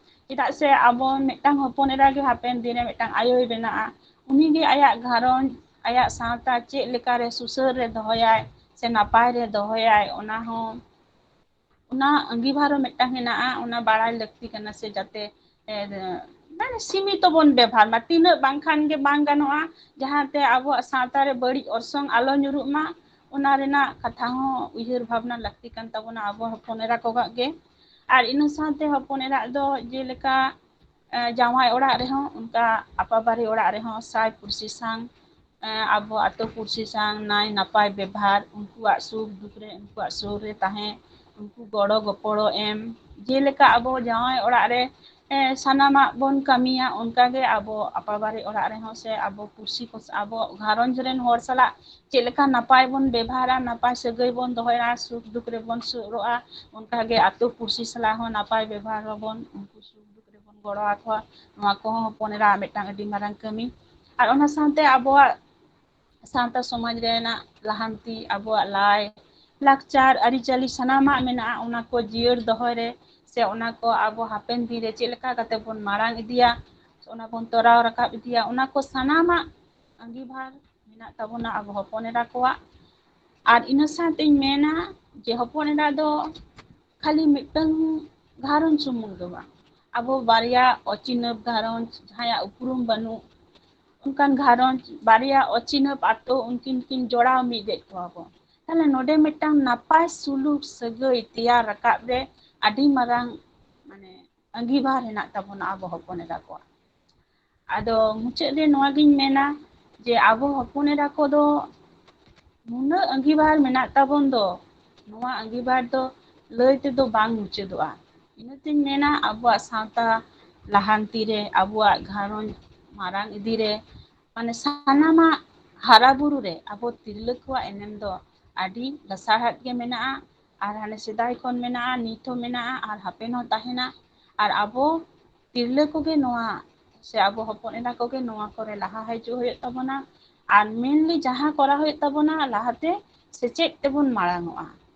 ᱪᱮᱫᱟᱜ ᱥᱮ ᱟᱵᱚ ᱢᱤᱫᱴᱟᱝ ᱦᱚᱯᱚᱱ ᱮᱨᱟ ᱜᱮ ᱦᱟᱯᱮᱱ ᱫᱤᱱ ᱨᱮ ᱢᱤᱫᱴᱟᱝ ᱟᱭᱳᱭ ᱵᱮᱱᱟᱜᱼᱟ᱾ ᱩᱱᱤᱜᱮ ᱟᱭᱟᱜ ᱜᱷᱟᱨᱚᱸᱡᱽ, ᱟᱭᱟᱜ ᱥᱟᱶᱛᱟ ᱪᱮᱫ ᱞᱮᱠᱟᱨᱮ ᱥᱩᱥᱟᱹᱨ ᱨᱮ ᱫᱚᱦᱚᱭᱟᱭ ᱥᱮ ᱱᱟᱯᱟᱭ ᱨᱮ ᱫᱚᱦᱚᱭᱟᱭ, ᱚᱱᱟ ᱦᱚᱸ, ᱚᱱᱟ ᱟᱸᱜᱤᱵᱷᱟᱨ ᱦᱚᱸ ᱢᱤᱫᱴᱟᱝ ᱦᱮᱱᱟᱜᱼᱟ, ᱚᱱᱟ ᱵᱟᱲᱟᱭ ᱞᱟᱹᱠᱛᱤ ᱠᱟᱱᱟ ᱥᱮ ᱡᱟᱛᱮ, ᱮ, ᱢᱟᱱᱮ ᱥᱤᱢᱤᱛᱚ ᱵᱚᱱ ᱵᱮᱵᱷᱟᱨ ᱢᱟ, ᱛᱤᱱᱟᱹᱜ ᱵᱟᱝᱠᱷᱟᱱ ᱜᱮ ᱵᱟᱝ ᱜᱟᱱᱚᱜᱼᱟ, ᱡᱟᱦᱟᱸᱛᱮ ᱟᱵᱚᱣᱟᱜ ᱥᱟᱶᱛᱟ ᱨᱮ ᱵᱟᱹᱲᱤᱡ ᱚᱨᱥᱚᱝ ᱟᱞᱚ ᱧᱩᱨᱩᱜ ᱢᱟ, ᱚᱱᱟ ᱨᱮᱱᱟᱜ ᱠᱟᱛᱷᱟ ᱦᱚᱸ ᱩᱭᱦᱟᱹᱨ ᱵᱷᱟᱵᱽᱱᱟ ᱞᱟᱹᱠᱛᱤ ᱠᱟᱱ ᱛᱟᱵᱚᱱᱟ ᱟᱵᱚ ᱦᱚᱯᱚᱱ ᱮᱨᱟ ᱠᱚᱣᱟᱜ ᱜᱮ᱾ ᱟᱨ ᱤᱱᱟᱹ ᱥᱟᱶᱛᱮ ᱦᱚᱯᱚᱱ ᱮᱨᱟ ᱫᱚ ᱡᱮᱞᱮᱠᱟ, ᱮ, ᱡᱟᱶᱟᱭ ᱚᱲᱟᱜ ᱨᱮᱦᱚᱸ ᱚᱱᱠᱟ, ᱟᱯᱟᱵᱟᱨᱮ ᱚᱲᱟᱜ ᱨᱮᱦᱚᱸ ᱥᱟᱭ ᱯᱩᱲᱥᱤ ᱥᱟᱝ, ᱮ, ᱟᱵᱚ ᱟᱛᱳ ᱯᱩᱲᱥᱤ ᱥᱟᱝ ᱱᱟᱭ ᱱᱟᱯᱟᱭ ᱵᱮᱵᱷᱟᱨ, ᱩᱱᱠᱩᱣᱟᱜ ᱥᱩᱠ ᱫᱩᱠ ᱨᱮ ᱩᱱᱠᱩᱣᱟᱜ ᱥᱩᱨ ᱨᱮ ᱛᱟᱦᱮᱸ, ᱩᱱᱠᱩ ᱜᱚᱲᱚ ᱜᱚᱯᱚᱲᱚ ᱮᱢ, ᱡᱮᱞᱮᱠᱟ ᱟᱵᱚ ᱡᱟᱶᱟᱭ ᱚᱲᱟᱜ ᱨᱮ, ᱮ, ᱥᱟᱱᱟᱢᱟᱜ ᱵᱚᱱ ᱠᱟᱹᱢᱤᱭᱟ, ᱚᱱᱠᱟᱜᱮ ᱟᱵᱚ ᱟᱯᱟᱵᱟᱨᱮ ᱚᱲᱟᱜ ᱨᱮᱦᱚᱸ ᱥᱮ ᱟᱵᱚ ᱯᱩᱲᱥᱤ ᱠᱚ, ᱟᱵᱚ ᱜᱷᱟᱨᱚᱸᱡᱽ ᱨᱮᱱ ᱦᱚᱲ ᱥᱟᱞᱟᱜ ᱪᱮᱫ ᱞᱮᱠᱟ ᱱᱟᱯᱟᱭ ᱵᱚᱱ ᱵᱮᱵᱷᱟᱨᱟ, ᱱᱟᱯᱟᱭ ᱥᱟᱹᱜᱟᱹᱭ ᱵᱚᱱ ᱫᱚᱦᱚᱭᱟ, ᱥᱩᱠ ᱫᱩᱠ ᱨᱮᱵᱚᱱ ᱥᱩᱨᱚᱜᱼᱟ, ᱚᱱᱠᱟᱜᱮ ᱟᱛᱳ ᱯᱩᱲᱥᱤ ᱥᱟᱞᱟᱜ ᱦᱚᱸ ᱱᱟᱯᱟᱭ ᱵᱮᱵᱷᱟᱨ ᱟᱵᱚᱱ, ᱩᱱᱠᱩ ᱥᱩᱠ ᱫᱩᱠ ᱨᱮᱵᱚᱱ ᱜᱚᱲᱚ ᱟᱠᱚᱣᱟ᱾ ᱱᱚᱣᱟ ᱠᱚᱦᱚᱸ ᱦᱚᱯᱚᱱ ᱮᱨᱟ ᱢᱤᱫᱴᱟᱝ ᱟᱹᱰᱤ ᱢᱟᱨᱟᱝ ᱠᱟᱹᱢᱤ᱾ ᱟᱨ ᱚᱱᱟ ᱥᱟᱶᱛᱮ ᱟᱵᱚᱣᱟᱜ ᱥᱟᱶᱛᱟ ᱥᱚᱢᱟᱡᱽ ᱨᱮᱱᱟᱜ ᱞᱟᱦᱟᱱᱛᱤ, ᱟᱵᱚᱣᱟᱜ ᱞᱟᱭ ᱞᱟᱠᱪᱟᱨ, ᱟᱹᱨᱤᱪᱟᱹᱞᱤ ᱥᱟᱱᱟᱢᱟᱜ ᱢᱮᱱᱟᱜᱼᱟ, ᱚᱱᱟ ᱠᱚ ᱡᱤᱭᱟᱹᱲ ᱫᱚᱦᱚᱭ ᱨᱮ ᱥᱮ ᱚᱱᱟ ᱠᱚ ᱟᱵᱚ ᱦᱟᱯᱮᱱ ᱫᱤᱱ ᱨᱮ ᱪᱮᱫ ᱞᱮᱠᱟ ᱠᱟᱛᱮ ᱵᱚᱱ ᱢᱟᱲᱟᱝ ᱤᱫᱤᱭᱟ, ᱚᱱᱟ ᱵᱚᱱ ᱛᱚᱨᱟᱣ ᱨᱟᱠᱟᱵ ᱤᱫᱤᱭᱟ, ᱚᱱᱟ ᱠᱚ ᱥᱟᱱᱟᱢᱟᱜ ᱟᱺᱜᱤᱵᱷᱟᱨ ᱢᱮᱱᱟᱜ ᱛᱟᱵᱚᱱᱟ ᱟᱵᱚ ᱦᱚᱯᱚᱱ ᱮᱨᱟ ᱠᱚᱣᱟᱜ᱾ ᱟᱨ ᱤᱱᱟᱹ ᱥᱟᱶᱛᱮᱧ ᱢᱮᱱᱟ ᱡᱮ ᱦᱚᱯᱚᱱ ᱮᱨᱟ ᱫᱚ ᱠᱷᱟᱹᱞᱤ ᱢᱤᱫᱴᱟᱝ ᱜᱷᱟᱨᱚᱸᱡᱽ ᱥᱩᱢᱩᱝ ᱫᱚ ᱵᱟᱝ, ᱟᱵᱚ ᱵᱟᱨᱭᱟ ᱚᱪᱤᱱᱦᱟᱹᱯ ᱜᱷᱟᱨᱚᱸᱡᱽ, ᱡᱟᱦᱟᱸᱭᱟᱜ ᱩᱯᱨᱩᱢ ᱵᱟᱹᱱᱩᱜ, ᱚᱱᱠᱟᱱ ᱜᱷᱟᱨᱚᱸᱡᱽ, ᱵᱟᱨᱭᱟ ᱚᱪᱤᱱᱦᱟᱹᱯ ᱟᱛᱳ, ᱩᱱᱠᱤᱱ ᱠᱤᱱ ᱡᱚᱲᱟᱣ ᱢᱤᱫᱮᱫ ᱠᱚᱣᱟ ᱵᱚᱱ᱾ ᱛᱟᱦᱞᱮ ᱱᱚᱰᱮ ᱢᱤᱫᱴᱟᱝ ᱱᱟᱯᱟᱭ ᱥᱩᱞᱩᱠ ᱥᱟᱹᱜᱟᱹᱭ ᱛᱮᱭᱟᱨ ᱨᱟᱠᱟᱵ ᱨᱮ ᱟᱹᱰᱤ ᱢᱟᱨᱟᱝ, ᱢᱟᱱᱮ, ᱟᱺᱜᱤᱵᱷᱟᱨ ᱦᱮᱱᱟᱜ ᱛᱟᱵᱚᱱᱟ ᱟᱵᱚ ᱦᱚᱯᱚᱱ ᱮᱨᱟ ᱠᱚᱣᱟᱜ᱾ ᱟᱫᱚ ᱢᱩᱪᱟᱹᱫ ᱨᱮ ᱱᱚᱣᱟᱜᱤᱧ ᱢᱮᱱᱟ ᱡᱮ ᱟᱵᱚ ᱦᱚᱯᱚᱱ ᱮᱨᱟ ᱠᱚᱫᱚ ᱱᱩᱱᱟᱹᱜ ᱟᱺᱜᱤᱵᱷᱟᱨ ᱢᱮᱱᱟᱜ ᱛᱟᱵᱚᱱ ᱫᱚ, ᱱᱚᱣᱟ ᱟᱺᱜᱤᱵᱷᱟᱨ ᱫᱚ ᱞᱟᱹᱭ ᱛᱮᱫᱚ ᱵᱟᱝ ᱢᱩᱪᱟᱹᱫᱚᱜᱼᱟ᱾ ᱤᱱᱟᱹᱛᱤᱧ ᱢᱮᱱᱟ ᱟᱵᱚᱣᱟᱜ ᱥᱟᱶᱛᱟ ᱞᱟᱦᱟᱱᱛᱤ ᱨᱮ, ᱟᱵᱚᱣᱟᱜ ᱜᱷᱟᱨᱚᱸᱡᱽ ᱢᱟᱨᱟᱝ ᱤᱫᱤ ᱨᱮ, ᱢᱟᱱᱮ ᱥᱟᱱᱟᱢᱟᱜ ᱦᱟᱨᱟ ᱵᱩᱨᱩ ᱨᱮ ᱟᱵᱚ ᱛᱤᱨᱞᱟᱹ ᱠᱚᱣᱟᱜ ᱮᱱᱮᱢ ᱫᱚ ᱟᱹᱰᱤ ᱞᱟᱥᱟᱲᱦᱮᱫ ᱜᱮ ᱢᱮᱱᱟᱜᱼᱟ᱾ ᱟᱨ ᱦᱟᱱᱮ ᱥᱮᱫᱟᱭ ᱠᱷᱚᱱ ᱢᱮᱱᱟᱜᱼᱟ, ᱱᱤᱛ ᱦᱚᱸ ᱢᱮᱱᱟᱜᱼᱟ, ᱟᱨ ᱦᱟᱯᱮᱱ ᱦᱚᱸ ᱛᱟᱦᱮᱱᱟ᱾ ᱟᱨ ᱟᱵᱚ ᱛᱤᱨᱞᱟᱹ ᱠᱚᱜᱮ ᱱᱚᱣᱟ, ᱥᱮ ᱟᱵᱚ ᱦᱚᱯᱚᱱ ᱮᱨᱟ ᱠᱚᱜᱮ ᱱᱚᱣᱟ ᱠᱚᱨᱮ ᱞᱟᱦᱟ ᱦᱤᱡᱩᱜ ᱦᱩᱭᱩᱜ ᱛᱟᱵᱚᱱᱟ᱾ ᱟᱨ mainly ᱡᱟᱦᱟᱸ ᱠᱚᱨᱟᱣ ᱦᱩᱭᱩᱜ ᱛᱟᱵᱚᱱᱟ, ᱞᱟᱦᱟᱛᱮ ᱥᱮᱪᱮᱫ ᱛᱮᱵᱚᱱ ᱢᱟᱲᱟᱝ ᱚᱜᱼᱟ᱾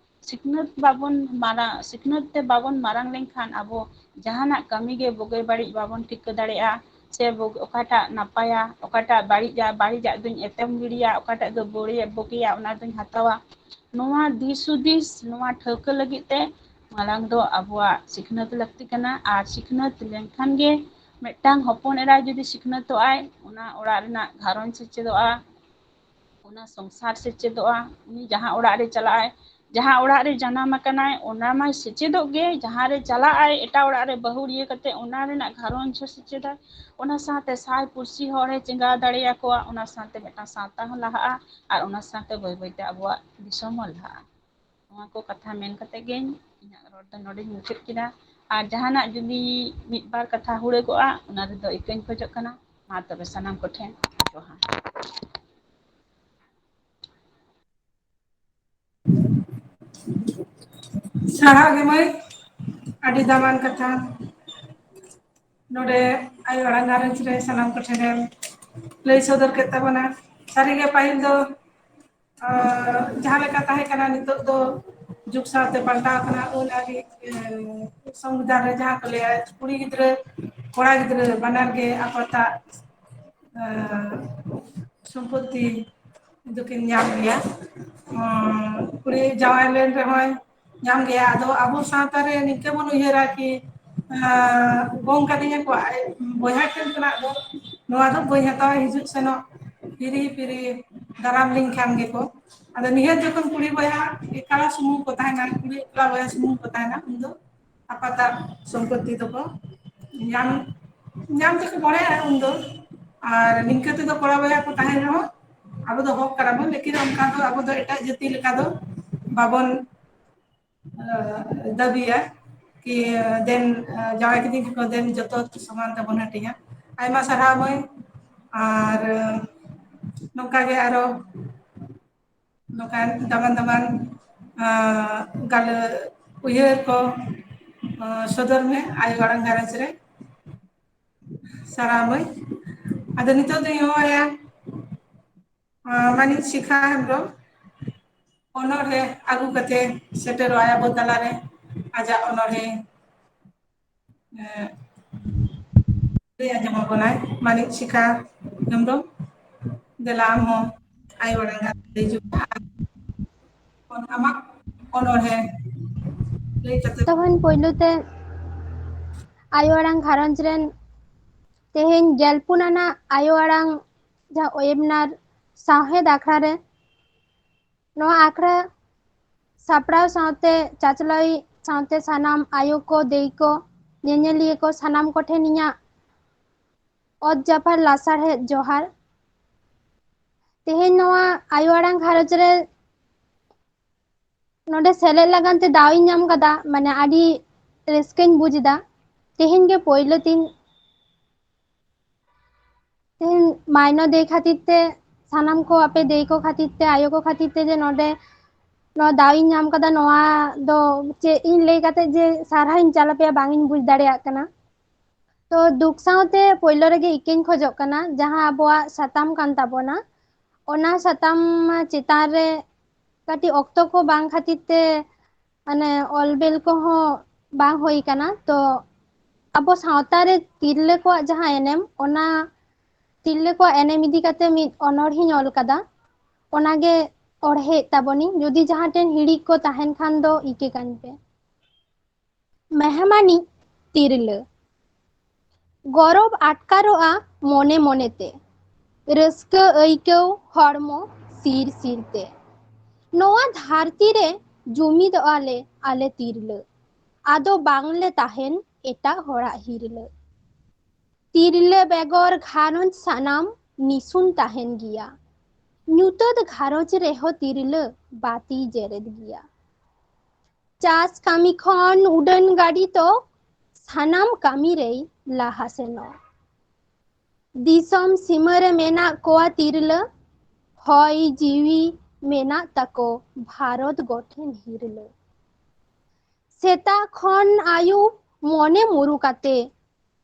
ᱥᱤᱠᱷᱱᱟᱹᱛ ᱵᱟᱵᱚᱱ ᱢᱟᱨᱟᱝ, ᱥᱤᱠᱷᱱᱟᱹᱛ ᱛᱮ ᱵᱟᱵᱚᱱ ᱢᱟᱨᱟᱝ ᱞᱮᱱᱠᱷᱟᱱ ᱟᱵᱚ ᱡᱟᱦᱟᱱᱟᱜ ᱠᱟᱹᱢᱤ ᱜᱮ ᱵᱩᱜᱤ ᱵᱟᱹᱲᱤᱡ ᱵᱟᱵᱚᱱ ᱴᱷᱤᱠᱟᱹ ᱫᱟᱲᱮᱭᱟᱜᱼᱟ᱾ ᱥᱮ ᱵᱩᱜ-, ᱚᱠᱟᱴᱟᱜ ᱱᱟᱯᱟᱭᱟ, ᱚᱠᱟᱴᱟᱜ ᱵᱟᱹᱲᱤᱡᱟ, ᱵᱟᱹᱲᱤᱡᱟᱜ ᱫᱚᱧ ᱮᱛᱮᱢ ᱜᱤᱰᱤᱭᱟ, ᱚᱠᱟᱴᱟᱜ ᱫᱚ ᱵᱩᱜᱤᱭᱟ, ᱵᱩᱜᱤᱭᱟ, ᱚᱱᱟ ᱫᱚᱧ ᱦᱟᱛᱟᱣᱟ᱾ ᱱᱚᱣᱟ ᱫᱤᱥ ᱦᱩᱫᱤᱥ, ᱱᱚᱣᱟ ᱴᱷᱟᱹᱣᱠᱟᱹ ᱞᱟᱹᱜᱤᱫ ᱛᱮ ᱢᱟᱲᱟᱝ ᱫᱚ ᱟᱵᱚᱣᱟᱜ ᱥᱤᱠᱷᱱᱟᱹᱛ ᱞᱟᱹᱠᱛᱤ ᱠᱟᱱᱟ᱾ ᱟᱨ ᱥᱤᱠᱷᱱᱟᱹᱛ ᱞᱮᱱᱠᱷᱟᱱ ᱜᱮ ᱢᱤᱫᱴᱟᱝ ᱦᱚᱯᱚᱱ ᱮᱨᱟ ᱡᱩᱫᱤ ᱥᱤᱠᱷᱱᱟᱹᱛᱚᱜ ᱟᱭ, ᱚᱱᱟ ᱚᱲᱟᱜ ᱨᱮᱱᱟᱜ ᱜᱷᱟᱨᱚᱸᱡᱽ ᱥᱮᱪᱮᱫᱚᱜᱼᱟ, ᱚᱱᱟ ᱥᱚᱝᱥᱟᱨ ᱥᱮᱪᱮᱫᱚᱜᱼᱟ᱾ ᱩᱱᱤ ᱡᱟᱦᱟᱸ ᱚᱲᱟᱜ ᱨᱮ ᱪᱟᱞᱟᱜ ᱟᱭ, ᱡᱟᱦᱟᱸ ᱚᱲᱟᱜ ᱨᱮ ᱡᱟᱱᱟᱢ ᱟᱠᱟᱱᱟᱭ, ᱚᱱᱟ ᱢᱟᱭ ᱥᱮᱪᱮᱫᱚᱜ ᱜᱮ᱾ ᱡᱟᱦᱟᱸ ᱨᱮ ᱪᱟᱞᱟᱜ ᱟᱭ ᱮᱴᱟᱜ ᱚᱲᱟᱜ ᱨᱮ ᱵᱟᱹᱦᱩᱲᱤᱭᱟᱹ ᱠᱟᱛᱮ, ᱚᱱᱟ ᱨᱮᱱᱟᱜ ᱜᱷᱟᱨᱚᱸᱡᱽ ᱦᱚᱸ ᱥᱮᱪᱮᱫᱟᱭ, ᱚᱱᱟ ᱥᱟᱶᱛᱮ ᱥᱟᱭ ᱯᱩᱲᱥᱤ ᱦᱚᱲᱮ ᱪᱮᱸᱜᱟᱣ ᱫᱟᱲᱮᱭᱟᱠᱚᱣᱟ, ᱚᱱᱟ ᱥᱟᱶᱛᱮ ᱢᱤᱫᱴᱟᱝ ᱥᱟᱶᱛᱟ ᱦᱚᱸ ᱞᱟᱦᱟᱜᱼᱟ, ᱟᱨ ᱚᱱᱟ ᱥᱟᱶᱛᱮ ᱵᱟᱹᱭ ᱵᱟᱹᱭᱛᱮ ᱟᱵᱚᱣᱟᱜ ᱫᱤᱥᱚᱢ ᱦᱚᱸ ᱞᱟᱦᱟᱜᱼᱟ᱾ ᱱᱚᱣᱟ ᱠᱚ ᱠᱟᱛᱷᱟ ᱢᱮᱱ ᱠᱟᱛᱮ ᱜᱮ ᱤᱧᱟᱹᱜ ᱨᱚᱲ ᱫᱚ ᱱᱚᱰᱮᱧ ᱢᱩᱪᱟᱹᱫ ᱠᱮᱫᱟ᱾ ᱟᱨ ᱡᱟᱦᱟᱱᱟᱜ ᱡᱩᱫᱤ ᱢᱤᱫ ᱵᱟᱨ ᱠᱟᱛᱷᱟ ᱦᱩᱲᱟᱹᱜᱚᱜᱼᱟ, ᱚᱱᱟ ᱨᱮᱫᱚ ᱤᱠᱟᱹᱧ ᱠᱷᱚᱡᱚᱜ ᱠᱟᱱᱟ᱾ ᱢᱟ ᱛᱚᱵᱮ ᱥᱟᱱᱟᱢ ᱠᱚᱴᱷᱮᱱ ᱡᱚᱦᱟᱨ᱾ ᱥᱟᱨᱦᱟᱣ ᱜᱮ ᱢᱟᱹᱭ, ᱟᱹᱰᱤ ᱫᱟᱢᱟᱱ ᱠᱟᱛᱷᱟ ᱱᱚᱰᱮ ᱟᱭᱳ ᱟᱲᱟᱝ ᱜᱷᱟᱨᱚᱸᱡᱽ ᱨᱮ ᱥᱟᱱᱟᱢ ᱠᱚᱴᱷᱮᱱᱮᱢ ᱞᱟᱹᱭ ᱥᱚᱫᱚᱨ ᱠᱮᱫ ᱛᱟᱵᱚᱱᱟ᱾ ᱥᱟᱹᱨᱤᱜᱮ ᱯᱟᱹᱦᱤᱞ ᱫᱚ, ᱟᱸ, ᱡᱟᱦᱟᱸ ᱞᱮᱠᱟ ᱛᱟᱦᱮᱸ ᱠᱟᱱᱟ, ᱱᱤᱛᱚᱜ ᱫᱚ ᱡᱩᱜᱽ ᱥᱟᱶᱛᱮ ᱯᱟᱞᱴᱟᱣ ᱟᱠᱟᱱᱟ᱾ ᱟᱹᱱ ᱟᱹᱨᱤ, ᱮᱸ, ᱥᱚᱝᱵᱤᱫᱷᱟᱱ ᱨᱮ ᱡᱟᱦᱟᱸ ᱠᱚ ᱞᱟᱹᱭᱟ, ᱠᱩᱲᱤ ᱜᱤᱫᱽᱨᱟᱹ ᱠᱚᱲᱟ ᱜᱤᱫᱽᱨᱟᱹ ᱵᱟᱱᱟᱨ ᱜᱮ ᱟᱯᱟᱛᱟᱜ ᱟᱸ, ᱥᱚᱢᱯᱚᱛᱛᱤ ᱫᱚᱠᱤᱱ ᱧᱟᱢ ᱜᱮᱭᱟ᱾ ᱟᱸ, ᱠᱩᱲᱤ ᱡᱟᱶᱟᱭ ᱞᱮᱱ ᱨᱮᱦᱚᱸᱭ ᱧᱟᱢ ᱜᱮᱭᱟ᱾ ᱟᱫᱚ ᱟᱵᱚ ᱥᱟᱶᱛᱟ ᱨᱮ ᱱᱤᱝᱠᱟᱹ ᱵᱚᱱ ᱩᱭᱦᱟᱹᱨᱟ ᱠᱤ, ᱟᱸ, ᱜᱚᱝ ᱠᱟᱹᱫᱤᱧᱟ ᱠᱚ, ᱟᱡ ᱵᱚᱭᱦᱟ ᱴᱷᱮᱱ ᱠᱷᱚᱱᱟᱜ ᱫᱚ ᱱᱚᱣᱟ ᱫᱚ ᱵᱟᱹᱧ ᱦᱟᱛᱟᱣᱟ, ᱦᱤᱡᱩᱜ ᱥᱮᱱᱚᱜ ᱦᱤᱨᱤ ᱦᱤᱯᱤᱨᱤ ᱫᱟᱨᱟᱢ ᱞᱤᱧ ᱠᱷᱟᱱ ᱜᱮᱠᱚ᱾ ᱟᱫᱚ ᱱᱤᱦᱟᱹᱛ ᱡᱚᱠᱷᱚᱱ ᱠᱩᱲᱤ ᱵᱚᱭᱦᱟ ᱮᱠᱞᱟ ᱥᱩᱢᱩᱝ ᱠᱚ ᱛᱟᱦᱮᱱᱟ, ᱠᱩᱲᱤ ᱮᱠᱞᱟ ᱵᱚᱭᱦᱟ ᱥᱩᱢᱩᱝ ᱠᱚ ᱛᱟᱦᱮᱱᱟ, ᱩᱱᱫᱚ ᱟᱯᱟᱛᱟᱜ ᱥᱚᱢᱯᱚᱛᱛᱤ ᱫᱚᱠᱚ ᱧᱟᱢ, ᱧᱟᱢ ᱛᱮᱠᱚ ᱢᱚᱱᱮᱭᱟ ᱩᱱᱫᱚ᱾ ᱟᱨ ᱱᱤᱝᱠᱟᱹ ᱛᱮᱫᱚ ᱠᱚᱲᱟ ᱵᱚᱭᱦᱟ ᱠᱚ ᱛᱟᱦᱮᱱ ᱨᱮᱦᱚᱸ ᱟᱵᱚ ᱫᱚ ᱦᱚᱠ ᱠᱟᱱᱟ ᱵᱚᱱ, ᱞᱮᱠᱤᱱ ᱚᱱᱠᱟ ᱫᱚ ᱟᱵᱚ ᱫᱚ ᱮᱴᱟᱜ ᱡᱟᱹᱛᱤ ᱞᱮᱠᱟ ᱫᱚ ᱵᱟᱵᱚᱱ, ᱟᱸ, ᱫᱟᱹᱵᱤᱭᱟ ᱠᱤ ᱫᱮᱱ, ᱟᱸ, ᱡᱟᱶᱟᱭ ᱠᱤᱫᱤᱧ ᱠᱚ, ᱫᱮᱱ ᱡᱚᱛᱚ ᱥᱚᱢᱟᱱ ᱛᱮᱵᱚᱱ ᱦᱟᱹᱴᱤᱧᱟ᱾ ᱟᱭᱢᱟ ᱥᱟᱨᱦᱟᱣ ᱢᱟᱹᱭ, ᱟᱨ, ᱟᱸ, ᱱᱚᱝᱠᱟ ᱜᱮ ᱟᱨᱚ ᱱᱚᱝᱠᱟᱱ ᱫᱟᱢᱟᱱ ᱫᱟᱢᱟᱱ, ᱟᱸ, ᱜᱟᱞᱚ-, ᱩᱭᱦᱟᱹᱨ ᱠᱚ, ᱟᱸ, ᱥᱚᱫᱚᱨ ᱢᱮ ᱟᱭᱳ ᱟᱲᱟᱝ ᱜᱷᱟᱨᱚᱸᱡᱽ ᱨᱮ᱾ ᱥᱟᱨᱦᱟᱣ ᱢᱟᱹᱭ᱾ ᱟᱫᱚ ᱱᱤᱛᱚᱜ ᱫᱚᱧ ᱦᱚᱦᱚᱣᱟᱭᱟ, ᱟᱸ, ᱢᱟᱹᱱᱤᱡ ᱥᱤᱠᱷᱟ ᱦᱮᱢᱵᱨᱚᱢ, ᱚᱱᱚᱬᱦᱮ ᱟᱹᱜᱩ ᱠᱟᱛᱮ ᱥᱮᱴᱮᱨᱚᱜᱼᱟᱭ ᱟᱵᱚ ᱛᱟᱞᱟᱨᱮ ᱟᱡᱟᱜ ᱚᱱᱚᱬᱦᱮ ᱮᱸ, ᱞᱟᱹᱭ ᱟᱸᱡᱚᱢ ᱟᱵᱚᱱᱟᱭ ᱢᱟᱹᱱᱤᱡ ᱥᱤᱠᱷᱟ ᱦᱮᱢᱵᱨᱚᱢ᱾ ᱫᱮᱞᱟ ᱟᱢ ᱦᱚᱸ ᱟᱭᱳ ᱟᱲᱟᱝ ᱟᱛᱮ ᱞᱟᱹᱭ ᱦᱤᱡᱩᱜ ᱢᱮ᱾ ᱟᱨ ᱟᱢᱟᱜ ᱚᱱᱚᱬᱦᱮ ᱞᱟᱹᱭ ᱠᱟᱛᱮ᱾ ᱛᱚᱠᱷᱚᱱ ᱯᱳᱭᱞᱳ ᱛᱮ ᱟᱭᱳ ᱟᱲᱟᱝ ᱜᱷᱟᱨᱚᱸᱡᱽ ᱨᱮᱱ ᱛᱮᱦᱮᱧ ᱜᱮᱞᱯᱩᱱ ᱟᱱᱟᱜ ᱟᱭᱳ ᱟᱲᱟᱝ ᱡᱟᱦᱟᱸ webinar ᱥᱟᱶᱦᱮᱫ ᱟᱠᱷᱲᱟ ᱨᱮ, ᱱᱚᱣᱟ ᱟᱠᱷᱲᱟ ᱥᱟᱯᱲᱟᱣ ᱥᱟᱶᱛᱮ ᱪᱟᱪᱞᱟᱣᱤᱡ ᱥᱟᱶᱛᱮ ᱥᱟᱱᱟᱢ ᱟᱭᱳ ᱠᱚ, ᱫᱟᱹᱭ ᱠᱚ, ᱧᱮᱧᱮᱞᱤᱭᱟᱹ ᱠᱚ, ᱥᱟᱱᱟᱢ ᱠᱚᱴᱷᱮᱱ ᱤᱧᱟᱹᱜ ᱚᱛ ᱡᱟᱯᱷᱟᱨ ᱞᱟᱥᱟᱲᱦᱮᱫ ᱡᱚᱦᱟᱨ᱾ ᱛᱮᱦᱮᱧ ᱱᱚᱣᱟ ᱟᱭᱳ ᱟᱲᱟᱝ ᱜᱷᱟᱨᱚᱸᱡᱽ ᱨᱮ ᱱᱚᱰᱮ ᱥᱮᱞᱮᱫ ᱞᱟᱹᱜᱤᱫ ᱛᱮ ᱫᱟᱣ ᱤᱧ ᱧᱟᱢ ᱠᱟᱫᱟ, ᱢᱟᱱᱮ ᱟᱹᱰᱤ ᱨᱟᱹᱥᱠᱟᱹᱧ ᱵᱩᱡ ᱮᱫᱟ᱾ ᱛᱮᱦᱮᱧ ᱜᱮ ᱯᱳᱭᱞᱳ ᱛᱤᱧ ᱛᱮᱦᱮᱧ ᱢᱟᱭᱱᱚ ᱫᱟᱹᱭ ᱠᱷᱟᱹᱛᱤᱨ ᱛᱮ, ᱥᱟᱱᱟᱢ ᱠᱚ ᱟᱯᱮ ᱫᱟᱹᱭ ᱠᱚ ᱠᱷᱟᱹᱛᱤᱨ ᱛᱮ, ᱟᱭᱳ ᱠᱚ ᱠᱷᱟᱹᱛᱤᱨ ᱛᱮ ᱡᱮ ᱱᱚᱰᱮ ᱱᱚᱣᱟ ᱫᱟᱣ ᱤᱧ ᱧᱟᱢ ᱠᱟᱫᱟ, ᱱᱚᱣᱟ ᱫᱚ ᱪᱮᱫ ᱤᱧ ᱞᱟᱹᱭ ᱠᱟᱛᱮ ᱡᱮ ᱥᱟᱨᱦᱟᱣ ᱤᱧ ᱪᱟᱞ ᱟᱯᱮᱭᱟ, ᱵᱟᱝ ᱤᱧ ᱵᱩᱡ ᱫᱟᱲᱮᱭᱟᱜ ᱠᱟᱱᱟ᱾ ᱛᱚ ᱫᱩᱠ ᱥᱟᱶᱛᱮ ᱯᱳᱭᱞᱳ ᱨᱮᱜᱮ ᱤᱠᱟᱹᱧ ᱠᱷᱚᱡᱚᱜ ᱠᱟᱱᱟ, ᱡᱟᱦᱟᱸ ᱟᱵᱚᱣᱟᱜ ᱥᱟᱛᱟᱢ ᱠᱟᱱ ᱛᱟᱵᱚᱱᱟ, ᱚᱱᱟ ᱥᱟᱛᱟᱢ ᱪᱮᱛᱟᱱ ᱨᱮ ᱠᱟᱹᱴᱤᱡ ᱚᱠᱛᱚ ᱠᱚ ᱵᱟᱝ ᱠᱷᱟᱹᱛᱤᱨ ᱛᱮ ᱢᱟᱱᱮ ᱚᱞ ᱵᱮᱞ ᱠᱚᱦᱚᱸ ᱵᱟᱝ ᱦᱩᱭ ᱠᱟᱱᱟ᱾ ᱛᱚ ᱟᱵᱚ ᱥᱟᱶᱛᱟ ᱨᱮ ᱛᱤᱨᱞᱟᱹ ᱠᱚᱣᱟᱜ ᱡᱟᱦᱟᱸ ᱮᱱᱮᱢ, ᱚᱱᱟ ᱛᱤᱨᱞᱟᱹ ᱠᱚᱣᱟᱜ ᱮᱱᱮᱢ ᱤᱫᱤ ᱠᱟᱛᱮ ᱢᱤᱫ ᱚᱱᱚᱬᱦᱮᱧ ᱚᱞ ᱠᱟᱫᱟ, ᱚᱱᱟᱜᱮ ᱚᱬᱦᱮᱭᱮᱫ ᱛᱟᱵᱚᱱᱤᱧ᱾ ᱡᱩᱫᱤ ᱡᱟᱦᱟᱸ ᱴᱷᱮᱱ ᱦᱤᱲᱤᱡ ᱠᱚ ᱛᱟᱦᱮᱱ ᱠᱷᱟᱱ ᱫᱚ ᱤᱠᱟᱹ ᱠᱟᱹᱧ ᱯᱮ᱾ ᱢᱮᱦᱢᱟᱱᱤᱡ ᱛᱤᱨᱞᱟᱹ᱾ ᱜᱚᱨᱚᱵ ᱟᱴᱠᱟᱨᱚᱜᱼᱟ ᱢᱚᱱᱮ ᱢᱚᱱᱮᱛᱮ, ᱨᱟᱹᱥᱠᱟᱹ ᱟᱹᱭᱠᱟᱹᱣ ᱦᱚᱲᱢᱚ ᱥᱤᱨ ᱥᱤᱨᱛᱮ᱾ ᱱᱚᱣᱟ ᱫᱷᱟᱹᱨᱛᱤ ᱨᱮ ᱡᱩᱢᱤᱫᱚᱜᱼᱟ ᱞᱮ ᱟᱞᱮ ᱛᱤᱨᱞᱟᱹ, ᱟᱫᱚ ᱵᱟᱝᱞᱮ ᱛᱟᱦᱮᱱ ᱮᱴᱟᱜ ᱦᱚᱲᱟᱜ ᱦᱤᱨᱞᱟᱹ᱾ ᱛᱤᱨᱞᱟᱹ ᱵᱮᱜᱚᱨ ᱜᱷᱟᱨᱚᱸᱡᱽ ᱥᱟᱱᱟᱢ ᱱᱤᱥᱩᱱ ᱛᱟᱦᱮᱱ ᱜᱮᱭᱟ᱾ ᱧᱩᱛᱟᱹᱛ ᱜᱷᱟᱨᱚᱸᱡᱽ ᱨᱮᱦᱚᱸ ᱛᱤᱨᱞᱟᱹ ᱵᱟᱹᱛᱤ ᱡᱮᱨᱮᱫ ᱜᱮᱭᱟ᱾ ᱪᱟᱥ ᱠᱟᱹᱢᱤ ᱠᱷᱚᱱ ᱩᱰᱟᱹᱱ ᱜᱟᱹᱰᱤ ᱛᱚ ᱥᱟᱱᱟᱢ ᱠᱟᱹᱢᱤ ᱨᱮᱭ ᱞᱟᱦᱟ ᱥᱮᱱᱚᱜ᱾ ᱫᱤᱥᱚᱢ ᱥᱤᱢᱟᱹ ᱨᱮ ᱢᱮᱱᱟᱜ ᱠᱚᱣᱟ ᱛᱤᱨᱞᱟᱹ, ᱦᱚᱭ ᱡᱤᱣᱤ ᱢᱮᱱᱟᱜ ᱛᱟᱠᱚ ᱵᱷᱟᱨᱚᱛ ᱜᱚᱴᱷᱮᱱ ᱦᱤᱨᱞᱟᱹ᱾ ᱥᱮᱛᱟᱜ ᱠᱷᱚᱱ ᱟᱹᱭᱩᱵ ᱢᱚᱱᱮ ᱢᱩᱨᱩ ᱠᱟᱛᱮ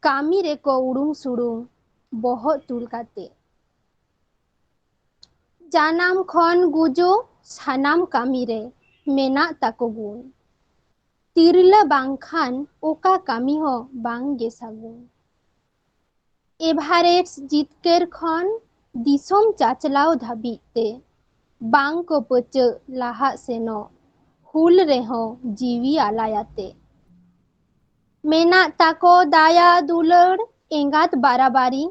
ᱠᱟᱹᱢᱤ ᱨᱮᱠᱚ ᱩᱲᱩᱝ ᱥᱩᱲᱩᱝ ᱵᱚᱦᱚᱜ ᱛᱩᱞ ᱠᱟᱛᱮ᱾ ᱡᱟᱱᱟᱢ ᱠᱷᱚᱱ ᱜᱩᱡᱩᱜ ᱥᱟᱱᱟᱢ ᱠᱟᱹᱢᱤ ᱨᱮ ᱢᱮᱱᱟᱜ ᱛᱟᱠᱚ ᱜᱩᱱ᱾ ᱛᱤᱨᱞᱟᱹ ᱵᱟᱝᱠᱷᱟᱱ ᱚᱠᱟ ᱠᱟᱹᱢᱤ ᱦᱚᱸ ᱵᱟᱝ ᱜᱮ ᱥᱟᱹᱜᱩᱱ᱾ ᱮᱵᱷᱟᱨᱮᱥᱴ ᱡᱤᱛᱠᱟᱹᱨ ᱠᱷᱚᱱ ᱫᱤᱥᱚᱢ ᱪᱟᱪᱞᱟᱣ ᱫᱷᱟᱹᱵᱤᱡ ᱛᱮ ᱵᱟᱝ ᱠᱚ ᱯᱟᱹᱪᱟᱹᱜ ᱞᱟᱦᱟᱜ ᱥᱮᱱᱚᱜ, ᱦᱩᱞ ᱨᱮᱦᱚᱸ ᱡᱤᱣᱤ ᱟᱞᱟᱭᱟᱛᱮ᱾ ᱢᱮᱱᱟᱜ ᱛᱟᱠᱚ ᱫᱟᱭᱟ ᱫᱩᱞᱟᱹᱲ ᱮᱸᱜᱟᱛ ᱵᱟᱨᱟᱵᱟᱨᱤ,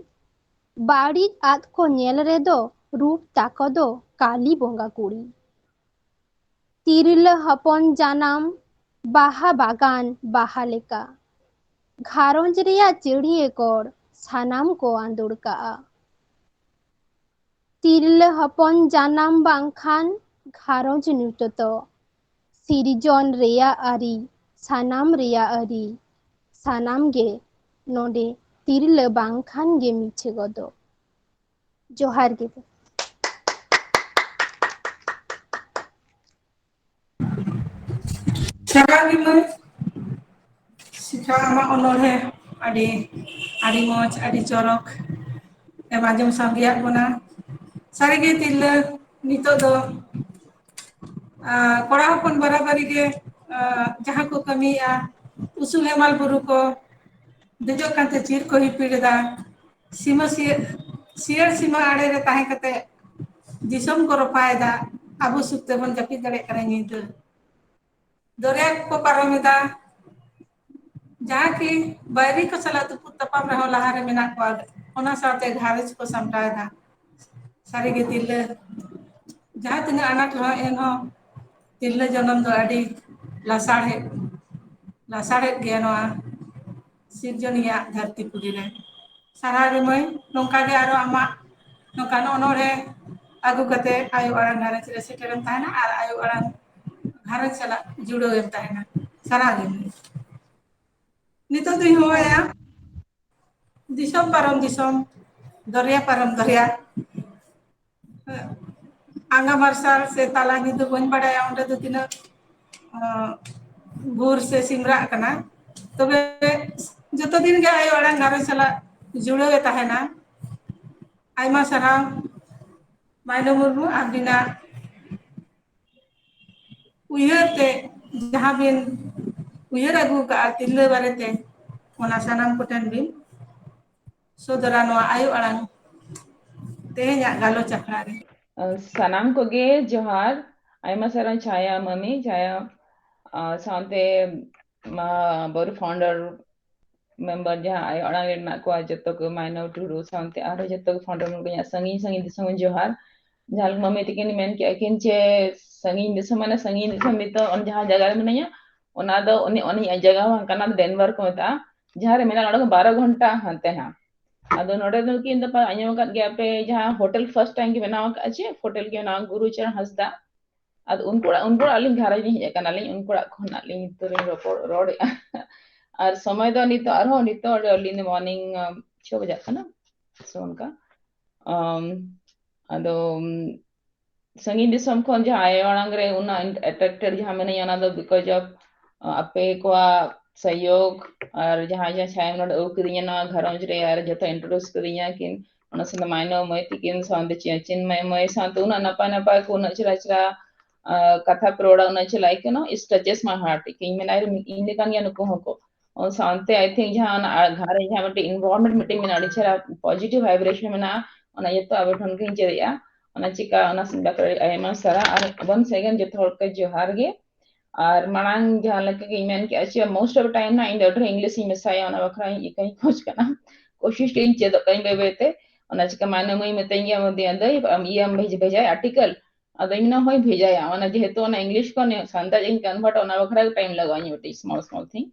ᱵᱟᱹᱲᱤᱡ ᱟᱫ ᱠᱚ ᱧᱮᱞ ᱨᱮᱫᱚ ᱨᱩᱯ ᱛᱟᱠᱚ ᱫᱚ ᱠᱟᱹᱞᱤ ᱵᱚᱸᱜᱟ ᱠᱩᱲᱤ᱾ ᱛᱤᱨᱞᱟᱹ ᱦᱚᱯᱚᱱ ᱡᱟᱱᱟᱢ ᱵᱟᱦᱟ ᱵᱟᱜᱟᱱ ᱵᱟᱦᱟ ᱞᱮᱠᱟ, ᱜᱷᱟᱨᱚᱸᱡᱽ ᱨᱮᱭᱟᱜ ᱪᱟᱹᱲᱤᱭᱟᱹ ᱠᱚᱲ ᱥᱟᱱᱟᱢ ᱠᱚ ᱟᱸᱫᱳᱲ ᱠᱟᱜᱼᱟ᱾ ᱛᱤᱨᱞᱟᱹ ᱦᱚᱯᱚᱱ ᱡᱟᱱᱟᱢ ᱵᱟᱝᱠᱷᱟᱱ ᱜᱷᱟᱨᱚᱸᱡᱽ ᱧᱩᱛᱟᱹᱛᱚᱜ, ᱥᱤᱨᱡᱚᱱ ᱨᱮᱭᱟᱜ ᱟᱹᱨᱤ, ᱥᱟᱱᱟᱢ ᱨᱮᱭᱟᱜ ᱟᱹᱨᱤ, ᱥᱟᱱᱟᱢ ᱜᱮ ᱱᱚᱰᱮ ᱛᱤᱨᱞᱟᱹ ᱵᱟᱝᱠᱷᱟᱱ ᱜᱮ ᱢᱤᱪᱷᱟᱹ ᱜᱚᱫᱚᱜ᱾ ᱡᱚᱦᱟᱨ ᱜᱮ᱾ ᱥᱟᱨᱦᱟᱣ ᱜᱮ ᱢᱟᱹᱭ᱾ ᱥᱤᱠᱷᱟ, ᱟᱢᱟᱜ ᱚᱱᱚᱬᱦᱮ ᱟᱹᱰᱤ, ᱟᱹᱰᱤ ᱢᱚᱡᱽ, ᱟᱹᱰᱤ ᱪᱚᱨᱚᱠ ᱮᱢ ᱟᱸᱡᱚᱢ ᱥᱟᱸᱜᱮᱭᱟᱜ ᱵᱚᱱᱟ᱾ ᱥᱟᱹᱨᱤᱜᱮ ᱛᱤᱨᱞᱟᱹ ᱱᱤᱛᱚᱜ ᱫᱚ, ᱟᱸ, ᱠᱚᱲᱟ ᱦᱚᱯᱚᱱ ᱵᱟᱨᱟᱵᱟᱨᱤ ᱜᱮ, ᱟᱸ, ᱡᱟᱦᱟᱸ ᱠᱚ ᱠᱟᱹᱢᱤᱭᱮᱫᱼᱟ, ᱩᱥᱩᱞ ᱦᱮᱢᱟᱞ ᱵᱩᱨᱩ ᱠᱚ, ᱫᱮᱡᱚᱜ ᱠᱟᱱᱛᱮ ᱪᱤᱨ ᱠᱚ ᱦᱤᱯᱤᱲ ᱮᱫᱟ᱾ ᱥᱤᱢᱟᱹ ᱥᱤᱭᱟᱹ-, ᱥᱤᱭᱟᱹᱲ ᱥᱤᱢᱟᱹ ᱟᱲᱮ ᱨᱮ ᱛᱟᱦᱮᱸ ᱠᱟᱛᱮ ᱫᱤᱥᱚᱢ ᱠᱚ ᱨᱚᱯᱷᱟᱭᱮᱫᱟ᱾ ᱟᱵᱚ ᱥᱩᱠ ᱛᱮᱵᱚᱱ ᱡᱟᱹᱯᱤᱫ ᱫᱟᱲᱮᱭᱟᱜ ᱠᱟᱱᱟ ᱧᱤᱫᱟᱹ᱾ ᱫᱚᱨᱭᱟ ᱠᱚᱠᱚ ᱯᱟᱨᱚᱢ ᱮᱫᱟ᱾ ᱡᱟᱦᱟᱸ ᱠᱤ ᱵᱟᱭᱨᱤ ᱠᱚ ᱥᱟᱞᱟᱜ ᱛᱩᱯᱩᱫ ᱛᱟᱯᱟᱢ ᱨᱮᱦᱚᱸ ᱞᱟᱦᱟᱨᱮ ᱢᱮᱱᱟᱜ ᱠᱚᱣᱟ, ᱚᱱᱟ ᱥᱟᱶᱛᱮ ᱜᱷᱟᱨᱚᱸᱡᱽ ᱠᱚ ᱥᱟᱢᱴᱟᱣ ᱮᱫᱟ᱾ ᱥᱟᱹᱨᱤᱜᱮ ᱛᱤᱨᱞᱟᱹ ᱡᱟᱦᱟᱸ ᱛᱤᱱᱟᱹᱜ ᱟᱱᱟᱴ ᱨᱮᱦᱚᱸ, ᱮᱱᱦᱚᱸ ᱛᱤᱨᱞᱟᱹ ᱡᱚᱱᱚᱢ ᱫᱚ ᱟᱹᱰᱤ ᱞᱟᱥᱟᱲᱦᱮᱫ, ᱞᱟᱥᱟᱲᱦᱮᱫ ᱜᱮᱭᱟ ᱱᱚᱣᱟ ᱥᱤᱨᱡᱚᱱᱤᱭᱟᱹ ᱫᱷᱟᱹᱨᱛᱤ ᱯᱩᱨᱤ ᱨᱮ᱾ ᱥᱟᱨᱦᱟᱣ ᱜᱮ ᱢᱟᱹᱭ, ᱱᱚᱝᱠᱟ ᱜᱮ ᱟᱨᱚ ᱟᱢᱟᱜ ᱱᱚᱝᱠᱟᱱ ᱚᱱᱚᱬᱦᱮ ᱟᱹᱜᱩ ᱠᱟᱛᱮ ᱟᱭᱳ ᱟᱲᱟᱝ ᱜᱷᱟᱨᱚᱸᱡᱽ ᱨᱮ ᱥᱮᱴᱮᱨᱮᱢ ᱛᱟᱦᱮᱱᱟ ᱟᱨ ᱟᱭᱳ ᱟᱲᱟᱝ ᱜᱷᱟᱨᱚᱸᱡᱽ ᱥᱟᱞᱟᱜ ᱡᱩᱲᱟᱹᱣ ᱮᱢ ᱛᱟᱦᱮᱱᱟ᱾ ᱥᱟᱨᱦᱟᱣ ᱜᱮ ᱢᱟᱹᱭ᱾ ᱱᱤᱛᱚᱜ ᱫᱚᱧ ᱦᱚᱦᱚᱭᱟ ᱫᱤᱥᱚᱢ ᱯᱟᱨᱚᱢ ᱫᱤᱥᱚᱢ, ᱫᱚᱨᱭᱟ ᱯᱟᱨᱚᱢ ᱫᱚᱨᱭᱟ᱾ ᱟᱸᱜᱟ ᱢᱟᱨᱥᱟᱞ ᱥᱮ ᱛᱟᱞᱟ ᱧᱤᱫᱟᱹ ᱵᱟᱹᱧ ᱵᱟᱲᱟᱭᱟ ᱚᱸᱰᱮ ᱫᱚ ᱛᱤᱱᱟᱹᱜ, ᱟᱸ, ᱵᱷᱳᱨ ᱥᱮ ᱥᱤᱢᱨᱟᱜ ᱠᱟᱱᱟ᱾ ᱛᱚᱵᱮ ᱡᱚᱛᱚ ᱫᱤᱱ ᱜᱮ ᱟᱭᱳ ᱟᱲᱟᱝ ᱜᱷᱟᱨᱚᱸᱡᱽ ᱥᱟᱞᱟᱜ ᱡᱩᱲᱟᱹᱣ ᱮ ᱛᱟᱦᱮᱱᱟ᱾ ᱟᱭᱢᱟ ᱥᱟᱨᱦᱟᱣ ᱢᱟᱭᱱᱚ ᱢᱩᱨᱢᱩ, ᱟᱹᱵᱤᱱᱟᱜ ᱩᱭᱦᱟᱹᱨ ᱛᱮ ᱡᱟᱦᱟᱸ ᱵᱤᱱ ᱩᱭᱦᱟᱹᱨ ᱟᱹᱜᱩ ᱠᱟᱜᱼᱟ ᱛᱤᱨᱞᱟᱹ ᱵᱟᱨᱮᱛᱮ, ᱚᱱᱟ ᱥᱟᱱᱟᱢ ᱠᱚᱴᱷᱮᱱ ᱵᱤᱱ ᱥᱚᱫᱚᱨᱟ ᱱᱚᱣᱟ ᱟᱭᱳ ᱟᱲᱟᱝ ᱛᱮᱦᱮᱧᱟᱜ ᱜᱟᱞᱚᱪ ᱟᱠᱷᱲᱟ ᱨᱮ᱾ ᱥᱟᱱᱟᱢ ᱠᱚᱜᱮ ᱡᱚᱦᱟᱨ᱾ ᱟᱭᱢᱟ ᱥᱟᱨᱦᱟᱣ ᱪᱷᱟᱭᱟ ᱢᱟᱹᱢᱤ, ᱪᱷᱟᱭᱟ, ᱟᱨ ᱥᱟᱶᱛᱮ, ᱢᱟ, ᱵᱚᱨᱩ founder member ᱡᱟᱦᱟᱸ ᱟᱭᱳ ᱟᱲᱟᱝ ᱨᱮ ᱢᱮᱱᱟᱜ ᱠᱚᱣᱟ ᱡᱚᱛᱚ ᱠᱚ, ᱢᱟᱭᱱᱚ ᱴᱩᱰᱩ ᱥᱟᱶᱛᱮ ᱟᱨᱦᱚᱸ ᱡᱚᱛᱚ ᱠᱚ founder member ᱠᱚ ᱤᱧᱟᱹᱜ ᱥᱟᱺᱜᱤᱧ ᱥᱟᱺᱜᱤᱧ ᱫᱤᱥᱚᱢ ᱡᱚᱦᱟᱨ᱾ ᱡᱟᱦᱟᱸ ᱞᱮᱠᱟ ᱢᱟᱹᱢᱤ ᱛᱟᱹᱠᱤᱱ ᱢᱮᱱ ᱠᱮᱜᱼᱟ ᱠᱤᱱ ᱡᱮ ᱥᱟᱺᱜᱤᱧ ᱫᱤᱥᱚᱢ, ᱢᱟᱱᱮ ᱥᱟᱺᱜᱤᱧ ᱫᱤᱥᱚᱢ ᱱᱤᱛᱚᱜ ᱡᱟᱦᱟᱸ ᱡᱟᱭᱜᱟ ᱨᱮ ᱢᱤᱱᱟᱹᱧᱟ, ᱚᱱᱟ ᱫᱚ ᱩᱱᱤ, ᱩᱱᱤ ᱡᱟᱭᱜᱟ ᱦᱚᱸ ᱵᱟᱝ ᱠᱟᱱᱟ, ᱰᱮᱱᱵᱷᱟᱨ ᱠᱚ ᱢᱮᱛᱟᱜᱼᱟ, ᱡᱟᱦᱟᱸ ᱨᱮ ᱢᱮᱱᱟᱜᱼᱟ ᱱᱚᱰᱮ ᱠᱷᱚᱱ ᱵᱟᱨᱚ ᱜᱷᱚᱱᱴᱟ ᱦᱟᱱᱛᱮ ᱦᱟᱸᱜ᱾ ᱟᱫᱚ ᱱᱚᱰᱮ ᱫᱚ ᱠᱤᱱ ᱫᱚ ᱯᱮ ᱟᱸᱡᱚᱢ ᱟᱠᱟᱫ ᱜᱮᱭᱟ ᱯᱮ, ᱡᱟᱦᱟᱸ ᱦᱳᱴᱮᱞ first time ᱜᱮ ᱵᱮᱱᱟᱣ ᱟᱠᱟᱫᱼᱟ, ᱪᱮ ᱦᱳᱴᱮᱞ ᱜᱮ ᱵᱮᱱᱟᱣ, ᱜᱩᱨᱩ ᱪᱚᱨᱚᱬ ᱦᱟᱸᱥᱫᱟ᱾ ᱟᱫᱚ ᱩᱱᱠᱩ ᱚᱲᱟᱜ, ᱩᱱᱠᱩ ᱚᱲᱟᱜ ᱟᱹᱞᱤᱧ ᱜᱷᱟᱨᱚᱸᱡᱽ ᱞᱤᱧ ᱦᱮᱡ ᱟᱠᱟᱱᱟ, ᱟᱹᱞᱤᱧ ᱩᱱᱠᱩ ᱚᱲᱟᱜ ᱠᱷᱚᱱᱟᱜ ᱞᱤᱧ ᱱᱤᱛᱚᱜ ᱞᱤᱧ ᱨᱚᱯᱚᱲ, ᱨᱚᱲᱮᱫᱼᱟ᱾ ᱟᱨ ᱥᱚᱢᱚᱭ ᱫᱚ ᱱᱤᱛᱚᱜ ᱟᱨᱦᱚᱸ ᱱᱤᱛᱚᱜ early in the morning, ᱟᱢ, ᱪᱷᱚ ᱵᱟᱡᱟᱜ ᱠᱟᱱᱟ, ᱥᱮ ᱚᱱᱠᱟ᱾ ᱟᱢ, ᱟᱫᱚ, ᱩᱢ, ᱥᱟᱺᱜᱤᱧ ᱫᱤᱥᱚᱢ ᱠᱷᱚᱱ ᱡᱟᱦᱟᱸ ᱟᱭᱳ ᱟᱲᱟᱝ ᱨᱮ ᱩᱱᱟᱹᱜ attracted ᱡᱟᱦᱟᱸ ᱢᱤᱱᱟᱹᱧᱟ, ᱚᱱᱟ ᱫᱚ because of, ᱟ, ᱟᱯᱮ ᱠᱚᱣᱟᱜ ᱥᱚᱦᱭᱳᱜᱽ ᱟᱨ ᱡᱟᱦᱟᱸ, ᱡᱟᱦᱟᱸ ᱪᱷᱟᱭᱟ ᱱᱚᱰᱮ ᱟᱹᱜᱩ ᱠᱤᱫᱤᱧᱟ ᱱᱚᱣᱟ ᱜᱷᱟᱨᱚᱸᱡᱽ ᱨᱮ ᱟᱨ ᱡᱚᱛᱚ introduce ᱠᱤᱫᱤᱧᱟ ᱠᱤᱱ, ᱚᱱᱟ ᱥᱟᱶᱛᱮ ᱢᱟᱭᱱᱚ ᱢᱟᱹᱭ ᱛᱤᱠᱤᱱ ᱥᱟᱶᱛᱮ ᱪᱤ-, ᱪᱤᱱᱢᱚᱭ ᱢᱟᱹᱭ ᱥᱟᱶᱛᱮ ᱩᱱᱟᱹᱜ ᱱᱟᱯᱟᱭ ᱱᱟᱯᱟᱭ ᱠᱚ, ᱩᱱᱟᱹᱜ ᱪᱮᱦᱨᱟ ᱪᱮᱦᱨᱟ, ᱟ, ᱠᱟᱛᱷᱟ ᱯᱮ ᱨᱚᱲᱟ, ᱩᱱᱟᱹᱜ ᱪᱮᱦᱨᱟ ᱟᱹᱭᱠᱟᱹᱣ ᱱᱟ, it touches my heart᱾ ᱤᱧ ᱢᱮᱱᱟ, ᱤᱧ ᱞᱮᱠᱟᱱ ᱜᱮᱭᱟ ᱱᱩᱠᱩ ᱦᱚᱸᱠᱚ᱾ ᱚᱱᱟ ᱥᱟᱶᱛᱮ I think ᱡᱟᱦᱟᱸ ᱚᱱᱟ ᱜᱷᱟᱨᱚᱸᱡᱽ ᱡᱟᱦᱟᱸ ᱢᱤᱫᱴᱮᱱ environment ᱢᱤᱫᱴᱮᱱ ᱢᱮᱱᱟᱜᱼᱟ, ᱟᱹᱰᱤ ᱪᱮᱦᱨᱟ positive vibration ᱢᱮᱱᱟᱜᱼᱟ, ᱚᱱᱟ ᱡᱚᱛᱚ ᱟᱵᱚ ᱴᱷᱮᱱ ᱜᱮᱧ ᱪᱮᱫᱮᱜᱼᱟ᱾ ᱚᱱᱟ ᱪᱤᱠᱟ ᱚᱱᱟ ᱵᱟᱠᱷᱨᱟ ᱟᱭᱢᱟ ᱥᱟᱨᱦᱟᱣ᱾ ᱟᱨ once again ᱡᱚᱛᱚ ᱦᱚᱲ ᱠᱚ ᱡᱚᱦᱟᱨ ᱜᱮ᱾ ᱟᱨ ᱢᱟᱲᱟᱝ ᱡᱟᱦᱟᱸ ᱞᱮᱠᱟ ᱜᱤᱧ ᱢᱮᱱ ᱠᱮᱜᱼᱟ, ᱪᱮ most of the time ᱱᱟ ᱤᱧ ᱫᱚ ᱰᱷᱮᱨ English ᱤᱧ ᱢᱮᱥᱟᱭᱟ, ᱚᱱᱟ ᱵᱟᱠᱷᱨᱟ ᱤᱧ ᱤᱠᱟᱹᱧ ᱠᱷᱚᱡᱽ ᱠᱟᱱᱟ, ᱠᱳᱥᱤᱥ ᱤᱧ ᱪᱮᱫᱚᱜ ᱠᱟᱱᱟ ᱵᱟᱹᱭ ᱵᱟᱹᱭ ᱛᱮ᱾ ᱚᱱᱟ ᱪᱤᱠᱟ ᱢᱟᱱᱮ ᱢᱟᱹᱭ ᱢᱮᱛᱟᱹᱧ ᱜᱮᱭᱟ, ᱢᱚᱫᱤ ᱟᱫᱚ ᱤᱭᱟᱹ ᱵᱷᱮᱡᱟᱭᱟ article, ᱟᱫᱚ ᱤᱧ ᱢᱮᱱᱟ ᱦᱳᱭ ᱵᱷᱮᱡᱟᱭᱟ, ᱚᱱᱟ ᱡᱮᱦᱮᱛᱩ ᱚᱱᱟ English ᱠᱷᱚᱱ ᱥᱟᱱᱛᱟᱲ ᱤᱧ convert, ᱚᱱᱟ ᱵᱟᱠᱷᱨᱟ ᱜᱮ time ᱞᱟᱜᱟᱣ ᱤᱧ ᱢᱤᱫᱴᱤᱡ small small thing᱾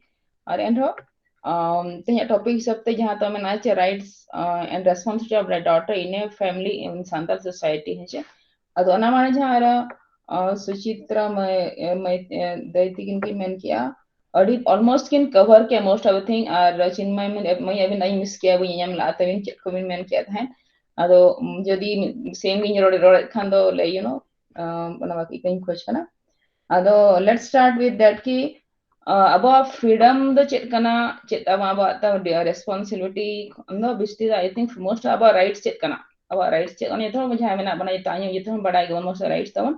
ᱟᱨ ᱮᱱᱨᱮᱦᱚᱸ ᱛᱮᱦᱮᱧᱟᱜ topic ᱦᱤᱥᱟᱹᱵ ᱛᱮ ᱡᱟᱦᱟᱸ ᱛᱚ ᱢᱮᱱᱟᱜᱼᱟ ᱪᱮ rights and responsibility of the daughter in a family in Santal society, ᱦᱮᱸ ᱪᱮ? ᱟᱫᱚ ᱚᱱᱟ ᱢᱟᱲᱟᱝ ᱡᱟᱦᱟᱸ ᱟᱨ ᱥᱩᱪᱤᱛᱨᱟ ᱢᱟᱹᱭ ᱢᱟᱹᱭ ᱫᱟᱹᱭ ᱛᱤᱠᱤᱱ ᱠᱤᱱ ᱢᱮᱱ ᱠᱮᱜᱼᱟ, ᱟᱹᱰᱤ almost ᱠᱤᱱ cover ᱠᱮᱜᱼᱟ most of the thing᱾ ᱟᱨ ᱪᱤᱱᱢᱟᱹᱭ ᱢᱟᱹᱭ ᱟᱹᱵᱤᱱ ᱤᱧ miss ᱠᱮᱜᱼᱟ, ᱵᱟᱹᱧ ᱟᱸᱡᱚᱢ ᱞᱟᱜᱼᱟ ᱛᱟᱹᱵᱤᱱ ᱪᱮᱫ ᱠᱚᱵᱤᱱ ᱢᱮᱱ ᱠᱮᱜᱼᱟ ᱛᱟᱦᱮᱸᱫ᱾ ᱟᱫᱚ ᱡᱩᱫᱤ same ᱜᱤᱧ ᱨᱚᱲ ᱨᱚᱲᱮᱫ ᱠᱷᱟᱱ ᱫᱚ let you know, ᱚᱱᱟ ᱵᱟᱠᱤ ᱠᱚᱧ ᱠᱷᱚᱡᱽ ᱠᱟᱱᱟ᱾ ᱟᱫᱚ let's start with that ᱠᱤ ᱟᱵᱚᱣᱟᱜ freedom ᱫᱚ ᱪᱮᱫ ᱠᱟᱱᱟ, ᱪᱮᱫ ᱟᱵᱚ ᱟᱵᱚᱣᱟᱜ ᱛᱟᱵᱚ responsibility ᱫᱚ ᱵᱤᱥᱛᱤ ᱫᱚ I think most ᱟᱵᱚᱣᱟᱜ rights ᱪᱮᱫ ᱠᱟᱱᱟ, ᱟᱵᱚᱣᱟᱜ rights ᱪᱮᱫ ᱠᱟᱱᱟ, ᱡᱚᱛᱚ ᱦᱚᱲ ᱡᱟᱦᱟᱸᱭ ᱢᱮᱱᱟᱜ ᱵᱚᱱᱟ ᱡᱚᱛᱚ ᱡᱚᱛᱚ ᱦᱚᱲ ᱵᱟᱲᱟᱭ ᱜᱮᱵᱚᱱ most rights ᱛᱟᱵᱚᱱ᱾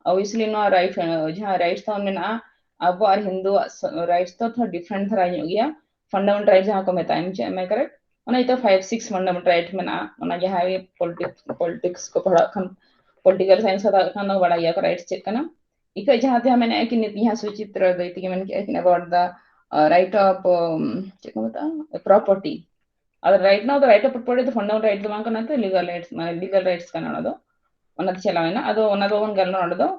Obviously ᱱᱚᱣᱟ right ᱡᱟᱦᱟᱸ rights ᱛᱟᱵᱚᱱ ᱢᱮᱱᱟᱜᱼᱟ, ᱟᱵᱚ ᱟᱨ ᱦᱤᱱᱫᱩᱣᱟᱜ rights ᱫᱚ ᱛᱷᱚᱲᱟ different ᱫᱷᱟᱨᱟ ᱧᱚᱜ ᱜᱮᱭᱟ᱾ Fundamental right ᱡᱟᱦᱟᱸ ᱠᱚ ᱢᱮᱛᱟᱜᱼᱟ, ᱮᱢ ᱪᱮᱫ ᱮᱢ correct? ᱚᱱᱟ ᱡᱚᱛᱚ five six fundamental right ᱢᱮᱱᱟᱜᱼᱟ, ᱚᱱᱟ ᱡᱟᱦᱟᱸᱭ politics politics ᱠᱚ ᱯᱟᱲᱦᱟᱜ ᱠᱷᱟᱱ, political science ᱦᱟᱛᱟᱣ ᱠᱷᱟᱱ ᱫᱚ ᱵᱟᱲᱟᱭ ᱜᱮᱭᱟ ᱠᱚ rights ᱪᱮᱫ ᱠᱟᱱᱟ᱾ ᱤᱠᱟᱹ ᱡᱟᱦᱟᱸ ᱛᱮᱦᱚᱸ ᱢᱮᱱᱟᱜᱼᱟ ᱠᱤ ᱱᱤᱛ ᱡᱟᱦᱟᱸ ᱥᱩᱪᱤᱛᱨᱟ ᱫᱟᱹᱭ ᱛᱤᱠᱤᱱ ᱢᱮᱱ ᱠᱮᱜᱼᱟ ᱠᱤᱱ about the right of ᱪᱮᱫ ᱠᱚ ᱢᱮᱛᱟᱜᱼᱟ, property᱾ ᱟᱫᱚ right now the right of property ᱫᱚ fundamental right ᱫᱚ ᱵᱟᱝ ᱠᱟᱱᱟ, ᱛᱚ legal rights, ᱢᱟᱱᱮ legal rights ᱠᱟᱱᱟ ᱚᱱᱟ ᱫᱚ, ᱚᱱᱟ ᱛᱮ ᱪᱟᱞᱟᱣ ᱮᱱᱟ᱾ ᱟᱫᱚ ᱚᱱᱟ ᱫᱚ ᱵᱟᱵᱚᱱ ᱜᱟᱞᱢᱟᱨᱟᱣᱟ ᱱᱚᱰᱮ ᱫᱚ᱾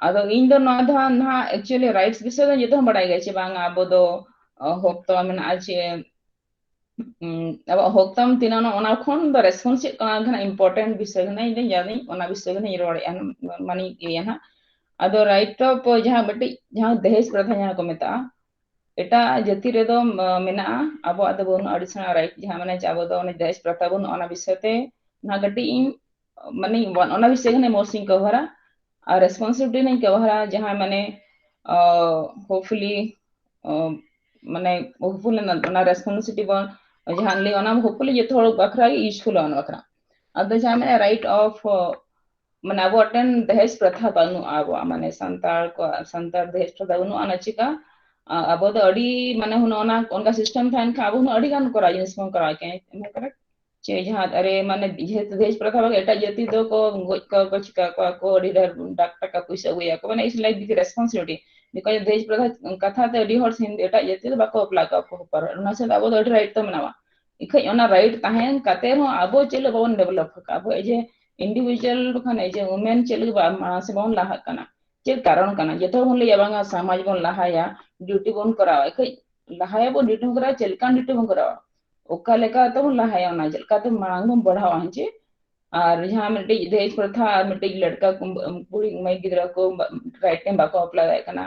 ᱟᱫᱚ ᱤᱧ ᱫᱚ ᱱᱚᱣᱟ ᱫᱚ ᱦᱟᱸᱜ ᱱᱟᱦᱟᱜ actually rights ᱵᱤᱥᱚᱭ ᱫᱚ ᱡᱚᱛᱚ ᱦᱚᱲ ᱵᱟᱲᱟᱭ ᱜᱮᱭᱟ ᱪᱮ ᱵᱟᱝ, ᱟᱵᱚ ᱫᱚ ᱦᱚᱠ ᱛᱟᱵᱚᱱ ᱢᱮᱱᱟᱜᱼᱟ ᱪᱮ ᱟᱵᱚᱣᱟᱜ ᱦᱚᱠ ᱛᱟᱵᱚᱱ ᱛᱤᱱᱟᱹᱜ ᱚᱱᱟ ᱠᱷᱚᱱ ᱫᱚ response ᱪᱮᱫ ᱠᱟᱱᱟ ᱱᱟᱦᱟᱜ important ᱵᱤᱥᱚᱭ ᱠᱟᱱᱟ, ᱤᱧ ᱫᱚᱧ ᱡᱟᱹᱱᱤᱡ ᱚᱱᱟ ᱵᱤᱥᱚᱭ ᱜᱮ ᱱᱟᱦᱟᱜ ᱤᱧ ᱨᱚᱲᱮᱫᱼᱟ, ᱢᱟᱱᱮ ᱤᱭᱟᱹᱭᱟ ᱱᱟᱦᱟᱜ᱾ ᱟᱫᱚ right of ᱡᱟᱦᱟᱸ ᱢᱤᱫᱴᱤᱡ ᱡᱟᱦᱟᱸ ᱫᱟᱦᱮᱡ ᱯᱨᱚᱛᱷᱟ ᱡᱟᱦᱟᱸ ᱠᱚ ᱢᱮᱛᱟᱜᱼᱟ, ᱮᱴᱟᱜ ᱡᱟᱹᱛᱤ ᱨᱮᱫᱚ ᱢᱮᱱᱟᱜᱼᱟ, ᱟᱵᱚᱣᱟᱜ ᱫᱚ ᱵᱟᱹᱱᱩᱜᱼᱟ ᱟᱹᱰᱤ ᱥᱮᱬᱟ right ᱡᱟᱦᱟᱸ ᱢᱟᱱᱮ ᱟᱵᱚ ᱫᱚ ᱚᱱᱮ ᱫᱟᱦᱮᱡ ᱯᱨᱚᱛᱷᱟ ᱵᱟᱹᱱᱩᱜᱼᱟ, ᱚᱱᱟ ᱵᱤᱥᱚᱭ ᱛᱮ ᱱᱟᱦᱟᱜ ᱠᱟᱹᱴᱤᱡ ᱤᱧ ᱢᱟᱱᱮ ᱚᱱᱟ ᱵᱤᱥᱚᱭ ᱜᱮ most ᱤᱧ cover ᱟ᱾ ᱟᱨ responsibility ᱱᱟᱦᱟᱜ cover ᱟ ᱡᱟᱦᱟᱸ ᱢᱟᱱᱮ hopefully ᱢᱟᱱᱮ hopefully ᱚᱱᱟ responsibility ᱵᱚᱱ ᱡᱟᱦᱟᱸ ᱞᱟᱹᱭ ᱚᱱᱟ hopefully ᱡᱚᱛᱚ ᱦᱚᱲ ᱵᱟᱠᱷᱨᱟ ᱜᱮ useful ᱚᱱᱟ ᱵᱟᱠᱷᱨᱟ᱾ ᱟᱫᱚ ᱡᱟᱦᱟᱸ ᱢᱟᱱᱮ right of ᱢᱟᱱᱮ ᱟᱵᱚᱣᱟᱜ ᱴᱷᱮᱱ ᱫᱟᱦᱮᱡ ᱯᱨᱚᱛᱷᱟ ᱵᱟᱹᱱᱩᱜᱼᱟ, ᱟᱵᱚᱣᱟᱜ ᱢᱟᱱᱮ ᱥᱟᱱᱛᱟᱲ ᱠᱚᱣᱟᱜ ᱥᱟᱱᱛᱟᱲ ᱫᱟᱦᱮᱡ ᱯᱨᱚᱛᱷᱟ ᱵᱟᱹᱱᱩᱜᱼᱟ, ᱚᱱᱟ ᱪᱤᱠᱟ ᱟᱵᱚ ᱫᱚ ᱟᱹᱰᱤ ᱢᱟᱱᱮ ᱦᱩᱱᱟᱹᱝ ᱚᱱᱟ ᱚᱱᱠᱟ system ᱛᱟᱦᱮᱱ ᱠᱷᱟᱱ ᱟᱵᱚ ᱦᱩᱱᱟᱹᱝ ᱟᱹᱰᱤ ᱜᱟᱱ ᱠᱚᱨᱟᱣ ᱡᱤᱱᱤᱥ ᱵᱚᱱ ᱠᱚᱨᱟᱣ ᱠᱮᱭᱟ᱾ ᱪᱮ ᱡᱟᱦᱟᱸ ᱟᱨᱮ ᱢᱟᱱᱮ ᱡᱮᱦᱮᱛᱩ ᱫᱟᱹᱦᱮᱡ ᱯᱨᱚᱛᱷᱟ ᱵᱟᱝ ᱮᱴᱟᱜ ᱡᱟᱹᱛᱤ ᱫᱚ ᱠᱚ ᱜᱚᱡ ᱠᱚᱣᱟ ᱠᱚ, ᱪᱤᱠᱟ ᱠᱚᱣᱟ ᱠᱚ, ᱟᱹᱰᱤ ᱰᱷᱮᱨ ᱴᱟᱠᱟ ᱯᱩᱭᱥᱟᱹ ᱟᱹᱜᱩᱭᱟ ᱠᱚ, ᱢᱟᱱᱮ it's like big responsibility, because ᱫᱟᱹᱦᱮᱡ ᱯᱨᱚᱛᱷᱟ ᱠᱟᱛᱷᱟ ᱛᱮ ᱟᱹᱰᱤ ᱦᱚᱲ ᱮᱴᱟᱜ ᱡᱟᱹᱛᱤ ᱫᱚ ᱵᱟᱠᱚ ᱵᱟᱯᱞᱟ ᱠᱚᱣᱟ ᱠᱚ ᱦᱚᱯᱚᱱ ᱮᱨᱟ᱾ ᱚᱱᱟ ᱥᱟᱶᱛᱮ ᱟᱵᱚ ᱫᱚ ᱟᱹᱰᱤ right ᱛᱚ ᱢᱮᱱᱟᱜᱼᱟ᱾ ᱤᱠᱷᱟᱹᱡ ᱚᱱᱟ right ᱛᱟᱦᱮᱱ ᱠᱟᱛᱮ ᱨᱮᱦᱚᱸ ᱟᱵᱚ ᱪᱮᱫ ᱞᱟᱹᱜᱤᱫ ᱵᱟᱵᱚᱱ develop ᱟᱠᱟᱫᱟ? ᱟᱵᱚ as a individual ᱵᱟᱠᱷᱟᱱ as a women ᱪᱮᱫ ᱞᱟᱹᱜᱤᱫ ᱵᱟ-, ᱢᱟᱲᱟᱝ ᱥᱮᱫ ᱵᱟᱵᱚᱱ ᱞᱟᱦᱟᱜ ᱠᱟᱱᱟ? ᱪᱮᱫ ᱠᱟᱨᱚᱱ ᱠᱟᱱᱟ? ᱡᱚᱛᱚ ᱦᱚᱲ ᱵᱚᱱ ᱞᱟᱹᱭᱟ ᱵᱟᱝᱟ ᱥᱚᱢᱟᱡᱽ ᱵᱚᱱ ᱞᱟᱦᱟᱭᱟ, duty ᱵᱚᱱ ᱠᱚᱨᱟᱣᱟ᱾ ᱤᱠᱷᱟᱹᱡ ᱞᱟᱦᱟᱭᱟᱵᱚᱱ, duty ᱵᱚᱱ ᱠᱚᱨᱟᱣᱟ, ᱪᱮᱫ ᱞᱮᱠᱟᱱ duty ᱵᱚᱱ ᱠᱚᱨᱟᱣᱟ? ᱚᱠᱟ ᱞᱮᱠᱟ ᱛᱮᱵᱚᱱ ᱞᱟᱦᱟᱭᱟ, ᱚᱱᱟ ᱪᱮᱫ ᱞᱮᱠᱟᱛᱮ ᱢᱟᱲᱟᱝ ᱵᱚᱱ ᱵᱟᱲᱦᱟᱣᱟ ᱦᱮᱸ ᱪᱮ? ᱟᱨ ᱡᱟᱦᱟᱸ ᱢᱤᱫᱴᱤᱡ ᱫᱟᱹᱦᱮᱡ ᱯᱨᱚᱛᱷᱟ ᱟᱨ ᱢᱤᱫᱴᱤᱡ ᱞᱟᱹᱲᱠᱟ ᱠᱚ, ᱠᱩᱲᱤ ᱢᱟᱹᱭ ᱜᱤᱫᱽᱨᱟᱹ ᱠᱚ right time ᱵᱟᱠᱚ ᱵᱟᱯᱞᱟ ᱫᱟᱲᱮᱭᱟᱜ ᱠᱟᱱᱟ,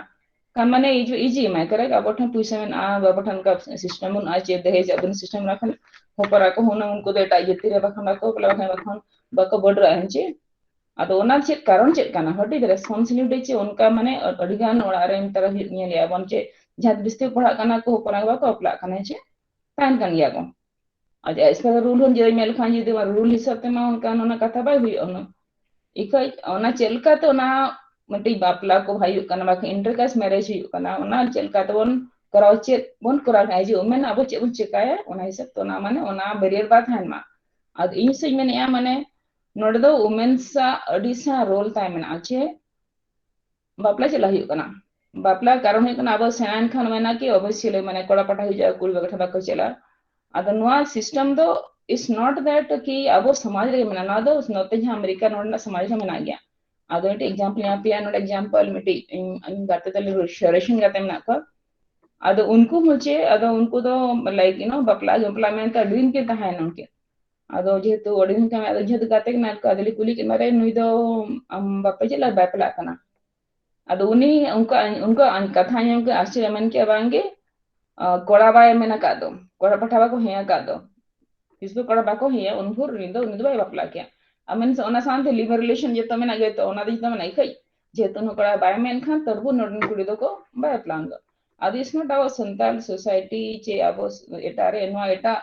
ᱠᱷᱟᱱ ᱢᱟᱱᱮ easy, easy ᱮᱢᱟᱭ, correct? ᱟᱵᱚ ᱴᱷᱮᱱ ᱯᱩᱭᱥᱟᱹ ᱢᱮᱱᱟᱜᱼᱟ, ᱟᱵᱚ ᱴᱷᱮᱱ ᱚᱱᱠᱟ system ᱵᱟᱹᱱᱩᱜᱼᱟ ᱪᱮ ᱫᱟᱹᱦᱮᱡ ᱟᱵᱚ system ᱚᱱᱟ ᱠᱷᱟᱱ ᱦᱚᱯᱚᱱ ᱮᱨᱟ ᱠᱚ ᱦᱩᱱᱟᱹᱝ ᱩᱱᱠᱩ ᱫᱚ ᱮᱴᱟᱜ ᱡᱟᱹᱛᱤ ᱨᱮ ᱵᱟᱠᱷᱟᱱ ᱵᱟᱠᱚ ᱵᱟᱯᱞᱟ, ᱵᱟᱠᱷᱟᱱ ᱵᱟᱠᱚ ᱵᱟᱹᱰᱨᱟᱜᱼᱟ ᱦᱮᱸ ᱪᱮ? ᱟᱫᱚ ᱚᱱᱟ ᱪᱮᱫ ᱠᱟᱨᱚᱱ ᱪᱮᱫ ᱠᱟᱱᱟ? What is the responsibility ᱪᱮ ᱚᱱᱠᱟ ᱢᱟᱱᱮ ᱟᱹᱰᱤ ᱜᱟᱱ ᱚᱲᱟᱜ ᱨᱮ ᱱᱮᱛᱟᱨ ᱦᱩᱭᱩᱜ ᱧᱮᱞᱮᱜᱼᱟ ᱵᱚᱱ ᱪᱮ ᱡᱟᱦᱟᱸ ᱵᱤᱥᱛᱤ ᱯᱟᱲᱦᱟᱜ ᱠᱟᱱᱟ ᱠᱚ ᱦᱚᱯᱚᱱ ᱮᱨᱟ ᱠᱚ ᱵᱟᱠᱚ ᱵᱟᱯᱞᱟᱜ ᱠᱟᱱᱟ ᱪᱮ ᱛᱟᱦᱮᱱ ᱠᱟᱱ ᱜᱮᱭᱟ ᱠᱚ᱾ ᱟᱨ ᱮᱥᱠᱟᱨ rule ᱦᱚᱸ ᱡᱩᱫᱤ ᱧᱮᱞ ᱞᱮᱠᱷᱟᱱ ᱡᱩᱫᱤ ᱚᱱᱟ rule ᱦᱤᱥᱟᱹᱵ ᱛᱮᱢᱟ ᱚᱱᱠᱟ ᱚᱱᱟ ᱠᱟᱛᱷᱟ ᱵᱟᱭ ᱦᱩᱭᱩᱜᱼᱟ ᱩᱱᱟᱹᱜ᱾ ᱤᱠᱷᱟᱹᱡ ᱚᱱᱟ ᱪᱮᱫ ᱞᱮᱠᱟᱛᱮ ᱚᱱᱟ ᱢᱤᱫᱴᱤᱡ ᱵᱟᱯᱞᱟ ᱠᱚ ᱦᱩᱭᱩᱜ ᱠᱟᱱᱟ, ᱵᱟᱠᱷᱟᱱ inter caste marriage ᱦᱩᱭᱩᱜ ᱠᱟᱱᱟ, ᱚᱱᱟ ᱪᱮᱫ ᱞᱮᱠᱟ ᱛᱮᱵᱚᱱ ᱠᱚᱨᱟᱣ, ᱪᱮᱫ ᱵᱚᱱ ᱠᱚᱨᱟᱣ ᱠᱟᱱᱟ, ᱡᱮ women ᱟᱵᱚ ᱪᱮᱫ ᱵᱚᱱ ᱪᱮᱠᱟᱭᱟ, ᱚᱱᱟ ᱦᱤᱥᱟᱹᱵ ᱛᱮ ᱚᱱᱟ ᱢᱟᱱᱮ ᱚᱱᱟ barrier ᱵᱟᱭ ᱛᱟᱦᱮᱱ ᱢᱟ᱾ ᱟᱫᱚ ᱤᱧ ᱥᱮᱫ ᱤᱧ ᱢᱮᱱᱮᱫᱼᱟ, ᱢᱟᱱᱮ ᱱᱚᱰᱮ ᱫᱚ women ᱟᱜ ᱟᱹᱰᱤ ᱥᱮᱬᱟ role ᱛᱟᱭ ᱢᱮᱱᱟᱜᱼᱟ, ᱪᱮ ᱵᱟᱯᱞᱟ ᱪᱮᱫ ᱞᱟᱹᱜᱤᱫ ᱦᱩᱭᱩᱜ ᱠᱟᱱᱟ? ᱵᱟᱯᱞᱟ ᱠᱟᱨᱚᱱ ᱦᱩᱭᱩᱜ ᱠᱟᱱᱟ, ᱟᱵᱚ ᱥᱮᱬᱟᱭᱮᱱ ᱠᱷᱟᱱ ᱢᱮᱱᱟ ᱠᱤ obviously ᱢᱟᱱᱮ ᱠᱚᱲᱟ ᱯᱟᱦᱴᱟ ᱦᱤᱡᱩᱜᱼᱟ, ᱠᱩᱲᱤ ᱯᱟᱦᱴᱟ ᱵᱟᱠᱚ ᱪᱟᱞᱟᱜᱼᱟ᱾ ᱟᱫᱚ ᱱᱚᱣᱟ system ᱫᱚ is not that ᱠᱤ ᱟᱵᱚ ᱥᱚᱢᱟᱡᱽ ᱨᱮᱜᱮ ᱢᱮᱱᱟᱜᱼᱟ, ᱱᱚᱣᱟ ᱫᱚ ᱱᱚᱛᱮ ᱡᱟᱦᱟᱸ ᱟᱢᱮᱨᱤᱠᱟ ᱱᱚᱰᱮᱱᱟᱜ ᱥᱚᱢᱟᱡᱽ ᱨᱮ ᱢᱮᱱᱟᱜ ᱜᱮᱭᱟ᱾ ᱟᱫᱚ ᱢᱤᱫᱴᱮᱡ example ᱤᱧ ᱟᱯᱮᱭᱟ, ᱱᱚᱰᱮ example ᱢᱤᱫᱴᱮᱡ ᱤᱧ, ᱤᱧ ᱜᱟᱛᱮ ᱛᱟᱞᱮ ᱨᱩ-, ᱥᱚᱨᱮᱥᱤᱧ ᱜᱟᱛᱮ ᱢᱮᱱᱟᱜ ᱠᱚᱣᱟ᱾ ᱟᱫᱚ ᱩᱱᱠᱩ ᱦᱚᱸ ᱪᱮᱫ, ᱟᱫᱚ ᱩᱱᱠᱩ ᱫᱚ like, you know, ᱵᱟᱯᱞᱟ ᱵᱟᱯᱞᱟ ᱢᱮᱱᱛᱮ ᱟᱹᱰᱤ ᱫᱤᱱ ᱠᱤᱱ ᱛᱟᱦᱮᱸᱭᱮᱱᱟ ᱩᱱᱠᱤᱱ᱾ ᱟᱫᱚ ᱡᱮᱦᱮᱛᱩ ᱟᱹᱰᱤ ᱫᱤᱱ ᱠᱷᱚᱱ, ᱟᱫᱚ ᱡᱮᱦᱮᱛᱩ ᱜᱟᱛᱮ ᱠᱟᱱᱟᱭ, ᱟᱫᱚ ᱞᱮ ᱠᱩᱞᱤ ᱠᱮᱫ ᱢᱟᱨᱮ, ᱱᱩᱭ ᱫᱚ ᱟᱢ ᱵᱟᱯᱮ ᱪᱮᱫ ᱞᱮᱠᱟ ᱵᱟᱭ ᱵᱟᱯᱞᱟᱜ ᱠᱟᱱᱟ? ᱟᱫᱚ ᱩᱱᱤ ᱩᱱᱠᱩ, ᱩᱱᱠᱩ ᱠᱟᱛᱷᱟ ᱟᱸᱡᱚᱢ ᱠᱟᱛᱮ ᱟᱥᱪᱚᱨᱡᱚ ᱢᱮᱱ ᱠᱮᱫᱼᱟ, ᱵᱟᱝᱜᱮ, ᱟᱸ, ᱠᱚᱲᱟ ᱵᱟᱭ ᱢᱮᱱ ᱟᱠᱟᱫ ᱫᱚ, ᱠᱚᱲᱟ ᱯᱟᱦᱴᱟ ᱵᱟᱠᱚ ᱦᱮᱸ ᱟᱠᱟᱫ ᱫᱚ, ᱛᱤᱥ ᱫᱚ ᱠᱚᱲᱟ ᱵᱟᱠᱚ ᱦᱮᱸᱭᱟ, ᱩᱱ ᱵᱷᱳᱨ ᱩᱱᱤ ᱫᱚ, ᱩᱱᱤ ᱫᱚ ᱵᱟᱭ ᱵᱟᱯᱞᱟ ᱠᱮᱭᱟ᱾ ᱟᱨ ᱢᱮᱱ ᱚᱱᱟ ᱥᱟᱶᱛᱮ living relation ᱡᱚᱛᱚ ᱢᱮᱱᱟᱜ ᱜᱮᱭᱟ, ᱛᱚ ᱚᱱᱟ ᱫᱚ ᱡᱚᱛᱚ ᱢᱮᱱᱟᱜ ᱜᱮ ᱠᱷᱟᱡ, ᱡᱮᱦᱮᱛᱩ ᱩᱱᱤ ᱠᱚᱲᱟ ᱵᱟᱭ ᱢᱮᱱ ᱠᱷᱟᱱ ᱛᱚᱵᱩ ᱱᱚᱰᱮᱱ ᱠᱩᱲᱤ ᱫᱚᱠᱚ ᱵᱟᱭ ᱵᱟᱯᱞᱟ ᱫᱚ᱾ ᱟᱫᱚ it's not about Santal society ᱪᱮ ᱟᱵᱚ ᱮᱴᱟᱜ ᱨᱮ, ᱱᱚᱣᱟ ᱮᱴᱟᱜ,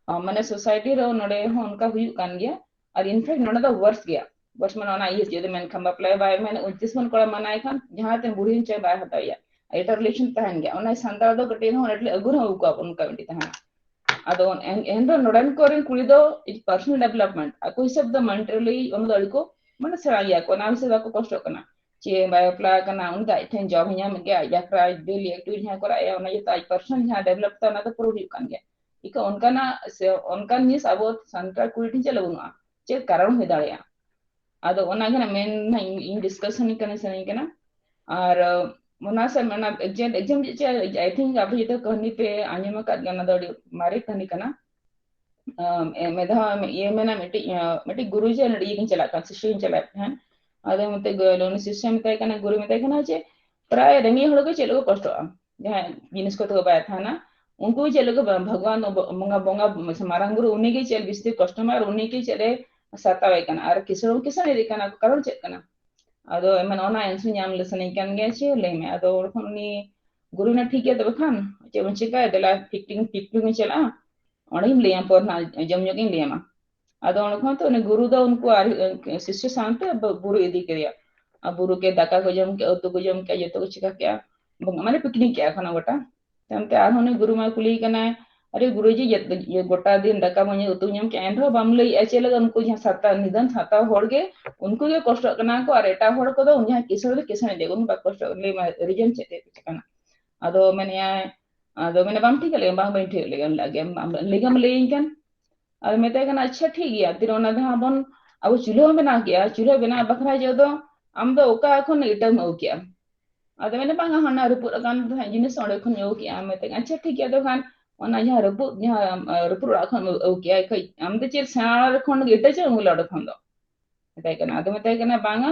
ᱟᱸ, ᱢᱟᱱᱮ society ᱨᱮ ᱱᱚᱰᱮ ᱦᱚᱸ ᱚᱱᱠᱟ ᱦᱩᱭᱩᱜ ᱠᱟᱱ ᱜᱮᱭᱟ᱾ ᱟᱨ in fact ᱱᱚᱰᱮ ᱫᱚ worse ᱜᱮᱭᱟ, worse ᱢᱟᱱᱮ ᱚᱱᱟ ᱤᱭᱟᱹ ᱪᱮᱫ ᱢᱮᱱᱠᱷᱟᱱ ᱵᱟᱯᱞᱟ ᱵᱟᱭ ᱢᱮᱱ, ᱩᱱᱛᱤᱥ ᱠᱷᱚᱱ ᱠᱚᱲᱟ ᱢᱟᱱᱟᱭ ᱠᱷᱟᱱ ᱡᱟᱦᱟᱸ ᱛᱤᱱ ᱵᱩᱲᱦᱤ ᱦᱚᱸ ᱪᱟᱭ ᱵᱟᱭ ᱦᱟᱛᱟᱣᱮᱭᱟ᱾ ᱮᱴᱟᱜ ᱨᱤᱞᱮᱥᱚᱱ ᱛᱟᱦᱮᱱ ᱜᱮᱭᱟ᱾ ᱚᱱᱟ ᱥᱟᱱᱛᱟᱲ ᱫᱚ ᱠᱟᱹᱴᱤᱡ ᱨᱮᱦᱚᱸ ᱟᱹᱰᱤ ᱟᱹᱜᱩ ᱨᱮᱦᱚᱸ ᱟᱹᱜᱩ ᱠᱚᱣᱟ ᱵᱚᱱ, ᱚᱱᱠᱟ ᱢᱤᱫᱴᱤᱡ ᱛᱟᱦᱮᱱᱟ᱾ ᱟᱫᱚ ᱮᱱ- ᱮᱱᱨᱮᱦᱚᱸ ᱱᱚᱰᱮᱱ ᱠᱚᱨᱮᱱ ᱠᱩᱲᱤ ᱫᱚ ᱯᱟᱨᱥᱚᱱᱟᱞ ᱰᱮᱵᱷᱞᱚᱯᱢᱮᱱᱴ ᱟᱠᱚ ᱦᱤᱥᱟᱹᱵ ᱫᱚ ᱢᱮᱱᱴᱟᱞᱤ ᱚᱱᱟ ᱫᱚ ᱟᱹᱰᱤ ᱠᱚ ᱢᱟᱱᱮ ᱥᱮᱬᱟ ᱜᱮᱭᱟ ᱠᱚ, ᱚᱱᱟ ᱦᱤᱥᱟᱹᱵ ᱵᱟᱠᱚ ᱠᱚᱥᱴᱚᱜ ᱠᱟᱱᱟ᱾ ᱪᱮ ᱵᱟᱭ ᱵᱟᱯᱞᱟ ᱟᱠᱟᱱᱟ, ᱩᱱᱤ ᱫᱚ ᱟᱡ ᱴᱷᱮᱱ ᱡᱚᱵ ᱦᱚᱸ ᱧᱟᱢᱮᱫ ᱜᱮᱭᱟ, ᱟᱡ ᱡᱟᱦᱟᱸ ᱠᱚᱨᱟᱣ ᱰᱮᱞᱤ ᱮᱠᱴᱤᱵᱷᱤᱴᱤ ᱡᱟᱦᱟᱸ ᱠᱚᱨᱟᱣ ᱮᱫᱼᱟ, ᱚᱱᱟ ᱡᱚᱛᱚ ᱟᱡ ᱯᱟᱨᱥᱚᱱᱟᱞ ᱡᱟᱦᱟᱸ ᱰᱮᱵᱷᱞᱚᱯ ᱛᱟᱭ, ᱚᱱᱟ ᱫᱚ ᱯᱩᱨᱟᱹ ᱦᱩᱭᱩᱜ ᱠᱟᱱ ᱜᱮᱭᱟ᱾ ᱤᱠᱟᱹ ᱚᱱᱠᱟᱱᱟᱜ ᱥᱮ ᱚᱱᱠᱟᱱ ᱡᱤᱱᱤᱥ ᱟᱵᱚ ᱥᱟᱱᱛᱟᱲ ᱠᱩᱲᱤ ᱴᱷᱮᱱ ᱪᱮᱫ ᱞᱮ ᱵᱟᱹᱱᱩᱜᱼᱟ, ᱪᱮᱫ ᱠᱟᱨᱚᱱ ᱦᱩᱭ ᱫᱟᱲᱮᱭᱟᱜᱼᱟ? ᱟᱫᱚ ᱚᱱᱟ ᱜᱮ ᱱᱟᱜ ᱢᱮᱱ ᱱᱟᱜ ᱤᱧ, ᱤᱧ ᱰᱤᱥᱠᱟᱥᱚᱱ ᱠᱟᱱᱟ, ᱥᱟᱱᱟᱧ ᱠᱟᱱᱟ᱾ ᱟᱨ ᱚᱱᱟ ᱥᱮ ᱢᱮᱱᱟ ᱮᱠᱡᱟᱢ ᱮᱠᱡᱟᱢ ᱪᱮᱫ, ᱟᱭ ᱛᱷᱤᱝᱠ ᱟᱯᱮ ᱡᱚᱛᱚ ᱠᱟᱹᱦᱱᱤ ᱯᱮ ᱟᱸᱡᱚᱢ ᱟᱠᱟᱫ ᱜᱮᱭᱟ, ᱚᱱᱟ ᱫᱚ ᱟᱹᱰᱤ ᱢᱟᱨᱮ ᱠᱟᱹᱦᱱᱤ ᱠᱟᱱᱟ᱾ ᱟᱢ, ᱮ, ᱢᱤᱫ ᱫᱷᱟᱣ ᱤᱭᱟᱹ ᱢᱮᱱᱟ, ᱢᱤᱫᱴᱤᱡ, ᱟᱸ, ᱢᱤᱫᱴᱤᱡ ᱜᱩᱨᱩ ᱡᱮ ᱱᱚᱰᱮ ᱤᱭᱟᱹ ᱠᱤᱱ ᱪᱟᱞᱟᱜ ᱠᱟᱱ, ᱥᱤᱥᱭᱟᱹ ᱠᱤᱱ ᱪᱟᱞᱟᱜ ᱠᱟᱱ᱾ ᱟᱫᱚ ᱢᱮᱛᱟᱭ ᱜᱩ-, ᱩᱱᱤ ᱥᱤᱥᱭᱟᱹ ᱢᱮᱛᱟᱭ ᱠᱟᱱᱟ, ᱜᱩᱨᱩ ᱢᱮᱛᱟᱭ ᱠᱟᱱᱟ ᱡᱮ ᱯᱨᱟᱭ ᱨᱮᱸᱜᱮᱡ ᱦᱚᱲ ᱜᱮ ᱪᱮᱫ ᱞᱮᱠᱟ ᱠᱚᱥᱴᱚᱜᱼᱟ, ᱡᱟᱦᱟᱸᱭ ᱡᱤᱱᱤᱥ ᱠᱚᱛᱮ ᱠᱚ ᱵᱟᱭ ᱛᱟᱦᱮᱱᱟ, ᱩᱱᱠᱩ ᱪᱮᱫ ᱞᱮᱠᱟ ᱵᱟ-, ᱵᱷᱟᱜᱽᱣᱟᱱ ᱵᱚ-, ᱵᱚᱸᱜᱟ, ᱵᱚᱸᱜᱟ ᱥᱮ ᱢᱟᱨᱟᱝ ᱵᱩᱨᱩ ᱩᱱᱤ ᱜᱮ ᱪᱮᱫ ᱵᱤᱥᱛᱤ ᱠᱚᱥᱴᱚ ᱢᱮ, ᱟᱨ ᱩᱱᱤ ᱜᱮ ᱪᱮᱫ ᱮ ᱥᱟᱛᱟᱣᱮ ᱠᱟᱱᱟ, ᱟᱨ ᱠᱤᱥᱟᱹᱬ ᱦᱚᱸ ᱠᱤᱥᱟᱹᱬ ᱤᱫᱤᱜ ᱠᱟᱱᱟ, ᱠᱟᱨᱚᱱ ᱪᱮᱫ ᱠᱟᱱᱟ? ᱟᱫᱚ ᱢᱮᱱ ᱚᱱᱟ ᱟᱱᱥᱟᱨ ᱧᱟᱢ ᱞᱮ ᱥᱟᱱᱟᱧ ᱠᱟᱱ ᱜᱮᱭᱟ, ᱪᱮᱫ ᱞᱟᱹᱭ ᱢᱮ᱾ ᱟᱫᱚ ᱚᱸᱰᱮ ᱠᱷᱚᱱ ᱩᱱᱤ ᱜᱩᱨᱩ ᱢᱮᱱᱟ, ᱴᱷᱤᱠ ᱜᱮᱭᱟ, ᱛᱚᱵᱮ ᱠᱷᱟᱱ ᱪᱮᱫ ᱵᱚᱱ ᱪᱤᱠᱟᱹᱭᱟ, ᱫᱮᱞᱟ ᱯᱤᱠᱱᱤᱠ, ᱯᱤᱠᱱᱤᱠ ᱵᱚᱱ ᱪᱟᱞᱟᱜᱼᱟ, ᱚᱸᱰᱮᱧ ᱞᱟᱹᱭᱟᱢ ᱯᱚᱨ ᱱᱟᱜ ᱡᱚᱢ ᱧᱩ ᱜᱤᱧ ᱞᱟᱹᱭᱟᱢᱟ᱾ ᱟᱫᱚ ᱚᱸᱰᱮ ᱠᱷᱚᱱ ᱛᱚ ᱩᱱᱤ ᱜᱩᱨᱩ ᱫᱚ ᱩᱱᱠᱩ ᱟᱨ, ᱮ, ᱥᱤᱥᱭᱚ ᱥᱟᱶᱛᱮ ᱵᱩ-, ᱵᱩᱨᱩ ᱤᱫᱤ ᱠᱮᱫᱮᱭᱟ᱾ ᱟᱨ ᱵᱩᱨᱩ ᱠᱮ ᱫᱟᱠᱟ ᱠᱚ ᱡᱚᱢ ᱠᱮᱜᱼᱟ, ᱩᱛᱩ ᱠᱚ ᱡᱚᱢ ᱠᱮᱜᱼᱟ, ᱡᱚᱛᱚ ᱠᱚ ᱪᱤᱠᱟ ᱠᱮᱜᱼᱟ, ᱵᱚᱸᱜᱟ, ᱢᱟᱱᱮ ᱯᱤᱠᱱᱤᱠ ᱠᱮᱜᱼᱟ ᱠᱚ ᱚᱱᱟ ᱜᱚᱴᱟ᱾ ᱛᱟᱭᱚᱢ ᱛᱮ ᱟᱨᱦᱚᱸ ᱩᱱᱤ ᱜᱩᱨᱩ ᱢᱟᱭ ᱠᱩᱞᱤᱭᱮ ᱠᱟᱱᱟᱭ, "ᱟᱨᱮ ᱜᱩᱨᱩᱡᱤ, ᱡᱮ, ᱡᱮ ᱜᱚᱴᱟ ᱫᱤᱱ ᱫᱟᱠᱟ ᱢᱟᱹᱧ ᱩᱛᱩ ᱡᱚᱢ ᱠᱮᱜᱼᱟ, ᱮᱱᱨᱮᱦᱚᱸ ᱵᱟᱢ ᱞᱟᱹᱭᱮᱜᱼᱟ ᱪᱮᱫ ᱞᱟᱹᱜᱤᱫ? ᱩᱱᱠᱩ ᱡᱟᱦᱟᱸ ᱥᱟᱛᱟ, ᱱᱤᱫᱷᱟᱱ ᱥᱟᱛᱟ ᱦᱚᱲ ᱜᱮ, ᱩᱱᱠᱩ ᱜᱮ ᱠᱚᱥᱴᱚᱜ ᱠᱟᱱᱟ ᱠᱚ, ᱟᱨ ᱮᱴᱟᱜ ᱦᱚᱲ ᱠᱚᱫᱚ ᱩᱱᱤ ᱡᱟᱦᱟᱸ ᱠᱤᱥᱟᱹᱬ ᱫᱚ ᱠᱤᱥᱟᱹᱬ ᱤᱫᱤ, ᱩᱱᱤ ᱵᱟᱭ ᱠᱚᱥᱴᱚᱜ ᱠᱟᱱᱟ, ᱞᱟᱹᱭ ᱢᱮ ᱨᱤᱡᱚᱱ ᱪᱮᱫ ᱠᱟᱱᱟ?" ᱟᱫᱚ ᱢᱮᱱᱮᱜᱼᱟᱭ, ᱟᱫᱚ ᱢᱮᱱᱮ, "ᱵᱟᱢ ᱴᱷᱤᱠ ᱞᱮᱜᱼᱟ?" "ᱵᱟᱝ, ᱵᱟᱹᱧ ᱴᱷᱤᱠ ᱞᱮᱜᱼᱟ, ᱞᱟᱹᱭ ᱜᱮᱢ ᱞᱟᱹᱭᱟᱹᱧ ᱠᱟᱱ?" ᱟᱫᱚ ᱢᱮᱛᱟᱭ ᱠᱟᱱᱟ, "ᱟᱪᱪᱷᱟ, ᱴᱷᱤᱠ ᱜᱮᱭᱟ, ᱛᱤᱨᱮ ᱚᱱᱟ ᱡᱟᱦᱟᱸ ᱵᱚᱱ ᱟᱵᱚ ᱪᱩᱞᱦᱟᱹ ᱵᱚᱱ ᱵᱮᱱᱟᱣ ᱠᱮᱜᱼᱟ, ᱪᱩᱞᱦᱟᱹ ᱵᱮᱱᱟᱣ ᱵᱟᱠᱷᱨᱟ ᱡᱚ ᱫᱚ ᱟᱢ ᱫᱚ ᱚᱠᱟ ᱠᱷᱚᱱ ᱤᱴᱟᱹᱢ ᱟᱹᱜᱩ ᱠᱮᱜᱼᱟ?" ᱟᱫᱚ ᱢᱮᱱᱟ, "ᱵᱟᱝᱟ, ᱦᱟᱱᱟ ᱨᱟᱹᱯᱩᱫ ᱟᱠᱟᱱ ᱛᱟᱦᱮᱸᱫ ᱡᱤᱱᱤᱥ, ᱚᱸᱰᱮ ᱠᱷᱚᱱ ᱟᱹᱜᱩ ᱠᱮᱜᱼᱟ᱾" ᱢᱮᱛᱟᱭ ᱠᱟᱱᱟ, "ᱟᱪᱪᱷᱟ, ᱴᱷᱤᱠ ᱜᱮᱭᱟ, ᱟᱫᱚ ᱠᱷᱟᱱ ᱚᱱᱟ ᱡᱟᱦᱟᱸ ᱨᱟᱹᱯᱩᱫ, ᱡᱟᱦᱟᱸ, ᱟᱸ, ᱨᱟᱹᱯᱩᱫ ᱚᱲᱟᱜ ᱠᱷᱚᱱ ᱟᱹᱜᱩ ᱠᱮᱜᱼᱟ, ᱠᱷᱟᱡ ᱟᱢ ᱫᱚ ᱪᱮᱫ ᱥᱮᱬᱟ ᱚᱲᱟᱜ ᱠᱷᱚᱱ ᱜᱮ ᱤᱴᱟᱹ ᱪᱮᱫ ᱮᱢ ᱟᱹᱜᱩ ᱞᱮᱜᱼᱟ ᱚᱸᱰᱮ ᱠᱷᱚᱱ ᱫᱚ?" ᱢᱮᱛᱟᱭ ᱠᱟᱱᱟ᱾ ᱟᱫᱚ ᱢᱮᱛᱟᱭ ᱠᱟᱱᱟ, "ᱵᱟᱝᱟ,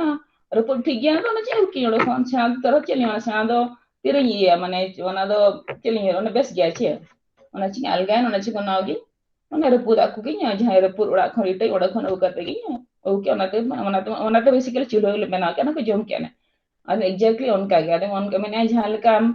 ᱨᱟᱹᱯᱩᱫ ᱴᱷᱤᱠ ᱜᱮᱭᱟ, ᱟᱫᱚ ᱚᱱᱟ ᱪᱮᱫ ᱮᱢ ᱠᱤᱨᱤᱧ ᱚᱸᱰᱮ ᱠᱷᱚᱱ? ᱥᱮᱬᱟ ᱫᱚ ᱛᱚᱨᱚ ᱪᱮᱫ ᱞᱤᱧ ᱚᱱᱟ ᱥᱮᱬᱟ ᱫᱚ ᱛᱤᱨᱮᱧ ᱤᱭᱟᱹᱭᱟ, ᱢᱟᱱᱮ ᱚᱱᱟ ᱫᱚ ᱪᱮᱫ ᱞᱤᱧ ᱤᱭᱟᱹᱭᱟ, ᱚᱱᱟ ᱵᱮᱥ ᱜᱮᱭᱟ ᱪᱮ? ᱚᱱᱟ ᱪᱮᱫ ᱟᱞᱜᱟᱭᱮᱱ, ᱚᱱᱟ ᱪᱮᱫ ᱵᱮᱱᱟᱣ ᱜᱮ, ᱚᱱᱟ ᱨᱟᱹᱯᱩᱫ ᱟᱜ ᱠᱚᱜᱮᱧ, ᱡᱟᱦᱟᱸᱭ ᱨᱟᱹᱯᱩᱫ ᱚᱲᱟᱜ ᱠᱷᱚᱱ ᱤᱴᱟᱹᱧ ᱚᱸᱰᱮ ᱠᱷᱚᱱ ᱟᱹᱜᱩ ᱠᱟᱛᱮ ᱜᱮ ᱟᱹᱜᱩ ᱠᱮᱜᱼᱟ, ᱚᱱᱟᱛᱮ, ᱚᱱᱟᱛᱮ, ᱚᱱᱟᱛᱮ basically ᱪᱩᱞᱦᱟᱹ ᱞᱮ ᱵᱮᱱᱟᱣ ᱠᱮᱜᱼᱟ, ᱚᱱᱟ ᱠᱚ ᱡᱚᱢ ᱠᱮᱜᱼᱟ ᱞᱮ᱾" ᱟᱫᱚ exactly ᱚᱱᱠᱟ ᱜᱮ, ᱟᱫᱚ ᱚᱱᱠᱟ ᱢᱮᱱᱟ, ᱡᱟᱦᱟᱸ ᱞᱮᱠᱟ ᱟᱢ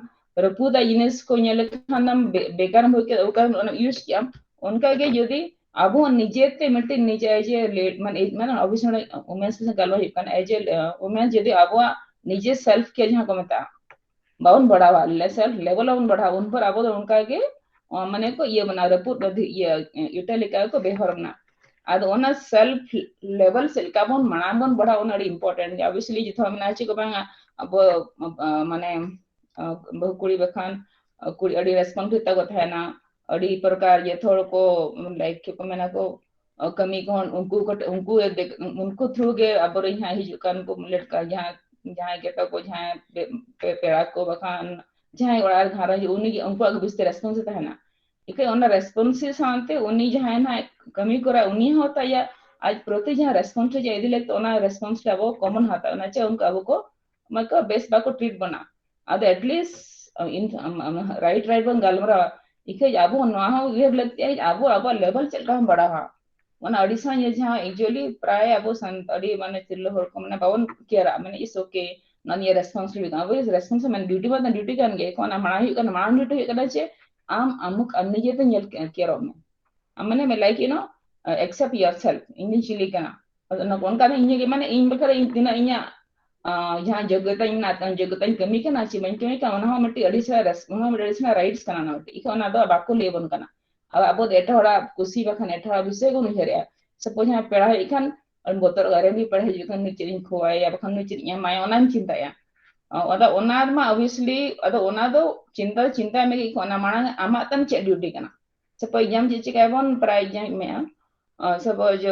ᱨᱟᱹᱯᱩᱫᱟᱜ ᱡᱤᱱᱤᱥ ᱠᱚ ᱧᱮᱞ ᱞᱮᱠᱷᱟᱱ ᱟᱢ ᱵᱮ-, ᱵᱮᱠᱟᱨ ᱮᱢ ᱵᱷᱟᱹᱵᱤ ᱠᱮᱫᱟ, ᱚᱠᱟ ᱨᱮ ᱚᱱᱟ use ᱠᱮᱜᱼᱟᱢ, ᱚᱱᱠᱟ ᱜᱮ ᱡᱩᱫᱤ ᱟᱵᱚ ᱱᱤᱡᱮ ᱛᱮ ᱢᱤᱫᱴᱮᱱ ᱱᱤᱡᱮ ᱡᱮ ᱞᱮ-, ᱢᱟᱱᱮ, ᱢᱟᱱᱮ obviously ᱢᱟᱱᱮ women's ᱥᱟᱶ ᱜᱟᱞᱢᱟᱨᱟᱣ ᱦᱩᱭᱩᱜ ᱠᱟᱱᱟ, as a, ᱟᱸ, women ᱡᱩᱫᱤ ᱟᱵᱚᱣᱟᱜ ᱱᱤᱡᱮ self care ᱡᱟᱦᱟᱸ ᱠᱚ ᱢᱮᱛᱟᱜᱼᱟ, ᱵᱟᱵᱚᱱ ᱵᱟᱲᱦᱟᱣᱟ, self level ᱵᱟᱵᱚᱱ ᱵᱟᱲᱦᱟᱣᱟ, ᱩᱱ ᱵᱷᱳᱨ ᱟᱵᱚ ᱫᱚ ᱚᱱᱠᱟ ᱜᱮ ᱢᱟᱱᱮ ᱠᱚ ᱤᱭᱟᱹ ᱵᱚᱱᱟ, ᱨᱟᱹᱯᱩᱫ ᱤᱭᱟᱹ ᱤᱴᱟᱹ ᱞᱮᱠᱟ ᱜᱮᱠᱚ ᱵᱮᱣᱦᱟᱨ ᱵᱚᱱᱟ᱾ ᱟᱫᱚ ᱚᱱᱟ self level ᱪᱮᱫ ᱞᱮᱠᱟ ᱵᱚᱱ ᱢᱟᱲᱟᱝ ᱵᱚᱱ ᱵᱟᱲᱦᱟᱣᱟ, ᱚᱱᱟ ᱟᱹᱰᱤ important ᱜᱮ᱾ Obviously ᱡᱚᱛᱚ ᱦᱚᱲ ᱢᱮᱱᱟ ᱪᱮᱫ ᱠᱚ ᱵᱟᱝᱟ, ᱟᱵᱚ ᱢᱟᱱᱮ ᱵᱟᱹᱦᱩ ᱠᱩᱲᱤ ᱵᱟᱠᱷᱟᱱ ᱠᱩᱲᱤ ᱟᱹᱰᱤ responsibility ᱛᱟᱠᱚ ᱛᱟᱦᱮᱱᱟ, ᱟᱹᱰᱤ ᱯᱨᱚᱠᱟᱨ ᱡᱚᱛᱚ ᱦᱚᱲ ᱠᱚ like ᱪᱮᱫ ᱠᱚ ᱢᱮᱱᱟ ᱠᱚ ᱠᱟᱹᱢᱤ ᱠᱚᱦᱚᱸ ᱩᱱᱠᱩ ᱩᱱᱠᱩ ᱩᱱᱠᱩ through ᱜᱮ ᱟᱵᱚᱨᱮᱱ ᱦᱟᱸᱜ ᱦᱤᱡᱩᱜ ᱠᱟᱱ ᱠᱚ ᱞᱮᱴᱠᱟ ᱡᱟᱦᱟᱸ ᱡᱟᱦᱟᱸᱭ ᱜᱮ ᱛᱟᱠᱚ ᱡᱟᱦᱟᱸᱭ ᱯᱮᱲᱟ ᱠᱚ ᱵᱟᱠᱷᱟᱱ ᱡᱟᱦᱟᱸᱭ ᱚᱲᱟᱜ ᱨᱮ ᱜᱷᱟᱨᱚᱸᱡᱽ ᱩᱱᱤ ᱜᱮ ᱩᱱᱠᱩᱣᱟᱜ ᱜᱮ ᱵᱮᱥᱤ response ᱛᱟᱦᱮᱱᱟ᱾ ᱤᱠᱷᱟᱹ ᱚᱱᱟ response ᱥᱟᱶᱛᱮ ᱩᱱᱤ ᱡᱟᱦᱟᱸᱭ ᱱᱟᱦᱟᱜ ᱠᱟᱹᱢᱤ ᱠᱚᱨᱟ ᱩᱱᱤ ᱦᱚᱸ ᱛᱟᱭᱟ ᱟᱡ ᱯᱨᱚᱛᱤ ᱡᱟᱦᱟᱸ response ᱤᱫᱤ ᱞᱟᱹᱜᱤᱫ ᱚᱱᱟ response ᱟᱵᱚ common ᱦᱟᱛᱟᱣ ᱚᱱᱟ ᱪᱮ ᱩᱱᱠᱩ ᱟᱵᱚ ᱠᱚ ᱢᱟᱱᱮ ᱠᱚ ᱵᱮᱥ ᱵᱟᱠᱚ treat ᱵᱚᱱᱟ᱾ ᱟᱫᱚ at least right right ᱵᱚᱱ ᱜᱟᱞᱢᱟᱨᱟᱣᱟ᱾ ᱤᱠᱷᱟᱹ ᱟᱵᱚ ᱱᱚᱣᱟ ᱦᱚᱸ ᱩᱭᱦᱟᱹᱨ ᱞᱟᱹᱠᱛᱤ ᱟᱵᱚ ᱟᱵᱚᱣᱟᱜ level ᱪᱮᱫ ᱞᱮᱠᱟ ᱵᱚᱱ ᱵᱟᱲᱦᱟᱣᱟ᱾ ᱚᱱᱟ ᱟᱹᱰᱤ ᱥᱟᱸᱜᱮ ᱡᱟᱦᱟᱸ actually ᱯᱨᱟᱭ ᱟᱵᱚ ᱥᱟᱱᱛᱟᱲ ᱟᱹᱰᱤ ᱢᱟᱱᱮ ᱛᱤᱨᱞᱟᱹ ᱦᱚᱲ ᱠᱚ ᱢᱟᱱᱮ ᱵᱟᱵᱚᱱ ᱠᱮᱭᱟᱨᱟᱜᱼᱟ, ᱢᱟᱱᱮ it's okay ᱱᱚᱣᱟ ᱱᱤᱭᱟᱹ responsibility ᱟᱵᱚ response ᱢᱟᱱᱮ duty ᱢᱟ duty ᱠᱟᱱ ᱜᱮ, ᱚᱱᱟ ᱢᱟᱲᱟᱝ ᱦᱩᱭᱩᱜ ᱠᱟᱱᱟ, ᱢᱟᱲᱟᱝ duty ᱦᱩᱭᱩᱜ ᱠᱟᱱᱟ ᱡᱮ ᱟᱢ ᱟᱢᱩᱠ ᱟᱢ ᱱᱤᱡᱮ ᱛᱮ ᱧᱮᱞ ᱠᱮᱭᱟᱨᱚᱜ ᱢᱮ᱾ ᱟᱢ ᱢᱟᱱᱮ like you know accept yourself, ᱤᱧ ᱫᱚᱧ ᱪᱤᱞᱤ ᱠᱟᱱᱟ᱾ ᱚᱱᱠᱟ ᱫᱚ ᱤᱧ ᱜᱮ ᱢᱟᱱᱮ ᱤᱧ ᱵᱟᱠᱷᱨᱟ ᱤᱧ ᱛᱤᱱᱟᱹᱜ ᱤᱧᱟᱹᱜ ᱡᱟᱦᱟᱸ ᱡᱳᱜᱽᱜᱚᱛᱟᱧ ᱢᱮᱱᱟᱜ ᱛᱤᱧ ᱡᱳᱜᱽᱜᱚᱛᱟᱧ ᱠᱟᱹᱢᱤ ᱠᱟᱱᱟ ᱪᱮ ᱵᱟᱹᱧ ᱠᱟᱹᱢᱤ ᱠᱟᱱᱟ, ᱚᱱᱟ ᱦᱚᱸ ᱢᱤᱫᱴᱤᱡ ᱟᱹᱰᱤ ᱪᱮᱦᱨᱟ ᱚᱱᱟ ᱦᱚᱸ ᱢᱤᱫᱴᱤᱡ ᱟᱹᱰᱤ ᱪᱮᱦᱨᱟ rights ᱠᱟᱱᱟ᱾ ᱚᱱᱟ ᱢᱤᱫᱴᱤᱡ ᱤᱠᱷᱟᱹ ᱚᱱᱟ ᱫᱚ ᱵᱟᱠᱚ ᱞᱟᱹᱭ ᱟᱵᱚᱱ ᱠᱟᱱᱟ᱾ ᱟᱵᱚ ᱫᱚ ᱮᱴᱟᱜ ᱦᱚᱲᱟᱜ ᱠᱩᱥᱤ ᱵᱟᱠᱷᱟᱱ ᱮᱴᱟᱜ ᱦᱚᱲᱟᱜ ᱵᱤᱥᱚᱭ ᱵᱚᱱ ᱩᱭᱦᱟᱹᱨᱮᱜᱼᱟ᱾ Suppose ᱡᱟᱦᱟᱸᱭ ᱯᱮᱲᱟ ᱦᱮᱡ ᱠᱷᱟᱱ ᱵᱚᱛᱚᱨᱚᱜ ᱟᱨᱮ ᱱᱩᱭ ᱯᱮᱲᱟ ᱦᱤᱡᱩᱜ ᱠᱷᱟᱱ ᱱᱩᱭ ᱪᱮᱫ ᱤᱧ ᱠᱷᱚᱣᱟᱭᱟ ᱵᱟᱠᱷᱟᱱ ᱱᱩᱭ ᱪᱮᱫ ᱤᱧ ᱮᱢᱟᱭᱟ ᱚᱱᱟᱧ ᱪᱤᱱᱛᱟᱹᱭᱟ᱾ ᱟᱫᱚ ᱚᱱᱟ ᱨᱮᱢᱟ obviously ᱟᱫᱚ ᱚᱱᱟ ᱫᱚ ᱪᱤᱱᱛᱟᱹ ᱪᱤᱱᱛᱟᱭ ᱢᱮ ᱚᱱᱟ ᱢᱟᱲᱟᱝ ᱟᱢᱟᱜ ᱛᱟᱢ ᱪᱮᱫ duty ᱠᱟᱱᱟ᱾ Suppose exam ᱪᱮᱫ ᱪᱤᱠᱟᱹᱭᱟᱵᱚᱱ ᱯᱨᱟᱭ exam ᱢᱮ suppose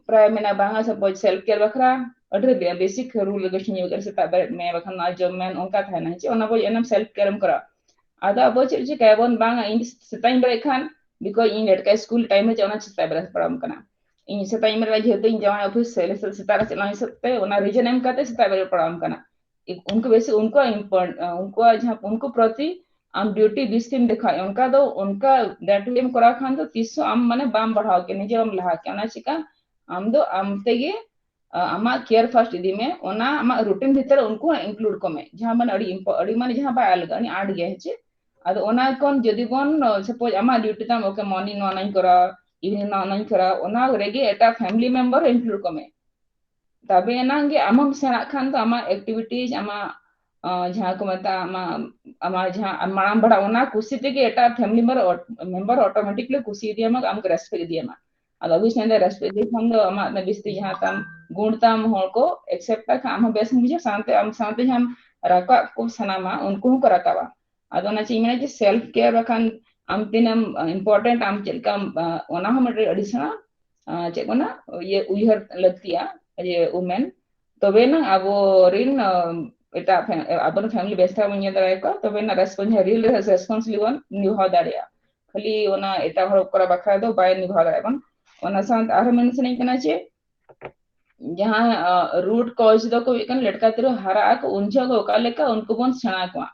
ᱯᱨᱟᱭ ᱢᱮᱱᱟ ᱵᱟᱝᱟ suppose self care ᱵᱟᱠᱷᱨᱟ ᱟᱹᱰᱤ basic rule ᱞᱮᱠᱟ ᱧᱩ ᱠᱟᱛᱮ ᱥᱮᱛᱟᱜ ᱵᱮᱨᱮᱫ ᱢᱮ ᱵᱟᱠᱷᱟᱱ ᱱᱚᱣᱟ ᱡᱚᱢ ᱢᱮ ᱚᱱᱠᱟ ᱛᱟᱦᱮᱱᱟ ᱪᱮ ᱚᱱᱟ ᱵᱚᱭ ᱮᱱᱟᱢ self care ᱮᱢ ᱠᱚᱨᱟᱣ᱾ ᱟᱫᱚ ᱟᱵᱚ ᱪᱮᱫ ᱪᱤᱠᱟᱹᱭᱟᱵᱚᱱ ᱵᱟᱝᱟ ᱤᱧ ᱥᱮᱛᱟᱜ ᱤᱧ ᱵᱮᱨᱮᱫ ᱠᱷᱟᱱ because ᱤᱧ ᱞᱮᱴᱠᱟ ᱥᱠᱩᱞ time ᱨᱮ ᱪᱮᱫ ᱚᱱᱟ ᱥᱮᱛᱟᱜ ᱵᱮᱨᱮᱫ ᱯᱟᱲᱟᱣ ᱠᱟᱱᱟ᱾ ᱤᱧ ᱥᱮᱛᱟᱜ ᱤᱧ ᱵᱮᱨᱮᱫ ᱡᱮᱦᱮᱛᱩ ᱤᱧ ᱡᱟᱶᱟᱭ ᱚᱯᱷᱤᱥ ᱥᱮᱛᱟᱜ ᱨᱮ ᱪᱟᱞᱟᱣ ᱦᱤᱥᱟᱹᱵ ᱛᱮ ᱚᱱᱟ reason ᱮᱢ ᱠᱟᱛᱮ ᱥᱮᱛᱟᱜ ᱵᱮᱨᱮᱫ ᱯᱟᱲᱟᱣ ᱠᱟᱱᱟ᱾ ᱩᱱᱠᱩ ᱵᱮᱥᱤ ᱩᱱᱠᱩᱣᱟᱜ important ᱩᱱᱠᱩᱣᱟᱜ ᱡᱟᱦᱟᱸ ᱩᱱᱠᱩ ᱯᱨᱚᱛᱤ ᱟᱢ duty ᱵᱮᱥ ᱛᱮᱢ ᱫᱮᱠᱷᱟᱣ ᱚᱱᱠᱟ ᱫᱚ ᱚᱱᱠᱟ that way ᱮᱢ ᱠᱚᱨᱟᱣ ᱠᱷᱟᱱ ᱫᱚ ᱛᱤᱥ ᱦᱚᱸ ᱟᱢ ᱢᱟᱱᱮ ᱵᱟᱢ ᱵᱟᱲᱦᱟᱣ ᱠᱮᱭᱟ, ᱱᱤᱡᱮ ᱵᱟᱢ ᱞᱟᱦᱟ ᱠᱮᱭᱟ᱾ ᱚᱱᱟ ᱪᱤᱠᱟ ᱟᱢ ᱫᱚ ᱟᱢ ᱛᱮᱜᱮ ᱟᱢᱟᱜ care first ᱤᱫᱤ ᱢᱮ, ᱚᱱᱟ ᱟᱢᱟᱜ routine ᱵᱷᱤᱛᱨᱤ ᱨᱮ ᱩᱱᱠᱩ ᱦᱚᱸ include ᱠᱚᱢᱮ, ᱡᱟᱦᱟᱸ ᱢᱟᱱᱮ ᱟᱹᱰᱤ ᱟᱹᱰᱤ ᱢᱟᱱᱮ ᱡᱟᱦᱟᱸ ᱵᱟᱭ ᱟᱞᱜᱟ ᱟᱹᱰᱤ ᱟᱸᱴ ᱜᱮᱭᱟ ᱦᱮᱸ ᱪᱮ᱾ ᱟᱫᱚ ᱚᱱᱟ ᱠᱷᱚᱱ ᱡᱩᱫᱤ ᱵᱚᱱ suppose ᱟᱢᱟᱜ duty ᱛᱟᱢ okay morning ᱱᱚᱣᱟ ᱱᱟᱧ ᱠᱚᱨᱟᱣᱟ, evening ᱱᱚᱣᱟ ᱱᱟᱧ ᱠᱚᱨᱟᱣᱟ, ᱚᱱᱟ ᱨᱮᱜᱮ ᱮᱴᱟᱜ family member include ᱠᱚᱢᱮ᱾ ᱛᱚᱵᱮ ᱮᱱᱟᱝ ᱜᱮ ᱟᱢᱮᱢ ᱥᱮᱬᱟᱜ ᱠᱷᱟᱱ ᱫᱚ ᱟᱢᱟᱜ activities ᱟᱢᱟᱜ ᱡᱟᱦᱟᱸ ᱠᱚ ᱢᱮᱛᱟᱜᱼᱟ ᱟᱢᱟᱜ ᱟᱢᱟᱜ ᱡᱟᱦᱟᱸ ᱢᱟᱲᱟᱝ ᱵᱷᱟᱲᱟ, ᱚᱱᱟ ᱠᱩᱥᱤ ᱛᱮᱜᱮ ᱮᱴᱟᱜ family member member automatically ᱠᱩᱥᱤ ᱤᱫᱤᱭᱟᱢᱟ, ᱟᱢ ᱠᱚ respect ᱤᱫᱤᱭᱟᱢᱟ᱾ ᱟᱫᱚ ᱚᱵᱚᱥᱥᱳᱭ ᱚᱸᱰᱮ respect ᱤᱫᱤ ᱠᱷᱟᱱ ᱫᱚ ᱟᱢᱟᱜ ᱵᱮᱥᱛᱤ ᱡᱟᱦᱟᱸ ᱛᱟᱢ ᱜᱩᱬ ᱛᱟᱢ ᱦᱚᱲ ᱠᱚ accept ᱟ ᱠᱷᱟᱱ ᱟᱢ ᱦᱚᱸ ᱵᱮᱥ ᱮᱢ ᱵᱩᱡᱷᱟᱹᱣᱟ, ᱥᱟᱶᱛᱮ ᱟᱢ ᱥᱟᱶᱛᱮ ᱡᱟᱦᱟᱸ ᱨᱟᱠᱟᱵ ᱠᱚ ᱥᱟᱱᱟᱢᱟ ᱩᱱᱠᱩ ᱦᱚᱸᱠᱚ ᱨᱟᱠᱟᱵᱟ᱾ ᱟᱫᱚ ᱚᱱᱟ ᱪᱮᱫ ᱤᱧ ᱢᱮᱱᱟ ᱡᱮ self care ᱵᱟᱠᱷᱟᱱ ᱟᱢ ᱛᱤᱱᱟᱹᱜ important, ᱟᱢ ᱪᱮᱫ ᱞᱮᱠᱟᱢ, ᱚᱱᱟ ᱦᱚᱸ ᱢᱤᱫᱴᱮᱱ ᱟᱹᱰᱤ ᱥᱮᱬᱟ ᱪᱮᱫ ᱠᱚ ᱢᱮᱱᱟ, ᱤᱭᱟᱹ ᱩᱭᱦᱟᱹᱨ ᱞᱟᱹᱠᱛᱤᱭᱟ ᱡᱮ women, ᱛᱚᱵᱮ ᱱᱟᱝ ᱟᱵᱚ ᱨᱤᱱ ᱮᱴᱟᱜ ᱟᱵᱚᱨᱮᱱ family ᱵᱮᱥ ᱛᱮ ᱵᱚᱱ ᱧᱮᱞ ᱫᱟᱲᱮᱭᱟᱠᱚᱣᱟ, ᱛᱚᱵᱮ ᱱᱟᱝ responsibility ᱵᱚᱱ ᱱᱤᱵᱷᱟᱣ ᱫᱟᱲᱮᱭᱟᱜᱼᱟ᱾ ᱠᱷᱟᱹᱞᱤ ᱚᱱᱟ ᱮᱴᱟᱜ ᱦᱚᱲ ᱠᱚᱨᱟᱣ ᱵᱟᱠᱷᱨᱟ ᱫᱚ ᱵᱟᱭ ᱱᱤᱵᱷᱟᱣ ᱫᱟᱲᱮᱭᱟᱜᱼᱟ ᱵᱚᱱ᱾ ᱚᱱᱟ ᱥᱟᱶᱛᱮ ᱟᱨᱦᱚᱸ ᱢᱮᱱ ᱥᱟᱱᱟᱧ ᱠᱟᱱᱟ ᱡᱮ ᱡᱟᱦᱟᱸ root cause ᱫᱚᱠᱚ ᱦᱩᱭᱩᱜ ᱠᱟᱱᱟ ᱞᱮᱴᱠᱟ ᱛᱤᱨᱩ ᱦᱟᱨᱟᱜ ᱟᱠᱚ ᱩᱱ ᱡᱚᱦᱚᱜ ᱜᱮ ᱚᱠᱟ ᱞᱮᱠᱟ ᱩᱱᱠᱩ ᱵᱚᱱ ᱥᱮᱬᱟ ᱠᱚᱣᱟ᱾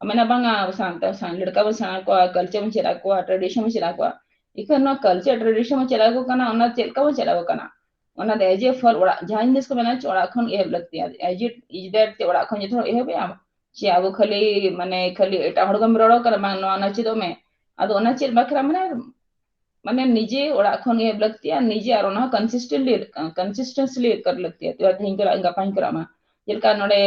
ᱢᱮᱱᱟ ᱵᱟᱝᱟ ᱥᱟᱱᱛᱟᱲ ᱞᱮᱴᱠᱟ ᱵᱚᱱ ᱥᱮᱬᱟ ᱠᱚᱣᱟ, culture ᱵᱚᱱ ᱪᱮᱫ ᱟᱠᱚᱣᱟ, tradition ᱵᱚᱱ ᱪᱮᱫ ᱟᱠᱚᱣᱟ᱾ ᱤᱠᱷᱟᱹᱱ ᱱᱚᱣᱟ culture tradition ᱵᱚᱱ ᱪᱮᱫ ᱟᱠᱚ ᱠᱟᱱᱟ, ᱚᱱᱟ ᱪᱮᱫ ᱞᱮᱠᱟ ᱵᱚᱱ ᱪᱮᱫ ᱟᱠᱚ ᱠᱟᱱᱟ? ᱚᱱᱟ ᱫᱚ as a first ᱚᱲᱟᱜ, ᱡᱟᱦᱟᱸ ᱡᱤᱱᱤᱥ ᱠᱚ ᱢᱮᱱᱟ ᱚᱲᱟᱜ ᱠᱷᱚᱱ ᱮᱦᱚᱵ ᱞᱟᱹᱠᱛᱤᱭᱟ᱾ As it is that ᱚᱲᱟᱜ ᱠᱷᱚᱱ ᱡᱚᱛᱚ ᱦᱚᱲ ᱮᱦᱚᱵ ᱮᱜᱼᱟ ᱪᱮ ᱟᱵᱚ ᱠᱷᱟᱹᱞᱤ ᱢᱟᱱᱮ ᱠᱷᱟᱹᱞᱤ ᱮᱴᱟᱜ ᱦᱚᱲ ᱜᱮᱢ ᱨᱚᱲ ᱠᱟᱱᱟ ᱵᱟᱝ ᱱᱚᱣᱟ ᱚᱱᱟ ᱪᱮᱫᱚᱜ ᱢᱮ᱾ ᱟᱫᱚ ᱚᱱᱟ ᱪᱮᱫ ᱵᱟᱠᱷᱨᱟ ᱢᱟᱱᱮ ᱢᱟᱱᱮ ᱱᱤᱡᱮ ᱚᱲᱟᱜ ᱠᱷᱚᱱ ᱮᱦᱚᱵ ᱞᱟᱹᱠᱛᱤᱭᱟ, ᱱᱤᱡᱮ ᱟᱨ ᱚᱱᱟ ᱦᱚᱸ consistently consistently ᱠᱚᱨ ᱞᱟᱹᱠᱛᱤᱭᱟ᱾ ᱛᱚ ᱛᱮᱦᱮᱧ ᱠᱚᱨᱟᱜ ᱜᱟᱯᱟᱧ ᱠᱚᱨᱟᱜ ᱢᱟ, ᱪᱮᱫ ᱞᱮᱠᱟ ᱱᱚᱰᱮ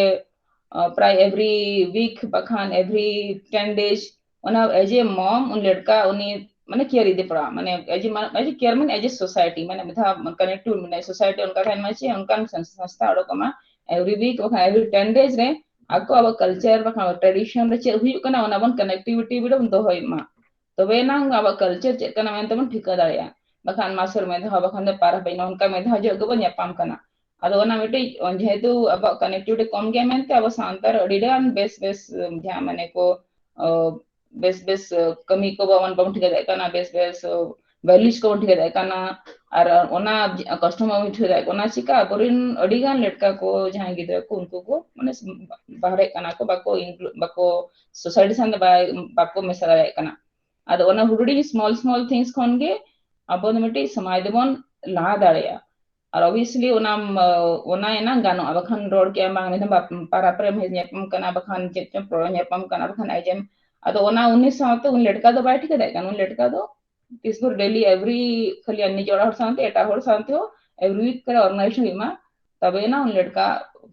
ᱯᱨᱟᱭ every week ᱵᱟᱠᱷᱟᱱ every ten days ᱚᱱᱟ as a mom ᱩᱱ ᱞᱮᱴᱠᱟ ᱩᱱᱤ ᱢᱟᱱᱮ care ᱤᱫᱤ ᱯᱟᱲᱟᱜᱼᱟ, ᱢᱟᱱᱮ as a care ᱢᱟᱱᱮ as a care ᱢᱟᱱᱮ as a society ᱢᱟᱱᱮ ᱢᱤᱫ ᱫᱷᱟᱣ connective ᱢᱟᱱᱮ society ᱚᱱᱠᱟ ᱛᱟᱦᱮᱱ ᱢᱟ ᱪᱮ ᱚᱱᱠᱟᱱ ᱥᱚᱝᱥᱛᱷᱟ ᱚᱰᱚᱠᱚᱜ ᱢᱟ every week ᱵᱟᱠᱷᱟᱱ every ten days ᱨᱮ ᱟᱠᱚ ᱟᱵᱚ culture ᱵᱟᱠᱷᱟᱱ tradition ᱨᱮ ᱪᱮᱫ ᱦᱩᱭᱩᱜ ᱠᱟᱱᱟ ᱚᱱᱟ ᱵᱚᱱ connectivity ᱵᱚᱱ ᱫᱚᱦᱚᱭ ᱢᱟ᱾ ᱛᱚᱵᱮ ᱮᱱᱟᱝ ᱟᱵᱚᱣᱟᱜ culture ᱪᱮᱫ ᱠᱟᱱᱟ ᱢᱮᱱᱛᱮ ᱵᱚᱱ ᱴᱷᱤᱠᱟᱹ ᱫᱟᱲᱮᱭᱟᱜᱼᱟ᱾ ᱵᱟᱠᱷᱟᱱ ᱢᱟᱥᱮᱨ ᱢᱤᱫ ᱫᱷᱟᱣ ᱵᱟᱠᱷᱟᱱ ᱫᱚ ᱯᱟᱨᱟ ᱦᱩᱭᱱᱟ, ᱚᱱᱠᱟ ᱢᱤᱫ ᱫᱷᱟᱣ ᱡᱚᱜ ᱜᱮᱵᱚᱱ ᱧᱟᱯᱟᱢ ᱠᱟᱱᱟ᱾ ᱟᱫᱚ ᱚᱱᱟ ᱢᱤᱫᱴᱤᱡ ᱡᱮᱦᱮᱛᱩ ᱟᱵᱚᱣᱟᱜ connectivity ᱠᱚᱢ ᱜᱮᱭᱟ ᱢᱮᱱᱛᱮ ᱟᱵᱚ ᱥᱟᱱᱛᱟᱲ ᱟᱹᱰᱤ ᱜᱟᱱ ᱵᱮᱥ ᱵᱮᱥ ᱡᱟᱦᱟᱸ ᱢᱟᱱᱮ ᱠᱚ ᱵᱮᱥ ᱵᱮᱥ ᱠᱟᱹᱢᱤ ᱠᱚ ᱵᱟᱵᱚᱱ ᱵᱟᱵᱚᱱ ᱴᱷᱤᱠᱟᱹ ᱫᱟᱲᱮᱭᱟᱜ ᱠᱟᱱᱟ, ᱵᱮᱥ ᱵᱮᱥ values ᱠᱚ ᱵᱟᱵᱚᱱ ᱴᱷᱤᱠᱟᱹ ᱫᱟᱲᱮᱭᱟᱜ ᱠᱟᱱᱟ᱾ ᱟᱨ ᱚᱱᱟ ᱠᱚᱥᱴᱚ ᱢᱟ ᱵᱟᱵᱚᱱ ᱴᱷᱤᱠᱟᱹ ᱫᱟᱲᱮᱭᱟᱜ ᱠᱟᱱᱟ᱾ ᱚᱱᱟ ᱪᱤᱠᱟ ᱟᱵᱚᱨᱮᱱ ᱟᱹᱰᱤ ᱜᱟᱱ ᱞᱮᱴᱠᱟ ᱠᱚ ᱡᱟᱦᱟᱸᱭ ᱜᱤᱫᱽᱨᱟᱹ ᱠᱚ ᱩᱱᱠᱩ ᱠᱚ ᱢᱟᱱᱮ ᱵᱟᱦᱨᱮᱜ ᱠᱟᱱᱟ ᱠᱚ, ᱵᱟᱠᱚ ᱵᱟᱠᱚ society ᱥᱟᱶ ᱵᱟᱠᱚ ᱢᱮᱥᱟ ᱫᱟᱲᱮᱭᱟᱜ ᱠᱟᱱᱟ᱾ ᱟᱫᱚ ᱚᱱᱟ ᱦᱩᱰᱤᱧ small small things ᱠᱷᱚᱱ ᱜᱮ ᱟᱵᱚ ᱫᱚ ᱢᱤᱫᱴᱤᱡ ᱥᱚᱢᱟᱡᱽ ᱫᱚᱵᱚᱱ ᱞᱟᱦᱟ ᱫᱟᱲᱮᱭᱟᱜᱼᱟ᱾ ᱟᱨ obviously ᱚᱱᱟ ᱚᱱᱟ ᱮᱱᱟᱝ ᱜᱟᱱᱚᱜᱼᱟ, ᱵᱟᱠᱷᱟᱱ ᱨᱚᱲ ᱠᱮᱜᱼᱟᱢ ᱵᱟᱝ ᱢᱤᱫ ᱫᱷᱟᱣ ᱯᱟᱨᱟ ᱯᱨᱮᱢ ᱧᱟᱯᱟᱢ ᱠᱟᱱᱟ, ᱵᱟᱠᱷᱟᱱ ᱪᱮᱫ ᱪᱚᱝ ᱯᱚᱨᱚᱵᱽ ᱧᱟᱯᱟᱢ ᱠᱟᱱᱟ, ᱵᱟᱠᱷᱟᱱ ᱟᱡᱮᱢ ᱟᱫᱚ ᱚᱱᱟ ᱩᱱᱤ ᱥᱟᱶᱛᱮ ᱩᱱᱤ ᱞᱮᱴᱠᱟ ᱫᱚ ᱵᱟᱭ ᱴᱷᱤᱠᱟᱹ ᱫᱟᱲᱮᱭᱟᱜ ᱠᱟᱱᱟ᱾ ᱩᱱᱤ ᱞᱮᱴᱠᱟ ᱫᱚ ᱛᱤᱥ ᱵᱷᱳᱨ daily every ᱠᱷᱟᱹᱞᱤ ᱟᱨ ᱱᱤᱡᱮ ᱚᱲᱟᱜ ᱦᱚᱲ ᱥᱟᱶᱛᱮ ᱮᱴᱟᱜ ᱦᱚᱲ ᱥᱟᱶᱛᱮ ᱦᱚᱸ every week ᱠᱚᱨᱮ organization ᱦᱩᱭᱩᱜ ᱢᱟ, ᱛᱚᱵᱮ ᱮᱱᱟ ᱩᱱᱤ ᱞᱮᱴᱠᱟ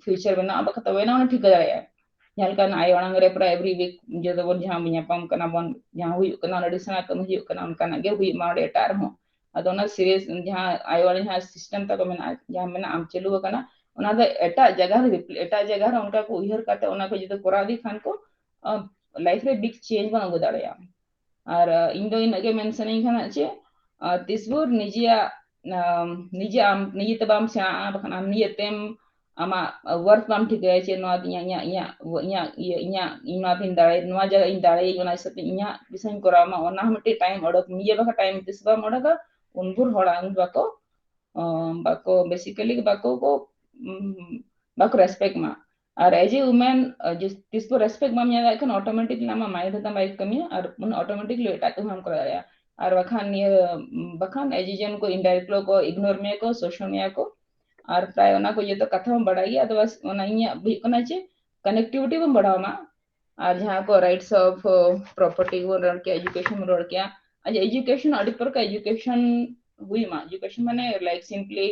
future ᱵᱮᱱᱟᱜᱼᱟ, ᱵᱟᱠᱷᱟᱱ ᱛᱚᱵᱮ ᱮᱱᱟ ᱩᱱᱤ ᱴᱷᱤᱠᱟᱹ ᱫᱟᱲᱮᱭᱟᱜᱼᱟ᱾ ᱡᱟᱦᱟᱸ ᱞᱮᱠᱟ ᱟᱭᱳ ᱟᱲᱟᱝ ᱨᱮ ᱯᱨᱟᱭ every week ᱡᱚᱛᱚ ᱵᱚᱱ ᱡᱟᱦᱟᱸ ᱵᱚᱱ ᱧᱟᱯᱟᱢ ᱠᱟᱱᱟ ᱵᱚᱱ, ᱡᱟᱦᱟᱸ ᱦᱩᱭᱩᱜ ᱠᱟᱱᱟ, ᱚᱱᱟ ᱟᱹᱰᱤ ᱥᱮᱬᱟ ᱠᱟᱹᱢᱤ ᱦᱩᱭᱩᱜ ᱠᱟᱱᱟ, ᱚᱱᱠᱟᱱᱟᱜ ᱜᱮ ᱦᱩᱭᱩᱜ ᱢᱟ ᱚᱸᱰᱮ ᱮᱴᱟᱜ ᱨᱮᱦᱚᱸ᱾ ᱟᱫᱚ ᱚᱱᱟ serious ᱡᱟᱦᱟᱸ ᱟᱭᱳ ᱟᱲᱟᱝ ᱡᱟᱦᱟᱸ system ᱛᱟᱠᱚ ᱢᱮᱱᱟᱜᱼᱟ, ᱡᱟᱦᱟᱸ ᱢᱮᱱᱟᱜᱼᱟ ᱪᱟᱹᱞᱩ ᱟᱠᱟᱱᱟ, ᱚᱱᱟ ᱫᱚ ᱮᱴᱟᱜ ᱡᱟᱭᱜᱟ ᱨᱮ ᱮᱴᱟᱜ ᱡᱟᱭᱜᱟ ᱨᱮ ᱚᱱᱠᱟ ᱠᱚ ᱩᱭᱦᱟᱹᱨ ᱠᱟᱛᱮ ᱚᱱᱟ ᱠᱚ ᱡᱩᱫᱤ ᱠᱚᱨᱟᱣ ᱤᱫᱤ ᱠᱷᱟᱱ ᱠᱚ, ᱞᱟᱭᱤᱯᱷ ᱨᱮ ᱵᱤᱜ ᱪᱮᱧᱡᱽ ᱵᱚᱱ ᱟᱹᱜᱩ ᱫᱟᱲᱮᱭᱟᱜᱼᱟ᱾ ᱟᱨ ᱤᱧ ᱫᱚ ᱤᱱᱟᱹᱜ ᱜᱮ ᱢᱮᱱ ᱥᱟᱱᱟᱧ ᱠᱟᱱᱟ ᱡᱮ ᱛᱤᱥ ᱵᱷᱳᱨ ᱱᱤᱡᱮᱭᱟᱜ ᱱᱤᱡᱮ ᱟᱢ ᱱᱤᱡᱮ ᱛᱮ ᱵᱟᱢ ᱥᱮᱬᱟᱜᱼᱟ, ᱵᱟᱠᱷᱟᱱ ᱟᱢ ᱱᱤᱡᱮ ᱛᱮᱢ ᱟᱢᱟᱜ worth ᱵᱟᱢ ᱴᱷᱤᱠᱟᱹᱭᱟ ᱡᱮ ᱱᱚᱣᱟ ᱫᱚ ᱤᱧᱟᱹᱜ ᱤᱧᱟᱹᱜ ᱤᱧᱟᱹᱜ ᱤᱭᱟᱹ ᱤᱧᱟᱹᱜ ᱤᱧ ᱱᱚᱣᱟ ᱫᱚᱧ ᱫᱟᱲᱮᱭᱟᱜ, ᱱᱚᱣᱟ ᱡᱟᱭᱜᱟ ᱤᱧ ᱫᱟᱲᱮᱭᱟᱜ, ᱚᱱᱟ ᱦᱤᱥᱟᱹᱵ ᱛᱮ ᱤᱧᱟᱹᱜ ᱯᱚᱭᱥᱟᱧ ᱠᱚᱨᱟᱣ ᱢᱟ, ᱚᱱᱟ ᱦᱚᱸ ᱢᱤᱫᱴᱮᱱ ᱴᱟᱭᱤᱢ ᱚᱰᱚᱠ, ᱱᱤᱡᱮ ᱵᱟᱠᱷᱟᱱ ᱴᱟᱭᱤᱢ ᱛᱤᱥ ᱵᱟᱢ ᱚᱰᱚᱠᱟ, ᱩᱱ ᱵᱷᱳᱨ ᱦᱚᱲ ᱟᱢ ᱵᱟᱠᱚ ᱵᱟᱠᱚ basically ᱵᱟᱠᱚ ᱠᱚ ᱵᱟᱠᱚ respect ᱢᱟ᱾ ᱟᱨ as a woman ᱛᱤᱥ ᱠᱚ respect ᱵᱟᱢ ᱧᱟᱢ ᱫᱟᱲᱮᱭᱟᱜ ᱠᱷᱟᱱ automatically ᱟᱢᱟᱜ mind ᱨᱮ ᱵᱟᱭ ᱠᱟᱹᱢᱤᱭᱟ ᱟᱨ ᱩᱱ automatically ᱮᱴᱟᱜ ᱠᱟᱹᱢᱤ ᱦᱚᱸᱢ ᱠᱚᱨᱟᱣ ᱫᱟᱲᱮᱭᱟᱜᱼᱟ᱾ ᱟᱨ ᱵᱟᱠᱷᱟᱱ ᱱᱤᱭᱟᱹ ᱵᱟᱠᱷᱟᱱ as a ᱡᱮᱱ ᱠᱚ indirectly ᱠᱚ ignore ᱢᱮᱭᱟ ᱠᱚ, social ᱢᱮᱭᱟ ᱠᱚ᱾ ᱟᱨ ᱯᱨᱟᱭ ᱚᱱᱟ ᱠᱚ ᱡᱚᱛᱚ ᱠᱟᱛᱷᱟ ᱦᱚᱸ ᱵᱟᱲᱟᱭ ᱜᱮᱭᱟ᱾ ᱟᱫᱚ ᱵᱟᱥ ᱚᱱᱟ ᱤᱧᱟᱹᱜ ᱦᱩᱭᱩᱜ ᱠᱟᱱᱟ ᱡᱮ connectivity ᱵᱚᱱ ᱵᱟᱲᱦᱟᱣ ᱢᱟ᱾ ᱟᱨ ᱡᱟᱦᱟᱸ ᱠᱚ rights of property ᱵᱚᱱ ᱨᱚᱲ ᱠᱮᱭᱟ, education ᱵᱚᱱ ᱨᱚᱲ ᱠᱮᱭᱟ, ᱟᱨ education ᱟᱹᱰᱤ ᱯᱨᱚᱠᱟᱨ education ᱦᱩᱭ ᱢᱟ, education ᱢᱟᱱᱮ like simply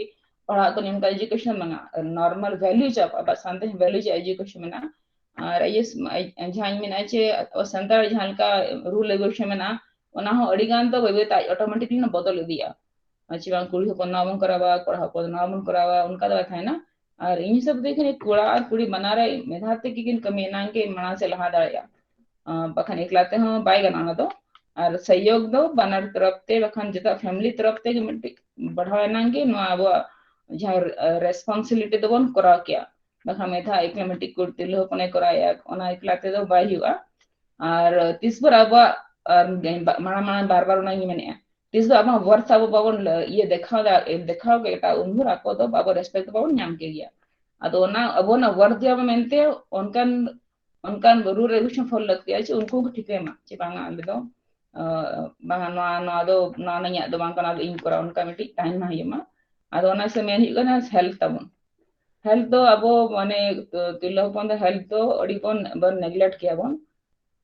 ᱯᱟᱲᱦᱟᱜ ᱠᱚ ᱱᱚᱝᱠᱟ education ᱵᱟᱝᱟ, normal value ᱪᱟᱯ ᱟᱵᱚ ᱥᱟᱱᱛᱟᱲ value ᱪᱟᱯ education ᱢᱮᱱᱟᱜᱼᱟ᱾ ᱟᱨ ᱤᱭᱟᱹ ᱡᱟᱦᱟᱸᱧ ᱢᱮᱱᱟ ᱡᱮ ᱟᱵᱚ ᱥᱟᱱᱛᱟᱲ ᱡᱟᱦᱟᱸ ᱞᱮᱠᱟ rule regulation ᱢᱮᱱᱟᱜᱼᱟ, ᱚᱱᱟ ᱦᱚᱸ ᱟᱹᱰᱤ ᱜᱟᱱ ᱫᱚ ᱵᱟᱹᱭ ᱵᱟᱹᱭ ᱛᱮ automatically ᱵᱚᱫᱚᱞ ᱤᱫᱤᱜᱼᱟ᱾ ᱪᱮ ᱵᱟᱝ ᱠᱩᱲᱤ ᱦᱚᱯᱚᱱ ᱱᱚᱣᱟ ᱵᱚᱱ ᱠᱚᱨᱟᱣᱟ, ᱠᱚᱲᱟ ᱦᱚᱯᱚᱱ ᱱᱚᱣᱟ ᱵᱚᱱ ᱠᱚᱨᱟᱣᱟ, ᱚᱱᱠᱟ ᱫᱚ ᱵᱟᱭ ᱛᱟᱦᱮᱱᱟ᱾ ᱟᱨ ᱤᱧ ᱦᱤᱥᱟᱹᱵ ᱛᱮ ᱠᱷᱟᱱ ᱠᱚᱲᱟ ᱟᱨ ᱠᱩᱲᱤ ᱵᱟᱱᱟᱨ ᱢᱤᱫ ᱫᱷᱟᱣ ᱛᱮᱜᱮ ᱠᱤᱱ ᱠᱟᱹᱢᱤ ᱮᱱᱟᱝ ᱜᱮ ᱢᱟᱲᱟᱝ ᱥᱮᱫ ᱞᱟᱦᱟ ᱫᱟᱲᱮᱭᱟᱜᱼᱟ᱾ ᱵᱟᱠᱷᱟᱱ ᱮᱠᱞᱟ ᱛᱮᱦᱚᱸ ᱵᱟᱭ ᱜᱟᱱᱚᱜᱼᱟ ᱚᱱᱟ ᱫᱚ᱾ ᱟᱨ ᱥᱚᱦᱭᱳᱜᱽ ᱫᱚ ᱵᱟᱱᱟᱨ ᱛᱚᱨᱚᱯ ᱛᱮ, ᱵᱟᱠᱷᱟᱱ ᱡᱚᱛᱚ family ᱛᱚᱨᱚᱯ ᱛᱮᱜᱮ ᱢᱤᱫᱴᱤᱡ ᱵᱟᱲᱦᱟᱣ ᱮᱱᱟᱝ ᱜᱮ ᱱᱚᱣᱟ ᱟᱵᱚᱣᱟᱜ ᱡᱟᱦᱟᱸ responsibility ᱫᱚᱵᱚᱱ ᱠᱚᱨᱟᱣ ᱠᱮᱭᱟ᱾ ᱵᱟᱠᱷᱟᱱ ᱢᱤᱫ ᱫᱷᱟᱣ ᱮᱠᱞᱟ ᱢᱤᱫᱴᱤᱡ ᱠᱩᱲᱤ ᱛᱤᱨᱞᱟᱹ ᱦᱚᱯᱚᱱᱮ ᱠᱚᱨᱟᱣᱮᱫᱼᱟ, ᱚᱱᱟ ᱮᱠᱞᱟ ᱛᱮᱫᱚ ᱵᱟᱭ ᱦᱩᱭᱩᱜᱼᱟ᱾ ᱟᱨ ᱛᱤᱥ ᱵᱷᱳᱨ ᱟᱵᱚᱣᱟᱜ ᱢᱟᱲᱟᱝ ᱢᱟᱲᱟᱝ ᱵᱟᱨ ᱵᱟᱨ ᱚᱱᱟᱧ ᱢᱮᱱᱮᱫᱼᱟ, ᱛᱤᱥ ᱫᱚ ᱟᱵᱚ worth ᱟᱵᱚ ᱵᱟᱵᱚᱱ ᱤᱭᱟᱹ ᱫᱮᱠᱷᱟᱣ ᱫᱟ, ᱫᱮᱠᱷᱟᱣ ᱠᱮᱫ ᱮᱴᱟᱜ, ᱩᱱ ᱵᱷᱳᱨ ᱟᱠᱚ ᱫᱚ ᱟᱵᱚ respect ᱫᱚ ᱵᱟᱵᱚᱱ ᱧᱟᱢ ᱠᱮ ᱜᱮᱭᱟ᱾ ᱟᱫᱚ ᱚᱱᱟ ᱟᱵᱚᱱᱟᱜ worth ᱡᱮ ᱟᱵᱚ ᱢᱮᱱᱛᱮ ᱚᱱᱠᱟᱱ ᱚᱱᱠᱟᱱ rule regulation follow ᱞᱟᱹᱠᱛᱤᱜᱼᱟ ᱡᱮ ᱩᱱᱠᱩ ᱠᱚ ᱴᱷᱤᱠᱟᱹᱭ ᱢᱟ ᱡᱮ ᱵᱟᱝᱟ ᱟᱞᱮ ᱫᱚ ᱵᱟᱝᱟ ᱱᱚᱣᱟ ᱱᱚᱣᱟ ᱫᱚ ᱱᱚᱣᱟ ᱤᱧᱟᱹᱜ ᱫᱚ ᱵᱟᱝ ᱠᱟᱱᱟ, ᱤᱧ ᱠᱚᱨᱟᱣ, ᱚᱱᱠᱟ ᱢᱤᱫᱴᱤᱡ ᱛᱟᱦᱮᱱ ᱢᱟ ᱦᱩᱭᱩᱜ ᱢᱟ᱾ ᱟᱫᱚ ᱚᱱᱟ ᱥᱮ ᱢᱮᱱ ᱦᱩᱭᱩᱜ ᱠᱟᱱᱟ health ᱛᱟᱵᱚᱱ᱾ Health ᱫᱚ ᱟᱵᱚ ᱢᱟᱱᱮ ᱛᱤᱨᱞᱟᱹ ᱦᱚᱯᱚᱱ ᱫᱚ health ᱫᱚ ᱟᱹᱰᱤ ᱵᱚᱱ ᱵᱚᱱ neglect ᱜᱮᱭᱟ ᱵᱚᱱ᱾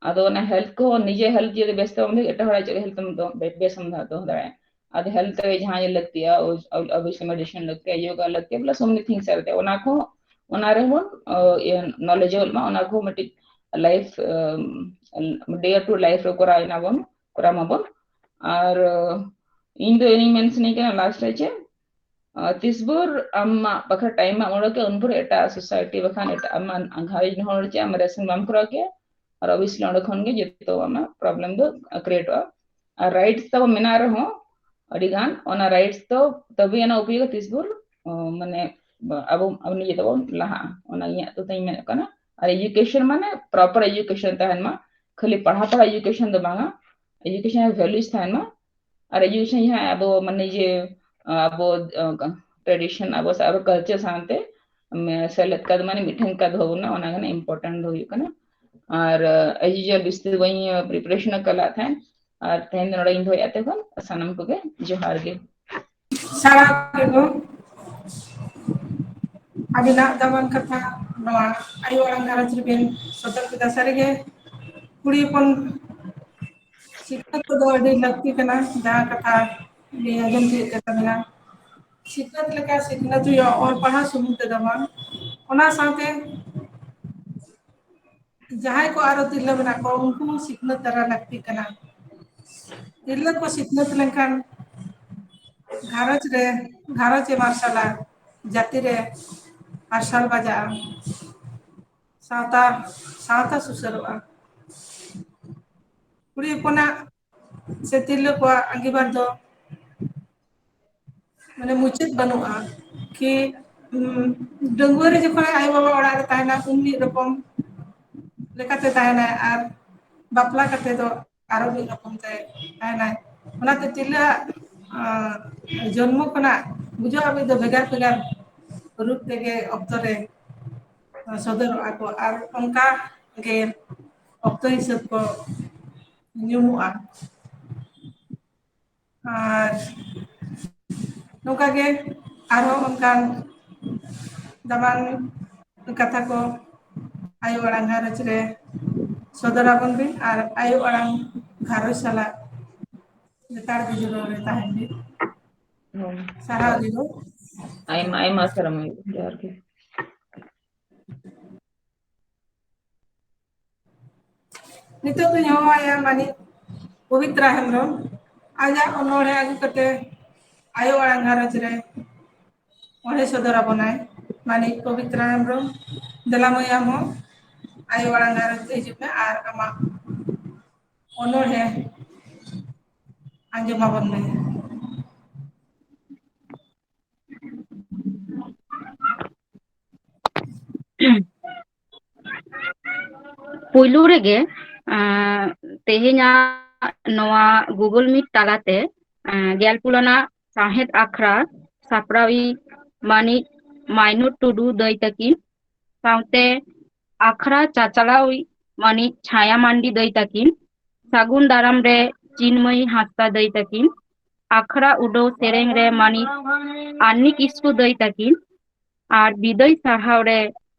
ᱟᱫᱚ ᱚᱱᱟ health ᱠᱚ ᱱᱤᱡᱮ health ᱡᱩᱫᱤ ᱵᱮᱥ ᱛᱮ ᱵᱟᱢ ᱫᱚᱦᱚᱭᱟ, ᱮᱴᱟᱜ ᱦᱚᱲᱟᱜ ᱪᱮᱫ health ᱮᱢ ᱫᱚ-, ᱵᱮ-, ᱵᱮᱥ ᱮᱢ ᱫᱚᱦᱚ ᱫᱟᱲᱮᱭᱟᱜᱼᱟ? ᱟᱫᱚ health ᱨᱮ ᱡᱟᱦᱟᱸ ᱤᱭᱟᱹ ᱞᱟᱹᱠᱛᱤᱭᱟ, ᱳ-, ᱳ-, obviously medicine ᱞᱟᱹᱠᱛᱤᱭᱟ, yoga ᱞᱟᱹᱠᱛᱤᱭᱟ, plus so many things are there᱾ ᱚᱱᱟ ᱠᱚ ᱚᱱᱟ ᱨᱮᱦᱚᱸ ᱵᱚᱱ ᱱᱚᱞᱮᱡᱮᱵᱚᱞ ᱢᱟ, ᱚᱱᱟ ᱠᱚ ᱢᱤᱫᱴᱤᱡ ᱞᱟᱭᱤᱯᱷ ᱰᱮ ᱴᱩ ᱞᱟᱭᱤᱯᱷ ᱨᱮ ᱠᱚᱨᱟᱣ ᱮᱱᱟ ᱵᱚᱱ, ᱠᱚᱨᱟᱣ ᱢᱟᱵᱚᱱ᱾ ᱟᱨ ᱤᱧ ᱫᱚ ᱤᱧ ᱢᱮᱱ ᱥᱟᱱᱟᱧ ᱠᱟᱱᱟ ᱞᱟᱥᱴ ᱨᱮ ᱡᱮ ᱛᱤᱥ ᱵᱷᱳᱨ ᱟᱢᱟᱜ ᱵᱟᱠᱷᱨᱟ ᱴᱟᱭᱤᱢ ᱮᱢ ᱚᱰᱚᱠᱟ, ᱩᱱ ᱵᱷᱳᱨ ᱮᱴᱟᱜ ᱥᱳᱥᱟᱭᱴᱤ ᱵᱟᱠᱷᱟᱱ ᱮᱴᱟᱜ ᱟᱢᱟᱜ ᱜᱷᱟᱨᱚᱸᱡᱽ ᱦᱚᱲ ᱪᱮ ᱟᱢ ᱨᱮᱥᱚᱱ ᱵᱟᱢ ᱠᱚᱨᱟᱣ ᱠᱮᱭᱟ, ᱟᱨ ᱚᱵᱤᱭᱟᱥᱞᱤ ᱚᱸᱰᱮ ᱠᱷᱚᱱ ᱜᱮ ᱡᱚᱛᱚ ᱟᱢᱟᱜ ᱯᱨᱚᱵᱞᱮᱢ ᱫᱚ ᱠᱨᱤᱭᱮᱴᱚᱜᱼᱟ᱾ ᱟᱨ ᱨᱟᱭᱤᱴᱥ ᱛᱟᱵᱚ ᱢᱮᱱᱟᱜ ᱨᱮᱦᱚᱸ ᱟᱹᱰᱤ ᱜᱟᱱ, ᱚᱱᱟ ᱨᱟᱭᱤᱴᱥ ᱫᱚ ᱛᱚᱵᱮ ᱟᱱᱟ ᱩᱯᱭᱳᱜᱟ ᱛᱤᱥ ᱵᱷᱳᱨ ᱢᱟᱱᱮ ᱟᱵᱚ ᱟᱵᱚ ᱱᱤᱡᱮ ᱛᱮᱵᱚᱱ ᱞᱟᱦᱟᱜᱼᱟ, ᱚᱱᱟ ᱤᱧᱟᱹᱜ ᱛᱮᱫᱚᱧ ᱢᱮᱱᱮᱫ ᱠᱟᱱᱟ᱾ ᱟᱨ ᱮᱡᱩᱠᱮᱥᱚᱱ ᱢᱟᱱᱮ ᱯᱨᱚᱯᱟᱨ ᱮᱡᱩᱠᱮᱥᱚᱱ ᱛᱟᱦᱮᱱ ᱢᱟ, ᱠᱷᱟᱹᱞᱤ ᱯᱟᱲᱦᱟᱣ ᱯᱟᱲᱦᱟᱣ ᱮᱡᱩᱠᱮᱥᱚᱱ ᱫᱚ ᱵᱟᱝᱟ, ᱮᱡᱩᱠᱮᱥᱚᱱ ᱨᱮ ᱵᱷᱮᱞᱩᱥ ᱛᱟᱦᱮᱱ ᱢᱟ᱾ ᱟᱨ ᱮᱡᱩᱠᱮᱥᱚᱱ ᱡᱟᱦᱟᱸ ᱟᱵᱚ ᱢᱟᱱᱮ ᱡᱮ ᱟᱵᱚ ᱴᱨᱮᱰᱤᱥᱚᱱ ᱟᱵᱚ ᱟᱵᱚ ᱠᱟᱞᱪᱟᱨ ᱥᱟᱶᱛᱮ ᱥᱮᱞᱮᱫ ᱠᱟᱛᱮ ᱢᱟᱱᱮ ᱢᱤᱫᱴᱷᱮᱱ ᱠᱟᱛᱮ ᱫᱚᱦᱚ ᱵᱚᱱᱟ, ᱚᱱᱟ ᱠᱟᱱᱟ ᱤᱢᱯᱚᱨᱴᱮᱱᱴ ᱫᱚ ᱦᱩᱭᱩᱜ ᱠᱟᱱᱟ᱾ ᱟᱨ ᱮᱡ ᱭᱩᱡᱩᱣᱟᱞ ᱵᱤᱥᱛᱤ ᱵᱟᱹᱧ ᱯᱨᱤᱯᱟᱨᱮᱥᱚᱱ ᱠᱟᱞᱟᱜ ᱛᱟᱦᱮᱸᱫ᱾ ᱟᱨ ᱛᱮᱦᱮᱧ ᱫᱚ ᱱᱚᱰᱮ ᱜᱤᱧ ᱫᱚᱦᱚᱭᱮᱫᱼᱟ ᱛᱚᱠᱷᱚᱱ ᱥᱟᱱᱟᱢ ᱠᱚᱜᱮ ᱡᱚᱦᱟᱨ ᱜᱮ᱾ ᱥᱟᱨᱦᱟᱣ ᱜᱮ ᱜᱚ᱾ ᱟᱹᱰᱤ ᱱᱟᱜ ᱫᱟᱢᱟᱱ ᱠᱟᱛᱷᱟ ᱱᱚᱣᱟ ᱟᱭᱳ ᱟᱲᱟᱝ ᱜᱷᱟᱨᱚᱸᱡᱽ ᱨᱮᱵᱤᱱ ᱥᱚᱫᱚᱨ ᱠᱮᱫᱟ᱾ ᱥᱟᱹᱨᱤᱜᱮ ᱠᱩᱲᱤ ᱦᱚᱯᱚᱱ ᱥᱤᱠᱷᱱᱟᱹᱛ ᱠᱚᱫᱚ ᱟᱹᱰᱤ ᱞᱟᱹᱠᱛᱤ ᱠᱟᱱᱟ, ᱡᱟᱦᱟᱸ ᱠᱟᱛᱷᱟ ᱞᱤᱧ ᱟᱸᱡᱚᱢ ᱛᱤᱭᱳᱜ ᱠᱮᱫ ᱛᱟᱵᱤᱱᱟ᱾ ᱥᱤᱠᱷᱱᱟᱹᱛ ᱞᱮᱠᱟ ᱥᱤᱠᱷᱱᱟᱹᱛ ᱦᱩᱭᱩᱜᱼᱟ, ᱚᱞ ᱯᱟᱲᱦᱟᱣ ᱥᱩᱢᱩᱝ ᱛᱮᱫᱚ ᱵᱟᱝ, ᱚᱱᱟ ᱥᱟᱶᱛᱮ ᱡᱟᱦᱟᱸᱭ ᱠᱚ ᱟᱨᱚ ᱛᱤᱨᱞᱟᱹ ᱢᱮᱱᱟᱜ ᱠᱚᱣᱟ, ᱩᱱᱠᱩ ᱦᱚᱸ ᱥᱤᱠᱷᱱᱟᱹᱛ ᱫᱟᱨᱟ ᱞᱟᱹᱠᱛᱤ ᱠᱟᱱᱟ᱾ ᱛᱤᱨᱞᱟᱹ ᱠᱚ ᱥᱤᱠᱷᱱᱟᱹᱛ ᱞᱮᱱᱠᱷᱟᱱ ᱜᱷᱟᱨᱚᱸᱡᱽ ᱨᱮ, ᱜᱷᱟᱨᱚᱸᱡᱽ ᱮ ᱢᱟᱨᱥᱟᱞᱟ, ᱡᱟᱹᱛᱤ ᱨᱮ ᱢᱟᱨᱥᱟᱞ ᱵᱟᱡᱟᱜᱼᱟ, ᱥᱟᱶᱛᱟ, ᱥᱟᱶᱛᱟ ᱥᱩᱥᱟᱹᱨᱚᱜᱼᱟ᱾ ᱠᱩᱲᱤ ᱦᱚᱯᱚᱱᱟᱜ ᱥᱮ ᱛᱤᱨᱞᱟᱹ ᱠᱚᱣᱟᱜ ᱟᱸᱜᱤᱵᱷᱟᱨ ᱫᱚ ᱢᱟᱱᱮ ᱢᱩᱪᱟᱹᱫ ᱵᱟᱹᱱᱩᱜᱼᱟ᱾ ᱠᱤ, ᱩᱢ, ᱰᱟᱺᱜᱩᱣᱟᱹ ᱨᱮ ᱡᱚᱠᱷᱚᱱ ᱟᱭᱳ ᱵᱟᱵᱟ ᱚᱲᱟᱜ ᱨᱮ ᱛᱟᱦᱮᱱᱟ, ᱩᱱ ᱢᱤᱫ ᱨᱚᱠᱚᱢ ᱞᱮᱠᱟᱛᱮ ᱛᱟᱦᱮᱱᱟᱭ, ᱟᱨ ᱵᱟᱯᱞᱟ ᱠᱟᱛᱮ ᱫᱚ ᱟᱨᱚ ᱢᱤᱫ ᱨᱚᱠᱚᱢ ᱛᱮ ᱛᱟᱦᱮᱱᱟᱭ᱾ ᱚᱱᱟᱛᱮ ᱛᱤᱨᱞᱟᱹᱣᱟᱜ, ᱟᱸ, ᱡᱚᱱᱢᱚ ᱠᱷᱚᱱᱟᱜ ᱜᱩᱡᱩᱜ ᱦᱟᱹᱵᱤᱡ ᱫᱚ ᱵᱷᱮᱜᱟᱨ ᱵᱷᱮᱜᱟᱨ ᱨᱩᱯ ᱛᱮᱜᱮ ᱚᱠᱛᱚ ᱨᱮ ᱥᱚᱫᱚᱨᱚᱜᱼᱟ ᱠᱚ, ᱟᱨ ᱚᱱᱠᱟ ᱜᱮ ᱚᱠᱛᱚ ᱦᱤᱥᱟᱹᱵ ᱠᱚ ᱧᱩᱢᱩᱜᱼᱟ᱾ ᱟᱨ ᱱᱚᱝᱠᱟ ᱜᱮ ᱟᱨᱦᱚᱸ ᱚᱱᱠᱟᱱ ᱫᱟᱢᱟᱱ ᱠᱟᱛᱷᱟ ᱠᱚ ᱟᱭᱳ ᱟᱲᱟᱝ ᱜᱷᱟᱨᱚᱸᱡᱽ ᱨᱮ ᱥᱚᱫᱚᱨ ᱟᱵᱚᱱ ᱵᱤᱱ, ᱟᱨ ᱟᱭᱳ ᱟᱲᱟᱝ ᱜᱷᱟᱨᱚᱸᱡᱽ ᱥᱟᱞᱟᱜ ᱞᱮᱛᱟᱲ ᱜᱮ ᱡᱩᱲᱟᱹᱣ ᱨᱮ ᱛᱟᱦᱮᱱ ᱵᱤᱱ᱾ ᱦᱳᱭ᱾ ᱥᱟᱨᱦᱟᱣ ᱜᱮ᱾ ᱟᱭᱢᱟ, ᱟᱭᱢᱟ ᱥᱟᱨᱦᱟᱣ, ᱡᱚᱦᱟᱨ ᱜᱮ᱾ ᱱᱤᱛᱚᱜ ᱫᱚᱧ ᱦᱚᱦᱚᱣᱟᱭᱟ ᱢᱟᱹᱱᱤᱡ ᱯᱚᱵᱤᱛᱨᱟ ᱦᱮᱢᱵᱨᱚᱢ, ᱟᱡᱟᱜ ᱚᱱᱚᱬᱦᱮ ᱟᱹᱜᱩ ᱠᱟᱛᱮ ᱟᱭᱳ ᱟᱲᱟᱝ ᱜᱷᱟᱨᱚᱸᱡᱽ ᱨᱮ ᱚᱬᱦᱮ ᱥᱚᱫᱚᱨ ᱟᱵᱚᱱᱟᱭ᱾ ᱢᱟᱹᱱᱤᱡ ᱯᱚᱵᱤᱛᱨᱟ ᱦᱮᱢᱵᱨᱚᱢ, ᱫᱮᱞᱟ ᱢᱟᱹᱭ, ᱟᱢ ᱦᱚᱸ ᱟᱭᱳ ᱟᱲᱟᱝ ᱜᱷᱟᱨᱚᱸᱡᱽ ᱛᱮ ᱦᱤᱡᱩᱜ ᱢᱮ ᱟᱨ ᱟᱢᱟᱜ ᱚᱱᱚᱬᱦᱮ ᱟᱸᱡᱚᱢ ᱟᱵᱚᱱ ᱢᱮ᱾ ᱯᱩᱭᱞᱩ ᱨᱮᱜᱮ, ᱟᱸ, ᱛᱮᱦᱮᱧᱟᱜ ᱱᱚᱣᱟ Google Meet ᱛᱟᱞᱟᱛᱮ, ᱟᱸ, ᱜᱮᱞ ᱯᱩᱱ ᱟᱱᱟᱜ ᱥᱟᱶᱦᱮᱫ ᱟᱠᱷᱲᱟ ᱥᱟᱯᱲᱟᱣᱤᱡ ᱢᱟᱹᱱᱤᱡ ᱢᱟᱭᱱᱩᱨ ᱴᱩᱰᱩ ᱫᱟᱹᱭ ᱛᱟᱹᱠᱤᱱ, ᱥᱟᱶᱛᱮ ᱟᱠᱷᱲᱟ ᱪᱟᱪᱞᱟᱣᱤᱡ ᱢᱟᱹᱱᱤᱡ ᱪᱷᱟᱭᱟ ᱢᱟᱱᱰᱤ ᱫᱟᱹᱭ ᱛᱟᱹᱠᱤᱱ, ᱥᱟᱹᱜᱩᱱ ᱫᱟᱨᱟᱢ ᱨᱮ ᱪᱤᱱᱢᱚᱭᱤ ᱦᱟᱸᱥᱫᱟ ᱫᱟᱹᱭ ᱛᱟᱹᱠᱤᱱ, ᱟᱠᱷᱲᱟ ᱩᱰᱟᱹᱣ ᱥᱮᱨᱮᱧ ᱨᱮ ᱢᱟᱹᱱᱤᱡ ᱟᱱᱱᱤ ᱠᱤᱥᱠᱩ ᱫᱟᱹᱭ ᱛᱟᱹᱠᱤᱱ, ᱟᱨ ᱵᱤᱫᱟᱹᱭ ᱥᱟᱨᱦᱟᱣ ᱨᱮ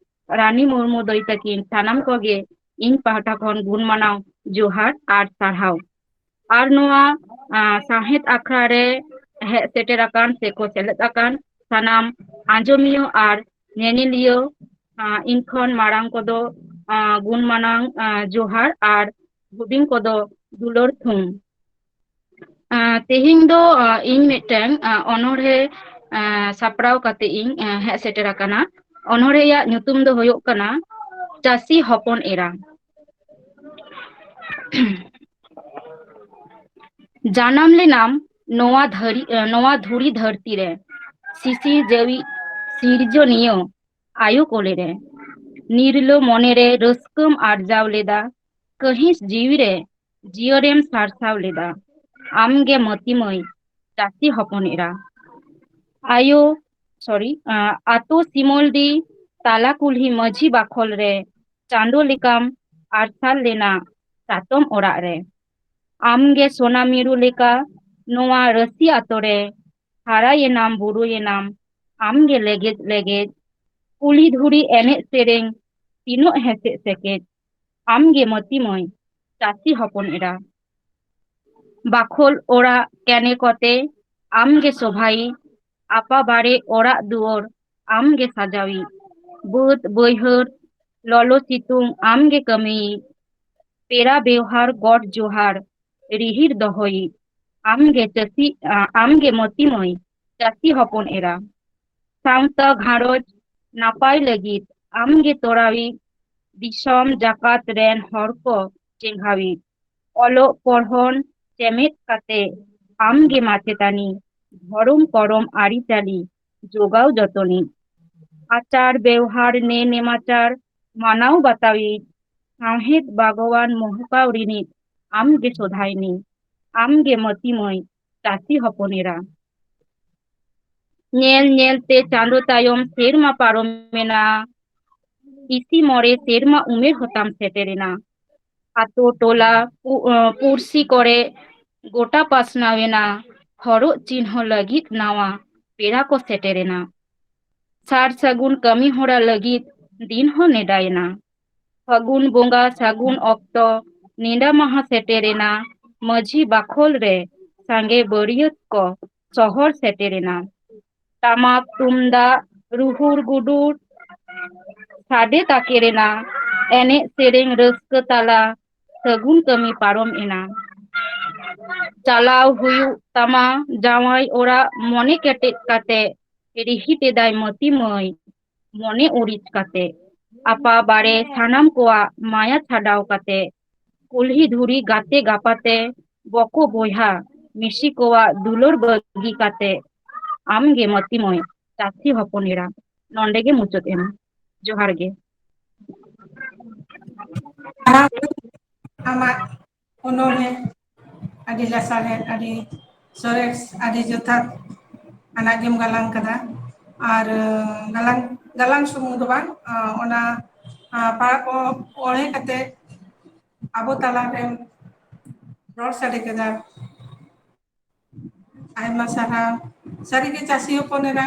ᱨᱟᱱᱤ ᱢᱩᱨᱢᱩ ᱫᱟᱹᱭ ᱛᱟᱹᱠᱤᱱ, ᱥᱟᱱᱟᱢ ᱠᱚᱜᱮ ᱤᱧ ᱯᱟᱦᱴᱟ ᱠᱷᱚᱱ ᱜᱩᱱ ᱢᱟᱱᱟᱣ ᱡᱚᱦᱟᱨ ᱟᱨ ᱥᱟᱨᱦᱟᱣ᱾ ᱟᱨ ᱱᱚᱣᱟ, ᱟ, ᱥᱟᱶᱦᱮᱫ ᱟᱠᱷᱲᱟ ᱨᱮ ᱦᱮᱡ ᱥᱮᱴᱮᱨ ᱟᱠᱟᱱ ᱥᱮ ᱠᱚ ᱥᱮᱞᱮᱫ ᱟᱠᱟᱱ ᱥᱟᱱᱟᱢ ᱟᱸᱡᱚᱢᱤᱭᱟᱹ ᱟᱨ ᱧᱮᱧᱮᱞᱤᱭᱟᱹ, ᱟ, ᱤᱧ ᱠᱷᱚᱱ ᱢᱟᱲᱟᱝ ᱠᱚᱫᱚ, ᱟ, ᱜᱩᱱ ᱢᱟᱱᱟᱣ, ᱟ, ᱡᱚᱦᱟᱨ ᱟᱨ ᱦᱩᱰᱤᱧ ᱠᱚᱫᱚ ᱫᱩᱞᱟᱹᱲ ᱛᱷᱩᱢ᱾ ᱟ, ᱛᱮᱦᱮᱧ ᱫᱚ, ᱟ, ᱤᱧ ᱢᱤᱫᱴᱟᱝ, ᱟ, ᱚᱱᱚᱬᱦᱮ, ᱟ, ᱥᱟᱯᱲᱟᱣ ᱠᱟᱛᱮ ᱤᱧ, ᱟ, ᱦᱮᱡ ᱥᱮᱴᱮᱨ ᱟᱠᱟᱱᱟ᱾ ᱚᱱᱚᱬᱦᱮᱭᱟᱜ ᱧᱩᱛᱩᱢ ᱫᱚ ᱦᱩᱭᱩᱜ ᱠᱟᱱᱟ ᱪᱟᱹᱥᱤ ᱦᱚᱯᱚᱱ ᱮᱨᱟ᱾ ᱡᱟᱱᱟᱢ ᱞᱮᱱᱟᱢ ᱱᱚᱣᱟ ᱫᱷᱟᱹᱨᱤ-, ᱮ, ᱱᱚᱣᱟ ᱫᱷᱩᱲᱤ ᱫᱷᱟᱹᱨᱛᱤ ᱨᱮ, ᱥᱤᱥᱤᱨ ᱡᱟᱹᱣᱤᱡ ᱥᱤᱨᱡᱚᱱᱤᱭᱟᱹ ᱟᱭᱳ ᱠᱚᱞᱮ ᱨᱮ᱾ ᱱᱤᱨᱞᱟᱹ ᱢᱚᱱᱮ ᱨᱮ ᱨᱟᱹᱥᱠᱟᱹᱢ ᱟᱨᱡᱟᱣ ᱞᱮᱫᱟ, ᱠᱟᱹᱦᱤᱥ ᱡᱤᱣᱤ ᱨᱮ ᱡᱤᱭᱟᱹᱲᱮᱢ ᱥᱟᱨᱥᱟᱣ ᱞᱮᱫᱟ᱾ ᱟᱢ ᱜᱮ ᱢᱟᱹᱛᱤ ᱢᱟᱹᱭ, ᱪᱟᱹᱥᱤ ᱦᱚᱯᱚᱱ ᱮᱨᱟ᱾ ᱟᱭᱳ, sorry, ᱟ, ᱟᱛᱳ ᱥᱤᱢᱚᱞᱰᱤ ᱛᱟᱞᱟ ᱠᱩᱞᱦᱤ ᱢᱟᱹᱡᱷᱤ ᱵᱟᱠᱷᱳᱞ ᱨᱮ ᱪᱟᱸᱫᱚ ᱞᱮᱠᱟᱢ ᱟᱨᱥᱟᱞ ᱞᱮᱱᱟ ᱪᱟᱛᱚᱢ ᱚᱲᱟᱜ ᱨᱮ᱾ ᱟᱢ ᱜᱮ ᱥᱚᱱᱟ ᱢᱤᱨᱩ ᱞᱮᱠᱟ ᱱᱚᱣᱟ ᱨᱟᱹᱥᱤ ᱟᱛᱳ ᱨᱮ ᱦᱟᱨᱟᱭᱮᱱᱟᱢ, ᱵᱩᱨᱩᱭᱮᱱᱟᱢ, ᱟᱢ ᱜᱮ ᱞᱮᱜᱮᱡ ᱞᱮᱜᱮᱡ᱾ ᱠᱩᱞᱦᱤ ᱫᱷᱩᱲᱤ ᱮᱱᱮᱡ ᱥᱮᱨᱮᱧ, ᱛᱤᱱᱟᱹᱜ ᱦᱮᱸᱥᱮᱡ ᱥᱮᱠᱮᱡ᱾ ᱟᱢ ᱜᱮ ᱢᱟᱹᱛᱤ ᱢᱟᱹᱭ, ᱪᱟᱹᱥᱤ ᱦᱚᱯᱚᱱ ᱮᱨᱟ᱾ ᱵᱟᱠᱷᱳᱞ ᱚᱲᱟᱜ ᱠᱮᱱᱮ ᱠᱚᱛᱮ, ᱟᱢ ᱜᱮ ᱥᱚᱵᱷᱟᱭᱤᱡ᱾ ᱟᱯᱟ ᱵᱟᱨᱮ ᱚᱲᱟᱜ ᱫᱩᱣᱟᱹᱨ, ᱟᱢ ᱜᱮ ᱥᱟᱡᱟᱣᱤᱡ᱾ ᱵᱟᱹᱫᱽ ᱵᱟᱹᱭᱦᱟᱹᱲ, ᱞᱚᱞᱚ ᱥᱤᱛᱩᱝ, ᱟᱢ ᱜᱮ ᱠᱟᱹᱢᱤᱭᱤᱡ᱾ ᱯᱮᱲᱟ ᱵᱮᱣᱦᱟᱨ ᱜᱚᱰ ᱡᱚᱦᱟᱨ ᱨᱤᱦᱤᱲ ᱫᱚᱦᱚᱭᱤᱡ, ᱟᱢᱜᱮ ᱪᱟᱹᱥᱤ, ᱟ, ᱟᱢᱜᱮ ᱢᱟᱹᱛᱤ ᱢᱟᱹᱭ ᱪᱟᱹᱥᱤ ᱦᱚᱯᱚᱱ ᱮᱨᱟ᱾ ᱥᱟᱶᱛᱟ ᱜᱷᱟᱨᱚᱸᱡᱽ ᱱᱟᱯᱟᱭ ᱞᱟᱹᱜᱤᱫ ᱟᱢᱜᱮ ᱛᱚᱲᱟᱣᱤᱡ, ᱫᱤᱥᱚᱢ ᱡᱟᱠᱟᱛ ᱨᱮᱱ ᱦᱚᱲ ᱠᱚ ᱪᱮᱸᱜᱷᱟᱣᱤᱡ᱾ ᱚᱞᱚᱜ ᱯᱚᱲᱦᱚᱱ ᱪᱮᱢᱮᱫ ᱠᱟᱛᱮ ᱟᱢᱜᱮ ᱢᱟᱪᱮᱛᱟᱹᱱᱤ, ᱫᱷᱚᱨᱚᱢ ᱠᱚᱨᱚᱢ ᱟᱹᱨᱤᱪᱟᱹᱞᱤ ᱡᱚᱜᱟᱣ ᱡᱚᱛᱚᱱᱤᱡ᱾ ᱟᱪᱟᱨ ᱵᱮᱣᱦᱟᱨ ᱱᱮ ᱱᱮᱢᱟᱪᱟᱨ ᱢᱟᱱᱟᱣ ᱵᱟᱛᱟᱣᱤᱡ, ᱥᱟᱶᱦᱮᱫ ᱵᱟᱜᱚᱣᱟᱱ ᱢᱚᱦᱚᱠᱟᱣ ᱨᱤᱱᱤᱡ ᱟᱢᱜᱮ ᱥᱚᱫᱷᱟᱭᱱᱤ, ᱟᱢᱜᱮ ᱢᱟᱹᱛᱤ ᱢᱟᱹᱭ ᱪᱟᱹᱥᱤ ᱦᱚᱯᱚᱱ ᱮᱨᱟ᱾ ᱧᱮᱞ ᱧᱮᱞ ᱛᱮ ᱪᱟᱸᱫᱚ ᱛᱟᱭᱚᱢ ᱥᱮᱨᱢᱟ ᱯᱟᱨᱚᱢᱮᱱᱟ, ᱤᱥᱤ ᱢᱚᱬᱮ ᱥᱮᱨᱢᱟ ᱩᱢᱮᱨ ᱦᱚᱛᱟᱢ ᱥᱮᱴᱮᱨᱮᱱᱟ᱾ ᱟᱛᱳ ᱴᱚᱞᱟ ᱯᱩ-, ᱟᱸ, ᱯᱩᱲᱥᱤ ᱠᱚᱨᱮ ᱜᱚᱴᱟ ᱯᱟᱥᱱᱟᱣᱮᱱᱟ, ᱦᱚᱨᱚᱜ ᱪᱤᱱᱦᱟᱹ ᱞᱟᱹᱜᱤᱫ ᱱᱟᱣᱟ ᱯᱮᱲᱟ ᱠᱚ ᱥᱮᱴᱮᱨᱮᱱᱟ᱾ ᱥᱟᱨ ᱥᱟᱹᱜᱩᱱ ᱠᱟᱹᱢᱤ ᱦᱚᱨᱟ ᱞᱟᱹᱜᱤᱫ ᱫᱤᱱ ᱦᱚᱸ ᱱᱮᱰᱟᱭᱮᱱᱟ᱾ ᱯᱷᱟᱹᱜᱩᱱ ᱵᱚᱸᱜᱟ ᱥᱟᱹᱜᱩᱱ ᱚᱠᱛᱚ ᱱᱮᱰᱟ ᱢᱟᱦᱟ ᱥᱮᱴᱮᱨᱮᱱᱟ᱾ ᱢᱟᱹᱡᱷᱤ ᱵᱟᱠᱷᱳᱞ ᱨᱮ ᱥᱟᱸᱜᱮ ᱵᱟᱹᱨᱭᱟᱹᱛ ᱠᱚ ᱥᱚᱦᱚᱨ ᱥᱮᱴᱮᱨᱮᱱᱟ᱾ ᱴᱟᱢᱟᱠ ᱛᱩᱢᱫᱟᱜ ᱨᱩᱦᱩᱲ ᱜᱩᱰᱩᱲ ᱥᱟᱰᱮ ᱛᱟᱠᱮᱨᱮᱱᱟ᱾ ᱮᱱᱮᱡ ᱥᱮᱨᱮᱧ ᱨᱟᱹᱥᱠᱟᱹ ᱛᱟᱞᱟ ᱥᱟᱹᱜᱩᱱ ᱠᱟᱹᱢᱤ ᱯᱟᱨᱚᱢ ᱮᱱᱟ᱾ ᱪᱟᱞᱟᱣ ᱦᱩᱭᱩᱜ ᱛᱟᱢᱟ ᱡᱟᱶᱟᱭ ᱚᱲᱟᱜ ᱢᱚᱱᱮ ᱠᱮᱴᱮᱡ ᱠᱟᱛᱮ, ᱨᱤᱦᱤᱴ ᱮᱫᱟᱭ ᱢᱟᱹᱛᱤ ᱢᱟᱹᱭ ᱢᱚᱱᱮ ᱩᱨᱤᱡ ᱠᱟᱛᱮ᱾ ᱟᱯᱟ ᱵᱟᱨᱮ ᱥᱟᱱᱟᱢ ᱠᱚᱣᱟᱜ ᱢᱟᱭᱟ ᱪᱷᱟᱰᱟᱣ ᱠᱟᱛᱮ, ᱠᱩᱞᱦᱤ ᱫᱷᱩᱲᱤ ᱜᱟᱛᱮ ᱜᱟᱯᱟᱛᱮ, ᱵᱚᱠᱚ ᱵᱚᱭᱦᱟ ᱢᱤᱥᱤ ᱠᱚᱣᱟᱜ ᱫᱩᱞᱟᱹᱲ ᱵᱟᱹᱜᱤ ᱠᱟᱛᱮ, ᱟᱢ ᱜᱮ ᱢᱟᱹᱛᱤ ᱢᱟᱹᱭ ᱪᱟᱹᱥᱤ ᱦᱚᱯᱚᱱ ᱮᱨᱟ᱾ ᱱᱚᱰᱮ ᱜᱮ ᱢᱩᱪᱟᱹᱫ ᱮᱱᱟ᱾ ᱡᱚᱦᱟᱨ ᱜᱮ᱾ ᱟᱢᱟᱜ ᱚᱱᱚᱬᱦᱮ ᱟᱹᱰᱤ ᱞᱟᱥᱟᱲᱦᱮᱫ, ᱟᱹᱰᱤ ᱥᱚᱨᱮᱥ, ᱟᱹᱰᱤ ᱡᱚᱛᱷᱟᱛ ᱟᱱᱟᱜ ᱜᱮᱢ ᱜᱟᱞᱟᱝ ᱠᱟᱫᱟ᱾ ᱟᱨ, ᱟᱸ, ᱜᱟᱞᱟᱝ, ᱜᱟᱞᱟᱝ ᱥᱩᱢᱩᱝ ᱫᱚ ᱵᱟᱝ, ᱟᱸ, ᱚᱱᱟ, ᱟᱸ, ᱯᱟᱲᱦᱟᱜ ᱠᱚ ᱚᱬᱦᱮ ᱠᱟᱛᱮ ᱟᱵᱚ ᱛᱟᱞᱟᱨᱮᱢ ᱨᱚᱲ ᱥᱟᱰᱮ ᱠᱮᱫᱟ᱾ ᱟᱭᱢᱟ ᱥᱟᱨᱦᱟᱣ᱾ ᱥᱟᱹᱨᱤᱜᱮ ᱪᱟᱹᱥᱤ ᱦᱚᱯᱚᱱ ᱮᱨᱟ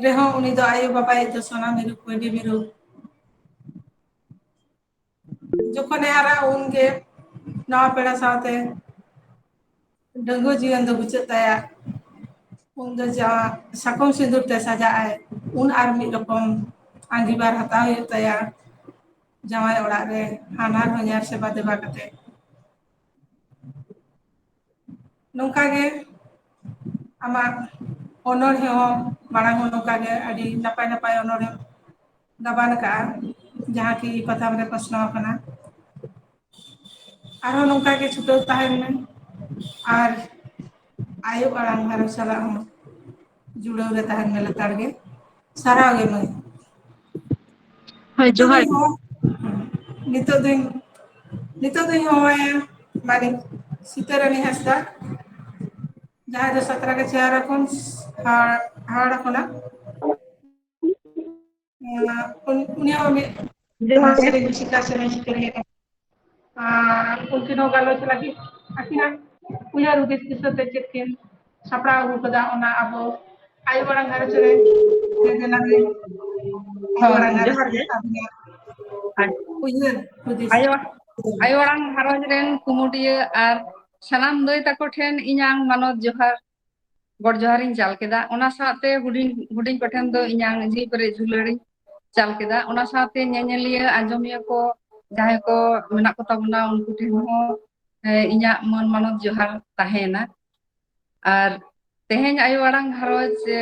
ᱨᱮᱦᱚᱸ ᱩᱱᱤ ᱫᱚ ᱟᱭᱳ ᱵᱟᱵᱟᱭᱤᱡ ᱫᱚ ᱥᱚᱱᱟ ᱢᱤᱨᱩ, ᱠᱩᱸᱭᱰᱤ ᱢᱤᱨᱩ᱾ ᱡᱚᱠᱷᱚᱱᱮ ᱦᱟᱨᱟᱜᱼᱟ, ᱩᱱᱜᱮ ᱱᱟᱣᱟ ᱯᱮᱲᱟ ᱥᱟᱶᱛᱮ ᱰᱟᱺᱜᱩᱣᱟᱹ ᱡᱤᱭᱚᱱ ᱫᱚ ᱵᱩᱡᱷᱟᱹᱜ ᱛᱟᱭᱟ᱾ ᱩᱱ ᱫᱚ ᱡᱟᱦᱟᱸ ᱥᱟᱠᱚᱢ ᱥᱤᱸᱫᱩᱨ ᱛᱮ ᱥᱟᱡᱟᱜ ᱟᱭ, ᱩᱱ ᱟᱨ ᱢᱤᱫ ᱨᱚᱠᱚᱢ ᱟᱸᱜᱤᱵᱷᱟᱨ ᱦᱟᱛᱟᱣ ᱦᱩᱭᱩᱜ ᱛᱟᱭᱟ᱾ ᱡᱟᱶᱟᱭ ᱚᱲᱟᱜ ᱨᱮ ᱦᱟᱱᱦᱟᱨ ᱦᱚᱧᱦᱟᱨ ᱥᱮᱵᱟ ᱫᱮᱵᱟ ᱠᱟᱛᱮ᱾ ᱱᱚᱝᱠᱟ ᱜᱮ ᱟᱢᱟᱜ ᱚᱱᱚᱬᱦᱮ ᱦᱚᱸ ᱢᱟᱲᱟᱝ ᱦᱚᱸ ᱱᱚᱝᱠᱟ ᱜᱮ ᱟᱹᱰᱤ ᱱᱟᱯᱟᱭ ᱱᱟᱯᱟᱭ ᱚᱱᱚᱬᱦᱮ ᱜᱟᱵᱟᱱ ᱟᱠᱟᱫᱼᱟ, ᱡᱟᱦᱟᱸ ᱠᱤ ᱯᱟᱛᱷᱟᱢ ᱨᱮ ᱯᱟᱥᱱᱟᱣ ᱟᱠᱟᱱᱟ᱾ ᱟᱨᱦᱚᱸ ᱱᱚᱝᱠᱟ ᱜᱮ ᱪᱷᱩᱴᱟᱹᱣ ᱛᱟᱦᱮᱱ ᱢᱮ ᱟᱨ ᱟᱭᱳ ᱟᱲᱟᱝ ᱜᱷᱟᱨᱚᱸᱡᱽ ᱥᱟᱞᱟᱜ ᱦᱚᱸ ᱡᱩᱲᱟᱹᱣ ᱨᱮ ᱛᱟᱦᱮᱱ ᱢᱮ ᱞᱮᱛᱟᱲ ᱜᱮ᱾ ᱥᱟᱨᱦᱟᱣ ᱜᱮ ᱢᱟᱹᱭ᱾ ᱦᱳᱭ, ᱱᱤᱛᱚᱜ ᱡᱚᱦᱟᱨ᱾ ᱫᱚᱧ ᱦᱚᱦᱚ-, ᱱᱤᱛᱚᱜ ᱫᱚᱧ, ᱱᱤᱛᱚᱜ ᱫᱚᱧ ᱦᱚᱦᱚᱣᱟᱭᱟ ᱢᱟᱹᱱᱤᱡ ᱥᱤᱛᱟᱹᱨᱟᱱᱤ ᱦᱟᱸᱥᱫᱟ, ᱡᱟᱦᱟᱸᱭ ᱫᱚ ᱥᱟᱛᱨᱟᱜᱟᱪᱷᱤ ᱦᱟᱣᱲᱟ ᱠᱷᱚᱱ, ᱦᱟᱣᱲᱟ, ᱦᱟᱣᱲᱟ ᱠᱷᱚᱱᱟᱜ᱾ ᱩᱱ-, ᱩᱱᱤ ᱦᱚᱸ ᱢᱤᱫ ᱡᱚᱦᱟᱨ ᱜᱮ᱾ ᱥᱮᱨᱮᱧ ᱥᱤᱠᱟᱨ, ᱥᱮᱨᱮᱧ ᱥᱤᱠᱟᱹᱨᱤᱭᱟᱹ ᱠᱟᱱᱟ᱾ ᱟᱨ ᱩᱱᱠᱤᱱ ᱦᱚᱸ ᱜᱟᱞᱚᱪ ᱞᱟᱹᱜᱤᱫ ᱟᱹᱠᱤᱱᱟᱜ ᱩᱭᱦᱟᱹᱨ ᱦᱩᱫᱤᱥ ᱫᱤᱥᱟᱹᱛᱮ ᱪᱮᱫ ᱠᱤᱱ ᱥᱟᱯᱲᱟᱣ ᱟᱹᱜᱩ ᱠᱟᱫᱟ, ᱚᱱᱟ ᱟᱵᱚ ᱟᱭᱳ ᱟᱲᱟᱝ ᱜᱷᱟᱨᱚᱸᱡᱽ ᱨᱮ ᱫᱮᱞᱟ ᱨᱮ ᱟᱭᱳ ᱦᱳᱭ, ᱟᱲᱟᱝ ᱜᱷᱟᱨᱚᱸᱡᱽ ᱡᱚᱦᱟᱨ ᱨᱮ ᱜᱮ᱾ ᱟᱹᱵᱤᱱᱟᱜ ᱟᱪᱪᱷᱟ᱾ ᱩᱭᱦᱟᱹᱨ ᱦᱩᱫᱤᱥ᱾ ᱟᱭᱳ, ᱟᱭᱳ ᱟᱲᱟᱝ ᱜᱷᱟᱨᱚᱸᱡᱽ ᱨᱮᱱ ᱠᱩᱢᱩᱴᱤᱭᱟᱹ ᱟᱨ ᱥᱟᱱᱟᱢ ᱫᱟᱹᱭ ᱛᱟᱠᱚ ᱴᱷᱮᱱ ᱤᱧᱟᱹᱝ ᱢᱟᱱᱚᱛ ᱡᱚᱦᱟᱨ, ᱜᱚᱰ ᱡᱚᱦᱟᱨᱤᱧ ᱪᱟᱞ ᱠᱮᱫᱟ᱾ ᱚᱱᱟ ᱥᱟᱶᱛᱮ ᱦᱩᱰᱤᱧ, ᱦᱩᱰᱤᱧ ᱠᱚᱴᱷᱮᱱ ᱫᱚ ᱤᱧᱟᱹᱝ ᱡᱤᱣᱤ ᱯᱮᱨᱮᱡ ᱫᱩᱞᱟᱹᱲᱤᱧ ᱪᱟᱞ ᱠᱮᱫᱟ᱾ ᱚᱱᱟ ᱥᱟᱶᱛᱮ ᱧᱮᱧᱮᱞᱤᱭᱟᱹ, ᱟᱸᱡᱚᱢᱤᱭᱟᱹ ᱠᱚ ᱡᱟᱦᱟᱸᱭ ᱠᱚ ᱢᱮᱱᱟᱜ ᱠᱚ ᱛᱟᱵᱚᱱᱟ, ᱩᱱᱠᱩ ᱴᱷᱮᱱ ᱦᱚᱸ, ᱮ, ᱤᱧᱟᱹᱜ ᱢᱟᱹᱱ ᱢᱟᱱᱚᱛ ᱡᱚᱦᱟᱨ ᱛᱟᱦᱮᱸᱭᱮᱱᱟ᱾ ᱟᱨ ᱛᱮᱦᱮᱧ ᱟᱭᱳ ᱟᱲᱟᱝ ᱜᱷᱟᱨᱚᱸᱡᱽ, ᱮ,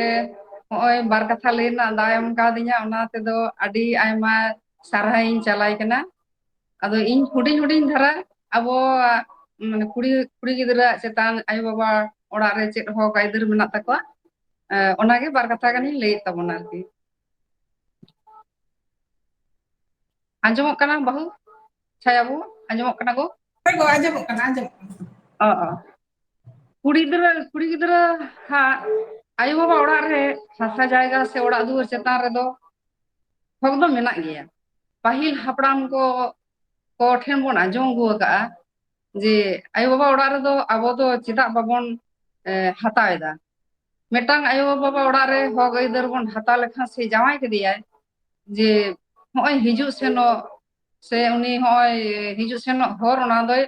ᱱᱚᱜᱼᱚᱭ ᱵᱟᱨ ᱠᱟᱛᱷᱟ ᱞᱟᱹᱭ ᱨᱮᱱᱟᱜ ᱫᱟᱣ ᱮᱢ ᱠᱟᱣᱫᱤᱧᱟ, ᱚᱱᱟ ᱛᱮᱫᱚ ᱟᱹᱰᱤ ᱟᱭᱢᱟ ᱥᱟᱨᱦᱟᱣᱤᱧ ᱪᱟᱞᱟᱭ ᱠᱟᱱᱟ᱾ ᱟᱫᱚ ᱤᱧ ᱦᱩᱰᱤᱧ ᱦᱩᱰᱤᱧ ᱫᱷᱟᱨᱟ ᱟᱵᱚᱣᱟᱜ, ᱢᱟᱱᱮ, ᱠᱩᱲᱤ, ᱠᱩᱲᱤ ᱜᱤᱫᱽᱨᱟᱹᱣᱟᱜ ᱪᱮᱛᱟᱱ ᱟᱭᱳ ᱵᱟᱵᱟ ᱚᱲᱟᱜ ᱨᱮ ᱪᱮᱫ ᱦᱚᱠ ᱟᱹᱭᱫᱟᱹᱨ ᱢᱮᱱᱟᱜ ᱛᱟᱠᱚᱣᱟ, ᱮ, ᱚᱱᱟᱜᱮ ᱵᱟᱨ ᱠᱟᱛᱷᱟ ᱜᱟᱱᱤᱧ ᱞᱟᱹᱭᱮᱫ ᱛᱟᱵᱚᱱᱟ ᱟᱨᱠᱤ᱾ ᱟᱸᱡᱚᱢᱚᱜ ᱠᱟᱱᱟ ᱵᱟᱹᱦᱩ? ᱪᱷᱟᱭᱟ ᱵᱟᱹᱦᱩ, ᱟᱸᱡᱚᱢᱚᱜ ᱠᱟᱱᱟ ᱜᱚ? ᱦᱳᱭ ᱜᱚ, ᱟᱸᱡᱚᱢᱚᱜ ᱠᱟᱱᱟ, ᱟᱸᱡᱚᱢᱚᱜ ᱠᱟᱱᱟ᱾ ᱚ, ᱚ᱾ ᱠᱩᱲᱤ ᱜᱤᱫᱽᱨᱟᱹ, ᱠᱩᱲᱤ ᱜᱤᱫᱽᱨᱟᱹ ᱦᱟᱜ ᱟᱭᱳ ᱵᱟᱵᱟ ᱚᱲᱟᱜ ᱨᱮ ᱦᱟᱥᱟ ᱡᱟᱭᱜᱟ ᱥᱮ ᱚᱲᱟᱜ ᱫᱩᱣᱟᱹᱨ ᱪᱮᱛᱟᱱ ᱨᱮᱫᱚ ᱦᱚᱠ ᱫᱚ ᱢᱮᱱᱟᱜ ᱜᱮᱭᱟ᱾ ᱯᱟᱹᱦᱤᱞ ᱦᱟᱯᱲᱟᱢ ᱠᱚ, ᱠᱚ ᱴᱷᱮᱱ ᱵᱚᱱ ᱟᱸᱡᱚᱢ ᱟᱹᱜᱩ ᱟᱠᱟᱫᱼᱟ ᱡᱮ ᱟᱭᱳ ᱵᱟᱵᱟ ᱚᱲᱟᱜ ᱨᱮᱫᱚ ᱟᱵᱚ ᱫᱚ ᱪᱮᱫᱟᱜ ᱵᱟᱵᱚᱱ, ᱮ, ᱦᱟᱛᱟᱣ ᱮᱫᱟ? ᱢᱤᱫᱴᱟᱝ ᱟᱭᱳ ᱵᱟᱵᱟ ᱚᱲᱟᱜ ᱨᱮ ᱦᱚᱠ ᱟᱹᱭᱫᱟᱹᱨ ᱵᱚᱱ ᱦᱟᱛᱟᱣ ᱞᱮᱠᱷᱟᱱ ᱥᱮ ᱡᱟᱶᱟᱭ ᱠᱮᱫᱮᱭᱟᱭ, ᱡᱮ ᱦᱚᱸᱜᱼᱚᱭ ᱦᱤᱡᱩᱜ ᱥᱮᱱᱚᱜ ᱥᱮ ᱩᱱᱤ ᱦᱚᱸᱜᱼᱚᱭ ᱦᱤᱡᱩᱜ ᱥᱮᱱᱚᱜ ᱦᱚᱨ ᱚᱱᱟ ᱫᱚᱭ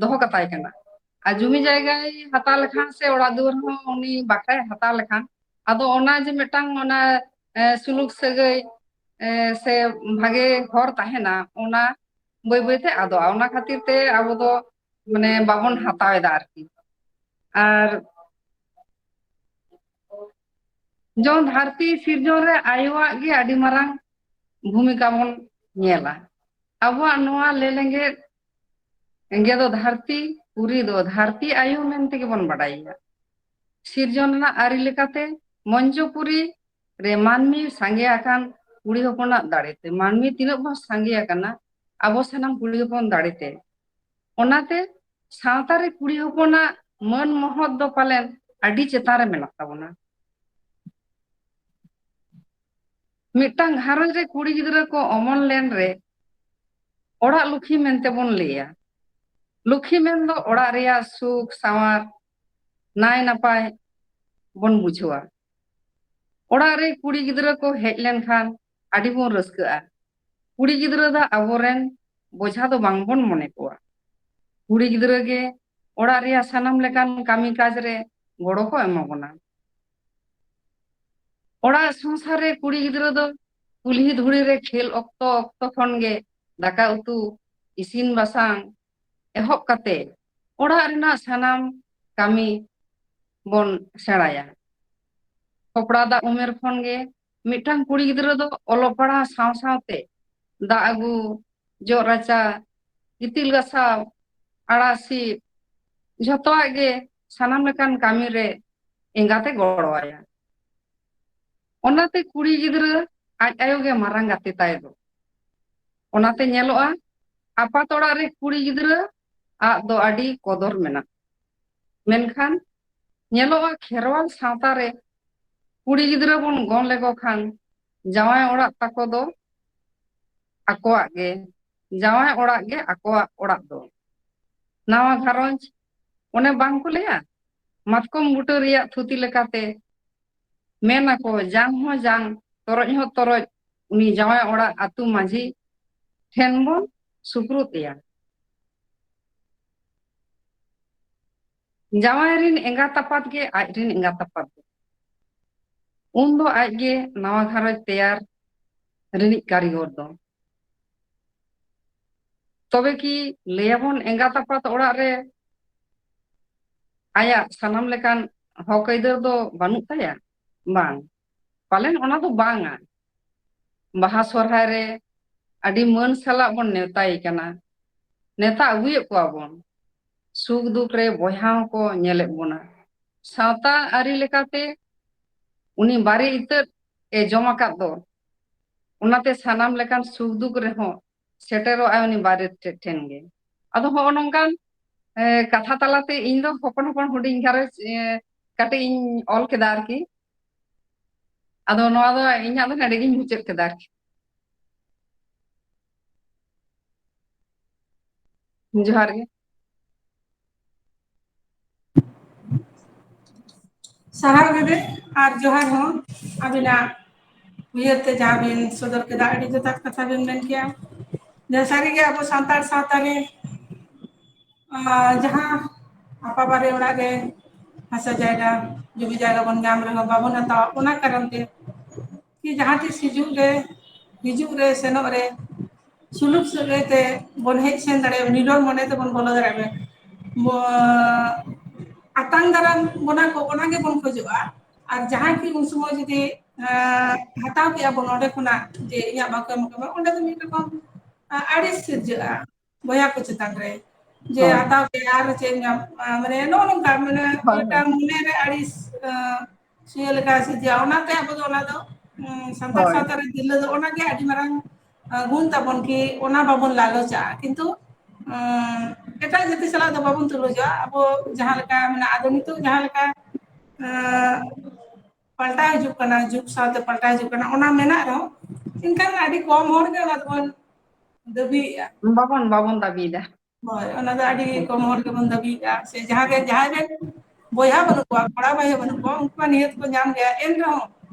ᱫᱚᱦᱚ ᱠᱟᱛᱟᱭ ᱠᱟᱱᱟ᱾ ᱟᱨ ᱡᱩᱢᱤ ᱡᱟᱭᱜᱟᱭ ᱦᱟᱛᱟᱣ ᱞᱮᱠᱷᱟᱱ ᱥᱮ ᱚᱲᱟᱜ ᱫᱩᱣᱟᱹᱨ ᱦᱚᱸ ᱩᱱᱤ ᱵᱟᱠᱷᱨᱟᱭ ᱦᱟᱛᱟᱣ ᱞᱮᱠᱷᱟᱱ, ᱟᱫᱚ ᱚᱱᱟ ᱡᱮ ᱢᱤᱫᱴᱟᱝ ᱚᱱᱟ, ᱮ, ᱥᱩᱞᱩᱠ ᱥᱟᱹᱜᱟᱹᱭ, ᱮ, ᱥᱮ ᱵᱷᱟᱜᱮ ᱦᱚᱨ ᱛᱟᱦᱮᱱᱟ, ᱚᱱᱟ ᱵᱟᱹᱭ ᱵᱟᱹᱭᱛᱮ ᱟᱫᱚᱜᱼᱟ᱾ ᱚᱱᱟ ᱠᱷᱟᱹᱛᱤᱨ ᱛᱮ ᱟᱵᱚ ᱫᱚ ᱢᱟᱱᱮ ᱵᱟᱵᱚᱱ ᱦᱟᱛᱟᱣ ᱮᱫᱟ ᱟᱨᱠᱤ᱾ ᱟᱨ ᱡᱮᱢᱚᱱ ᱫᱷᱟᱹᱨᱛᱤ ᱥᱤᱨᱡᱚᱱ ᱨᱮ ᱟᱭᱳᱣᱟᱜ ᱜᱮ ᱟᱹᱰᱤ ᱢᱟᱨᱟᱝ ᱵᱷᱩᱢᱤᱠᱟ ᱵᱚᱱ ᱧᱮᱞᱟ᱾ ᱟᱵᱚᱣᱟᱜ ᱱᱚᱣᱟ ᱞᱮᱞᱮᱸᱜᱮᱫ ᱜᱮ ᱫᱚ ᱫᱷᱟᱹᱨᱛᱤ ᱯᱩᱨᱤ ᱫᱚ ᱫᱷᱟᱹᱨᱛᱤ ᱟᱭᱳ ᱢᱮᱱᱛᱮ ᱜᱮᱵᱚᱱ ᱵᱟᱰᱟᱭᱮᱭᱟ᱾ ᱥᱤᱨᱡᱚᱱ ᱨᱮᱱᱟᱜ ᱟᱹᱨᱤ ᱞᱮᱠᱟᱛᱮ ᱢᱚᱧᱡᱚᱯᱩᱨᱤ ᱨᱮ ᱢᱟᱹᱱᱢᱤ ᱥᱟᱸᱜᱮ ᱟᱠᱟᱱ ᱠᱩᱲᱤ ᱦᱚᱯᱚᱱᱟᱜ ᱫᱟᱲᱮᱛᱮ, ᱢᱟᱹᱱᱢᱤ ᱛᱤᱱᱟᱹᱜ ᱵᱚᱱ ᱥᱟᱸᱜᱮ ᱟᱠᱟᱱᱟ ᱟᱵᱚ ᱥᱟᱱᱟᱢ ᱠᱩᱲᱤ ᱦᱚᱯᱚᱱ ᱫᱟᱲᱮᱛᱮ, ᱚᱱᱟᱛᱮ ᱥᱟᱶᱛᱟ ᱨᱮ ᱠᱩᱲᱤ ᱦᱚᱯᱚᱱᱟᱜ ᱢᱟᱹᱱ ᱢᱚᱦᱚᱛ ᱫᱚ ᱯᱟᱞᱮᱱ ᱟᱹᱰᱤ ᱪᱮᱛᱟᱱ ᱨᱮ ᱢᱮᱱᱟᱜ ᱛᱟᱵᱚᱱᱟ᱾ ᱢᱤᱫᱴᱟᱝ ᱜᱷᱟᱨᱚᱸᱡᱽ ᱨᱮ ᱠᱩᱲᱤ ᱜᱤᱫᱽᱨᱟᱹ ᱠᱚ ᱚᱢᱚᱱ ᱞᱮᱱ ᱨᱮ ᱚᱲᱟᱜ ᱞᱩᱠᱷᱤ ᱢᱮᱱᱛᱮ ᱵᱚᱱ ᱞᱟᱹᱭᱟ᱾ ᱞᱩᱠᱷᱤ ᱢᱮᱱᱫᱚ ᱚᱲᱟᱜ ᱨᱮᱭᱟᱜ ᱥᱩᱠ ᱥᱟᱶᱟᱨ, ᱱᱟᱭ ᱱᱟᱯᱟᱭ ᱵᱚᱱ ᱵᱩᱡᱷᱟᱹᱣᱟ᱾ ᱚᱲᱟᱜ ᱨᱮ ᱠᱩᱲᱤ ᱜᱤᱫᱽᱨᱟᱹ ᱠᱚ ᱦᱮᱡ ᱞᱮᱱᱠᱷᱟᱱ ᱟᱹᱰᱤ ᱵᱚᱱ ᱨᱟᱹᱥᱠᱟᱹᱜᱼᱟ᱾ ᱠᱩᱲᱤ ᱜᱤᱫᱽᱨᱟᱹ ᱫᱚ ᱟᱵᱚᱨᱮᱱ ᱵᱚᱡᱷᱟ ᱫᱚ ᱵᱟᱝ ᱵᱚᱱ ᱢᱚᱱᱮ ᱠᱚᱣᱟ᱾ ᱠᱩᱲᱤ ᱜᱤᱫᱽᱨᱟᱹ ᱜᱮ ᱚᱲᱟᱜ ᱨᱮᱭᱟᱜ ᱥᱟᱱᱟᱢ ᱞᱮᱠᱟᱱ ᱠᱟᱹᱢᱤ ᱠᱟᱡᱽ ᱨᱮ ᱜᱚᱲᱚ ᱠᱚ ᱮᱢᱟ ᱵᱚᱱᱟ᱾ ᱚᱲᱟᱜ ᱥᱚᱝᱥᱟᱨ ᱨᱮ ᱠᱩᱲᱤ ᱜᱤᱫᱽᱨᱟᱹ ᱫᱚ ᱠᱩᱞᱦᱤ ᱫᱷᱩᱲᱤ ᱨᱮ ᱠᱷᱮᱞ ᱚᱠᱛᱚ ᱚᱠᱛᱚ ᱠᱷᱚᱱ ᱜᱮ ᱫᱟᱠᱟ ᱩᱛᱩ, ᱤᱥᱤᱱ ᱵᱟᱥᱟᱝ ᱮᱦᱚᱵ ᱠᱟᱛᱮ ᱚᱲᱟᱜ ᱨᱮᱱᱟᱜ ᱥᱟᱱᱟᱢ ᱠᱟᱹᱢᱤ ᱵᱚᱱ ᱥᱮᱬᱟᱭᱟ᱾ ᱠᱷᱚᱯᱲᱟ ᱫᱟᱜ ᱩᱢᱮᱨ ᱠᱷᱚᱱ ᱜᱮ ᱢᱤᱫᱴᱟᱝ ᱠᱩᱲᱤ ᱜᱤᱫᱽᱨᱟᱹ ᱫᱚ ᱚᱞᱚᱜ ᱯᱟᱲᱦᱟᱣ ᱥᱟᱶ ᱥᱟᱶᱛᱮ ᱫᱟᱜ ᱟᱹᱜᱩ, ᱡᱚᱜ ᱨᱟᱪᱟ, ᱜᱤᱛᱤᱞ ᱜᱟᱥᱟᱣ, ᱟᱲᱟᱜ ᱥᱤᱫ, ᱡᱷᱚᱛᱚᱣᱟᱜ ᱜᱮ ᱥᱟᱱᱟᱢ ᱞᱮᱠᱟᱱ ᱠᱟᱹᱢᱤ ᱨᱮ ᱮᱸᱜᱟᱛᱮ ᱜᱚᱲᱚ ᱟᱭᱟ᱾ ᱚᱱᱟᱛᱮ ᱠᱩᱲᱤ ᱜᱤᱫᱽᱨᱟᱹ ᱟᱡ ᱟᱭᱳ ᱜᱮ ᱢᱟᱨᱟᱝ ᱜᱟᱛᱮ ᱛᱟᱭ ᱫᱚ᱾ ᱚᱱᱟᱛᱮ ᱧᱮᱞᱚᱜᱼᱟ, ᱟᱯᱟᱛ ᱚᱲᱟᱜ ᱨᱮ ᱠᱩᱲᱤ ᱜᱤᱫᱽᱨᱟᱹ ᱟᱜ ᱫᱚ ᱟᱹᱰᱤ ᱠᱚᱫᱚᱨ ᱢᱮᱱᱟᱜᱼᱟ᱾ ᱢᱮᱱᱠᱷᱟᱱ ᱧᱮᱞᱚᱜᱼᱟ, ᱠᱷᱮᱨᱣᱟᱞ ᱥᱟᱶᱛᱟ ᱨᱮ ᱠᱩᱲᱤ ᱜᱤᱫᱽᱨᱟᱹ ᱵᱚᱱ ᱜᱚᱝ ᱞᱮᱠᱚ ᱠᱷᱟᱱ ᱡᱟᱶᱟᱭ ᱚᱲᱟᱜ ᱛᱟᱠᱚ ᱫᱚ ᱟᱠᱚᱣᱟᱜ ᱜᱮ, ᱡᱟᱶᱟᱭ ᱚᱲᱟᱜ ᱜᱮ ᱟᱠᱚᱣᱟᱜ ᱚᱲᱟᱜ ᱫᱚ᱾ ᱱᱟᱣᱟ ᱜᱷᱟᱨᱚᱸᱡᱽ, ᱚᱱᱮ ᱵᱟᱝ ᱠᱚ ᱞᱟᱹᱭᱟ, ᱢᱟᱛᱠᱚᱢ ᱵᱩᱴᱟᱹ ᱨᱮᱭᱟᱜ ᱛᱷᱩᱛᱤ ᱞᱮᱠᱟᱛᱮ ᱢᱮᱱ ᱟᱠᱚ, ᱡᱟᱝ ᱦᱚᱸ ᱡᱟᱝ, ᱛᱚᱨᱚᱡ ᱦᱚᱸ ᱛᱚᱨᱚᱡ, ᱩᱱᱤ ᱡᱟᱶᱟᱭ ᱚᱲᱟᱜ ᱟᱹᱛᱩ ᱢᱟᱹᱡᱷᱤ ᱴᱷᱮᱱ ᱵᱚᱱ ᱥᱩᱯᱨᱩᱫ ᱮᱭᱟ᱾ ᱡᱟᱶᱟᱭ ᱨᱤᱱ ᱮᱸᱜᱟᱛ ᱟᱯᱟᱛ ᱜᱮ ᱟᱡ ᱨᱤᱱ ᱮᱸᱜᱟᱛ ᱟᱯᱟᱛ ᱫᱚ᱾ ᱩᱱ ᱫᱚ ᱟᱡ ᱜᱮ ᱱᱟᱣᱟ ᱜᱷᱟᱨᱚᱸᱡᱽ ᱛᱮᱭᱟᱨ ᱨᱤᱱᱤᱡ ᱠᱟᱹᱨᱤᱜᱚᱨ ᱫᱚ᱾ ᱛᱚᱵᱮ ᱠᱤ ᱞᱟᱹᱭᱟᱵᱚᱱ ᱮᱸᱜᱟᱛ ᱟᱯᱟᱛ ᱚᱲᱟᱜ ᱨᱮ ᱟᱭᱟᱜ ᱥᱟᱱᱟᱢ ᱞᱮᱠᱟᱱ ᱦᱚᱠ ᱟᱹᱭᱫᱟᱹᱨ ᱫᱚ ᱵᱟᱹᱱᱩᱜ ᱛᱟᱭᱟ? ᱵᱟᱝ, ᱯᱟᱞᱮᱱ ᱚᱱᱟ ᱫᱚ ᱵᱟᱝᱟ᱾ ᱵᱟᱦᱟ ᱥᱚᱨᱦᱟᱭ ᱨᱮ ᱟᱹᱰᱤ ᱢᱟᱹᱱ ᱥᱟᱞᱟᱜ ᱵᱚᱱ ᱱᱮᱣᱛᱟᱭᱮ ᱠᱟᱱᱟ, ᱱᱮᱣᱛᱟ ᱟᱹᱜᱩᱭᱮᱫ ᱠᱚᱣᱟ ᱵᱚᱱ᱾ ᱥᱩᱠ ᱫᱩᱠ ᱨᱮ ᱵᱚᱭᱦᱟ ᱦᱚᱸᱠᱚ ᱧᱮᱞᱮᱫ ᱵᱚᱱᱟ᱾ ᱥᱟᱶᱛᱟ ᱟᱹᱨᱤ ᱞᱮᱠᱟᱛᱮ ᱩᱱᱤ ᱵᱟᱨᱮ ᱤᱛᱟᱹᱫ ᱮ ᱡᱚᱢ ᱟᱠᱟᱫ ᱫᱚ, ᱚᱱᱟᱛᱮ ᱥᱟᱱᱟᱢ ᱞᱮᱠᱟᱱ ᱥᱩᱠ ᱫᱩᱠ ᱨᱮᱦᱚᱸ ᱥᱮᱴᱮᱨᱚᱜ ᱟᱭ ᱩᱱᱤ ᱵᱟᱨᱮ ᱴᱷᱮ-, ᱴᱷᱮᱱ ᱜᱮ᱾ ᱟᱫᱚ ᱦᱚᱸᱜᱼᱚ ᱱᱚᱝᱠᱟᱱ, ᱮ, ᱠᱟᱛᱷᱟ ᱛᱟᱞᱟᱛᱮ ᱤᱧ ᱫᱚ ᱦᱚᱯᱚᱱ ᱦᱚᱯᱚᱱ ᱦᱩᱰᱤᱧ ᱜᱷᱟᱨᱚᱸᱡᱽ, ᱮ, ᱠᱟᱹᱴᱤᱡ ᱤᱧ ᱚᱞ ᱠᱮᱫᱟ ᱟᱨᱠᱤ᱾ ᱟᱫᱚ ᱱᱚᱣᱟ ᱫᱚ ᱤᱧᱟᱹᱜ ᱫᱚ ᱱᱚᱰᱮ ᱜᱤᱧ ᱢᱩᱪᱟᱹᱫ ᱠᱮᱫᱟ ᱟᱨᱠᱤ᱾ ᱡᱚᱦᱟᱨ ᱜᱮ᱾ ᱥᱟᱨᱦᱟᱣ ᱜᱮ ᱟᱨ ᱡᱚᱦᱟᱨ ᱦᱚᱸ ᱟᱹᱵᱤᱱᱟᱜ ᱩᱭᱦᱟᱹᱨ ᱛᱮ ᱡᱟᱦᱟᱸ ᱵᱤᱱ ᱥᱚᱫᱚᱨ ᱠᱮᱫᱟ, ᱟᱹᱰᱤ ᱡᱚᱛᱷᱟᱛ ᱠᱟᱛᱷᱟ ᱵᱤᱱ ᱢᱮᱱ ᱠᱮᱜᱼᱟ᱾ ᱡᱮ ᱥᱟᱹᱨᱤᱜᱮ ᱟᱵᱚ ᱥᱟᱱᱛᱟᱲ ᱥᱟᱶᱛᱟ ᱨᱮ, ᱟᱨ ᱡᱟᱦᱟᱸ ᱟᱯᱟ ᱵᱟᱨᱮ ᱚᱲᱟᱜ ᱨᱮ ᱦᱟᱥᱟ ᱡᱟᱭᱜᱟ, ᱡᱚᱢᱤ ᱡᱟᱭᱜᱟ ᱵᱚᱱ ᱧᱟᱢ ᱨᱮᱦᱚᱸ ᱵᱟᱵᱚᱱ ᱦᱟᱛᱟᱣᱟ, ᱚᱱᱟ ᱠᱟᱨᱚᱱ ᱛᱮ ᱠᱤ ᱡᱟᱦᱟᱸ ᱛᱤᱥ ᱦᱤᱡᱩᱜ ᱨᱮ, ᱦᱤᱡᱩᱜ ᱨᱮ ᱥᱮᱱᱚᱜ ᱨᱮ ᱥᱩᱞᱩᱠ ᱥᱟᱹᱜᱟᱹᱭ ᱛᱮ ᱵᱚᱱ ᱦᱮᱡ ᱥᱮᱱ ᱫᱟᱲᱮᱭᱟᱜᱼᱟ, ᱱᱤᱨᱚᱲ ᱢᱚᱱᱮ ᱛᱮᱵᱚᱱ ᱵᱚᱞᱚ ᱫᱟᱲᱮᱭᱟᱜᱼᱟ᱾ ᱵᱚ-, ᱟᱛᱟᱝ ᱫᱟᱨᱟᱢ ᱵᱚᱱᱟ ᱠᱚ, ᱚᱱᱟ ᱜᱮᱵᱚᱱ ᱠᱷᱚᱡᱚᱜᱼᱟ᱾ ᱟᱨ ᱡᱟᱦᱟᱸᱭ ᱠᱤ ᱩᱱ ᱥᱚᱢᱚᱭ ᱡᱩᱫᱤ, ᱟᱸ, ᱦᱟᱛᱟᱣ ᱠᱮᱜᱼᱟ ᱵᱚᱱ ᱚᱸᱰᱮ ᱠᱷᱚᱱᱟᱜ ᱡᱮ ᱤᱧᱟᱹᱜ ᱵᱟᱠᱚ ᱮᱢ ᱠᱟᱫᱟ, ᱚᱸᱰᱮ ᱫᱚ ᱢᱤᱫ ᱨᱚᱠᱚᱢ, ᱟᱸ, ᱟᱹᱲᱤᱥ ᱥᱤᱨᱡᱟᱹᱜᱼᱟ ᱵᱚᱭᱦᱟ ᱠᱚ ᱪᱮᱛᱟᱱ ᱨᱮ, ᱡᱮ ᱦᱳᱭ᱾ ᱦᱟᱛᱟᱣ ᱠᱮᱜᱼᱟ ᱟᱨ ᱪᱮᱫ ᱮᱢ ᱧᱟᱢ, ᱟᱸ, ᱢᱟᱱᱮ ᱱᱚᱜᱼᱚ ᱱᱚᱝᱠᱟ, ᱢᱟᱱᱮ ᱦᱳᱭ, ᱦᱳᱭ᱾ ᱢᱤᱫᱴᱟᱝ ᱢᱚᱱᱮ ᱨᱮ ᱟᱹᱲᱤᱥ, ᱟᱸ, ᱥᱩᱭᱟᱹ ᱞᱮᱠᱟ ᱥᱤᱨᱡᱟᱹᱜᱼᱟ᱾ ᱚᱱᱟᱛᱮ ᱟᱵᱚ ᱫᱚ ᱚᱱᱟ ᱫᱚ, ᱩᱸ, ᱥᱟᱱᱛᱟᱲ ᱦᱳᱭ᱾ ᱥᱟᱶᱛᱟ ᱨᱮ ᱛᱤᱨᱞᱟᱹ ᱫᱚ ᱚᱱᱟᱜᱮ ᱟᱹᱰᱤ ᱢᱟᱨᱟᱝ, ᱟᱸ, ᱜᱩᱱ ᱛᱟᱵᱚᱱ ᱠᱤ ᱚᱱᱟ ᱵᱟᱵᱚᱱ ᱞᱟᱞᱚᱪᱟᱜᱼᱟ᱾ ᱠᱤᱱᱛᱩ, ᱩᱸ, ᱮᱴᱟᱜ ᱡᱟᱹᱛᱤ ᱥᱟᱞᱟᱜ ᱫᱚ ᱵᱟᱵᱚᱱ ᱛᱩᱞᱟᱹᱡᱚᱜᱼᱟ᱾ ᱟᱵᱚ ᱡᱟᱦᱟᱸ ᱞᱮᱠᱟ ᱢᱮᱱᱟᱜᱼᱟ, ᱟᱫᱚ ᱱᱤᱛᱚᱜ ᱡᱟᱦᱟᱸ ᱞᱮᱠᱟ, ᱟᱸ, ᱯᱟᱞᱴᱟᱣ ᱦᱤᱡᱩᱜ ᱠᱟᱱᱟ, ᱡᱩᱜᱽ ᱥᱟᱶᱛᱮ ᱯᱟᱞᱴᱟᱣ ᱦᱤᱡᱩᱜ ᱠᱟᱱᱟ, ᱚᱱᱟ ᱢᱮᱱᱟᱜ ᱨᱮᱦᱚᱸ ᱮᱱᱠᱷᱟᱱ ᱟᱹᱰᱤ ᱠᱚᱢ ᱦᱚᱲ ᱜᱮ ᱚᱱᱟ ᱫᱚᱵᱚᱱ ᱫᱟᱹᱵᱤᱭᱮᱫᱼᱟ᱾ ᱵᱟᱵᱚᱱ, ᱵᱟᱵᱚᱱ ᱫᱟᱹᱵᱤᱭᱮᱫᱟ᱾ ᱦᱳᱭ, ᱚᱱᱟ ᱫᱚ ᱟᱹᱰᱤ ᱠᱚᱢ ᱦᱚᱲ ᱜᱮᱵᱚᱱ ᱫᱟᱹᱵᱤᱭᱮᱫᱼᱟ᱾ ᱥᱮ ᱡᱟᱦᱟᱸ ᱜᱮ, ᱡᱟᱦᱟᱸᱭ ᱨᱮᱱ ᱵᱚᱭᱦᱟ ᱵᱟᱹᱱᱩᱜ ᱠᱚᱣᱟ, ᱠᱚᱲᱟ ᱵᱚᱭᱦᱟ ᱵᱟᱹᱱᱩᱜ ᱠᱚᱣᱟ, ᱩᱱᱠᱩ ᱢᱟ ᱱᱤᱦᱟᱹᱛ ᱠᱚ ᱧᱟᱢ ᱜᱮᱭᱟ᱾ ᱮᱱ ᱨᱮᱦᱚᱸ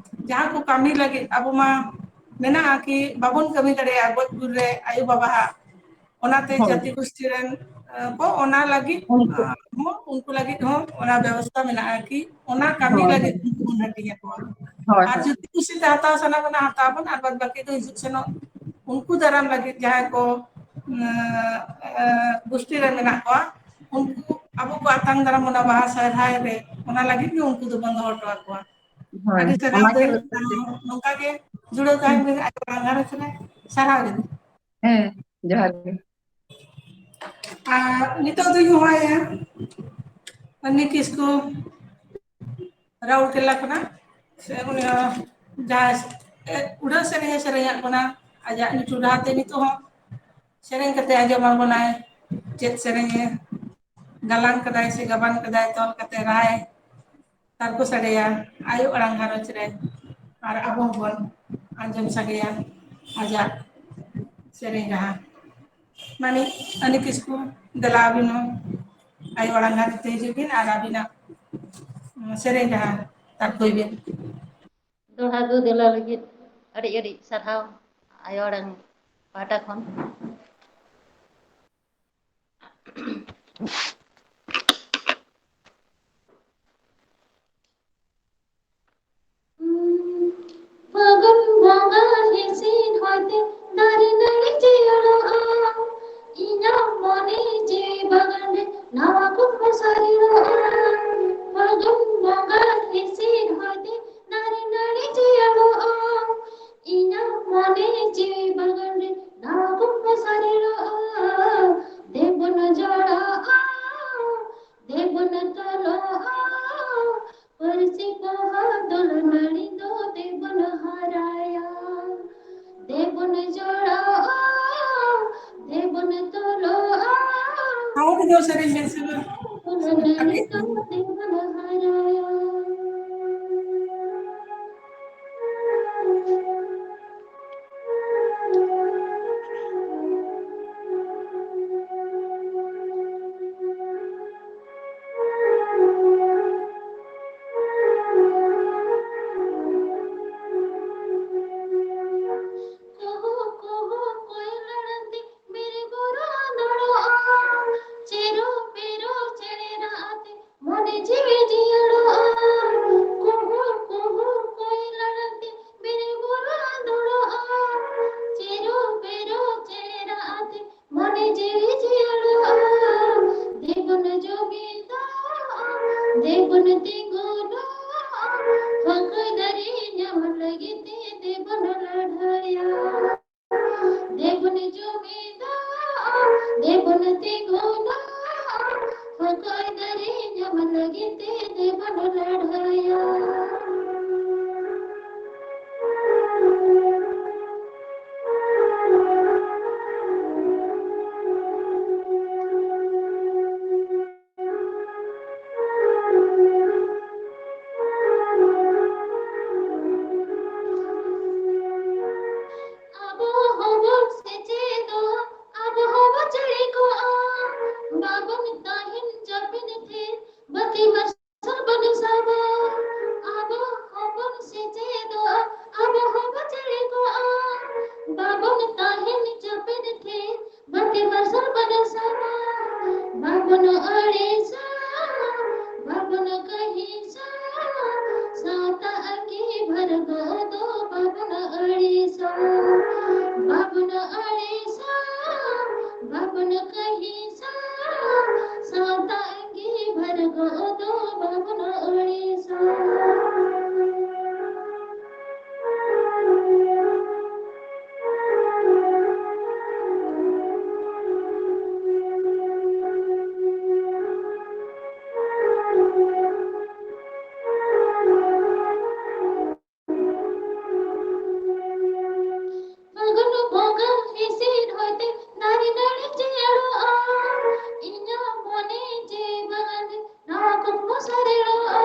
ᱡᱟᱦᱟᱸ ᱠᱚ ᱠᱟᱹᱢᱤ ᱞᱟᱹᱜᱤᱫ ᱟᱵᱚ ᱢᱟ ᱢᱮᱱᱟᱜᱼᱟ ᱠᱤ ᱵᱟᱵᱚᱱ ᱠᱟᱹᱢᱤ ᱫᱟᱲᱮᱭᱟᱜᱼᱟ ᱜᱚᱡ ᱜᱩᱨ ᱨᱮ ᱟᱭᱳ ᱵᱟᱵᱟᱣᱟᱜ, ᱚᱱᱟᱛᱮ ᱦᱳᱭ᱾ ᱡᱟᱹᱛᱤ ᱜᱳᱥᱴᱤ ᱨᱮᱱ, ᱟᱸ, ᱠᱚ ᱚᱱᱟ ᱞᱟᱹᱜᱤᱫ, ᱩᱱᱠᱩ ᱟᱸ, ᱦᱚᱸ, ᱩᱱᱠᱩ ᱞᱟᱹᱜᱤᱫ ᱦᱚᱸ ᱚᱱᱟ ᱵᱮᱵᱚᱥᱛᱷᱟ ᱢᱮᱱᱟᱜᱼᱟ ᱠᱤ ᱚᱱᱟ ᱠᱟᱹᱢᱤ ᱦᱳᱭ, ᱞᱟᱹᱜᱤᱫ ᱦᱳᱭ᱾ ᱩᱱᱠᱩ ᱵᱚᱱ ᱦᱟᱹᱴᱤᱧ ᱟᱠᱚᱣᱟ᱾ ᱦᱳᱭ, ᱟᱨ ᱦᱳᱭ᱾ ᱡᱩᱫᱤ ᱠᱩᱥᱤᱛᱮ ᱦᱟᱛᱟᱣ ᱥᱟᱱᱟ ᱵᱚᱱᱟ, ᱦᱟᱛᱟᱣ ᱵᱚᱱ, ᱟᱨ ᱵᱟᱫ ᱵᱟᱹᱠᱤ ᱫᱚ ᱦᱤᱡᱩᱜ ᱥᱮᱱᱚᱜ ᱩᱱᱠᱩ ᱫᱟᱨᱟᱢ ᱞᱟᱹᱜᱤᱫ ᱡᱟᱦᱟᱸᱭ ᱠᱚ, ᱮᱸ, ᱮᱸ, ᱜᱩᱥᱴᱤ ᱨᱮ ᱢᱮᱱᱟᱜ ᱠᱚᱣᱟ, ᱩᱱᱠᱩ ᱟᱵᱚ ᱠᱚ ᱟᱛᱟᱝ ᱫᱟᱨᱟᱢ ᱵᱚᱱᱟ ᱵᱟᱦᱟ ᱥᱚᱨᱦᱟᱭ ᱨᱮ, ᱚᱱᱟ ᱞᱟᱹᱜᱤᱫ ᱜᱮ ᱩᱱᱠᱩ ᱫᱚᱵᱚᱱ ᱫᱚᱦᱚ ᱦᱚᱴᱚ ᱟᱠᱚᱣᱟ᱾ ᱦᱳᱭ, ᱟᱹᱰᱤ ᱥᱟᱨᱦᱟᱣ ᱚᱱᱟᱜᱮ ᱫᱟᱹᱭ, ᱨᱟᱹᱥᱠᱟᱹ ᱛᱮ᱾ ᱱᱚᱝᱠᱟ ᱜᱮ ᱡᱩᱲᱟᱹᱣ ᱛᱟᱦᱮᱱ ᱦᱩᱸ᱾ ᱵᱤᱱ ᱟᱭᱳ ᱟᱲᱟᱝ ᱜᱷᱟᱨᱚᱸᱡᱽ ᱨᱮ᱾ ᱥᱟᱨᱦᱟᱣ ᱜᱮ᱾ ᱦᱮᱸ, ᱡᱚᱦᱟᱨ ᱜᱮ᱾ ᱟᱨ ᱱᱤᱛᱚᱜ ᱫᱚᱧ ᱦᱚᱦᱚᱭᱟ ᱟᱹᱱᱤ ᱠᱤᱥᱠᱩ, ᱨᱟᱩᱨᱠᱮᱞᱟ ᱠᱷᱚᱱᱟᱜ᱾ ᱥᱮ ᱩᱱᱤ ᱦᱚᱸ ᱡᱟᱦᱟᱸ ᱩᱰᱟᱹᱣ ᱥᱮᱨᱮᱧ ᱮ ᱥᱮᱨᱮᱧᱟᱜ ᱵᱚᱱᱟ, ᱟᱡᱟᱜ ᱱᱤᱴᱷᱩ ᱰᱟᱦᱟᱨ ᱛᱮ ᱱᱤᱛᱚᱜ ᱦᱚᱸ ᱥᱮᱨᱮᱧ ᱠᱟᱛᱮ ᱟᱸᱡᱚᱢ ᱟᱵᱚᱱᱟᱭ᱾ ᱪᱮᱫ ᱥᱮᱨᱮᱧ ᱮ ᱜᱟᱞᱟᱝ ᱠᱟᱫᱟᱭ ᱥᱮ ᱜᱟᱵᱟᱱ ᱠᱟᱫᱟᱭ, ᱛᱚᱞ ᱠᱟᱛᱮ ᱨᱟᱭ ᱛᱟᱨᱠᱚ ᱥᱟᱰᱮᱭᱟ ᱟᱭᱳ ᱟᱲᱟᱝ ᱜᱷᱟᱨᱚᱸᱡᱽ ᱨᱮ, ᱟᱨ ᱟᱵᱚ ᱦᱚᱸᱵᱚᱱ ᱟᱸᱡᱚᱢ ᱥᱟᱰᱮᱭᱟ ᱟᱡᱟᱜ ᱥᱮᱨᱮᱧ ᱨᱟᱦᱟ᱾ ᱢᱟᱹᱱᱤᱡ ᱟᱹᱱᱤ ᱠᱤᱥᱠᱩ, ᱫᱮᱞᱟ ᱟᱹᱵᱤᱱ ᱦᱚᱸ ᱟᱭᱳ ᱟᱲᱟᱝ ᱜᱷᱟᱨᱚᱸᱡᱽ ᱛᱮ ᱦᱤᱡᱩᱜ ᱵᱤᱱ ᱟᱨ ᱟᱹᱵᱤᱱᱟᱜ ᱥᱮᱨᱮᱧ ᱨᱟᱦᱟ ᱛᱟᱨᱠᱚᱭ ᱵᱤᱱ᱾ ᱫᱚᱦᱲᱟ ᱫᱚ ᱫᱮᱞᱟ ᱞᱟᱹᱜᱤᱫ ᱟᱹᱰᱤ ᱟᱹᱰᱤ ᱥᱟᱨᱦᱟᱣ ᱟᱭᱳ ᱟᱲᱟᱝ ᱯᱟᱦᱴᱟ ᱠᱷᱚᱱ᱾ ᱯᱷᱟᱹᱜᱩᱱ ᱵᱚᱸᱜᱟ ᱦᱤᱥᱤᱱ ᱦᱚᱭᱛᱮ ᱫᱟᱨᱮ ᱱᱟᱹᱲᱤ ᱡᱤᱭᱟᱹᱲᱚᱜᱼᱟ, ᱤᱧᱟᱹᱜ ᱢᱚᱱᱮ ᱡᱤᱣᱤ ᱵᱟᱜᱟᱱ ᱨᱮ ᱱᱟᱣᱟ ᱠᱚᱠᱚ ᱥᱟᱨᱮᱲᱚᱜᱼᱟ᱾ ᱯᱷᱟᱹᱜᱩᱱ ᱵᱚᱸᱜᱟ ᱦᱤᱥᱤᱱ ᱦᱚᱭᱛᱮ ᱫᱟᱨᱮ ᱱᱟᱹᱲᱤ ᱡᱤᱭᱟᱹᱲᱚᱜᱼᱟ, ᱤᱧᱟᱹᱜ ᱢᱚᱱᱮ ᱡᱤᱣᱤ ᱵᱟᱜᱟᱱ ᱨᱮ ᱱᱟᱣᱟ ᱠᱚᱠᱚ ᱥᱟᱨᱮᱲᱚᱜᱼᱟ᱾ ᱫᱮᱵᱚᱱ ᱡᱚᱲᱚᱜᱼᱟ, ᱫᱮᱵᱚᱱ ᱛᱚᱞᱚᱜᱼᱟ, ᱯᱟᱹᱨᱥᱤ ᱯᱚᱦᱟ ᱫᱚᱞ ᱱᱟᱹᱲᱤ ᱫᱚ ᱫᱮᱵᱚᱱ ᱦᱟᱨᱟᱭᱟ᱾ ᱫᱮᱵᱚᱱ ᱡᱚᱲᱚᱜᱼᱟ, ᱫᱮᱵᱚᱱ ᱛᱚᱞᱚᱜᱼᱟ, ᱟᱨ ᱢᱤᱫ ᱫᱷᱟᱣ ᱥᱮᱨᱮᱧ ᱵᱮᱱ ᱥᱮ ᱢᱟ᱾ ᱫᱮᱵᱚᱱ ᱱᱟᱹᱲᱤ ᱫᱚ ᱫᱮᱵᱚᱱ ᱦᱟᱨᱟᱭᱟ᱾ ᱠᱩᱦᱩ ᱠᱩᱦᱩ ᱠᱚᱭᱮᱞ ᱟᱲᱟᱝ ᱛᱮ ᱵᱤᱨ ᱵᱩᱨᱩ ᱟᱸᱫᱳᱲᱚᱜᱼᱟ, ᱪᱤᱨᱩ ᱵᱤᱨᱩ ᱪᱮᱬᱮ ᱨᱟᱜ ᱛᱮ ᱢᱚᱱᱮ ᱡᱤᱣᱤ ᱡᱤᱭᱟᱹᱲᱚᱜᱼᱟ᱾ ᱛᱮ ᱫᱮᱵᱚᱱ ᱞᱟᱹᱲᱦᱟᱹᱭᱟ᱾ ᱟᱵᱚ ᱦᱚᱸᱵᱚᱱ ᱥᱮᱪᱮᱫᱚᱜ, ᱟᱵᱚ ᱦᱚᱸᱵᱚᱱ ᱪᱮᱬᱮ ᱠᱚᱜᱼᱟ, ᱵᱟᱵᱚᱱ ᱛᱟᱦᱮᱱ ᱡᱟᱹᱯᱤᱫ ᱛᱷᱤᱨ, ᱵᱟᱹᱛᱤ ᱢᱟᱨᱥᱟᱞ ᱵᱚᱱ ᱥᱟᱵᱟ᱾ ᱟᱵᱚ ᱦᱚᱸᱵᱚᱱ ᱥᱮᱪᱮᱫᱚᱜᱼᱟ, ᱟᱵᱚ ᱦᱚᱸᱵᱚᱱ ᱪᱮᱬᱮ ᱠᱚᱜᱼᱟ, ᱵᱟᱵᱚᱱ ᱛᱟᱦᱮᱱ ᱡᱟᱹᱯᱤᱫ ᱛᱷᱤᱨ, ᱵᱟᱹᱛᱤ ᱢᱟᱨᱥᱟᱞ ᱵᱚᱱ ᱥᱟᱵᱟ᱾ ᱵᱟᱵᱚᱱ ᱟᱹᱲᱤᱥᱟ, ᱵᱟᱵᱚᱱ ᱠᱟᱹᱦᱤᱥᱟ, ᱥᱟᱶᱛᱟ ᱟᱸᱜᱤᱵᱷᱟᱨ ᱜᱚ ᱫᱚ ᱵᱟᱵᱚᱱ ᱟᱹᱲᱤᱥᱟ, ᱵᱟᱵᱚᱱ ᱟᱹᱲᱤᱥᱟ, ᱵᱟᱵᱚᱱ ᱠᱟᱹᱦᱤᱥᱟ, ᱥᱟᱶᱛᱟ ᱟᱸᱜᱤᱵᱷᱟᱨ ᱜᱚ ᱫᱚ ᱵᱟᱵᱚᱱ ᱟᱹᱲᱤᱥᱟ᱾ ᱯᱷᱟᱹᱜᱩᱱ ᱵᱚᱸᱜᱟ ᱦᱤᱸᱥᱤᱫ ᱦᱚᱭᱛᱮ ᱫᱟᱨᱮ ᱱᱟᱹᱲᱤ ᱡᱤᱭᱟᱹᱲᱚᱜᱼᱟ᱾ ᱤᱧᱟᱹᱜ ᱢᱚᱱᱮ ᱡᱤᱣᱤ ᱵᱟᱜᱟᱱ ᱨᱮ ᱱᱟᱣᱟ ᱠᱚᱢᱵᱚ ᱥᱟᱨᱮᱲᱚᱜᱼᱟ᱾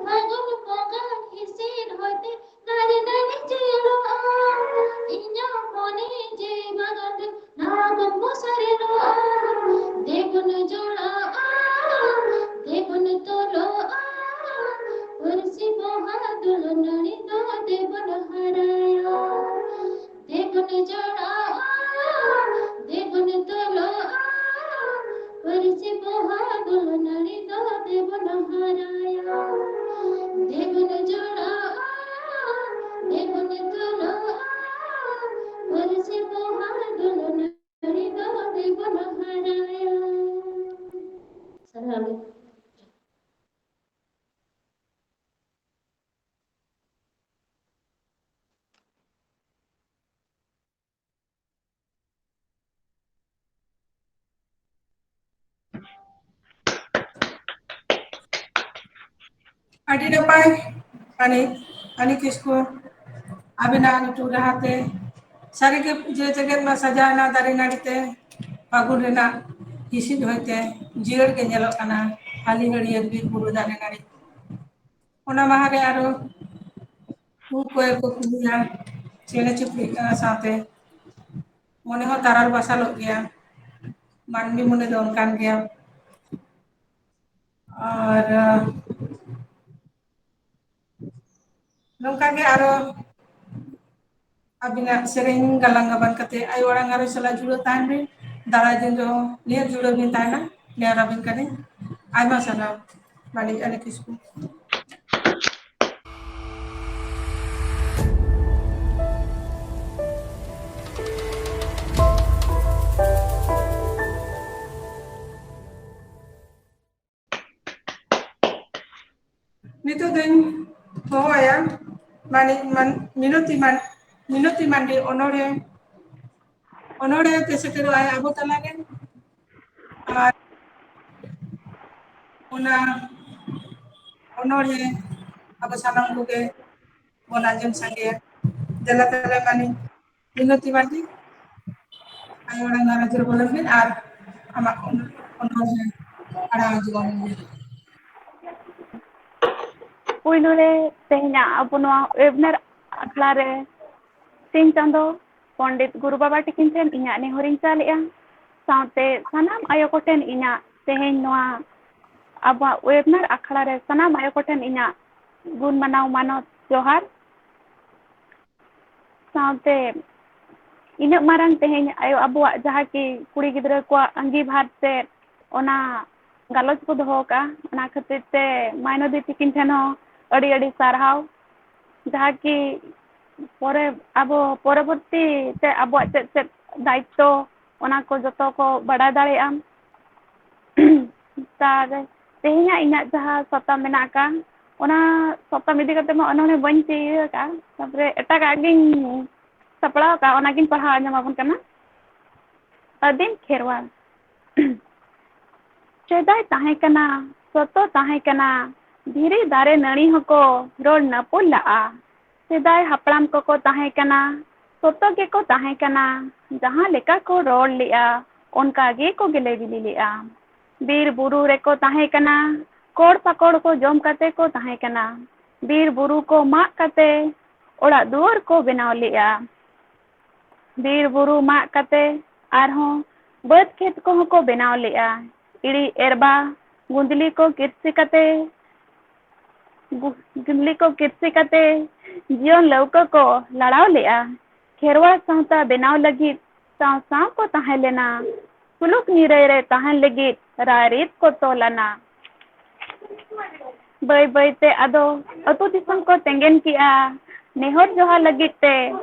ᱯᱷᱟᱹᱜᱩᱱ ᱵᱚᱸᱜᱟ ᱦᱤᱸᱥᱤᱫ ᱦᱚᱭᱛᱮ ᱫᱟᱨᱮ ᱱᱟᱹᱲᱤ ᱡᱤᱭᱟᱹᱲᱚᱜᱼᱟ᱾ ᱤᱧᱟᱹᱜ ᱢᱚᱱᱮ ᱡᱤᱣᱤ ᱵᱟᱜᱟᱱ ᱨᱮ ᱱᱟᱣᱟ ᱠᱚᱢᱵᱚ ᱥᱟᱨᱮᱲᱚᱜᱼᱟ᱾ ᱫᱮᱵᱚᱱ ᱡᱚᱲᱟᱜᱼᱟ, ᱫᱮᱵᱚᱱ ᱛᱚᱞᱚᱜᱼᱟ, ᱯᱟᱹᱨᱥᱤ ᱯᱚᱦᱟ ᱫᱩᱞᱟᱹᱲ ᱱᱟᱹᱲᱤ ᱫᱚ ᱫᱮᱵᱚᱱ ᱦᱟᱨᱟᱭᱟ᱾ ᱫᱮᱵᱚᱱ ᱡᱚᱲᱟᱜᱼᱟ, ᱫᱮᱵᱚᱱ ᱛᱚᱞᱚᱜᱼᱟ, ᱯᱟᱹᱨᱥᱤ ᱯᱚᱦᱟ ᱫᱩᱞᱟᱹᱲ ᱱᱟᱹᱲᱤ ᱫᱚ ᱫᱮᱵᱚᱱ ᱦᱟᱨᱟᱭᱟ᱾ ᱫᱮᱵᱚᱱ ᱡᱚᱲᱟᱜᱼᱟ, ᱫᱮᱵᱚᱱ ᱛᱚᱞᱚᱜᱼᱟ, ᱯᱟᱹᱨᱥᱤ ᱯᱚᱦᱟ ᱫᱩᱞᱟᱹᱲ ᱱᱟᱹᱲᱤ ᱫᱚ ᱫᱮᱵᱚᱱ ᱦᱟᱨᱟᱭᱟ᱾ ᱥᱟᱨᱦᱟᱣ ᱜᱮ᱾ ᱟᱹᱰᱤ ᱱᱟᱯᱟᱭ, ᱟᱹᱱᱤᱡ, ᱟᱹᱱᱤᱡ ᱠᱤᱥᱠᱩ, ᱟᱹᱵᱤᱱᱟᱜ ᱧᱩᱛᱩᱢ ᱨᱟᱦᱟᱛᱮ ᱥᱟᱹᱨᱤᱜᱮ ᱡᱮ ᱡᱮᱜᱮᱛ ᱢᱟ ᱥᱟᱡᱟᱣ ᱮᱱᱟ ᱫᱟᱨᱮ ᱱᱟᱹᱲᱤ ᱛᱮ, ᱯᱷᱟᱹᱜᱩᱱ ᱨᱮᱱᱟᱜ ᱦᱤᱸᱥᱤᱫ ᱦᱚᱭᱛᱮ ᱡᱤᱭᱟᱹᱲ ᱜᱮ ᱧᱮᱞᱚᱜ ᱠᱟᱱᱟ, ᱦᱟᱹᱞᱤ ᱦᱟᱹᱨᱭᱟᱹᱲ ᱵᱤᱨ ᱵᱩᱨᱩ ᱫᱟᱨᱮ ᱱᱟᱹᱲᱤ᱾ ᱚᱱᱟ ᱢᱟᱦᱟ ᱨᱮ ᱟᱨᱚ ᱠᱩ ᱠᱚᱭᱮ ᱠᱚ ᱠᱩᱞᱤᱭᱟ, ᱪᱮᱬᱮ ᱪᱤᱯᱲᱩᱫ ᱠᱟᱱᱟ ᱥᱟᱶᱛᱮ ᱢᱚᱱᱮ ᱦᱚᱸ ᱛᱟᱨᱟᱞ ᱵᱟᱥᱟᱞᱚᱜ ᱜᱮᱭᱟ, ᱢᱟᱹᱱᱢᱤ ᱢᱚᱱᱮ ᱫᱚ ᱚᱱᱠᱟᱱ ᱜᱮᱭᱟ᱾ ᱟᱨ ᱱᱚᱝᱠᱟ ᱜᱮ ᱟᱨᱚ ᱟᱹᱵᱤᱱᱟᱜ ᱥᱮᱨᱮᱧ ᱜᱟᱞᱟᱝ ᱜᱟᱵᱟᱱ ᱠᱟᱛᱮ ᱟᱭᱳ ᱟᱲᱟᱝ ᱜᱷᱟᱨᱚᱸᱡᱽ ᱥᱟᱞᱟᱜ ᱡᱩᱲᱟᱹᱣ ᱛᱟᱦᱮᱱ ᱵᱤᱱ᱾ ᱫᱟᱨᱟᱭ ᱫᱤᱱ ᱨᱮᱦᱚᱸ ᱱᱤᱦᱟᱹᱛ ᱡᱩᱲᱟᱹᱣ ᱵᱤᱱ ᱛᱟᱦᱮᱱᱟ, ᱱᱮᱦᱚᱨ ᱟᱹᱵᱤᱱ ᱠᱟᱹᱱᱟᱹᱧ᱾ ᱟᱭᱢᱟ ᱥᱟᱨᱦᱟᱣ ᱢᱟᱹᱱᱤᱡ ᱟᱹᱱᱤ ᱠᱤᱥᱠᱩ᱾ ᱱᱤᱛᱚᱜ ᱫᱚᱧ ᱦᱚᱦᱚᱣᱟᱭᱟ ᱢᱟᱹᱱᱤᱡ ᱢᱟᱱ-, ᱢᱤᱱᱚᱛᱤ ᱢᱟᱱ-, ᱢᱤᱱᱚᱛᱤ ᱢᱟᱱᱰᱤ ᱚᱱᱚᱬᱦᱮ, ᱚᱱᱚᱬᱦᱮ ᱛᱮ ᱥᱮᱴᱮᱨᱚᱜᱼᱟᱭ ᱟᱵᱚ ᱛᱟᱞᱟᱨᱮ᱾ ᱟᱨ ᱚᱱᱟ ᱚᱱᱚᱬᱦᱮ ᱟᱵᱚ ᱥᱟᱱᱟᱢ ᱠᱚᱜᱮ ᱵᱚᱱ ᱟᱸᱡᱚᱢ ᱥᱟᱸᱜᱮᱭᱟ᱾ ᱫᱮᱞᱟ ᱛᱟᱦᱞᱮ ᱢᱟᱹᱱᱤᱡ ᱢᱤᱱᱚᱛᱤ ᱢᱟᱱᱰᱤ, ᱟᱭᱳ ᱟᱲᱟᱝ ᱜᱷᱟᱨᱚᱸᱡᱽ ᱨᱮ ᱵᱚᱞᱚᱱ ᱵᱤᱱ ᱟᱨ ᱟᱢᱟᱜ ᱚᱱ-, ᱚᱱᱚᱬᱦᱮ ᱟᱲᱟᱝ ᱟᱸᱡᱚᱢ ᱟᱵᱚᱱ ᱵᱤᱱ᱾ ᱯᱩᱭᱞᱩ ᱨᱮ ᱛᱮᱦᱮᱧᱟᱜ ᱟᱵᱚ ᱱᱚᱣᱟ webinar ᱟᱠᱷᱲᱟ ᱨᱮ ᱥᱤᱧ ᱪᱟᱸᱫᱚ ᱯᱚᱱᱰᱤᱛ ᱜᱩᱨᱩ ᱵᱟᱵᱟ ᱛᱤᱠᱤᱱ ᱴᱷᱮᱱ ᱤᱧᱟᱹᱜ ᱱᱮᱦᱚᱨᱤᱧ ᱪᱟᱞᱮᱜᱼᱟ᱾ ᱥᱟᱶᱛᱮ ᱥᱟᱱᱟᱢ ᱟᱭᱳ ᱠᱚᱴᱷᱮᱱ ᱤᱧᱟᱹᱜ ᱛᱮᱦᱮᱧ ᱱᱚᱣᱟ ᱟᱵᱚᱣᱟᱜ webinar ᱟᱠᱷᱲᱟ ᱨᱮ ᱥᱟᱱᱟᱢ ᱟᱭᱳ ᱠᱚᱴᱷᱮᱱ ᱤᱧᱟᱹᱜ ᱜᱩᱱ ᱢᱟᱱᱟᱣ ᱢᱟᱱᱚᱛ ᱡᱚᱦᱟᱨ᱾ ᱥᱟᱶᱛᱮ ᱤᱱᱟᱹᱜ ᱢᱟᱨᱟᱝ ᱛᱮᱦᱮᱧ ᱟᱭᱳ ᱟᱵᱚᱣᱟᱜ ᱡᱟᱦᱟᱸ ᱠᱤ ᱠᱩᱲᱤ ᱜᱤᱫᱽᱨᱟᱹ ᱠᱚᱣᱟᱜ ᱟᱸᱜᱤᱵᱷᱟᱨ ᱛᱮ ᱚᱱᱟ ᱜᱟᱞᱚᱪ ᱠᱚ ᱫᱚᱦᱚ ᱠᱟᱜᱼᱟ, ᱚᱱᱟ ᱠᱷᱟᱹᱛᱤᱨ ᱛᱮ ᱢᱟᱭᱱᱚᱫᱤ ᱛᱤᱠᱤᱱ ᱴᱷᱮᱱ ᱦᱚᱸ ᱟᱹᱰᱤ ᱟᱹᱰᱤ ᱥᱟᱨᱦᱟᱣ, ᱡᱟᱦᱟᱸ ᱠᱤ ᱯᱚᱨᱮ ᱟᱵᱚ ᱯᱚᱨᱚᱵᱚᱨᱛᱤ ᱛᱮ ᱟᱵᱚᱣᱟᱜ ᱪᱮᱫ ᱪᱮᱫ ᱫᱟᱭᱤᱛᱛᱚ ᱚᱱᱟ ᱠᱚ ᱡᱚᱛᱚ ᱠᱚ ᱵᱟᱰᱟᱭ ᱫᱟᱲᱮᱭᱟᱜᱼᱟ᱾ ᱟᱨ ᱛᱮᱦᱮᱧᱟᱜ ᱤᱧᱟᱹᱜ ᱡᱟᱦᱟᱸ ᱥᱟᱛᱟᱢ ᱢᱮᱱᱟᱜ ᱟᱠᱟᱫ, ᱚᱱᱟ ᱥᱟᱛᱟᱢ ᱤᱫᱤ ᱠᱟᱛᱮ ᱢᱟ ᱚᱱᱚᱬᱦᱮ ᱵᱟᱹᱧ ᱪᱤᱠᱟᱹ ᱟᱠᱟᱫᱼᱟ, ᱛᱟᱨᱯᱚᱨᱮ ᱮᱴᱟᱜᱟᱜ ᱜᱤᱧ ᱥᱟᱯᱲᱟᱣ ᱟᱠᱟᱫᱼᱟ, ᱚᱱᱟᱜᱤᱧ ᱯᱟᱲᱦᱟᱣ ᱟᱸᱡᱚᱢ ᱟᱵᱚᱱ ᱠᱟᱱᱟ᱾ ᱟᱹᱫᱤᱢ ᱠᱷᱮᱨᱣᱟᱞ᱾ ᱥᱮᱫᱟᱭ ᱛᱟᱦᱮᱸ ᱠᱟᱱᱟ, ᱥᱚᱛᱚ ᱛᱟᱦᱮᱸ ᱠᱟᱱᱟ, ᱫᱷᱤᱨᱤ ᱫᱟᱨᱮ ᱱᱟᱹᱲᱤ ᱦᱚᱸᱠᱚ ᱨᱚᱲ ᱱᱟᱹᱯᱩᱞ ᱞᱟᱜᱼᱟ᱾ ᱥᱮᱫᱟᱭ ᱦᱟᱯᱲᱟᱢ ᱠᱚᱠᱚ ᱛᱟᱦᱮᱸ ᱠᱟᱱᱟ, ᱥᱚᱛᱚ ᱜᱮᱠᱚ ᱛᱟᱦᱮᱸ ᱠᱟᱱᱟ᱾ ᱡᱟᱦᱟᱸ ᱞᱮᱠᱟ ᱠᱚ ᱨᱚᱲ ᱞᱮᱜᱼᱟ, ᱚᱱᱠᱟ ᱜᱮᱠᱚ ᱜᱮᱞᱮ ᱵᱤᱞᱤ ᱞᱮᱜᱼᱟ᱾ ᱵᱤᱨ ᱵᱩᱨᱩ ᱨᱮᱠᱚ ᱛᱟᱦᱮᱸ ᱠᱟᱱᱟ, ᱠᱚᱲ ᱯᱟᱠᱚᱲ ᱠᱚ ᱡᱚᱢ ᱠᱟᱛᱮ ᱠᱚ ᱛᱟᱦᱮᱸ ᱠᱟᱱᱟ᱾ ᱵᱤᱨ ᱵᱩᱨᱩ ᱠᱚ ᱢᱟᱜ ᱠᱟᱛᱮ ᱚᱲᱟᱜ ᱫᱩᱣᱟᱹᱨ ᱠᱚ ᱵᱮᱱᱟᱣ ᱞᱮᱜᱼᱟ᱾ ᱵᱤᱨ ᱵᱩᱨᱩ ᱢᱟᱜ ᱠᱟᱛᱮ ᱟᱨᱦᱚᱸ ᱵᱟᱹᱫᱽ ᱠᱷᱮᱛ ᱠᱚᱦᱚᱸ ᱠᱚ ᱵᱮᱱᱟᱣ ᱞᱮᱜᱼᱟ᱾ ᱤᱲᱤ ᱮᱨᱵᱟ ᱜᱩᱸᱫᱽᱞᱤ ᱠᱚ ᱠᱤᱨᱥᱤ ᱠᱟᱛᱮ, ᱜᱩ-, ᱜᱩᱸᱫᱽᱞᱤ ᱠᱚ ᱠᱤᱨᱥᱤ ᱠᱟᱛᱮ ᱡᱤᱭᱚᱱ ᱞᱟᱹᱣᱠᱟᱹ ᱠᱚ ᱞᱟᱲᱟᱣ ᱞᱮᱜᱼᱟ᱾ ᱠᱷᱮᱨᱣᱟᱲ ᱥᱟᱶᱛᱟ ᱵᱮᱱᱟᱣ ᱞᱟᱹᱜᱤᱫ ᱥᱟᱶ ᱥᱟᱶ ᱠᱚ ᱛᱟᱦᱮᱸ ᱞᱮᱱᱟ᱾ ᱥᱩᱞᱩᱠ ᱱᱤᱨᱟᱹᱭ ᱨᱮ ᱛᱟᱦᱮᱱ ᱞᱟᱹᱜᱤᱫ ᱨᱟᱭᱨᱤᱛ ᱠᱚ ᱛᱚᱞ ᱟᱱᱟ᱾ ᱵᱟᱹᱭ ᱵᱟᱹᱭ ᱛᱮ ᱟᱫᱚ ᱟᱹᱛᱩ ᱫᱤᱥᱚᱢ ᱠᱚ ᱛᱮᱸᱜᱮᱱ ᱠᱮᱜᱼᱟ᱾ ᱱᱮᱦᱚᱨ ᱡᱚᱦᱟᱨ ᱞᱟᱹᱜᱤᱫ ᱛᱮ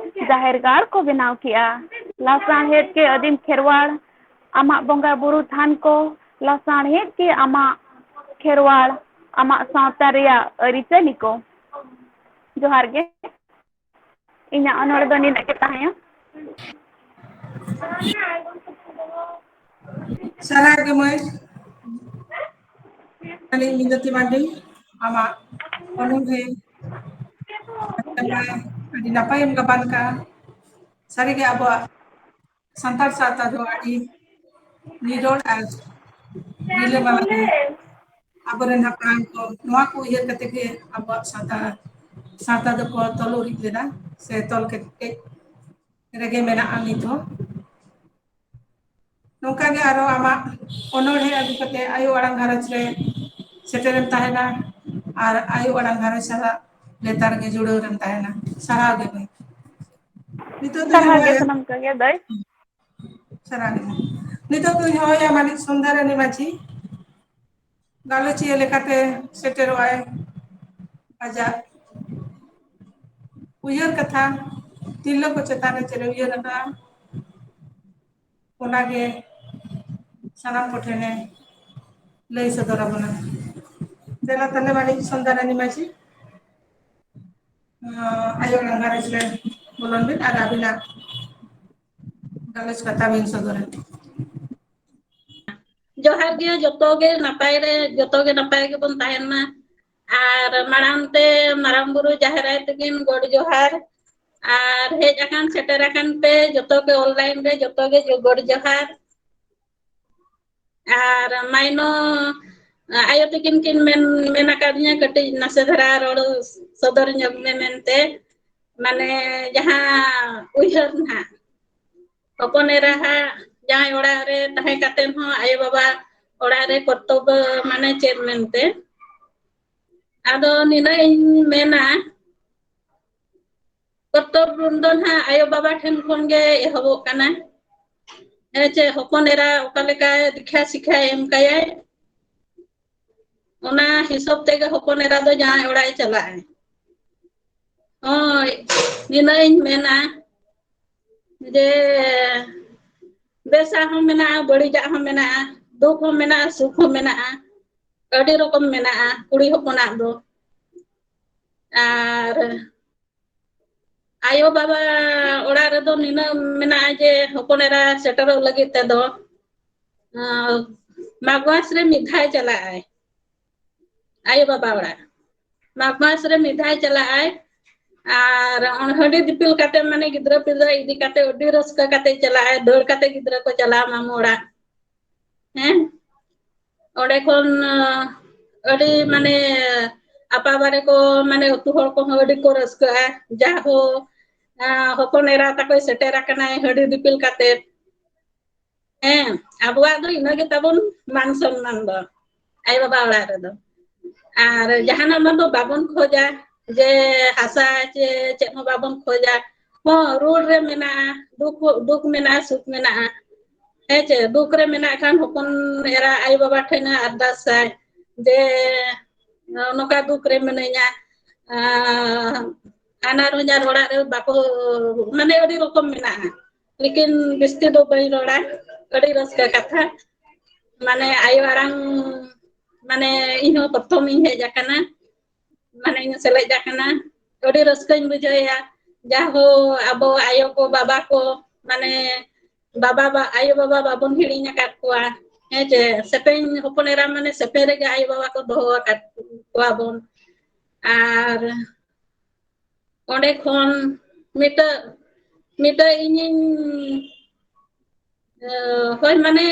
ᱡᱟᱦᱮᱨ ᱜᱟᱲ ᱠᱚ ᱵᱮᱱᱟᱣ ᱠᱮᱜᱼᱟ᱾ ᱞᱟᱥᱟᱬᱦᱮᱫ ᱜᱮ ᱟᱹᱫᱤᱢ ᱠᱷᱮᱨᱣᱟᱲ ᱟᱢᱟᱜ ᱵᱚᱸᱜᱟ ᱵᱩᱨᱩ ᱛᱷᱟᱱ ᱠᱚ, ᱞᱟᱥᱟᱬᱦᱮᱫ ᱜᱮ ᱟᱢᱟᱜ ᱠᱷᱮᱨᱣᱟᱲ ᱟᱢᱟᱜ ᱥᱟᱶᱛᱟ ᱨᱮᱭᱟᱜ ᱟᱹᱨᱤᱪᱟᱹᱞᱤ ᱠᱚ᱾ ᱡᱚᱦᱟᱨ ᱜᱮ᱾ ᱤᱧᱟᱹᱜ ᱚᱱᱚᱬᱦᱮ ᱫᱚ ᱱᱤᱱᱟᱹᱜ ᱜᱮ ᱛᱟᱦᱮᱸᱭᱟ᱾ ᱥᱟᱨᱦᱟᱣ ᱜᱮ ᱢᱟᱹᱭ᱾ ᱟᱹᱞᱤᱧ ᱢᱤᱱᱚᱛᱤ ᱢᱟᱨᱰᱤ, ᱟᱢᱟᱜ ᱚᱱᱚᱬᱦᱮ ᱟᱹᱰᱤ ᱱᱟᱯᱟᱭ, ᱟᱹᱰᱤ ᱱᱟᱯᱟᱭᱮᱢ ᱜᱟᱵᱟᱱ ᱠᱟᱜᱼᱟ᱾ ᱥᱟᱹᱨᱤᱜᱮ ᱟᱵᱚᱣᱟᱜ ᱥᱟᱱᱛᱟᱲ ᱥᱟᱶᱛᱟ ᱫᱚ ᱟᱹᱰᱤ ᱱᱤᱨᱚᱲ ᱟᱨ ᱨᱤᱞᱟᱹᱢᱟᱞᱟ ᱜᱮ᱾ ᱟᱵᱚᱨᱮᱱ ᱦᱟᱯᱲᱟᱢ ᱠᱚ ᱱᱚᱣᱟ ᱠᱚ ᱩᱭᱦᱟᱹᱨ ᱠᱟᱛᱮ ᱜᱮ ᱟᱵᱚᱣᱟᱜ ᱥᱟᱶᱛᱟ, ᱥᱟᱶᱛᱟ ᱫᱚᱠᱚ ᱛᱚᱞ ᱩᱨᱤᱡ ᱞᱮᱫᱟ ᱥᱮ ᱛᱚᱞ ᱠᱮᱴᱮᱡ ᱨᱮᱜᱮ ᱢᱮᱱᱟᱜᱼᱟ ᱱᱤᱛ ᱦᱚᱸ᱾ ᱱᱚᱝᱠᱟ ᱜᱮ ᱟᱨᱚ ᱟᱢᱟᱜ ᱚᱱᱚᱬᱦᱮ ᱟᱹᱜᱩ ᱠᱟᱛᱮ ᱟᱭᱳ ᱟᱲᱟᱝ ᱜᱷᱟᱨᱚᱸᱡᱽ ᱨᱮ ᱥᱮᱴᱮᱨᱮᱢ ᱛᱟᱦᱮᱱᱟ ᱟᱨ ᱟᱭᱳ ᱟᱲᱟᱝ ᱜᱷᱟᱨᱚᱸᱡᱽ ᱥᱟᱞᱟᱜ ᱞᱮᱛᱟᱲ ᱜᱮ ᱡᱩᱲᱟᱹᱣ ᱨᱮᱢ ᱛᱟᱦᱮᱱᱟ᱾ ᱥᱟᱨᱦᱟᱣ ᱜᱮ ᱢᱟᱹᱭ᱾ ᱱᱤᱛᱚᱜ ᱫᱚᱧ ᱥᱟᱨᱦᱟᱣ ᱜᱮ ᱦᱚᱦᱚᱭᱟ, ᱥᱟᱱᱟᱢ ᱠᱚᱜᱮ ᱫᱟᱹᱭ᱾ ᱥᱟᱨᱦᱟᱣ ᱜᱮ ᱢᱟᱹᱭ᱾ ᱱᱤᱛᱚᱜ ᱫᱚᱧ ᱦᱚᱦᱚᱭᱟ ᱢᱟᱹᱱᱤᱡ ᱥᱩᱱᱫᱚᱨᱟᱱᱤ ᱢᱟᱹᱡᱷᱤ᱾ ᱜᱟᱞᱚᱪᱤᱭᱟᱹ ᱞᱮᱠᱟᱛᱮ ᱥᱮᱴᱮᱨᱚᱜᱼᱟᱭ ᱟᱡᱟᱜ ᱩᱭᱦᱟᱹᱨ ᱠᱟᱛᱷᱟ, ᱛᱤᱨᱞᱟᱹ ᱠᱚ ᱪᱮᱛᱟᱱ ᱨᱮ ᱪᱮᱫ ᱮ ᱩᱭᱦᱟᱹᱨ ᱟᱠᱟᱫᱼᱟ, ᱚᱱᱟᱜᱮ ᱥᱟᱱᱟᱢ ᱠᱚᱴᱷᱮᱱᱮ ᱞᱟᱹᱭ ᱥᱚᱫᱚᱨ ᱟᱵᱚᱱᱟ᱾ ᱫᱮᱞᱟ ᱛᱟᱦᱞᱮ ᱢᱟᱹᱱᱤᱡ ᱥᱚᱱᱫᱷᱟ ᱨᱟᱱᱤ ᱢᱟᱹᱡᱷᱤ, ᱟᱭᱳ ᱟᱲᱟᱝ ᱜᱷᱟᱨᱚᱸᱡᱽ ᱨᱮ ᱵᱚᱞᱚᱱ ᱵᱤᱱ ᱟᱨ ᱟᱹᱵᱤᱱᱟᱜ ᱜᱟᱞᱚᱪ ᱠᱟᱛᱷᱟ ᱵᱤᱱ ᱥᱚᱫᱚᱨᱟ᱾ ᱡᱚᱦᱟᱨ ᱜᱮ, ᱡᱚᱛᱚ ᱜᱮ ᱱᱟᱯᱟᱭ ᱨᱮ, ᱡᱚᱛᱚ ᱜᱮ ᱱᱟᱯᱟᱭ ᱜᱮᱵᱚᱱ ᱛᱟᱦᱮᱱ ᱢᱟ᱾ ᱟᱨ ᱢᱟᱲᱟᱝ ᱛᱮ ᱢᱟᱨᱟᱝ ᱵᱩᱨᱩ ᱡᱟᱦᱮᱨ ᱟᱭᱳ ᱛᱟᱹᱠᱤᱱ ᱜᱚᱰ ᱡᱚᱦᱟᱨ, ᱟᱨ ᱦᱮᱡ ᱟᱠᱟᱱ ᱥᱮᱴᱮᱨ ᱟᱠᱟᱱ ᱯᱮ ᱡᱚᱛᱚ ᱜᱮ online ᱨᱮ ᱡᱚᱛᱚ ᱜᱮ ᱜᱚᱰ ᱡᱚᱦᱟᱨ᱾ ᱟᱨ ᱢᱟᱭᱱᱚ ᱟᱭᱳ ᱛᱟᱹᱠᱤᱱ ᱠᱤᱱ ᱢᱮᱱ, ᱢᱮᱱ ᱟᱠᱟᱫᱤᱧᱟ ᱠᱟᱹᱴᱤᱡ ᱱᱟᱥᱮ ᱫᱷᱟᱨᱟ ᱨᱚᱲ ᱥᱚᱫᱚᱨ ᱧᱚᱜ ᱢᱮ ᱢᱮᱱᱛᱮ, ᱢᱟᱱᱮ ᱡᱟᱦᱟᱸ ᱩᱭᱦᱟᱹᱨ ᱱᱟᱦᱟᱜ ᱦᱚᱯᱚᱱ ᱮᱨᱟ ᱦᱟᱜ ᱡᱟᱶᱟᱭ ᱚᱲᱟᱜ ᱨᱮ ᱛᱟᱦᱮᱸ ᱠᱟᱛᱮ ᱦᱚᱸ ᱟᱭᱳ ᱵᱟᱵᱟ ᱚᱲᱟᱜ ᱨᱮ ᱠᱚᱨᱛᱚᱵᱵᱚ ᱢᱟᱱᱮ ᱪᱮᱫ ᱢᱮᱱᱛᱮ᱾ ᱟᱫᱚ ᱱᱤᱱᱟᱹᱜ ᱤᱧ ᱢᱮᱱᱟ, ᱠᱚᱨᱛᱚᱵᱵᱚ ᱫᱚ ᱱᱟᱦᱟᱜ ᱟᱭᱳ ᱵᱟᱵᱟ ᱴᱷᱮᱱ ᱠᱷᱚᱱ ᱜᱮ ᱮᱦᱚᱵᱚᱜ ᱠᱟᱱᱟ᱾ ᱦᱮᱸ ᱪᱮ, ᱦᱚᱯᱚᱱ ᱮᱨᱟ ᱚᱠᱟ ᱞᱮᱠᱟᱭ ᱫᱤᱠᱷᱟ ᱥᱤᱠᱷᱟ ᱮᱢ ᱠᱟᱭᱟᱭ, ᱚᱱᱟ ᱦᱤᱥᱟᱹᱵ ᱛᱮᱜᱮ ᱦᱚᱯᱚᱱ ᱮᱨᱟ ᱫᱚ ᱡᱟᱶᱟᱭ ᱚᱲᱟᱜ ᱮ ᱪᱟᱞᱟᱜᱼᱟᱭ᱾ ᱦᱳᱭ, ᱱᱤᱱᱟᱹᱜ ᱤᱧ ᱢᱮᱱᱟ ᱡᱮ ᱵᱮᱥᱟᱜ ᱦᱚᱸ ᱢᱮᱱᱟᱜᱼᱟ, ᱵᱟᱹᱲᱤᱡᱟᱜ ᱦᱚᱸ ᱢᱮᱱᱟᱜᱼᱟ, ᱫᱩᱠ ᱦᱚᱸ ᱢᱮᱱᱟᱜᱼᱟ, ᱥᱩᱠ ᱦᱚᱸ ᱢᱮᱱᱟᱜᱼᱟ, ᱟᱹᱰᱤ ᱨᱚᱠᱚᱢ ᱢᱮᱱᱟᱜᱼᱟ ᱠᱩᱲᱤ ᱦᱚᱯᱚᱱᱟᱜ ᱫᱚ᱾ ᱟᱨ ᱟᱭᱳ ᱵᱟᱵᱟ ᱚᱲᱟᱜ ᱨᱮᱫᱚ ᱱᱤᱱᱟᱹᱜ ᱢᱮᱱᱟᱜᱼᱟ ᱡᱮ ᱦᱚᱯᱚᱱ ᱮᱨᱟ ᱥᱮᱴᱮᱨᱚᱜ ᱞᱟᱹᱜᱤᱫ ᱛᱮᱫᱚ, ᱟᱸ, ᱢᱟᱜᱽ ᱢᱟᱥ ᱨᱮ ᱢᱤᱫ ᱫᱷᱟᱣ ᱪᱟᱞᱟᱜᱼᱟᱭ ᱟᱭᱳ ᱵᱟᱵᱟ ᱚᱲᱟᱜ᱾ ᱢᱟᱜᱽ ᱢᱟᱥ ᱨᱮ ᱢᱤᱫ ᱫᱷᱟᱣ ᱪᱟᱞᱟᱜᱼᱟᱭ᱾ ᱟᱨ ᱚᱱ ᱦᱟᱺᱰᱤ ᱫᱤᱯᱤᱞ ᱠᱟᱛᱮ, ᱢᱟᱱᱮ ᱜᱤᱫᱽᱨᱟᱹ ᱯᱤᱫᱽᱨᱟᱹ ᱤᱫᱤ ᱠᱟᱛᱮ ᱟᱹᱰᱤ ᱨᱟᱹᱥᱠᱟᱹ ᱠᱟᱛᱮ ᱪᱟᱞᱟᱜᱼᱟᱭ, ᱫᱟᱹᱲ ᱠᱟᱛᱮ ᱜᱤᱫᱽᱨᱟᱹ ᱠᱚ ᱪᱟᱞᱟᱜᱼᱟ ᱢᱟᱢᱩ ᱚᱲᱟᱜ᱾ ᱦᱮᱸ, ᱚᱸᱰᱮ ᱠᱷᱚᱱ, ᱟᱸ, ᱟᱹᱰᱤ ᱢᱟᱱᱮ ᱟᱯᱟ ᱵᱟᱨᱮ ᱠᱚ, ᱢᱟᱱᱮ ᱟᱹᱛᱩ ᱦᱚᱲ ᱠᱚᱦᱚᱸ ᱟᱹᱰᱤ ᱠᱚ ᱨᱟᱹᱥᱠᱟᱹᱜᱼᱟ, ᱡᱟ ᱦᱳ, ᱟᱸ, ᱦᱚᱯᱚᱱ ᱮᱨᱟ ᱛᱟᱠᱚᱭ ᱥᱮᱴᱮᱨ ᱟᱠᱟᱱᱟᱭ ᱦᱟᱺᱰᱤ ᱫᱤᱯᱤᱞ ᱠᱟᱛᱮ᱾ ᱦᱮᱸ, ᱟᱵᱚᱣᱟᱜ ᱫᱚ ᱤᱱᱟᱹ ᱜᱮ ᱛᱟᱵᱚᱱ ᱢᱟᱱ ᱥᱚᱱᱢᱟᱱ ᱫᱚ ᱟᱭᱳ ᱵᱟᱵᱟ ᱚᱲᱟᱜ ᱨᱮᱫᱚ᱾ ᱟᱨ ᱡᱟᱦᱟᱱᱟᱜ ᱢᱟ ᱫᱚ ᱵᱟᱵᱚᱱ ᱠᱷᱚᱡᱟ ᱡᱮ ᱦᱟᱥᱟ ᱪᱮ ᱪᱮᱫ ᱦᱚᱸ ᱵᱟᱵᱚᱱ ᱠᱷᱚᱡᱟ᱾ ᱦᱚᱸ, ᱨᱳᱰ ᱨᱮ ᱢᱮᱱᱟᱜᱼᱟ, ᱫᱩᱠ, ᱫᱩᱠ ᱢᱮᱱᱟᱜᱼᱟ, ᱥᱩᱠ ᱢᱮᱱᱟᱜᱼᱟ᱾ ᱦᱮᱸ ᱪᱮ, ᱫᱩᱠ ᱨᱮ ᱢᱮᱱᱟᱜ ᱠᱷᱟᱱ ᱦᱚᱯᱚᱱ ᱮᱨᱟ ᱟᱭᱳ ᱵᱟᱵᱟ ᱴᱷᱮᱱ ᱮ ᱟᱨᱫᱟᱥᱟᱭ ᱡᱮ ᱱᱚᱝᱠᱟ ᱫᱩᱠ ᱨᱮ ᱢᱤᱱᱟᱹᱧᱟ, ᱟᱨ ᱦᱟᱱᱟᱨ ᱦᱚᱧᱟᱨ ᱚᱲᱟᱜ ᱨᱮ ᱵᱟᱠᱚ, ᱢᱟᱱᱮ ᱟᱹᱰᱤ ᱨᱚᱠᱚᱢ ᱢᱮᱱᱟᱜᱼᱟ᱾ ᱞᱮᱠᱤᱱ ᱵᱤᱥᱛᱤ ᱫᱚ ᱵᱟᱹᱧ ᱨᱚᱲᱟ, ᱟᱹᱰᱤ ᱨᱟᱹᱥᱠᱟᱹ ᱠᱟᱛᱷᱟ᱾ ᱢᱟᱱᱮ ᱟᱭᱳ ᱟᱲᱟᱝ, ᱢᱟᱱᱮ ᱤᱧᱦᱚᱸ ᱯᱨᱚᱛᱷᱚᱢ ᱤᱧ ᱦᱮᱡ ᱟᱠᱟᱱᱟ, ᱢᱟᱱᱮ ᱤᱧ ᱥᱮᱞᱮᱫ ᱟᱠᱟᱱᱟ, ᱟᱹᱰᱤ ᱨᱟᱹᱥᱠᱟᱹᱧ ᱵᱩᱡᱷᱟᱹᱣᱮᱫᱼᱟ᱾ ᱡᱟᱦᱳ, ᱟᱵᱚ ᱟᱭᱳ ᱠᱚ ᱵᱟᱵᱟ ᱠᱚ, ᱢᱟᱱᱮ ᱵᱟᱵᱟ, ᱵᱟ-, ᱟᱭᱳ ᱵᱟᱵᱟ ᱵᱟᱵᱚᱱ ᱦᱤᱲᱤᱧ ᱟᱠᱟᱫ ᱠᱚᱣᱟ᱾ ᱦᱮᱸ ᱪᱮ, ᱥᱮᱯᱮᱧ ᱦᱚᱯᱚᱱ ᱮᱨᱟ ᱢᱟᱱᱮ ᱥᱮᱯᱮᱧ ᱨᱮᱜᱮ ᱟᱭᱳ ᱵᱟᱵᱟ ᱠᱚ ᱫᱚᱦᱚ ᱟᱠᱟᱫ ᱠᱚᱣᱟ᱾ ᱠᱚᱣᱟ ᱵᱚᱱ᱾ ᱟᱨ ᱚᱸᱰᱮ ᱠᱷᱚᱱ ᱢᱤᱫᱴᱟᱹᱜ ᱢᱤᱫᱴᱟᱹᱜ ᱤᱧᱤᱧ ᱮ, ᱦᱳᱭ, ᱢᱟᱱᱮ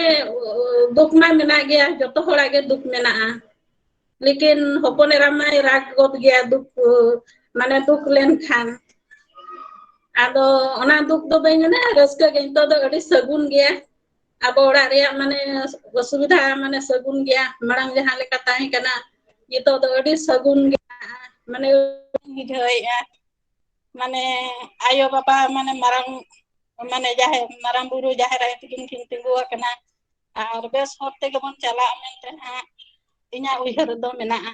ᱫᱩᱠ ᱢᱟ ᱢᱮᱱᱟᱜ ᱜᱮᱭᱟ, ᱡᱚᱛᱚ ᱦᱚᱲᱟᱜ ᱜᱮ ᱫᱩᱠ ᱢᱮᱱᱟᱜᱼᱟ᱾ ᱞᱮᱠᱤᱱ ᱦᱚᱯᱚᱱ ᱮᱨᱟ ᱢᱟᱭ ᱨᱟᱜᱽ ᱜᱚᱫ ᱜᱮᱭᱟ ᱫᱩᱠ, ᱢᱟᱱᱮ ᱫᱩᱠ ᱞᱮᱱᱠᱷᱟᱱ᱾ ᱟᱫᱚ ᱚᱱᱟ ᱫᱩᱠ ᱫᱚ ᱵᱟᱹᱧ ᱢᱮᱱᱟ, ᱨᱟᱹᱥᱠᱟᱹ ᱜᱮ᱾ ᱱᱤᱛᱚᱜ ᱫᱚ ᱟᱹᱰᱤ ᱥᱟᱹᱜᱩᱱ ᱜᱮᱭᱟ᱾ ᱟᱵᱚ ᱚᱲᱟᱜ ᱨᱮᱭᱟᱜ ᱢᱟᱱᱮ ᱚᱥᱩᱵᱤᱫᱷᱟ ᱢᱟᱱᱮ ᱥᱟᱹᱜᱩᱱ ᱜᱮᱭᱟ᱾ ᱢᱟᱲᱟᱝ ᱡᱟᱦᱟᱸ ᱞᱮᱠᱟ ᱛᱟᱦᱮᱸ ᱠᱟᱱᱟ, ᱱᱤᱛᱚᱜ ᱫᱚ ᱟᱹᱰᱤ ᱥᱟᱹᱜᱩᱱ ᱜᱮ ᱢᱮᱱᱟᱜᱼᱟ᱾ ᱢᱟᱱᱮ ᱵᱩᱡᱷᱟᱹᱣᱮᱫᱼᱟ, ᱢᱟᱱᱮ ᱟᱭᱳ ᱵᱟᱵᱟ ᱢᱟᱱᱮ ᱢᱟᱨᱟᱝ ᱢᱟᱱᱮ ᱡᱟᱦᱮᱨ, ᱢᱟᱨᱟᱝ ᱵᱩᱨᱩ ᱡᱟᱦᱮᱨ ᱟᱭᱳ ᱛᱟᱹᱠᱤᱱ ᱠᱤᱱ ᱛᱤᱸᱜᱩ ᱟᱠᱟᱱᱟ᱾ ᱟᱨ ᱵᱮᱥ ᱦᱚᱨ ᱛᱮᱜᱮ ᱵᱚᱱ ᱪᱟᱞᱟᱜᱼᱟ ᱢᱮᱱᱛᱮ ᱦᱟᱸᱜ ᱤᱧᱟᱹᱜ ᱩᱭᱦᱟᱹᱨ ᱨᱮᱫᱚ ᱢᱮᱱᱟᱜᱼᱟ᱾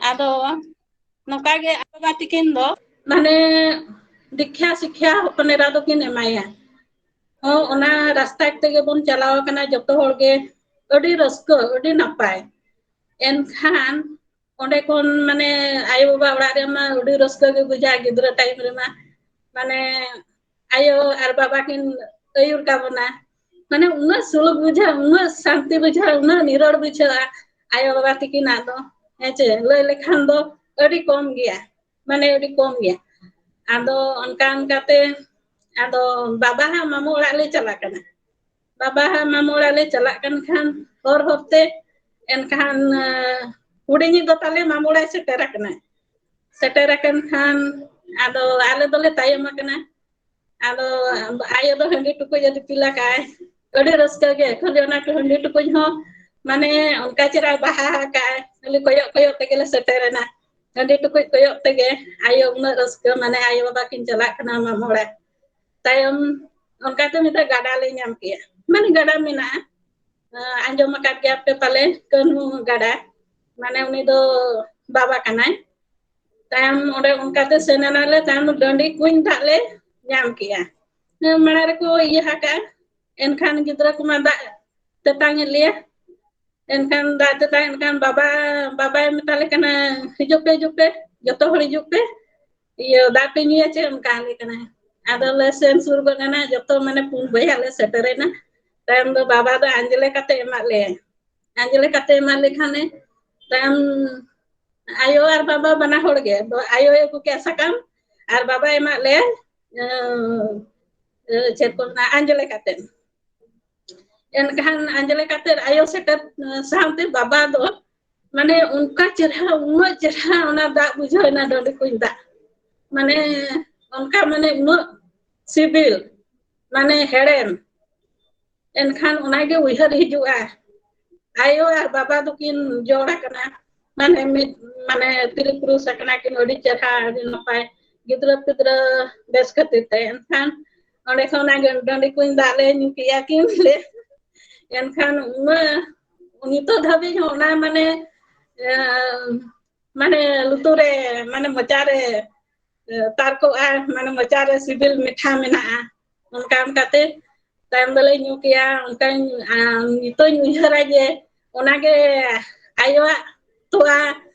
ᱟᱫᱚ ᱱᱚᱝᱠᱟ ᱜᱮ ᱟᱭᱳ ᱵᱟᱵᱟ ᱛᱟᱹᱠᱤᱱ ᱫᱚ ᱢᱟᱱᱮ ᱫᱤᱠᱷᱟ ᱥᱤᱠᱷᱟ ᱦᱚᱯᱚᱱ ᱮᱨᱟ ᱫᱚᱠᱤᱱ ᱮᱢᱟᱭᱟ᱾ ᱦᱚᱸ, ᱚᱱᱟ ᱨᱟᱥᱛᱟ ᱛᱮᱜᱮ ᱵᱚᱱ ᱪᱟᱞᱟᱣ ᱟᱠᱟᱱᱟ ᱡᱚᱛᱚ ᱦᱚᱲ ᱜᱮ᱾ ᱟᱹᱰᱤ ᱨᱟᱹᱥᱠᱟᱹ, ᱟᱹᱰᱤ ᱱᱟᱯᱟᱭ᱾ ᱮᱱᱠᱷᱟᱱ ᱚᱸᱰᱮ ᱠᱷᱚᱱ ᱢᱟᱱᱮ ᱟᱭᱳ ᱵᱟᱵᱟ ᱚᱲᱟᱜ ᱨᱮᱢᱟ ᱟᱹᱰᱤ ᱨᱟᱹᱥᱠᱟᱹ ᱜᱮ ᱵᱩᱡᱷᱟᱹᱜᱼᱟ ᱜᱤᱫᱽᱨᱟᱹ time ᱨᱮᱢᱟ᱾ ᱢᱟᱱᱮ ᱟᱭᱳ ᱟᱨ ᱵᱟᱵᱟ ᱠᱤᱱ ᱟᱹᱭᱩᱨ ᱠᱟᱵᱚᱱᱟ᱾ ᱢᱟᱱᱮ ᱩᱱᱟᱹᱜ ᱥᱩᱞᱩᱠ ᱵᱩᱡᱷᱟᱹᱜᱼᱟ, ᱩᱱᱟᱹᱜ ᱥᱟᱱᱛᱤ ᱵᱩᱡᱷᱟᱹᱜᱼᱟ, ᱩᱱᱟᱹᱜ ᱱᱤᱨᱚᱲ ᱵᱩᱡᱷᱟᱹᱜᱼᱟ ᱟᱭᱳ ᱵᱟᱵᱟ ᱛᱤᱠᱤᱱᱟᱜ ᱫᱚ᱾ ᱦᱮᱸ ᱪᱮ? ᱞᱟᱹᱭ ᱞᱮᱠᱷᱟᱱ ᱫᱚ ᱟᱹᱰᱤ ᱠᱚᱢ ᱜᱮᱭᱟ, ᱢᱟᱱᱮ ᱟᱹᱰᱤ ᱠᱚᱢ ᱜᱮᱭᱟ᱾ ᱟᱫᱚ ᱚᱱᱠᱟ ᱚᱱᱠᱟᱛᱮ ᱟᱫᱚ ᱵᱟᱵᱟ ᱦᱟᱸᱜ ᱢᱟᱢᱩ ᱚᱲᱟᱜ ᱞᱮ ᱪᱟᱞᱟᱜ ᱠᱟᱱᱟ᱾ ᱵᱟᱵᱟ ᱦᱟᱸᱜ ᱢᱟᱢᱩ ᱚᱲᱟᱜ ᱞᱮ ᱪᱟᱞᱟᱜ ᱠᱟᱱ ᱠᱷᱟᱱ ᱦᱚᱨ ᱦᱚᱨᱛᱮ ᱮᱱᱠᱷᱟᱱ, ᱮ, ᱦᱩᱰᱤᱧᱤᱡ ᱫᱚ ᱛᱟᱞᱮ ᱢᱟᱢᱩ ᱚᱲᱟᱜ ᱥᱮᱴᱮᱨ ᱟᱠᱟᱱᱟᱭ᱾ ᱥᱮᱴᱮᱨ ᱟᱠᱟᱱ ᱠᱷᱟᱱ ᱟᱫᱚ ᱟᱞᱮ ᱫᱚᱞᱮ ᱛᱟᱭᱚᱢ ᱟᱠᱟᱱᱟ᱾ ᱟᱫᱚ ᱟᱭᱳ ᱫᱚ ᱦᱟᱺᱰᱤ ᱴᱩᱠᱩᱡ ᱮ ᱫᱤᱯᱤᱞ ᱟᱠᱟᱫᱼᱟᱭ᱾ ᱟᱹᱰᱤ ᱨᱟᱹᱥᱠᱟᱹ ᱜᱮ, ᱠᱷᱟᱹᱞᱤ ᱚᱱᱟ ᱦᱟᱺᱰᱤ ᱴᱩᱠᱩᱡ ᱦᱚᱸ ᱢᱟᱱᱮ ᱚᱱᱠᱟ ᱪᱮᱦᱨᱟ ᱵᱟᱦᱟ ᱟᱠᱟᱫᱼᱟᱭ᱾ ᱠᱷᱟᱹᱞᱤ ᱠᱚᱭᱚᱜ ᱠᱚᱭᱚᱜ ᱛᱮᱜᱮᱞᱮ ᱥᱮᱴᱮᱨ ᱮᱱᱟ᱾ ᱦᱟᱺᱰᱤ ᱴᱩᱠᱩᱡ ᱠᱚᱭᱚᱜ ᱛᱮᱜᱮ ᱟᱭᱳ ᱩᱱᱟᱹᱜ ᱨᱟᱹᱥᱠᱟᱹ, ᱢᱟᱱᱮ ᱟᱭᱳ ᱵᱟᱵᱟ ᱠᱤᱱ ᱪᱟᱞᱟᱜ ᱠᱟᱱᱟ ᱢᱟᱢᱚ ᱚᱲᱟᱜ᱾ ᱛᱟᱭᱚᱢ ᱚᱱᱠᱟᱛᱮ ᱢᱤᱫᱴᱮᱱ ᱜᱟᱰᱟ ᱞᱮ ᱧᱟᱢ ᱠᱮᱜᱼᱟ, ᱢᱟᱱᱮ ᱜᱟᱰᱟ ᱢᱮᱱᱟᱜᱼᱟ᱾ ᱟᱸᱡᱚᱢ ᱟᱠᱟᱫ ᱜᱮᱭᱟ ᱯᱮ ᱯᱟᱞᱮ, ᱠᱟᱹᱱᱦᱩ ᱜᱟᱰᱟ, ᱢᱟᱱᱮ ᱩᱱᱤ ᱫᱚ ᱵᱟᱵᱟ ᱠᱟᱱᱟᱭ᱾ ᱛᱟᱭᱚᱢ ᱚᱸᱰᱮ ᱚᱱᱠᱟᱛᱮ ᱥᱮᱱ ᱮᱱᱟᱞᱮ, ᱛᱟᱭᱚᱢ ᱰᱟᱹᱰᱤ ᱠᱩᱧ ᱫᱟᱜ ᱞᱮ ᱧᱟᱢ ᱠᱮᱜᱼᱟ᱾ ᱢᱟᱲᱟᱝ ᱨᱮᱠᱚ ᱤᱭᱟᱹ ᱟᱠᱟᱫᱼᱟ, ᱮᱱᱠᱷᱟᱱ ᱜᱤᱫᱽᱨᱟᱹ ᱠᱚᱢᱟ ᱫᱟᱜ ᱛᱮᱛᱟᱝ ᱮᱫ ᱞᱮᱭᱟ᱾ ᱮᱱᱠᱷᱟᱱ ᱫᱟᱜ ᱛᱮᱛᱟᱝ, ᱮᱱᱠᱷᱟᱱ ᱵᱟᱵᱟ, ᱵᱟᱵᱟᱭ ᱢᱮᱛᱟ ᱞᱮ ᱠᱟᱱᱟ, "ᱦᱤᱡᱩᱜ ᱯᱮ, ᱦᱤᱡᱩᱜ ᱯᱮ, ᱡᱚᱛᱚ ᱦᱚᱲ ᱦᱤᱡᱩᱜ ᱯᱮ, ᱤᱭᱟᱹ, ᱫᱟᱜ ᱯᱮ ᱧᱩᱭᱟ ᱪᱮ?" ᱚᱱᱠᱟ ᱞᱮ ᱠᱟᱱᱟ᱾ ᱟᱫᱚ ᱞᱮ ᱥᱮᱱ ᱥᱩᱨ ᱜᱚᱫ ᱮᱱᱟ, ᱡᱚᱛᱚ ᱢᱟᱱᱮ ᱯᱩᱱ ᱵᱚᱭᱦᱟ ᱞᱮ ᱥᱮᱴᱮᱨ ᱮᱱᱟ᱾ ᱛᱟᱭᱚᱢ ᱫᱚ ᱵᱟᱵᱟ ᱫᱚ ᱟᱸᱡᱽᱞᱮ ᱠᱟᱛᱮ ᱮᱢᱟᱫ ᱞᱮᱭᱟ᱾ ᱟᱸᱡᱽᱞᱮ ᱠᱟᱛᱮ ᱮᱢᱟᱫ ᱞᱮ ᱠᱷᱟᱱᱮ ᱛᱟᱭᱚᱢ ᱟᱭᱳ ᱟᱨ ᱵᱟᱵᱟ ᱵᱟᱱᱟ ᱦᱚᱲ ᱜᱮ, ᱟᱭᱳᱭ ᱟᱹᱜᱩ ᱠᱮᱜᱼᱟ ᱥᱟᱠᱟᱢ ᱟᱨ ᱵᱟᱵᱟ ᱮᱢᱟᱜ ᱞᱮᱭᱟ ᱪᱮᱫ ᱠᱚ ᱢᱮᱱᱟ, ᱟᱸᱡᱽᱞᱮ ᱠᱟᱛᱮ᱾ ᱮᱱᱠᱷᱟᱱ ᱟᱸᱡᱽᱞᱮ ᱠᱟᱛᱮ ᱟᱭᱳ ᱥᱮᱴᱮᱨ ᱥᱟᱶᱛᱮ ᱵᱟᱵᱟ ᱫᱚ ᱢᱟᱱᱮ ᱚᱱᱠᱟ ᱪᱮᱨᱦᱟ, ᱩᱱᱟᱹᱜ ᱪᱮᱨᱦᱟ ᱚᱱᱟ ᱫᱟᱜ ᱵᱩᱡᱷᱟᱹᱣ ᱮᱱᱟ, ᱰᱟᱹᱰᱤ ᱠᱩᱧ ᱫᱟᱜ, ᱢᱟᱱᱮ ᱚᱱᱠᱟ ᱢᱟᱱᱮ ᱩᱱᱟᱹᱜ ᱥᱤᱵᱤᱞ, ᱢᱟᱱᱮ ᱦᱮᱲᱮᱢ᱾ ᱮᱱᱠᱷᱟᱱ ᱚᱱᱟᱜᱮ ᱩᱭᱦᱟᱹᱨ ᱦᱤᱡᱩᱜᱼᱟ, ᱟᱭᱳ ᱟᱨ ᱵᱟᱵᱟ ᱫᱚᱠᱤᱱ ᱡᱚᱲ ᱟᱠᱟᱱᱟ, ᱢᱟᱱᱮ ᱢᱤᱫ ᱢᱟᱱᱮ ᱛᱤᱨᱤ ᱯᱩᱨᱩᱥ ᱟᱠᱟᱱᱟ ᱠᱤᱱ, ᱟᱹᱰᱤ ᱪᱮᱨᱦᱟ, ᱟᱹᱰᱤ ᱱᱟᱯᱟᱭ, ᱜᱤᱫᱽᱨᱟᱹ ᱯᱤᱫᱽᱨᱟᱹ ᱵᱮᱥ ᱠᱷᱟᱹᱛᱤᱨ ᱛᱮ᱾ ᱮᱱᱠᱷᱟᱱ ᱚᱸᱰᱮ ᱠᱷᱚᱱ ᱚᱱᱟ ᱰᱟᱹᱰᱤ ᱠᱩᱧ ᱫᱟᱜ ᱞᱮ ᱧᱩ ᱠᱮᱜᱼᱟ ᱠᱤᱱ ᱞᱮ᱾ ᱮᱱᱠᱷᱟᱱ ᱩᱱᱟᱹᱜ ᱱᱤᱛᱚᱜ ᱫᱷᱟᱹᱵᱤᱡ ᱦᱚᱸ ᱚᱱᱟ ᱢᱟᱱᱮ ᱢᱟᱱᱮ ᱞᱩᱛᱩᱨ ᱨᱮ, ᱢᱟᱱᱮ ᱢᱚᱪᱟ ᱨᱮ ᱛᱟᱨᱠᱚᱜᱼᱟ, ᱢᱟᱱᱮ ᱢᱚᱪᱟ ᱨᱮ ᱥᱤᱵᱤᱞ ᱢᱤᱴᱷᱟ ᱢᱮᱱᱟᱜᱼᱟ᱾ ᱚᱱᱠᱟ ᱚᱱᱠᱟᱛᱮ ᱛᱟᱭᱚᱢ ᱫᱚᱞᱮ ᱧᱩ ᱠᱮᱜᱼᱟ᱾ ᱚᱱᱠᱟᱧ ᱱᱤᱛᱚᱜ ᱤᱧ ᱩᱭᱦᱟᱹᱨᱟ ᱡᱮ ᱚᱱᱟᱜᱮ ᱟᱭᱳᱣᱟᱜ ᱛᱚᱣᱟ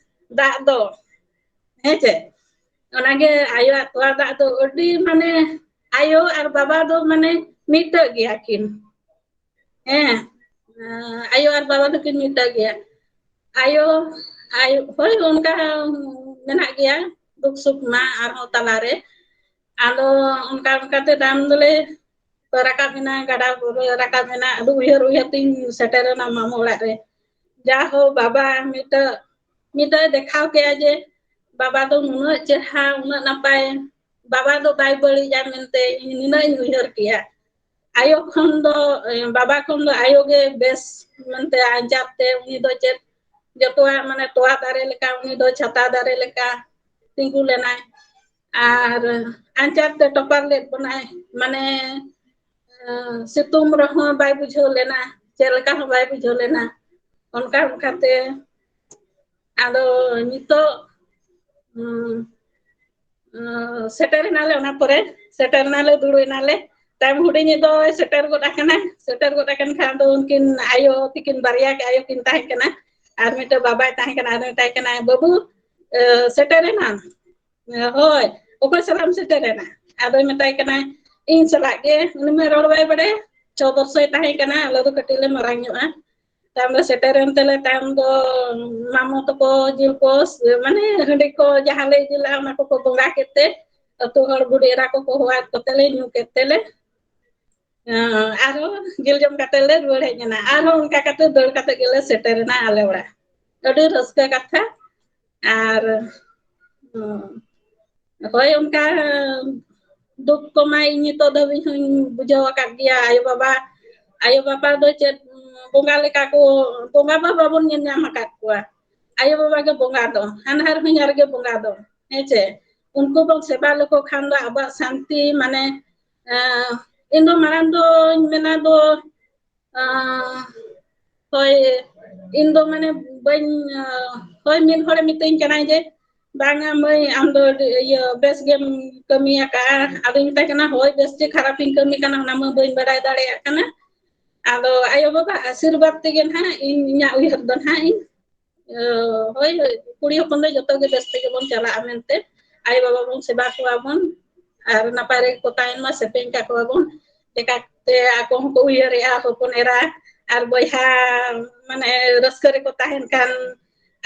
ᱫᱟᱜ ᱫᱚ, ᱦᱮᱸ ᱪᱮ? ᱚᱱᱟᱜᱮ ᱟᱭᱳᱣᱟᱜ ᱛᱚᱣᱟ ᱫᱟᱜ ᱫᱚ ᱟᱹᱰᱤ ᱢᱟᱱᱮ ᱟᱭᱳ ᱟᱨ ᱵᱟᱵᱟ ᱫᱚ ᱢᱟᱱᱮ ᱢᱤᱫᱴᱟᱹᱜ ᱜᱮᱭᱟ ᱠᱤᱱ᱾ ᱦᱮᱸ, ᱟᱭᱳ ᱟᱨ ᱵᱟᱵᱟ ᱫᱚᱠᱤᱱ ᱢᱤᱫᱴᱟᱹᱜ ᱜᱮᱭᱟ᱾ ᱟᱭᱳ, ᱟᱭᱳ, ᱦᱳᱭ, ᱚᱱᱠᱟ ᱢᱮᱱᱟᱜ ᱜᱮᱭᱟ ᱫᱩᱠ ᱥᱩᱠ ᱢᱟ ᱟᱨᱦᱚᱸ ᱛᱟᱞᱟᱨᱮ᱾ ᱟᱫᱚ ᱚᱱᱠᱟ ᱚᱱᱠᱟᱛᱮ ᱛᱟᱭᱚᱢ ᱫᱚᱞᱮ ᱨᱟᱠᱟᱵ ᱮᱱᱟ, ᱜᱟᱰᱟ ᱵᱩᱨᱩ ᱨᱟᱠᱟᱵ ᱮᱱᱟ᱾ ᱟᱫᱚ ᱩᱭᱦᱟᱹᱨ ᱩᱭᱦᱟᱹᱨ ᱛᱤᱧ ᱥᱮᱴᱮᱨ ᱮᱱᱟ ᱢᱟᱢᱚ ᱚᱲᱟᱜ ᱨᱮ᱾ ᱡᱟ ᱦᱳ ᱵᱟᱵᱟ, ᱢᱤᱫᱴᱟᱹᱜ, ᱢᱤᱫᱴᱟᱹᱜ ᱫᱮᱠᱷᱟᱣ ᱠᱮᱜᱼᱟ ᱡᱮ ᱵᱟᱵᱟ ᱫᱚ ᱱᱩᱱᱟᱹᱜ ᱪᱮᱨᱦᱟ, ᱩᱱᱟᱹᱜ ᱱᱟᱯᱟᱭ, ᱵᱟᱵᱟ ᱫᱚ ᱵᱟᱭ ᱵᱟᱹᱲᱤᱡᱟ ᱢᱮᱱᱛᱮ ᱤᱧ ᱱᱤᱱᱟᱹᱜ ᱤᱧ ᱩᱭᱦᱟᱹᱨ ᱠᱮᱜᱼᱟ᱾ ᱟᱭᱳ ᱠᱷᱚᱱ ᱫᱚ, ᱵᱟᱵᱟ ᱠᱷᱚᱱ ᱫᱚ ᱟᱭᱳ ᱜᱮ ᱵᱮᱥ ᱢᱮᱱᱛᱮ ᱟᱧᱪᱟᱨ ᱛᱮ ᱩᱱᱤ ᱫᱚ ᱪᱮᱫ ᱡᱚᱛᱚᱣᱟᱜ ᱢᱟᱱᱮ ᱛᱚᱣᱟ ᱫᱟᱨᱮ ᱞᱮᱠᱟ, ᱩᱱᱤ ᱫᱚ ᱪᱷᱟᱛᱟ ᱫᱟᱨᱮ ᱞᱮᱠᱟ ᱛᱤᱸᱜᱩ ᱞᱮᱱᱟᱭ᱾ ᱟᱨ ᱟᱧᱪᱟᱨ ᱛᱮ ᱴᱚᱯᱟᱨ ᱞᱮᱫ ᱵᱚᱱᱟᱭ, ᱢᱟᱱᱮ ᱥᱤᱛᱩᱝ ᱨᱮᱦᱚᱸ ᱵᱟᱭ ᱵᱩᱡᱷᱟᱹᱣ ᱞᱮᱱᱟ, ᱪᱮᱫ ᱞᱮᱠᱟ ᱦᱚᱸ ᱵᱟᱭ ᱵᱩᱡᱷᱟᱹᱣ ᱞᱮᱱᱟ᱾ ᱚᱱᱠᱟ ᱚᱱᱠᱟᱛᱮ ᱟᱫᱚ ᱱᱤᱛᱚᱜ ᱥᱮᱴᱮᱨ ᱮᱱᱟᱞᱮ, ᱚᱱᱟ ᱯᱚᱨᱮ ᱥᱮᱴᱮᱨ ᱮᱱᱟᱞᱮ, ᱫᱩᱲᱩᱵ ᱮᱱᱟᱞᱮ᱾ ᱛᱟᱭᱚᱢ ᱦᱩᱰᱤᱧᱤᱡ ᱫᱚᱭ ᱥᱮᱴᱮᱨ ᱜᱚᱫ ᱟᱠᱟᱱᱟ᱾ ᱥᱮᱴᱮᱨ ᱜᱚᱫ ᱟᱠᱟᱱ ᱠᱷᱟᱱ ᱫᱚ ᱩᱱᱠᱤᱱ ᱟᱭᱳ ᱛᱤᱠᱤᱱ ᱵᱟᱨᱭᱟ ᱜᱮ ᱟᱭᱳ ᱠᱤᱱ ᱛᱟᱦᱮᱸ ᱠᱟᱱᱟ, ᱟᱨ ᱢᱤᱫᱴᱮᱱ ᱵᱟᱵᱟᱭ ᱛᱟᱦᱮᱸ ᱠᱟᱱᱟ᱾ ᱟᱫᱚ ᱢᱮᱛᱟᱭ ᱠᱟᱱᱟᱭ, "ᱵᱟᱹᱵᱩ, ᱥᱮᱴᱮᱨ ᱮᱱᱟᱢ?" "ᱦᱳᱭ, ᱚᱠᱚᱭ ᱥᱟᱞᱟᱜ ᱮᱢ ᱥᱮᱴᱮᱨ ᱮᱱᱟ?" ᱟᱫᱚᱭ ᱢᱮᱛᱟᱭ ᱠᱟᱱᱟ, "ᱤᱧ ᱥᱟᱞᱟᱜ ᱜᱮ᱾" ᱩᱱᱤ ᱢᱟ ᱨᱚᱲ ᱵᱟᱭ ᱵᱟᱲᱟᱭᱟ, ᱪᱷᱚ ᱵᱚᱨᱥᱚᱭ ᱛᱟᱦᱮᱸ ᱠᱟᱱᱟ, ᱟᱞᱮ ᱫᱚ ᱠᱟᱹᱴᱤᱡ ᱞᱮ ᱢᱟᱨᱟᱝ ᱧᱚᱜᱼᱟ᱾ ᱛᱟᱭᱚᱢ ᱫᱚ ᱥᱮᱴᱮᱨᱮᱱ ᱛᱮᱞᱮ, ᱛᱟᱭᱚᱢ ᱫᱚ ᱢᱟᱢᱚ ᱛᱟᱠᱚ ᱡᱤᱞ ᱠᱚ, ᱢᱟᱱᱮ ᱦᱟᱺᱰᱤ ᱠᱚ ᱡᱟᱦᱟᱸ ᱞᱮ ᱤᱫᱤ ᱞᱮᱜᱼᱟ, ᱚᱱᱟ ᱠᱚᱠᱚ ᱵᱚᱸᱜᱟ ᱠᱮᱫ ᱛᱮ, ᱟᱹᱛᱩ ᱦᱚᱲ ᱵᱩᱰᱷᱤ ᱮᱨᱟ ᱠᱚᱠᱚ ᱦᱚᱦᱚᱣᱟᱫ ᱠᱚᱛᱮ ᱞᱮ ᱧᱩ ᱠᱮᱫ ᱛᱮᱞᱮ, ᱟᱨᱦᱚᱸ ᱡᱤᱞ ᱡᱚᱢ ᱠᱟᱛᱮ ᱞᱮ ᱨᱩᱣᱟᱹᱲ ᱦᱮᱡ ᱮᱱᱟ᱾ ᱟᱨᱦᱚᱸ ᱚᱱᱠᱟ ᱠᱟᱛᱮ ᱫᱟᱹᱲ ᱠᱟᱛᱮ ᱜᱮᱞᱮ ᱥᱮᱴᱮᱨ ᱮᱱᱟ ᱟᱞᱮ ᱚᱲᱟᱜ᱾ ᱟᱹᱰᱤ ᱨᱟᱹᱥᱠᱟᱹ ᱠᱟᱛᱷᱟ᱾ ᱟᱨ, ᱦᱳᱭ, ᱚᱱᱠᱟ ᱫᱩᱠ ᱠᱚᱢᱟ ᱤᱧ ᱱᱤᱛᱚᱜ ᱫᱷᱟᱹᱵᱤᱡ ᱦᱚᱸᱧ ᱵᱩᱡᱷᱟᱹᱣ ᱟᱠᱟᱫ ᱜᱮᱭᱟ᱾ ᱟᱭᱳ ᱵᱟᱵᱟ, ᱟᱭᱳ ᱵᱟᱵᱟ ᱫᱚ ᱪᱮᱫ ᱵᱚᱸᱜᱟ ᱞᱮᱠᱟ ᱠᱚ, ᱵᱚᱸᱜᱟ ᱢᱟ ᱵᱟᱵᱚᱱ ᱧᱮᱞ ᱧᱟᱢ ᱟᱠᱟᱫ ᱠᱚᱣᱟ᱾ ᱟᱭᱳ ᱵᱟᱵᱟ ᱜᱮ ᱵᱚᱸᱜᱟ ᱫᱚ, ᱦᱟᱱᱦᱟᱨ ᱦᱚᱧᱦᱟᱨ ᱜᱮ ᱵᱚᱸᱜᱟ ᱫᱚ, ᱦᱮᱸ ᱪᱮ? ᱩᱱᱠᱩ ᱵᱚᱱ ᱥᱮᱵᱟ ᱞᱮᱠᱚ ᱠᱷᱟᱱ ᱫᱚ ᱟᱵᱚᱣᱟᱜ ᱥᱟᱱᱛᱤ, ᱢᱟᱱᱮ, ᱟᱸ, ᱤᱧ ᱫᱚ ᱢᱟᱲᱟᱝ ᱫᱚᱧ ᱢᱮᱱᱟ ᱫᱚ, ᱟᱸ, ᱦᱳᱭ, ᱤᱧ ᱫᱚ ᱢᱟᱱᱮ ᱵᱟᱹᱧ, ᱟᱸ, ᱦᱳᱭ, ᱢᱤᱫ ᱦᱚᱲᱮ ᱢᱤᱛᱟᱹᱧ ᱠᱟᱱᱟᱭ ᱡᱮ, "ᱵᱟᱝᱟ ᱢᱟᱹᱭ, ᱟᱢ ᱫᱚ ᱟᱹᱰᱤ, ᱤᱭᱟᱹ, ᱵᱮᱥ ᱜᱮᱢ ᱠᱟᱹᱢᱤ ᱟᱠᱟᱫᱼᱟ᱾" ᱟᱫᱚᱧ ᱢᱮᱛᱟᱭ ᱠᱟᱱᱟ, "ᱦᱳᱭ, ᱵᱮᱥ ᱪᱮ ᱠᱷᱟᱨᱟᱯ ᱤᱧ ᱠᱟᱹᱢᱤ ᱠᱟᱱᱟ, ᱚᱱᱟ ᱢᱟ ᱵᱟᱹᱧ ᱵᱟᱰᱟᱭ ᱫᱟᱲᱮᱭᱟᱜ ᱠᱟᱱᱟ᱾ ᱟᱫᱚ ᱟᱭᱳ ᱵᱟᱵᱟ ᱟᱥᱤᱨᱵᱟᱫᱽ ᱛᱮᱜᱮ ᱱᱟᱦᱟᱜ ᱤᱧ, ᱤᱧᱟᱹᱜ ᱩᱭᱦᱟᱹᱨ ᱫᱚ ᱱᱟᱦᱟᱜ ᱤᱧ, ᱟᱸ, ᱦᱳᱭ, ᱦᱳᱭ, ᱠᱩᱲᱤ ᱦᱚᱯᱚᱱ ᱫᱚ ᱡᱚᱛᱚ ᱜᱮ ᱵᱮᱥ ᱛᱮᱜᱮ ᱵᱚᱱ ᱪᱟᱞᱟᱜᱼᱟ ᱢᱮᱱᱛᱮ ᱟᱭᱳ ᱵᱟᱵᱟ ᱵᱚᱱ ᱥᱮᱵᱟ ᱠᱚᱣᱟ ᱵᱚᱱ, ᱟᱨ ᱱᱟᱯᱟᱭ ᱨᱮᱜᱮ ᱠᱚ ᱛᱟᱦᱮᱱ ᱢᱟ, ᱥᱮᱯᱮᱧ ᱠᱟᱠᱚᱣᱟ ᱵᱚᱱ, ᱪᱮᱠᱟᱛᱮ ᱟᱠᱚ ᱦᱚᱸᱠᱚ ᱩᱭᱦᱟᱹᱨᱮᱜᱼᱟ ᱦᱚᱯᱚᱱ ᱮᱨᱟ ᱟᱨ ᱵᱚᱭᱦᱟ, ᱢᱟᱱᱮ, ᱨᱟᱹᱥᱠᱟᱹ ᱨᱮᱠᱚ ᱛᱟᱦᱮᱱ ᱠᱷᱟᱱ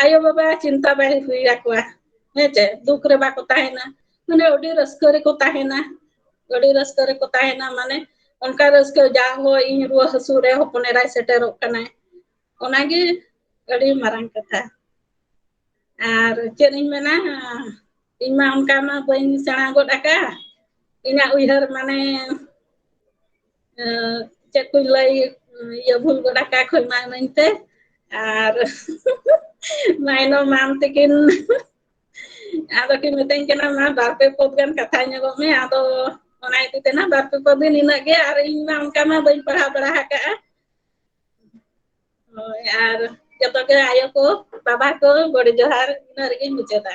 ᱟᱭᱳ ᱵᱟᱵᱟ ᱪᱤᱱᱛᱟ ᱵᱟᱭ ᱦᱩᱭ ᱟᱠᱚᱣᱟ, ᱦᱮᱸ ᱪᱮ? ᱫᱩᱠ ᱨᱮ ᱵᱟᱠᱚ ᱛᱟᱦᱮᱱᱟ, ᱢᱟᱱᱮ, ᱟᱹᱰᱤ ᱨᱟᱹᱥᱠᱟᱹ ᱨᱮᱠᱚ ᱛᱟᱦᱮᱱᱟ, ᱟᱹᱰᱤ ᱨᱟᱹᱥᱠᱟᱹ ᱨᱮᱠᱚ ᱛᱟᱦᱮᱱᱟ, ᱢᱟᱱᱮ, ᱚᱱᱠᱟ ᱨᱟᱹᱥᱠᱟᱹ ᱡᱟ ᱦᱚᱸ ᱤᱧ ᱨᱩᱣᱟᱹ ᱦᱟᱹᱥᱩ ᱨᱮ ᱦᱚᱯᱚᱱ ᱮᱨᱟᱭ ᱥᱮᱴᱮᱨᱚᱜ ᱠᱟᱱᱟᱭ, ᱚᱱᱟᱜᱮ ᱟᱹᱰᱤ ᱢᱟᱨᱟᱝ ᱠᱟᱛᱷᱟ᱾ ᱟᱨ ᱪᱮᱫ ᱤᱧ ᱢᱮᱱᱟ, ᱤᱧ ᱢᱟ ᱚᱱᱠᱟ ᱢᱟ ᱵᱟᱹᱧ ᱥᱮᱬᱟ ᱜᱚᱫ ᱟᱠᱟᱫᱼᱟ᱾ ᱤᱧᱟᱹᱜ ᱩᱭᱦᱟᱹᱨ ᱢᱟᱱᱮ, ᱮ, ᱪᱮᱫ ᱠᱚᱧ ᱞᱟᱹᱭ, ᱤᱭᱟᱹ, ᱵᱷᱩᱞ ᱜᱚᱫ ᱟᱠᱟᱫ ᱠᱷᱚᱡ ᱢᱟ ᱤᱢᱟᱹᱧ ᱯᱮ᱾ ᱟᱨ ᱢᱟᱭᱱᱚ ᱢᱟᱢ ᱛᱤᱠᱤᱱ, ᱟᱫᱚ ᱠᱤᱱ ᱢᱤᱛᱟᱹᱧ ᱠᱟᱱᱟ, "ᱢᱟ, ᱵᱟᱨ ᱯᱮ ᱯᱚᱫ ᱜᱟᱱ ᱠᱟᱛᱷᱟ ᱧᱚᱜᱚᱜ ᱢᱮ᱾" ᱟᱫᱚ ᱚᱱᱟ ᱤᱫᱤ ᱛᱮ ᱱᱟ ᱵᱟᱨ ᱯᱮ ᱯᱚᱫ ᱫᱤᱱ ᱤᱱᱟᱹᱜ ᱜᱮ, ᱟᱨ ᱤᱧ ᱢᱟ ᱚᱱᱠᱟ ᱢᱟ ᱵᱟᱹᱧ ᱯᱟᱲᱦᱟᱣ ᱵᱟᱲᱟ ᱟᱠᱟᱫᱼᱟ᱾ ᱦᱳᱭ, ᱟᱨ ᱡᱚᱛᱚ ᱜᱮ ᱟᱭᱳ ᱠᱚ, ᱵᱟᱵᱟ ᱠᱚ, ᱜᱚᱰ ᱡᱚᱦᱟᱨ, ᱤᱱᱟᱹ ᱨᱮᱜᱮᱧ ᱢᱩᱪᱟᱹᱫᱟ᱾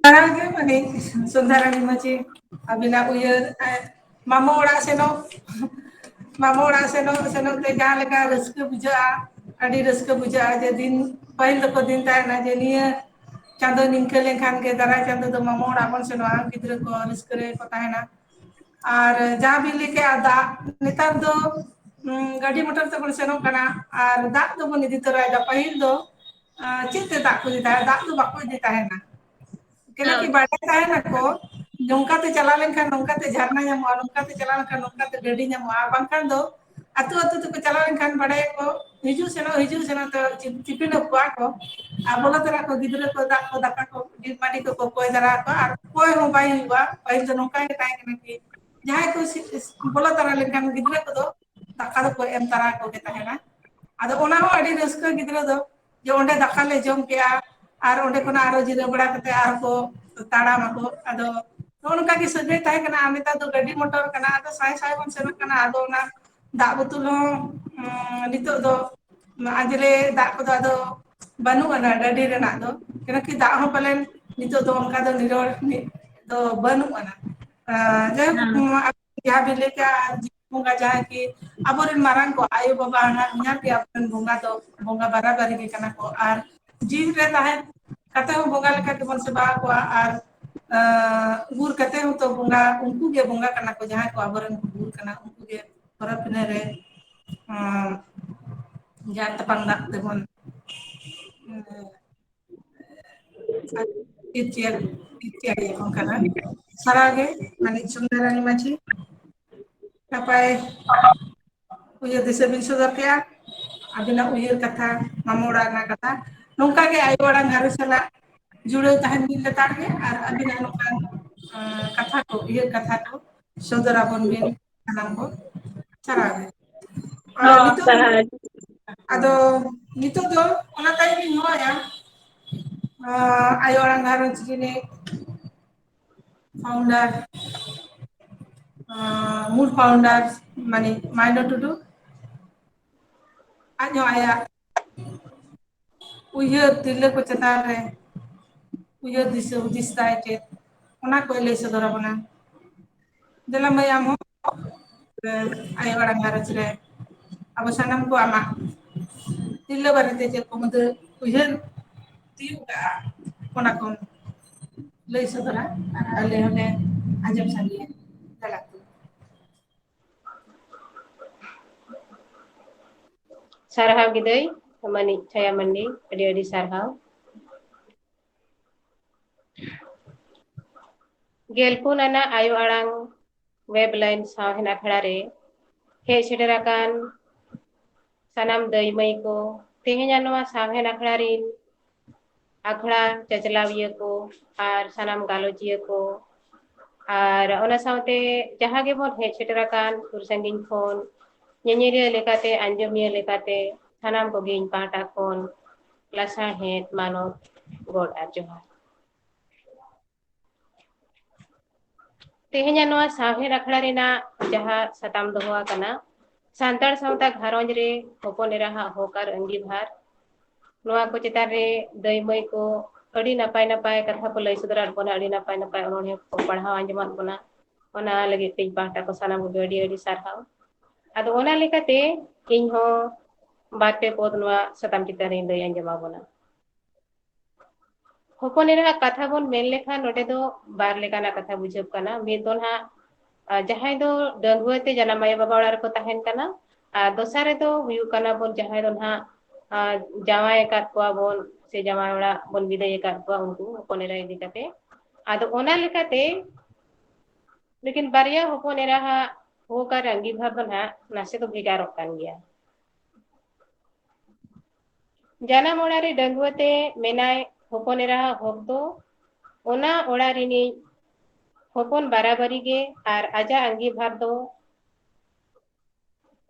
ᱚᱱᱟᱜᱮ ᱢᱟᱱᱮ, ᱥᱚᱱᱫᱷᱟ ᱨᱟᱱᱤ ᱢᱟᱹᱡᱷᱤ, ᱟᱹᱵᱤᱱᱟᱜ ᱩᱭᱦᱟᱹᱨ, ᱟᱨ ᱢᱟᱢᱚ ᱚᱲᱟᱜ ᱥᱮᱱᱚᱜ, ᱢᱟᱢᱚ ᱚᱲᱟᱜ ᱥᱮᱱᱚᱜ, ᱥᱮᱱᱚᱜ ᱛᱮ ᱡᱟᱦᱟᱸ ᱞᱮᱠᱟ ᱨᱟᱹᱥᱠᱟᱹ ᱵᱩᱡᱷᱟᱹᱜᱼᱟ, ᱟᱹᱰᱤ ᱨᱟᱹᱥᱠᱟᱹ ᱵᱩᱡᱷᱟᱹᱜᱼᱟ᱾ ᱡᱮ ᱫᱤᱱ, ᱯᱟᱹᱦᱤᱞ ᱫᱚᱠᱚ ᱫᱤᱱ ᱛᱟᱦᱮᱱᱟ ᱡᱮ ᱱᱤᱭᱟᱹ ᱪᱟᱸᱫᱚ ᱱᱤᱝᱠᱟᱹ ᱞᱮᱱᱠᱷᱟᱱ ᱜᱮ ᱫᱟᱨᱟᱭ ᱪᱟᱸᱫᱚ ᱫᱚ ᱢᱟᱢᱚ ᱚᱲᱟᱜ ᱵᱚᱱ ᱥᱮᱱᱚᱜᱼᱟ, ᱜᱤᱫᱽᱨᱟᱹ ᱠᱚ ᱨᱟᱹᱥᱠᱟᱹ ᱨᱮᱠᱚ ᱛᱟᱦᱮᱱᱟ᱾ ᱟᱨ ᱡᱟᱦᱟᱸ ᱵᱤᱱ ᱞᱟᱹᱭ ᱠᱮᱜᱼᱟ ᱫᱟᱜ, ᱱᱮᱛᱟᱨ ᱫᱚ, ᱩᱸ, ᱜᱟᱹᱰᱤ ᱢᱚᱴᱚᱨ ᱛᱮᱵᱚᱱ ᱥᱮᱱᱚᱜ ᱠᱟᱱᱟ ᱟᱨ ᱫᱟᱜ ᱫᱚᱵᱚᱱ ᱤᱫᱤ ᱛᱚᱨᱟᱭᱮᱫᱟ᱾ ᱯᱟᱹᱦᱤᱞ ᱫᱚ, ᱟᱸ, ᱪᱮᱫ ᱛᱮ ᱫᱟᱜ ᱠᱚ ᱤᱫᱤ ᱛᱟᱦᱮᱸᱫ? ᱫᱟᱜ ᱫᱚ ᱵᱟᱠᱚ ᱤᱫᱤ ᱛᱟᱦᱮᱱᱟ᱾ ᱠᱮᱱᱮ ᱠᱤ ᱦᱳᱭ᱾ ᱵᱟᱰᱟᱭ ᱛᱟᱦᱮᱱᱟᱠᱚ, ᱱᱚᱝᱠᱟᱛᱮ ᱪᱟᱞᱟᱣ ᱞᱮᱱᱠᱷᱟᱱ ᱱᱚᱝᱠᱟᱛᱮ ᱡᱷᱟᱨᱱᱟ ᱧᱟᱢᱚᱜᱼᱟ, ᱱᱚᱝᱠᱟᱛᱮ ᱪᱟᱞᱟᱣ ᱞᱮᱱᱠᱷᱟᱱ ᱱᱚᱝᱠᱟᱛᱮ ᱰᱟᱹᱰᱤ ᱧᱟᱢᱚᱜᱼᱟ, ᱵᱟᱝᱠᱷᱟᱱ ᱫᱚ ᱟᱹᱛᱩ ᱟᱹᱛᱩ ᱛᱮᱠᱚ ᱪᱟᱞᱟᱣ ᱞᱮᱱᱠᱷᱟᱱ ᱵᱟᱰᱟᱭᱟᱠᱚ, ᱦᱤᱡᱩᱜ ᱥᱮᱱᱚᱜ, ᱦᱤᱡᱩᱜ ᱥᱮᱱᱚᱜ ᱛᱮ ᱪᱤ-, ᱪᱤᱯᱤᱱ ᱠᱚᱣᱟ ᱠᱚ᱾ ᱟᱨ ᱵᱚᱞᱚ ᱛᱚᱨᱟ ᱠᱚ ᱜᱤᱫᱽᱨᱟᱹ ᱠᱚ ᱫᱟᱜ ᱠᱚ ᱫᱟᱠᱟ ᱠᱚ ᱰᱤᱢ ᱢᱟᱹᱰᱤ ᱠᱚᱠᱚ ᱠᱚᱭ ᱫᱟᱨᱟ ᱟᱠᱚᱣᱟ ᱟᱨ ᱠᱚᱭ ᱦᱚᱸ ᱵᱟᱭ ᱦᱩᱭᱩᱜᱼᱟ᱾ ᱯᱟᱹᱦᱤᱞ ᱫᱚ ᱱᱚᱝᱠᱟ ᱜᱮ ᱛᱟᱦᱮᱸ ᱠᱟᱱᱟ ᱠᱤ ᱡᱟᱦᱟᱸᱭ ᱠᱚ ᱥᱤ-, ᱵᱚᱞᱚ ᱛᱟᱨᱟ ᱞᱮᱱᱠᱷᱟᱱ ᱜᱤᱫᱽᱨᱟᱹ ᱠᱚᱫᱚ ᱫᱟᱠᱟ ᱫᱚᱠᱚ ᱮᱢ ᱛᱟᱨᱟ ᱟᱠᱚ ᱜᱮ ᱛᱟᱦᱮᱱᱟ᱾ ᱟᱫᱚ ᱚᱱᱟ ᱦᱚᱸ ᱟᱹᱰᱤ ᱨᱟᱹᱥᱠᱟᱹ ᱜᱤᱫᱽᱨᱟᱹ ᱫᱚ, ᱡᱮ ᱚᱸᱰᱮ ᱫᱟᱠᱟ ᱞᱮ ᱡᱚᱢ ᱠᱮᱜᱼᱟ ᱟᱨ ᱚᱸᱰᱮ ᱠᱷᱚᱱᱟᱜ ᱟᱨᱚ ᱡᱤᱨᱟᱹᱣ ᱵᱟᱲᱟ ᱠᱟᱛᱮ ᱟᱨᱚ ᱠᱚ ᱛᱟᱲᱟᱢ ᱟᱠᱚ᱾ ᱟᱫᱚ ᱱᱚᱜᱼᱚ ᱱᱚᱝᱠᱟ ᱜᱮ ᱥᱟᱹᱜᱟᱹᱭ ᱛᱟᱦᱮᱸ ᱠᱟᱱᱟ᱾ ᱟᱨ ᱱᱮᱛᱟᱨ ᱫᱚ ᱜᱟᱹᱰᱤ ᱢᱚᱴᱚᱨ ᱠᱟᱱᱟ, ᱟᱫᱚ ᱥᱟᱭ ᱥᱟᱭ ᱵᱚᱱ ᱥᱮᱱᱚᱜ ᱠᱟᱱᱟ, ᱟᱫᱚ ᱚᱱᱟ ᱫᱟᱜ ᱵᱳᱛᱳᱞ ᱦᱚᱸ, ᱩᱸ, ᱱᱤᱛᱚᱜ ᱫᱚ ᱟᱸᱡᱽᱞᱮ ᱫᱟᱜ ᱠᱚᱫᱚ ᱟᱫᱚ ᱵᱟᱹᱱᱩᱜ ᱟᱱᱟ ᱰᱟᱹᱰᱤ ᱨᱮᱱᱟᱜ ᱫᱚ, ᱠᱮᱱᱚ ᱠᱤ ᱫᱟᱜ ᱦᱚᱸ ᱯᱟᱞᱮᱱ ᱱᱤᱛᱚᱜ ᱫᱚ ᱚᱱᱠᱟ ᱫᱚ ᱱᱤᱨᱚᱲ ᱫᱚ ᱵᱟᱹᱱᱩᱜ ᱟᱱᱟ᱾ ᱟᱸ, ᱡᱟᱭᱦᱳᱠ, ᱦᱮᱸ᱾ ᱩᱸ, ᱡᱟᱦᱟᱸ ᱵᱤᱱ ᱞᱟᱹᱭ ᱠᱮᱜᱼᱟ, ᱡᱤᱣᱤ ᱵᱚᱸᱜᱟ ᱡᱟᱦᱟᱸᱭ ᱠᱤ ᱟᱵᱚᱨᱮᱱ ᱢᱟᱨᱟᱝ ᱠᱚ, ᱟᱭᱳ ᱵᱟᱵᱟ ᱦᱟᱱᱦᱟᱨ ᱦᱚᱧᱦᱟᱨ ᱜᱮ ᱟᱵᱚᱨᱮᱱ ᱵᱚᱸᱜᱟ ᱫᱚ, ᱵᱚᱸᱜᱟ ᱵᱟᱨᱟᱵᱟᱨᱤ ᱜᱮ ᱠᱟᱱᱟ ᱠᱚ᱾ ᱟᱨ ᱡᱤᱣᱤ ᱨᱮ ᱛᱟᱦᱮᱸ ᱠᱟᱛᱮ ᱦᱚᱸ ᱵᱚᱸᱜᱟ ᱞᱮᱠᱟ ᱜᱮᱵᱚᱱ ᱥᱮᱵᱟ ᱟᱠᱚᱣᱟ, ᱟᱨ, ᱟᱸ, ᱜᱩᱨ ᱠᱟᱛᱮ ᱦᱚᱸ ᱛᱚ ᱵᱚᱸᱜᱟ, ᱩᱱᱠᱩ ᱜᱮ ᱵᱚᱸᱜᱟ ᱠᱟᱱᱟ ᱠᱚ, ᱡᱟᱦᱟᱸᱭ ᱠᱚ ᱟᱵᱚᱨᱮᱱ ᱠᱚ ᱜᱩᱨ ᱠᱟᱱᱟ, ᱩᱱᱠᱩ ᱜᱮ ᱯᱚᱨᱚᱵᱽ ᱯᱤᱱᱟᱹ ᱨᱮ, ᱟᱸ, ᱡᱟᱦᱟᱸ ᱛᱟᱯᱟᱢ ᱫᱟᱜ ᱛᱮᱵᱚᱱ, ᱟᱸ, ᱛᱤᱨᱪᱤᱭᱟ-, ᱛᱤᱨᱪᱤᱭᱟᱭᱟᱵᱚᱱ ᱠᱟᱱᱟ᱾ ᱥᱟᱨᱦᱟᱣ ᱜᱮ, ᱢᱟᱹᱱᱤᱡ ᱥᱩᱱᱫᱚᱨᱟᱱᱤ ᱢᱟᱹᱡᱷᱤ᱾ ᱱᱟᱯᱟᱭ ᱩᱭᱦᱟᱹᱨ ᱫᱤᱥᱟᱹ ᱵᱤᱱ ᱥᱚᱫᱚᱨ ᱠᱮᱜᱼᱟ, ᱟᱹᱵᱤᱱᱟᱜ ᱩᱭᱦᱟᱹᱨ ᱠᱟᱛᱷᱟ, ᱢᱟᱢᱚ ᱚᱲᱟᱜ ᱨᱮᱱᱟᱜ ᱠᱟᱛᱷᱟ, ᱱᱚᱝᱠᱟ ᱜᱮ ᱟᱭᱳ ᱟᱲᱟᱝ ᱜᱷᱟᱨᱚᱸᱡᱽ ᱥᱟᱞᱟᱜ ᱡᱩᱲᱟᱹᱣ ᱛᱟᱦᱮᱱ ᱵᱤᱱ ᱞᱮᱛᱟᱲ ᱜᱮ, ᱟᱨ ᱟᱹᱵᱤᱱᱟᱜ ᱱᱚᱝᱠᱟᱱ, ᱟᱸ, ᱠᱟᱛᱷᱟ ᱠᱚ, ᱩᱭᱦᱟᱹᱨ ᱠᱟᱛᱷᱟ ᱠᱚ ᱥᱚᱫᱚᱨ ᱟᱵᱚᱱ ᱵᱤᱱ ᱥᱟᱱᱟᱢ ᱠᱚ᱾ ᱥᱟᱨᱦᱟᱣ ᱜᱮ᱾ ᱟᱨ ᱦᱚᱸ, ᱱᱤᱛᱚᱜ, ᱥᱟᱨᱦᱟᱣ᱾ ᱟᱫᱚ ᱱᱤᱛᱚᱜ ᱫᱚ ᱚᱱᱟ ᱛᱟᱭᱚᱢ ᱤᱧ ᱦᱚᱦᱚᱭᱟ, ᱟᱸ, ᱟᱭᱳ ᱟᱲᱟᱝ ᱜᱷᱟᱨᱚᱸᱡᱽ ᱨᱤᱱᱤᱡ founder, ᱟᱸ, ᱢᱩᱞ founder, ᱢᱟᱱᱮ ᱢᱟᱭᱱᱚ ᱴᱩᱰᱩ, ᱟᱡ ᱦᱚᱸ ᱟᱭᱟᱜ ᱩᱭᱦᱟᱹᱨ ᱛᱤᱨᱞᱟᱹ ᱠᱚ ᱪᱮᱛᱟᱱ ᱨᱮ ᱩᱭᱦᱟᱹᱨ ᱫᱤᱥᱟᱹ ᱦᱩᱫᱤᱥ ᱛᱟᱭ ᱪᱮᱫ, ᱚᱱᱟ ᱠᱚᱭ ᱞᱟᱹᱭ ᱥᱚᱫᱚᱨ ᱟᱵᱚᱱᱟ᱾ ᱫᱮᱞᱟ ᱢᱟᱹᱭ, ᱟᱢ ᱦᱚᱸ, ᱟᱭᱳ ᱟᱲᱟᱝ ᱜᱷᱟᱨᱚᱸᱡᱽ ᱨᱮ ᱟᱵᱚ ᱥᱟᱱᱟᱢ ᱠᱚ ᱟᱢᱟᱜ ᱛᱤᱨᱞᱟᱹ ᱵᱟᱨᱮᱛᱮ ᱪᱮᱫ ᱠᱚ ᱢᱩᱫᱟᱹ ᱩᱭᱦᱟᱹᱨ ᱛᱤᱭᱳᱜ ᱠᱟᱜᱼᱟ, ᱚᱱᱟ ᱠᱚᱢ ᱞᱟᱹᱭ ᱥᱚᱫᱚᱨᱟ ᱟᱨ ᱟᱞᱮ ᱦᱚᱸᱞᱮ ᱟᱸᱡᱚᱢ ᱥᱟᱸᱜᱮᱭᱟ᱾ ᱫᱮᱞᱟ᱾ ᱥᱟᱨᱦᱟᱣ ᱜᱤᱫᱟᱹᱭ ᱢᱟᱹᱱᱤᱡ ᱪᱷᱟᱭᱟ ᱢᱟᱱᱰᱤ, ᱟᱹᱰᱤ ᱟᱹᱰᱤ ᱥᱟᱨᱦᱟᱣ᱾ ᱜᱮᱞᱯᱩᱱ ᱟᱱᱟᱜ ᱟᱭᱳ ᱟᱲᱟᱝ web line ᱥᱟᱶᱦᱮᱫ ᱟᱠᱷᱲᱟ ᱨᱮ ᱦᱮᱡ ᱥᱮᱴᱮᱨ ᱟᱠᱟᱱ ᱥᱟᱱᱟᱢ ᱫᱟᱹᱭ ᱢᱟᱹᱭ ᱠᱚ, ᱛᱮᱦᱮᱧᱟᱜ ᱱᱚᱣᱟ ᱥᱟᱶᱦᱮᱫ ᱟᱠᱷᱲᱟ ᱨᱤᱱ ᱟᱠᱷᱲᱟ ᱪᱟᱪᱞᱟᱣᱤᱭᱟᱹ ᱠᱚ ᱟᱨ ᱥᱟᱱᱟᱢ ᱜᱟᱞᱚᱪᱤᱭᱟᱹ ᱠᱚ, ᱟᱨ ᱚᱱᱟ ᱥᱟᱶᱛᱮ ᱡᱟᱦᱟᱸ ᱜᱮᱵᱚᱱ ᱦᱮᱡ ᱥᱮᱴᱮᱨ ᱟᱠᱟᱱ ᱥᱩᱨ ᱥᱟᱺᱜᱤᱧ ᱠᱷᱚᱱ ᱧᱮᱧᱮᱞᱤᱭᱟᱹ ᱞᱮᱠᱟᱛᱮ, ᱟᱸᱡᱚᱢᱤᱭᱟᱹ ᱞᱮᱠᱟᱛᱮ, ᱥᱟᱱᱟᱢ ᱠᱚᱜᱮ ᱤᱧ ᱯᱟᱦᱴᱟ ᱠᱷᱚᱱ ᱞᱟᱥᱟᱲᱦᱮᱫ ᱢᱟᱱᱚᱛ ᱜᱚᱰ ᱟᱨ ᱡᱚᱦᱟᱨ᱾ ᱛᱮᱦᱮᱧᱟᱜ ᱱᱚᱣᱟ ᱥᱟᱶᱦᱮᱫ ᱟᱠᱷᱲᱟ ᱨᱮᱱᱟᱜ ᱡᱟᱦᱟᱸ ᱥᱟᱛᱟᱢ ᱫᱚᱦᱚ ᱟᱠᱟᱱᱟ, ᱥᱟᱱᱛᱟᱲ ᱥᱟᱶᱛᱟ ᱜᱷᱟᱨᱚᱸᱡᱽ ᱨᱮ ᱦᱚᱯᱚᱱ ᱮᱨᱟ ᱦᱟᱜ ᱦᱚᱠ ᱟᱨ ᱟᱹᱜᱤᱵᱷᱟᱨ, ᱱᱚᱣᱟ ᱠᱚ ᱪᱮᱛᱟᱱ ᱨᱮ ᱫᱟᱹᱭ ᱢᱟᱹᱭ ᱠᱚ ᱟᱹᱰᱤ ᱱᱟᱯᱟᱭ ᱱᱟᱯᱟᱭ ᱠᱟᱛᱷᱟ ᱠᱚ ᱞᱟᱹᱭ ᱥᱚᱫᱚᱨᱟᱫ ᱵᱚᱱᱟ, ᱟᱹᱰᱤ ᱱᱟᱯᱟᱭ ᱱᱟᱯᱟᱭ ᱚᱱᱚᱬᱦᱮ ᱠᱚ ᱯᱟᱲᱦᱟᱣ ᱟᱸᱡᱚᱢᱟᱫ ᱵᱚᱱᱟ᱾ ᱚᱱᱟ ᱞᱟᱹᱜᱤᱫ ᱛᱮ ᱤᱧ ᱯᱟᱦᱴᱟ ᱠᱚ ᱥᱟᱱᱟᱢ ᱠᱚᱜᱮ ᱟᱹᱰᱤ ᱟᱹᱰᱤ ᱥᱟᱨᱦᱟᱣ᱾ ᱟᱫᱚ ᱚᱱᱟ ᱞᱮᱠᱟᱛᱮ ᱤᱧ ᱦᱚᱸ ᱵᱟᱨ ᱯᱮ ᱯᱚᱫ ᱱᱚᱣᱟ ᱥᱟᱛᱟᱢ ᱪᱮᱛᱟᱱ ᱨᱮᱧ ᱞᱟᱹᱭ ᱟᱸᱡᱚᱢ ᱟᱵᱚᱱᱟ᱾ ᱦᱚᱯᱚᱱ ᱮᱨᱟ ᱟᱜ ᱠᱟᱛᱷᱟ ᱵᱚᱱ ᱢᱮᱱ ᱞᱮᱠᱷᱟᱱ ᱱᱚᱰᱮ ᱫᱚ ᱵᱟᱨ ᱞᱮᱠᱟᱱᱟᱜ ᱠᱟᱛᱷᱟ ᱵᱩᱡᱷᱟᱹᱜ ᱠᱟᱱᱟ᱾ ᱢᱤᱫ ᱫᱚ ᱱᱟᱦᱟᱜ, ᱟ, ᱡᱟᱦᱟᱸᱭ ᱫᱚ ᱰᱟᱺᱜᱩᱣᱟᱹ ᱛᱮ ᱡᱟᱱᱟᱢ ᱟᱭᱳ ᱵᱟᱵᱟ ᱚᱲᱟᱜ ᱨᱮᱠᱚ ᱛᱟᱦᱮᱱ ᱠᱟᱱᱟ, ᱟᱨ ᱫᱚᱥᱟᱨ ᱨᱮᱫᱚ ᱦᱩᱭᱩᱜ ᱠᱟᱱᱟ ᱵᱚᱱ ᱡᱟᱦᱟᱸᱭ ᱫᱚ ᱱᱟᱦᱟᱜ, ᱟ, ᱡᱟᱶᱟᱭ ᱟᱠᱟᱫ ᱠᱚᱣᱟ ᱵᱚᱱ ᱥᱮ ᱡᱟᱶᱟᱭ ᱚᱲᱟᱜ ᱵᱚᱱ ᱵᱤᱫᱟᱹᱭ ᱟᱠᱟᱫ ᱠᱚᱣᱟ ᱩᱱᱠᱩ ᱦᱚᱯᱚᱱ ᱮᱨᱟ ᱤᱫᱤ ᱠᱟᱛᱮ᱾ ᱟᱫᱚ ᱚᱱᱟ ᱞᱮᱠᱟᱛᱮ ᱞᱮᱠᱤᱱ ᱵᱟᱨᱭᱟ ᱦᱚᱯᱚᱱ ᱮᱨᱟ ᱦᱟᱜ ᱦᱚᱠ ᱟᱨ ᱟᱸᱜᱤᱵᱷᱟᱨ ᱫᱚ ᱱᱟᱦᱟᱜ ᱱᱟᱥᱮ ᱫᱚ ᱵᱷᱮᱜᱟᱨᱚᱜ ᱠᱟᱱ ᱜᱮᱭᱟ᱾ ᱡᱟᱱᱟᱢ ᱚᱲᱟᱜ ᱨᱮ ᱰᱟᱺᱜᱩᱣᱟᱹ ᱛᱮ ᱢᱮᱱᱟᱭ ᱦᱚᱯᱚᱱ ᱮᱨᱟ ᱦᱟᱜ ᱦᱚᱠ ᱫᱚ ᱚᱱᱟ ᱚᱲᱟᱜ ᱨᱤᱱᱤᱡ ᱦᱚᱯᱚᱱ ᱵᱟᱨᱟᱵᱟᱨᱤ ᱜᱮ ᱟᱨ ᱟᱡᱟᱜ ᱟᱸᱜᱤᱵᱷᱟᱨ ᱫᱚ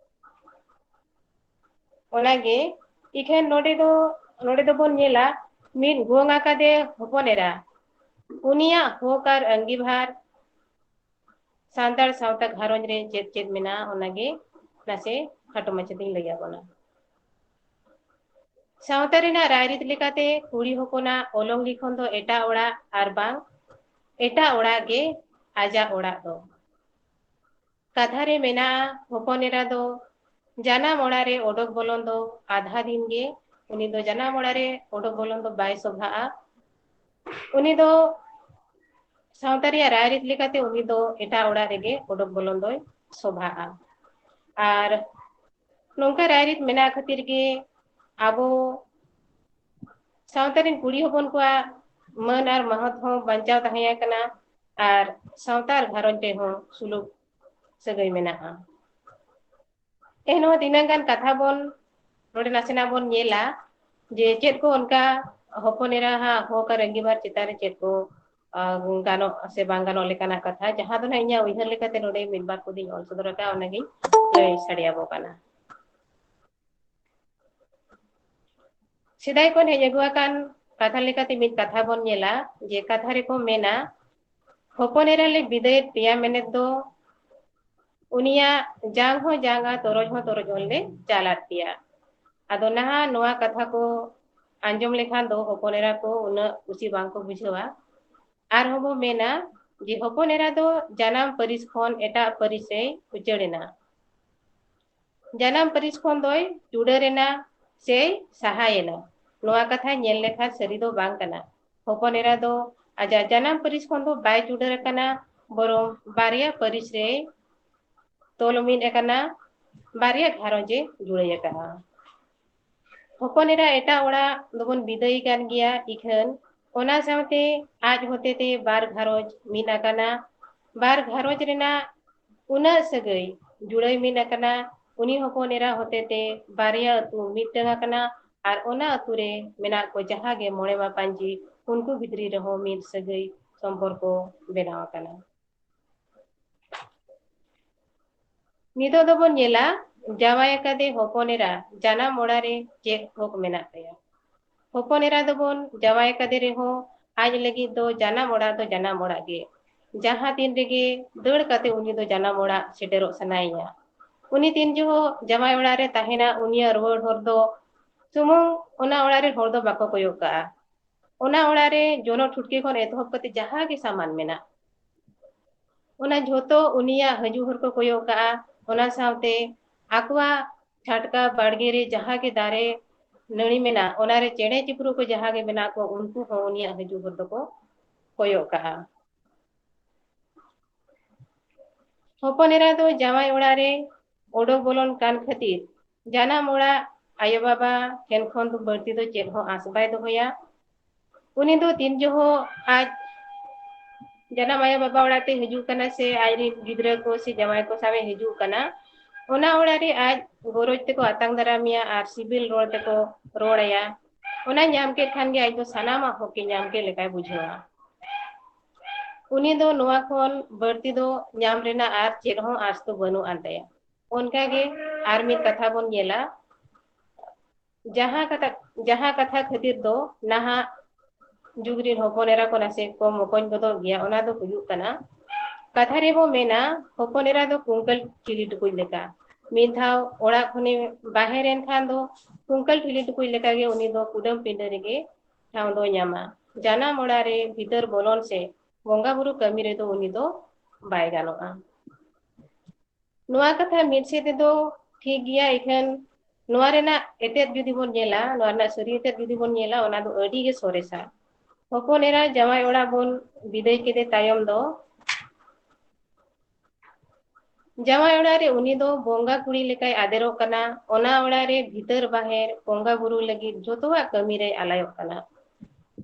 ᱚᱱᱟᱜᱮ᱾ ᱤᱠᱷᱟᱹᱱ ᱱᱚᱰᱮ ᱫᱚ, ᱱᱚᱰᱮ ᱫᱚᱵᱚᱱ ᱧᱮᱞᱟ ᱢᱤᱫ ᱜᱚᱝ ᱟᱠᱟᱫᱮ ᱦᱚᱯᱚᱱ ᱮᱨᱟ, ᱩᱱᱤᱭᱟᱜ ᱦᱚᱠ ᱟᱨ ᱟᱸᱜᱤᱵᱷᱟᱨ ᱥᱟᱱᱛᱟᱲ ᱥᱟᱶᱛᱟ ᱜᱷᱟᱨᱚᱸᱡᱽ ᱨᱮ ᱪᱮᱫ ᱪᱮᱫ ᱢᱮᱱᱟᱜᱼᱟ, ᱚᱱᱟᱜᱮ ᱱᱟᱥᱮ ᱠᱷᱟᱴᱚ ᱢᱟᱪᱷᱟ ᱛᱮᱧ ᱞᱟᱹᱭ ᱟᱵᱚᱱᱟ᱾ ᱥᱟᱶᱛᱟ ᱨᱮᱱᱟᱜ ᱨᱟᱭᱨᱤᱛ ᱞᱮᱠᱟᱛᱮ ᱠᱩᱲᱤ ᱦᱚᱯᱚᱱᱟᱜ ᱚᱞᱚᱜ ᱞᱤᱠᱷᱚᱱ ᱫᱚ ᱮᱴᱟᱜ ᱚᱲᱟᱜ ᱟᱨ ᱵᱟᱝ ᱮᱴᱟᱜ ᱚᱲᱟᱜ ᱜᱮ ᱟᱡᱟᱜ ᱚᱲᱟᱜ ᱫᱚ᱾ ᱠᱟᱛᱷᱟ ᱨᱮ ᱢᱮᱱᱟᱜᱼᱟ, ᱦᱚᱯᱚᱱ ᱮᱨᱟ ᱫᱚ ᱡᱟᱱᱟᱢ ᱚᱲᱟᱜ ᱨᱮ ᱚᱰᱚᱠ ᱵᱚᱞᱚᱱ ᱫᱚ ᱟᱫᱷᱟ ᱫᱤᱱ ᱜᱮ, ᱩᱱᱤ ᱫᱚ ᱡᱟᱱᱟᱢ ᱚᱲᱟᱜ ᱨᱮ ᱚᱰᱚᱠ ᱵᱚᱞᱚᱱ ᱫᱚ ᱵᱟᱭ ᱥᱚᱵᱷᱟᱜᱼᱟ᱾ ᱩᱱᱤ ᱫᱚ ᱥᱟᱶᱛᱟ ᱨᱮᱭᱟᱜ ᱨᱟᱭᱨᱤᱛ ᱞᱮᱠᱟᱛᱮ ᱩᱱᱤ ᱫᱚ ᱮᱴᱟᱜ ᱚᱲᱟᱜ ᱨᱮᱜᱮ ᱚᱰᱚᱠ ᱵᱚᱞᱚᱱ ᱫᱚᱭ ᱥᱚᱵᱷᱟᱜᱼᱟ᱾ ᱟᱨ ᱱᱚᱝᱠᱟ ᱨᱟᱭᱨᱤᱛ ᱢᱮᱱᱟᱜ ᱠᱷᱟᱹᱛᱤᱨ ᱜᱮ ᱟᱵᱚ ᱥᱟᱶᱛᱟ ᱨᱮᱱ ᱠᱩᱲᱤ ᱦᱚᱯᱚᱱ ᱠᱚᱣᱟᱜ ᱢᱟᱹᱱ ᱟᱨ ᱢᱟᱦᱚᱛ ᱦᱚᱸ ᱵᱟᱧᱪᱟᱣ ᱛᱟᱦᱮᱸ ᱟᱠᱟᱱᱟ ᱟᱨ ᱥᱟᱶᱛᱟ ᱟᱨ ᱜᱷᱟᱨᱚᱸᱡᱽ ᱨᱮᱦᱚᱸ ᱥᱩᱞᱩᱠ ᱥᱟᱹᱜᱟᱹᱭ ᱢᱮᱱᱟᱜᱼᱟ᱾ ᱮᱱᱦᱚᱸ ᱛᱤᱱᱟᱹᱜ ᱜᱟᱱ ᱠᱟᱛᱷᱟ ᱵᱚᱱ ᱱᱚᱰᱮ ᱱᱟᱥᱮᱱᱟᱜ ᱵᱚᱱ ᱧᱮᱞᱟ ᱡᱮ ᱪᱮᱫ ᱠᱚ ᱚᱱᱠᱟ ᱦᱚᱯᱚᱱ ᱮᱨᱟ ᱦᱟᱜ ᱦᱚᱠ ᱟᱨ ᱟᱺᱜᱤᱵᱷᱟᱨ ᱪᱮᱛᱟᱱ ᱨᱮ ᱪᱮᱫ ᱠᱚ, ᱟ, ᱜᱟᱱᱚᱜ ᱥᱮ ᱵᱟᱝ ᱜᱟᱱᱚᱜ ᱞᱮᱠᱟᱱᱟᱜ ᱠᱟᱛᱷᱟ, ᱡᱟᱦᱟᱸ ᱫᱚ ᱱᱟᱦᱟᱜ ᱤᱧᱟᱹᱜ ᱩᱭᱦᱟᱹᱨ ᱞᱮᱠᱟᱛᱮ ᱱᱚᱰᱮ ᱢᱤᱫ ᱵᱟᱨ ᱠᱚᱫᱚᱧ ᱚᱞ ᱥᱚᱫᱚᱨ ᱟᱠᱟᱫᱼᱟ, ᱚᱱᱟᱜᱤᱧ ᱞᱟᱹᱭ ᱥᱟᱰᱮ ᱟᱵᱚ ᱠᱟᱱᱟ᱾ ᱥᱮᱫᱟᱭ ᱠᱷᱚᱱ ᱦᱮᱡ ᱟᱹᱜᱩ ᱟᱠᱟᱱ ᱠᱟᱛᱷᱟ ᱞᱮᱠᱟᱛᱮ ᱢᱤᱫ ᱠᱟᱛᱷᱟ ᱵᱚᱱ ᱧᱮᱞᱟ ᱡᱮ ᱠᱟᱛᱷᱟ ᱨᱮᱠᱚ ᱢᱮᱱᱟ, ᱦᱚᱯᱚᱱ ᱮᱨᱟ ᱞᱮ ᱵᱤᱫᱟᱹᱭᱮᱫ ᱯᱮᱭᱟ ᱢᱮᱱᱮᱛ ᱫᱚ ᱩᱱᱤᱭᱟᱜ ᱡᱟᱝ ᱦᱚᱸ ᱡᱟᱝᱟ, ᱛᱚᱨᱚᱡ ᱦᱚᱸ ᱛᱚᱨᱚᱡ ᱚᱞ ᱞᱮ ᱪᱟᱞᱟᱫ ᱯᱮᱭᱟ᱾ ᱟᱫᱚ ᱱᱟᱦᱟᱜ ᱱᱚᱣᱟ ᱠᱟᱛᱷᱟ ᱠᱚ ᱟᱸᱡᱚᱢ ᱞᱮᱠᱷᱟᱱ ᱫᱚ ᱦᱚᱯᱚᱱ ᱮᱨᱟ ᱠᱚ ᱩᱱᱟᱹᱜ ᱠᱩᱥᱤ ᱵᱟᱝ ᱠᱚ ᱵᱩᱡᱷᱟᱹᱣᱟ᱾ ᱟᱨᱦᱚᱸ ᱵᱚ ᱢᱮᱱᱟ ᱡᱮ ᱦᱚᱯᱚᱱ ᱮᱨᱟ ᱫᱚ ᱡᱟᱱᱟᱢ ᱯᱟᱹᱨᱤᱥ ᱠᱷᱚᱱ ᱮᱴᱟᱜ ᱯᱟᱹᱨᱤᱥ ᱨᱮᱭ ᱩᱪᱟᱹᱲ ᱮᱱᱟ᱾ ᱡᱟᱱᱟᱢ ᱯᱟᱹᱨᱤᱥ ᱠᱷᱚᱱ ᱫᱚᱭ ᱪᱩᱰᱟᱹᱨ ᱮᱱᱟ ᱥᱮᱭ ᱥᱟᱦᱟᱭᱮᱱᱟ᱾ ᱱᱚᱣᱟ ᱠᱟᱛᱷᱟ ᱧᱮᱞ ᱞᱮᱠᱷᱟᱱ ᱥᱟᱹᱨᱤ ᱫᱚ ᱵᱟᱝ ᱠᱟᱱᱟ᱾ ᱦᱚᱯᱚᱱ ᱮᱨᱟ ᱫᱚ ᱟᱡᱟᱜ ᱡᱟᱱᱟᱢ ᱯᱟᱹᱨᱤᱥ ᱠᱷᱚᱱ ᱫᱚ ᱵᱟᱭ ᱪᱩᱰᱟᱹᱨ ᱟᱠᱟᱱᱟ, ᱵᱚᱨᱚᱝ ᱵᱟᱨᱭᱟ ᱯᱟᱹᱨᱤᱥ ᱨᱮᱭ ᱛᱚᱞ ᱢᱤᱫ ᱟᱠᱟᱱᱟ, ᱵᱟᱨᱭᱟ ᱜᱷᱟᱨᱚᱸᱡᱽ ᱮ ᱡᱩᱲᱟᱹᱭ ᱟᱠᱟᱱᱟ᱾ ᱦᱚᱯᱚᱱ ᱮᱨᱟ ᱮᱴᱟᱜ ᱚᱲᱟᱜ ᱫᱚᱵᱚᱱ ᱵᱤᱫᱟᱹᱭ ᱠᱟᱱ ᱜᱮᱭᱟ, ᱤᱠᱷᱟᱹᱱ ᱚᱱᱟ ᱥᱟᱶᱛᱮ ᱟᱡ ᱦᱚᱛᱮᱛᱮ ᱵᱟᱨ ᱜᱷᱟᱨᱚᱸᱡᱽ ᱢᱤᱫ ᱟᱠᱟᱱᱟ᱾ ᱵᱟᱨ ᱜᱷᱟᱨᱚᱸᱡᱽ ᱨᱮᱱᱟᱜ ᱩᱱᱟᱹᱜ ᱥᱟᱹᱜᱟᱹᱭ ᱡᱩᱲᱟᱹᱭ ᱢᱤᱫ ᱟᱠᱟᱱᱟ, ᱩᱱᱤ ᱦᱚᱯᱚᱱ ᱮᱨᱟ ᱦᱚᱛᱮᱛᱮ ᱵᱟᱨᱭᱟ ᱟᱹᱛᱩ ᱢᱤᱫᱴᱟᱝ ᱟᱠᱟᱱᱟ᱾ ᱟᱨ ᱚᱱᱟ ᱟᱹᱛᱩ ᱨᱮ ᱢᱮᱱᱟᱜ ᱠᱚ ᱡᱟᱦᱟᱸ ᱜᱮ ᱢᱚᱬᱮ ᱢᱟᱯᱟᱧᱡᱤ, ᱩᱱᱠᱩ ᱵᱷᱤᱛᱨᱤ ᱨᱮᱦᱚᱸ ᱢᱤᱫ ᱥᱟᱹᱜᱟᱹᱭ ᱥᱚᱢᱯᱚᱨᱠᱚ ᱵᱮᱱᱟᱣ ᱟᱠᱟᱱᱟ᱾ ᱱᱤᱛᱚᱜ ᱫᱚᱵᱚᱱ ᱧᱮᱞᱟ ᱡᱟᱶᱟᱭ ᱟᱠᱟᱫᱮ ᱦᱚᱯᱚᱱ ᱮᱨᱟ ᱡᱟᱱᱟᱢ ᱚᱲᱟᱜ ᱨᱮ ᱪᱮᱫ ᱦᱚᱠ ᱢᱮᱱᱟᱜ ᱛᱟᱭᱟ᱾ ᱦᱚᱯᱚᱱ ᱮᱨᱟ ᱫᱚᱵᱚᱱ ᱡᱟᱶᱟᱭ ᱟᱠᱟᱫᱮ ᱨᱮᱦᱚᱸ ᱟᱡ ᱞᱟᱹᱜᱤᱫ ᱫᱚ ᱡᱟᱱᱟᱢ ᱚᱲᱟᱜ ᱫᱚ ᱡᱟᱱᱟᱢ ᱚᱲᱟᱜ ᱜᱮ᱾ ᱡᱟᱦᱟᱸ ᱛᱤᱱ ᱨᱮᱜᱮ ᱫᱟᱹᱲ ᱠᱟᱛᱮ ᱩᱱᱤ ᱫᱚ ᱡᱟᱱᱟᱢ ᱚᱲᱟᱜ ᱥᱮᱴᱮᱨᱚᱜ ᱥᱟᱱᱟᱭᱮᱭᱟ᱾ ᱩᱱᱤ ᱛᱤᱱ ᱡᱚᱦᱚᱜ ᱡᱟᱶᱟᱭ ᱚᱲᱟᱜ ᱨᱮ ᱛᱟᱦᱮᱱᱟ, ᱩᱱᱤᱭᱟᱜ ᱨᱩᱣᱟᱹᱲ ᱦᱚᱨ ᱫᱚ ᱥᱩᱢᱩᱝ ᱚᱱᱟ ᱚᱲᱟᱜ ᱨᱮᱱ ᱦᱚᱲ ᱫᱚ ᱵᱟᱠᱚ ᱠᱚᱭᱚᱜ ᱠᱟᱜᱼᱟ᱾ ᱚᱱᱟ ᱚᱲᱟᱜ ᱨᱮ ᱡᱚᱱᱚᱜ ᱴᱷᱩᱴᱠᱤ ᱠᱷᱚᱱ ᱮᱛᱚᱦᱚᱵ ᱠᱟᱛᱮ ᱡᱟᱦᱟᱸ ᱜᱮ ᱥᱟᱢᱟᱱ ᱢᱮᱱᱟᱜ, ᱚᱱᱟ ᱡᱷᱚᱛᱚ ᱩᱱᱤᱭᱟᱜ ᱦᱤᱡᱩᱜ ᱦᱚᱨ ᱠᱚ ᱠᱚᱭᱚᱜ ᱠᱟᱜᱼᱟ᱾ ᱚᱱᱟ ᱥᱟᱶᱛᱮ ᱟᱠᱚᱣᱟᱜ ᱪᱷᱟᱴᱠᱟ ᱵᱟᱲᱜᱮ ᱨᱮ ᱡᱟᱦᱟᱸ ᱜᱮ ᱫᱟᱨᱮ ᱱᱟᱹᱲᱤ ᱢᱮᱱᱟᱜ, ᱚᱱᱟ ᱨᱮ ᱪᱮᱬᱮ ᱪᱤᱯᱨᱩ ᱠᱚ ᱡᱟᱦᱟᱸ ᱜᱮ ᱢᱮᱱᱟᱜ ᱠᱚ, ᱩᱱᱠᱩ ᱦᱚᱸ ᱩᱱᱤᱭᱟᱜ ᱦᱤᱡᱩᱜ ᱦᱚᱨ ᱫᱚᱠᱚ ᱠᱚᱭᱚᱜ ᱠᱟᱜᱼᱟ᱾ ᱦᱚᱯᱚᱱ ᱮᱨᱟ ᱫᱚ ᱡᱟᱶᱟᱭ ᱚᱲᱟᱜ ᱨᱮ ᱚᱰᱚᱠ ᱵᱚᱞᱚᱱ ᱠᱟᱱ ᱠᱷᱟᱹᱛᱤᱨ ᱡᱟᱱᱟᱢ ᱚᱲᱟᱜ ᱟᱭᱳᱼᱵᱟᱵᱟ ᱴᱷᱮᱱ ᱠᱷᱚᱱ ᱫᱚ ᱵᱟᱹᱲᱛᱤ ᱫᱚ ᱪᱮᱫ ᱦᱚᱸ ᱟᱸᱥ ᱵᱟᱭ ᱫᱚᱦᱚᱭᱟ᱾ ᱩᱱᱤ ᱫᱚ ᱛᱤᱱ ᱡᱚᱦᱚᱜ ᱟᱡ ᱡᱟᱱᱟᱢ ᱟᱭᱳᱼᱵᱟᱵᱟ ᱚᱲᱟᱜ ᱛᱮ ᱦᱤᱡᱩᱜ ᱠᱟᱱᱟ ᱥᱮ ᱟᱡ ᱨᱮᱱ ᱜᱤᱫᱽᱨᱟᱹ ᱠᱚ ᱥᱮ ᱡᱟᱶᱟᱭ ᱠᱚ ᱥᱟᱶ ᱮ ᱦᱤᱡᱩᱜ ᱠᱟᱱᱟ, ᱚᱱᱟ ᱚᱲᱟᱜ ᱨᱮ ᱟᱡ ᱜᱚᱨᱚᱡᱽ ᱛᱮᱠᱚ ᱟᱛᱟᱝ ᱫᱟᱨᱟᱢᱮᱭᱟ ᱟᱨ ᱥᱤᱵᱤᱞ ᱨᱚᱲ ᱛᱮᱠᱚ ᱨᱚᱲ ᱟᱭᱟ᱾ ᱚᱱᱟ ᱧᱟᱢ ᱠᱮᱫ ᱠᱷᱟᱱ ᱜᱮ ᱟᱡ ᱫᱚ ᱥᱟᱱᱟᱢᱟᱜ ᱦᱚᱠ ᱮ ᱧᱟᱢ ᱠᱮᱫ ᱞᱮᱠᱟᱭ ᱵᱩᱡᱷᱟᱹᱣᱟ᱾ ᱩᱱᱤ ᱫᱚ ᱱᱚᱣᱟ ᱠᱷᱚᱱ ᱵᱟᱹᱲᱛᱤ ᱫᱚ ᱧᱟᱢ ᱨᱮᱱᱟᱜ ᱟᱨ ᱪᱮᱫ ᱦᱚᱸ ᱟᱸᱥ ᱫᱚ ᱵᱟᱹᱱᱩᱜ ᱟᱱ ᱛᱟᱭᱟ᱾ ᱚᱱᱠᱟ ᱜᱮ ᱟᱨ ᱢᱤᱫ ᱠᱟᱛᱷᱟ ᱵᱚᱱ ᱧᱮᱞᱟ, ᱡᱟᱦᱟᱸ ᱠᱟᱛᱷᱟ, ᱡᱟᱦᱟᱸ ᱠᱟᱛᱷᱟ ᱠᱷᱟᱹᱛᱤᱨ ᱫᱚ ᱱᱟᱦᱟᱜ ᱡᱩᱜᱽ ᱨᱮᱱ ᱦᱚᱯᱚᱱ ᱮᱨᱟ ᱠᱚ ᱱᱟᱥᱮ ᱠᱚ ᱢᱚᱠᱚᱧ ᱜᱚᱫᱚᱜ ᱜᱮᱭᱟ, ᱚᱱᱟ ᱫᱚ ᱦᱩᱭᱩᱜ ᱠᱟᱱᱟ, ᱠᱟᱛᱷᱟ ᱨᱮᱵᱚ ᱢᱮᱱᱟ, ᱦᱚᱯᱚᱱ ᱮᱨᱟ ᱫᱚ ᱠᱩᱝᱠᱟᱹᱞ ᱴᱷᱤᱞᱤ ᱴᱩᱠᱩᱡ ᱞᱮᱠᱟ᱾ ᱢᱤᱫ ᱫᱷᱟᱣ ᱚᱲᱟᱜ ᱠᱷᱚᱱᱮ ᱵᱟᱦᱮᱨ ᱮᱱ ᱠᱷᱟᱱ ᱫᱚ ᱠᱩᱝᱠᱟᱹᱞ ᱴᱷᱤᱞᱤ ᱴᱩᱠᱩᱡ ᱞᱮᱠᱟᱜᱮ ᱩᱱᱤ ᱫᱚ ᱠᱩᱰᱟᱹᱢ ᱯᱤᱸᱰᱟᱹ ᱨᱮᱜᱮ ᱴᱷᱟᱶ ᱫᱚᱭ ᱧᱟᱢᱟ᱾ ᱡᱟᱱᱟᱢ ᱚᱲᱟᱜ ᱨᱮ ᱵᱷᱤᱛᱟᱹᱨ ᱵᱚᱞᱚᱱ ᱥᱮ ᱵᱚᱸᱜᱟ ᱵᱩᱨᱩ ᱠᱟᱹᱢᱤ ᱨᱮᱫᱚ ᱩᱱᱤ ᱫᱚ ᱵᱟᱭ ᱜᱟᱱᱚᱜᱼᱟ᱾ ᱱᱚᱣᱟ ᱠᱟᱛᱷᱟ ᱢᱤᱫ ᱥᱮᱫ ᱛᱮᱫᱚ ᱴᱷᱤᱠ ᱜᱮᱭᱟ, ᱤᱠᱷᱟᱹᱱ ᱱᱚᱣᱟ ᱨᱮᱱᱟᱜ ᱮᱛᱮᱫ ᱡᱩᱫᱤ ᱵᱚᱱ ᱧᱮᱞᱟ, ᱱᱚᱣᱟ ᱨᱮᱱᱟᱜ ᱥᱟᱹᱨᱤ ᱮᱛᱮᱫ ᱡᱩᱫᱤ ᱵᱚᱱ ᱧᱮᱞᱟ, ᱚᱱᱟ ᱫᱚ ᱟᱹᱰᱤ ᱜᱮ ᱥᱚᱨᱮᱥᱟ᱾ ᱦᱚᱯᱚᱱ ᱮᱨᱟ ᱡᱟᱶᱟᱭ ᱚᱲᱟᱜ ᱵᱚᱱ ᱵᱤᱫᱟᱹᱭ ᱠᱮᱫᱮ ᱛᱟᱭᱚᱢ ᱫᱚ ᱡᱟᱶᱟᱭ ᱚᱲᱟᱜ ᱨᱮ ᱩᱱᱤ ᱫᱚ ᱵᱚᱸᱜᱟ ᱠᱩᱲᱤ ᱞᱮᱠᱟᱭ ᱟᱫᱮᱨᱚᱜ ᱠᱟᱱᱟ᱾ ᱚᱱᱟ ᱚᱲᱟᱜ ᱨᱮ ᱵᱷᱤᱛᱟᱹᱨ ᱵᱟᱦᱮᱨ ᱵᱚᱸᱜᱟ ᱵᱩᱨᱩ ᱞᱟᱹᱜᱤᱫ ᱡᱚᱛᱚᱣᱟᱜ ᱠᱟᱹᱢᱤ ᱨᱮᱭ ᱟᱞᱟᱭᱚᱜ ᱠᱟᱱᱟ᱾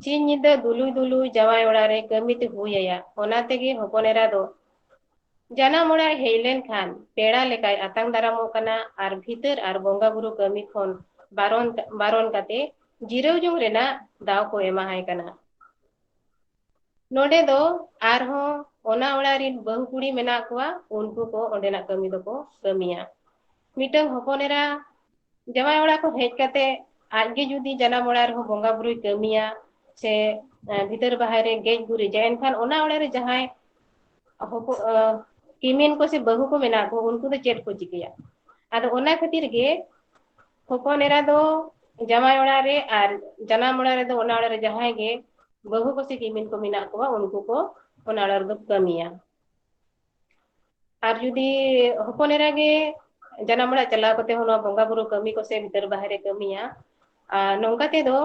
ᱥᱤᱧ ᱧᱤᱫᱟᱹ ᱫᱩᱞᱩᱭ ᱫᱩᱞᱩᱭ ᱡᱟᱶᱟᱭ ᱚᱲᱟᱜ ᱨᱮ ᱠᱟᱹᱢᱤ ᱛᱮ ᱦᱩᱭ ᱟᱭᱟ᱾ ᱚᱱᱟ ᱛᱮᱜᱮ ᱦᱚᱯᱚᱱ ᱮᱨᱟ ᱫᱚ ᱡᱟᱱᱟᱢ ᱚᱲᱟᱜ ᱦᱮᱡ ᱞᱮᱱᱠᱷᱟᱱ ᱯᱮᱲᱟ ᱞᱮᱠᱟᱭ ᱟᱛᱟᱝ ᱫᱟᱨᱟᱢᱚᱜ ᱠᱟᱱᱟ ᱟᱨ ᱵᱷᱤᱛᱟᱹᱨ ᱟᱨ ᱵᱚᱸᱜᱟ ᱵᱩᱨᱩ ᱠᱟᱹᱢᱤ ᱠᱷᱚᱱ ᱵᱟᱨᱚᱱ, ᱵᱟᱨᱚᱱ ᱠᱟᱛᱮ ᱡᱤᱨᱟᱹᱣ ᱡᱚᱝ ᱨᱮᱱᱟᱜ ᱫᱟᱣ ᱠᱚ ᱮᱢᱟᱦᱟᱭ ᱠᱟᱱᱟ᱾ ᱱᱚᱰᱮ ᱫᱚ ᱟᱨᱦᱚᱸ ᱚᱱᱟ ᱚᱲᱟᱜ ᱨᱤᱱ ᱵᱟᱹᱦᱩ ᱠᱩᱲᱤ ᱢᱮᱱᱟᱜ ᱠᱚᱣᱟ, ᱩᱱᱠᱩ ᱠᱚ ᱚᱸᱰᱮᱱᱟᱜ ᱠᱟᱹᱢᱤ ᱫᱚᱠᱚ ᱠᱟᱹᱢᱤᱭᱟ᱾ ᱢᱤᱫᱴᱟᱝ ᱦᱚᱯᱚᱱ ᱮᱨᱟ ᱡᱟᱶᱟᱭ ᱚᱲᱟᱜ ᱠᱷᱚᱱ ᱦᱮᱡ ᱠᱟᱛᱮ ᱟᱡ ᱜᱮ ᱡᱩᱫᱤ ᱡᱟᱱᱟᱢ ᱚᱲᱟᱜ ᱨᱮᱦᱚᱸ ᱵᱚᱸᱜᱟ ᱵᱩᱨᱩᱭ ᱠᱟᱹᱢᱤᱭᱟ ᱥᱮ, ᱮ, ᱵᱷᱤᱛᱟᱹᱨ ᱵᱟᱦᱮᱨ ᱨᱮ ᱜᱮᱡ ᱜᱩᱨᱤᱡᱟ, ᱮᱱᱠᱷᱟᱱ ᱚᱱᱟ ᱚᱲᱟᱜ ᱨᱮ ᱡᱟᱦᱟᱸᱭ ᱦᱚᱯᱚ-, ᱮ, ᱠᱤᱢᱤᱱ ᱠᱚ ᱥᱮ ᱵᱟᱹᱦᱩ ᱠᱚ ᱢᱮᱱᱟᱜ ᱠᱚ, ᱩᱱᱠᱩ ᱫᱚ ᱪᱮᱫ ᱠᱚ ᱪᱤᱠᱟᱹᱭᱟ? ᱟᱫᱚ ᱚᱱᱟ ᱠᱷᱟᱹᱛᱤᱨ ᱜᱮ ᱦᱚᱯᱚᱱ ᱮᱨᱟ ᱫᱚ ᱡᱟᱶᱟᱭ ᱚᱲᱟᱜ ᱨᱮ ᱟᱨ ᱡᱟᱱᱟᱢ ᱚᱲᱟᱜ ᱨᱮᱫᱚ ᱚᱱᱟ ᱚᱲᱟᱜ ᱨᱮ ᱡᱟᱦᱟᱸᱭ ᱜᱮ ᱵᱟᱹᱦᱩ ᱠᱚ ᱥᱮ ᱠᱤᱢᱤᱱ ᱠᱚ ᱢᱮᱱᱟᱜ ᱠᱚᱣᱟ, ᱩᱱᱠᱩ ᱠᱚ ᱚᱱᱟ ᱚᱲᱟᱜ ᱨᱮᱫᱚ ᱠᱟᱹᱢᱤᱭᱟ᱾ ᱟᱨ ᱡᱩᱫᱤ ᱦᱚᱯᱚᱱ ᱮᱨᱟ ᱜᱮ ᱡᱟᱱᱟᱢ ᱚᱲᱟᱜ ᱪᱟᱞᱟᱣ ᱠᱟᱛᱮ ᱦᱚᱸ ᱱᱚᱣᱟ ᱵᱚᱸᱜᱟ ᱵᱩᱨᱩ ᱠᱟᱹᱢᱤ ᱠᱚ ᱥᱮ ᱵᱷᱤᱛᱟᱹᱨ ᱵᱟᱦᱮᱨᱮ ᱠᱟᱹᱢᱤᱭᱟ, ᱟᱨ ᱱᱚᱝᱠᱟ ᱛᱮᱫᱚ,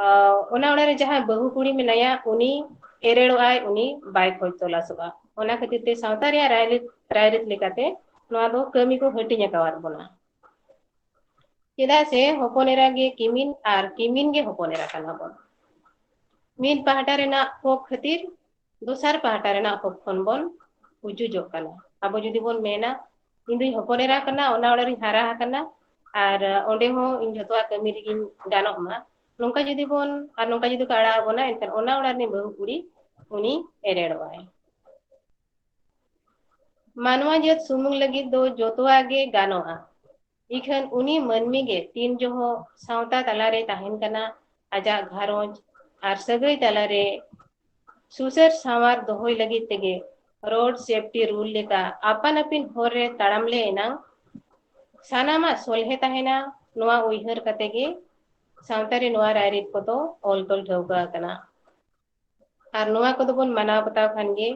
ᱟ, ᱚᱱᱟ ᱚᱲᱟᱜ ᱨᱮ ᱡᱟᱦᱟᱸᱭ ᱵᱟᱹᱦᱩ ᱠᱩᱲᱤ ᱢᱮᱱᱟᱭᱟ, ᱩᱱᱤ ᱮᱨᱮᱲᱚᱜ ᱟᱭ, ᱩᱱᱤ ᱵᱟᱭ ᱠᱷᱚᱡᱽ ᱛᱚᱞᱟᱥᱚᱜᱼᱟ᱾ ᱚᱱᱟ ᱠᱷᱟᱹᱛᱤᱨ ᱛᱮ ᱥᱟᱶᱛᱟ ᱨᱮᱭᱟᱜ ᱨᱟᱭᱨᱤᱛ, ᱨᱟᱭᱨᱤᱛ ᱞᱮᱠᱟᱛᱮ ᱱᱚᱣᱟ ᱫᱚ ᱠᱟᱹᱢᱤ ᱠᱚ ᱦᱟᱹᱴᱤᱧ ᱟᱠᱟᱣᱟᱫ ᱵᱚᱱᱟ᱾ ᱪᱮᱫᱟᱜ ᱥᱮ ᱦᱚᱯᱚᱱ ᱮᱨᱟ ᱜᱮ ᱠᱤᱢᱤᱱ ᱟᱨ ᱠᱤᱢᱤᱱ ᱜᱮ ᱦᱚᱯᱚᱱ ᱮᱨᱟ ᱠᱟᱱᱟ ᱵᱚᱱ᱾ ᱢᱤᱫ ᱯᱟᱦᱴᱟ ᱨᱮᱱᱟᱜ ᱦᱚᱠ ᱠᱷᱟᱹᱛᱤᱨ ᱫᱚᱥᱟᱨ ᱯᱟᱦᱴᱟ ᱨᱮᱱᱟᱜ ᱦᱚᱠ ᱠᱷᱚᱱ ᱵᱚᱱ ᱩᱡᱩᱡᱚᱜ ᱠᱟᱱᱟ᱾ ᱟᱵᱚ ᱡᱩᱫᱤ ᱵᱚᱱ ᱢᱮᱱᱟ, "ᱤᱧ ᱫᱩᱧ ᱦᱚᱯᱚᱱ ᱮᱨᱟ ᱠᱟᱱᱟ, ᱚᱱᱟ ᱚᱲᱟᱜ ᱨᱤᱧ ᱦᱟᱨᱟ ᱟᱠᱟᱱᱟ, ᱟᱨ ᱚᱸᱰᱮ ᱦᱚᱸ ᱤᱧ ᱡᱷᱚᱛᱚᱣᱟᱜ ᱠᱟᱹᱢᱤ ᱨᱮᱜᱤᱧ ᱜᱟᱱᱚᱜ ᱢᱟ", ᱱᱚᱝᱠᱟ ᱡᱩᱫᱤ ᱵᱚᱱ, ᱟᱨ ᱱᱚᱝᱠᱟ ᱡᱩᱫᱤ ᱠᱚ ᱟᱲᱟᱜ ᱟᱵᱚᱱᱟ, ᱮᱱᱠᱷᱟᱱ ᱚᱱᱟ ᱚᱲᱟᱜ ᱨᱤᱱᱤᱡ ᱵᱟᱹᱦᱩ ᱠᱩᱲᱤ ᱩᱱᱤ ᱮᱨᱮᱲᱚᱜᱼᱟᱭ᱾ ᱢᱟᱱᱣᱟ ᱡᱟᱹᱛ ᱥᱩᱢᱩᱝ ᱞᱟᱹᱜᱤᱫ ᱫᱚ ᱡᱚᱛᱚᱣᱟᱜ ᱜᱮ ᱜᱟᱱᱚᱜᱼᱟ, ᱤᱠᱷᱟᱹᱱ ᱩᱱᱤ ᱢᱟᱹᱱᱢᱤ ᱜᱮ ᱛᱤᱱ ᱡᱚᱦᱚᱜ ᱥᱟᱶᱛᱟ ᱛᱟᱞᱟᱨᱮ ᱛᱟᱦᱮᱱ ᱠᱟᱱᱟ, ᱟᱡᱟᱜ ᱜᱷᱟᱨᱚᱸᱡᱽ ᱟᱨ ᱥᱟᱹᱜᱟᱹᱭ ᱛᱟᱞᱟᱨᱮ ᱥᱩᱥᱟᱹᱨ ᱥᱟᱶᱟᱨ ᱫᱚᱦᱚᱭ ᱞᱟᱹᱜᱤᱫ ᱛᱮᱜᱮ road safety rule ᱞᱮᱠᱟ ᱟᱯᱟᱱ ᱟᱹᱯᱤᱱ ᱦᱚᱨ ᱨᱮ ᱛᱟᱲᱟᱢ ᱞᱮ ᱮᱱᱟᱝ ᱥᱟᱱᱟᱢᱟᱜ ᱥᱚᱞᱦᱮ ᱛᱟᱦᱮᱱᱟ᱾ ᱱᱚᱣᱟ ᱩᱭᱦᱟᱹᱨ ᱠᱟᱛᱮ ᱜᱮ ᱥᱟᱶᱛᱟ ᱨᱮ ᱱᱚᱣᱟ ᱨᱟᱭᱨᱤᱛ ᱠᱚᱫᱚ ᱚᱞ ᱛᱚᱞ ᱴᱷᱟᱹᱣᱠᱟᱹ ᱟᱠᱟᱱᱟ᱾ ᱟᱨ ᱱᱚᱣᱟ ᱠᱚᱫᱚ ᱵᱚᱱ ᱢᱟᱱᱟᱣ ᱵᱟᱛᱟᱣ ᱠᱷᱟᱱ ᱜᱮ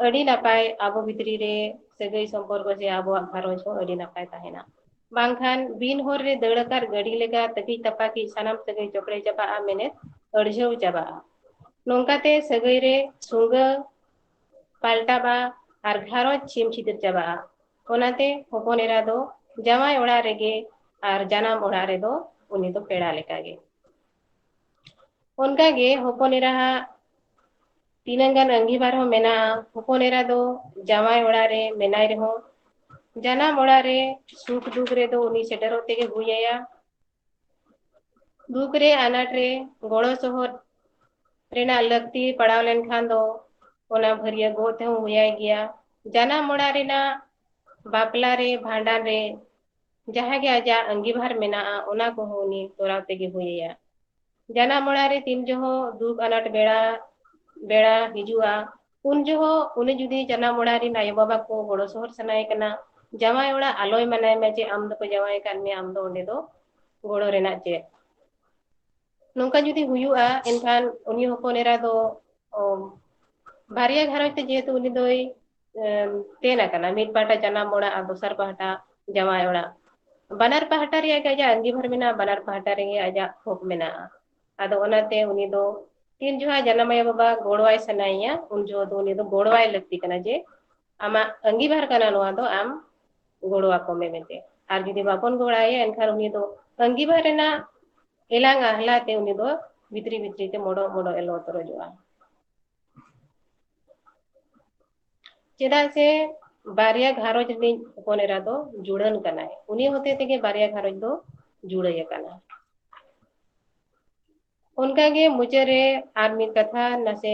ᱟᱹᱰᱤ ᱱᱟᱯᱟᱭ, ᱟᱵᱚ ᱵᱷᱤᱛᱨᱤ ᱨᱮ ᱥᱟᱹᱜᱟᱹᱭ ᱥᱚᱢᱯᱚᱨᱠᱚ ᱥᱮ ᱟᱵᱚᱣᱟᱜ ᱜᱷᱟᱨᱚᱸᱡᱽ ᱦᱚᱸ ᱟᱹᱰᱤ ᱱᱟᱯᱟᱭ ᱛᱟᱦᱮᱱᱟ᱾ ᱵᱟᱝᱠᱷᱟᱱ ᱵᱤᱱ ᱦᱚᱨ ᱨᱮ ᱫᱟᱹᱲ ᱟᱠᱟᱫ ᱜᱟᱹᱰᱤ ᱞᱮᱠᱟ ᱛᱟᱹᱠᱤᱡ ᱛᱟᱯᱟᱠᱤᱡ ᱥᱟᱱᱟᱢ ᱥᱟᱹᱜᱟᱹᱭ ᱪᱚᱠᱲᱮ ᱪᱟᱵᱟᱜᱼᱟ, ᱢᱮᱱᱮᱫ ᱟᱹᱲᱡᱷᱟᱹᱣ ᱪᱟᱵᱟᱜᱼᱟ᱾ ᱱᱚᱝᱠᱟᱛᱮ ᱥᱟᱹᱜᱟᱹᱭ ᱨᱮ ᱥᱩᱸᱜᱟᱹ ᱯᱟᱞᱴᱟᱵᱟ ᱟᱨ ᱜᱷᱟᱨᱚᱸᱡᱽ ᱪᱷᱤᱢ ᱪᱷᱤᱫᱤᱨ ᱪᱟᱵᱟᱜᱼᱟ᱾ ᱚᱱᱟᱛᱮ ᱦᱚᱯᱚᱱ ᱮᱨᱟ ᱫᱚ ᱡᱟᱶᱟᱭ ᱚᱲᱟᱜ ᱨᱮᱜᱮ ᱟᱨ ᱡᱟᱱᱟᱢ ᱚᱲᱟᱜ ᱨᱮᱫᱚ ᱩᱱᱤ ᱫᱚ ᱯᱮᱲᱟ ᱞᱮᱠᱟᱜᱮ᱾ ᱚᱱᱠᱟᱜᱮ ᱦᱚᱯᱚᱱ ᱮᱨᱟᱣᱟᱜ ᱛᱤᱱᱟᱹᱝ ᱜᱟᱱ ᱟᱺᱜᱤᱵᱷᱟᱨ ᱦᱚᱸ ᱢᱮᱱᱟᱜᱼᱟ᱾ ᱦᱚᱯᱚᱱ ᱮᱨᱟ ᱫᱚ ᱡᱟᱶᱟᱭ ᱚᱲᱟᱜ ᱨᱮ ᱢᱮᱱᱟᱭ ᱨᱮᱦᱚᱸ, ᱡᱟᱱᱟᱢ ᱚᱲᱟᱜ ᱨᱮ ᱥᱩᱠ ᱫᱩᱠ ᱨᱮᱫᱚ ᱩᱱᱤ ᱥᱮᱴᱮᱨᱚᱜ ᱛᱮᱜᱮ ᱦᱩᱭ ᱟᱭᱟ᱾ ᱫᱩᱠ ᱨᱮ, ᱟᱱᱟᱴ ᱨᱮ ᱜᱚᱲᱚ ᱥᱚᱦᱚᱫ ᱨᱮᱱᱟᱜ ᱞᱟᱹᱠᱛᱤ ᱯᱟᱲᱟᱣ ᱞᱮᱱᱠᱷᱟᱱ ᱫᱚ ᱚᱱᱟ ᱵᱷᱟᱹᱨᱭᱟᱹ ᱜᱚᱜ ᱛᱮᱦᱚᱸ ᱦᱩᱭᱟᱭ ᱜᱮᱭᱟ᱾ ᱡᱟᱱᱟᱢ ᱚᱲᱟᱜ ᱨᱮᱱᱟᱜ ᱵᱟᱯᱞᱟ ᱨᱮ, ᱵᱷᱟᱸᱰᱟᱱ ᱨᱮ, ᱡᱟᱦᱟᱸ ᱜᱮ ᱟᱡᱟᱜ ᱟᱺᱜᱤᱵᱷᱟᱨ ᱢᱮᱱᱟᱜᱼᱟ, ᱚᱱᱟ ᱠᱚᱦᱚᱸ ᱩᱱᱤ ᱛᱚᱨᱟᱣ ᱛᱮᱜᱮ ᱦᱩᱭ ᱟᱭᱟ᱾ ᱡᱟᱱᱟᱢ ᱚᱲᱟᱜ ᱨᱮ ᱛᱤᱱ ᱡᱚᱦᱚᱜ ᱫᱩᱠ ᱟᱱᱟᱴ ᱵᱮᱲᱟ, ᱵᱮᱲᱟ ᱦᱤᱡᱩᱜᱼᱟ, ᱩᱱ ᱡᱚᱦᱚᱜ ᱩᱱᱤ ᱡᱩᱫᱤ ᱡᱟᱱᱟᱢ ᱚᱲᱟᱜ ᱨᱮᱱ ᱟᱭᱳ ᱵᱟᱵᱟ ᱠᱚ ᱜᱚᱲᱚ ᱥᱚᱦᱚᱫ ᱥᱟᱱᱟᱭᱮ ᱠᱟᱱᱟ, ᱡᱟᱶᱟᱭ ᱚᱲᱟᱜ ᱟᱞᱚᱭ ᱢᱟᱱᱟᱭ ᱢᱟ ᱡᱮ ᱟᱢ ᱫᱚᱠᱚ ᱡᱟᱶᱟᱭ ᱟᱠᱟᱫ ᱢᱮᱭᱟ, ᱟᱢ ᱫᱚ ᱚᱸᱰᱮ ᱫᱚ ᱜᱚᱲᱚ ᱨᱮᱱᱟᱜ ᱪᱮᱫ? ᱱᱚᱝᱠᱟ ᱡᱩᱫᱤ ᱦᱩᱭᱩᱜᱼᱟ, ᱮᱱᱠᱷᱟᱱ ᱩᱱᱤ ᱦᱚᱯᱚᱱ ᱮᱨᱟ ᱫᱚ, ᱚ, ᱵᱟᱨᱭᱟ ᱜᱷᱟᱨᱚᱸᱡᱽ ᱛᱮ ᱡᱮᱦᱮᱛᱩ ᱩᱱᱤ ᱫᱚᱭ, ᱮᱢ, ᱛᱮᱱ ᱟᱠᱟᱱᱟ, ᱢᱤᱫ ᱯᱟᱦᱴᱟ ᱡᱟᱱᱟᱢ ᱚᱲᱟᱜ ᱟᱨ ᱫᱚᱥᱟᱨ ᱯᱟᱦᱴᱟ ᱡᱟᱶᱟᱭ ᱚᱲᱟᱜ, ᱵᱟᱱᱟᱨ ᱯᱟᱦᱴᱟ ᱨᱮᱭᱟᱜ ᱜᱮ ᱟᱡᱟᱜ ᱟᱺᱜᱤᱵᱷᱟᱨ ᱢᱮᱱᱟᱜᱼᱟ, ᱵᱟᱱᱟᱨ ᱯᱟᱦᱴᱟ ᱨᱮᱜᱮ ᱟᱡᱟᱜ ᱦᱚᱠ ᱢᱮᱱᱟᱜᱼᱟ᱾ ᱟᱫᱚ ᱚᱱᱟᱛᱮ ᱩᱱᱤ ᱫᱚ ᱛᱤᱱ ᱡᱚᱦᱟᱜ ᱡᱟᱱᱟᱢ ᱟᱭᱳ ᱵᱟᱵᱟ ᱜᱚᱲᱚᱣᱟᱭ ᱥᱟᱱᱟᱭᱮᱭᱟ, ᱩᱱ ᱡᱚᱦᱚᱜ ᱫᱚ ᱩᱱᱤ ᱫᱚ ᱜᱚᱲᱚᱣᱟᱭ ᱞᱟᱹᱠᱛᱤ ᱠᱟᱱᱟ ᱡᱮ ᱟᱢᱟᱜ ᱟᱺᱜᱤᱵᱷᱟᱨ ᱠᱟᱱᱟ ᱱᱚᱣᱟ ᱫᱚ, ᱟᱢ ᱜᱚᱲᱚ ᱟᱠᱚ ᱢᱮ ᱢᱮᱱᱛᱮ᱾ ᱟᱨ ᱡᱩᱫᱤ ᱵᱟᱵᱚᱱ ᱜᱚᱲᱟᱭᱟ, ᱮᱱᱠᱷᱟᱱ ᱩᱱᱤ ᱫᱚ ᱟᱺᱜᱤᱵᱷᱟᱨ ᱨᱮᱱᱟᱜ ᱮᱞᱟᱝ ᱟᱦᱞᱟ ᱛᱮ ᱩᱱᱤ ᱫᱚ ᱵᱷᱤᱛᱨᱤ ᱵᱷᱤᱛᱨᱤ ᱛᱮ ᱢᱚᱰᱚᱜ ᱢᱚᱰᱚᱜ ᱮ ᱞᱚ ᱛᱚᱨᱚᱡᱚᱜᱼᱟ᱾ ᱪᱮᱫᱟᱜ ᱥᱮ ᱵᱟᱨᱭᱟ ᱜᱷᱟᱨᱚᱸᱡᱽ ᱨᱤᱱᱤᱡ ᱦᱚᱯᱚᱱ ᱮᱨᱟ ᱫᱚ ᱡᱩᱲᱟᱹᱱ ᱠᱟᱱᱟᱭ, ᱩᱱᱤ ᱦᱚᱛᱮ ᱛᱮᱜᱮ ᱵᱟᱨᱭᱟ ᱜᱷᱟᱨᱚᱸᱡᱽ ᱫᱚ ᱡᱩᱲᱟᱹᱭ ᱟᱠᱟᱱᱟ᱾ ᱚᱱᱠᱟᱜᱮ ᱢᱩᱪᱟᱹᱫ ᱨᱮ ᱟᱨ ᱢᱤᱫ ᱠᱟᱛᱷᱟ ᱱᱟᱥᱮ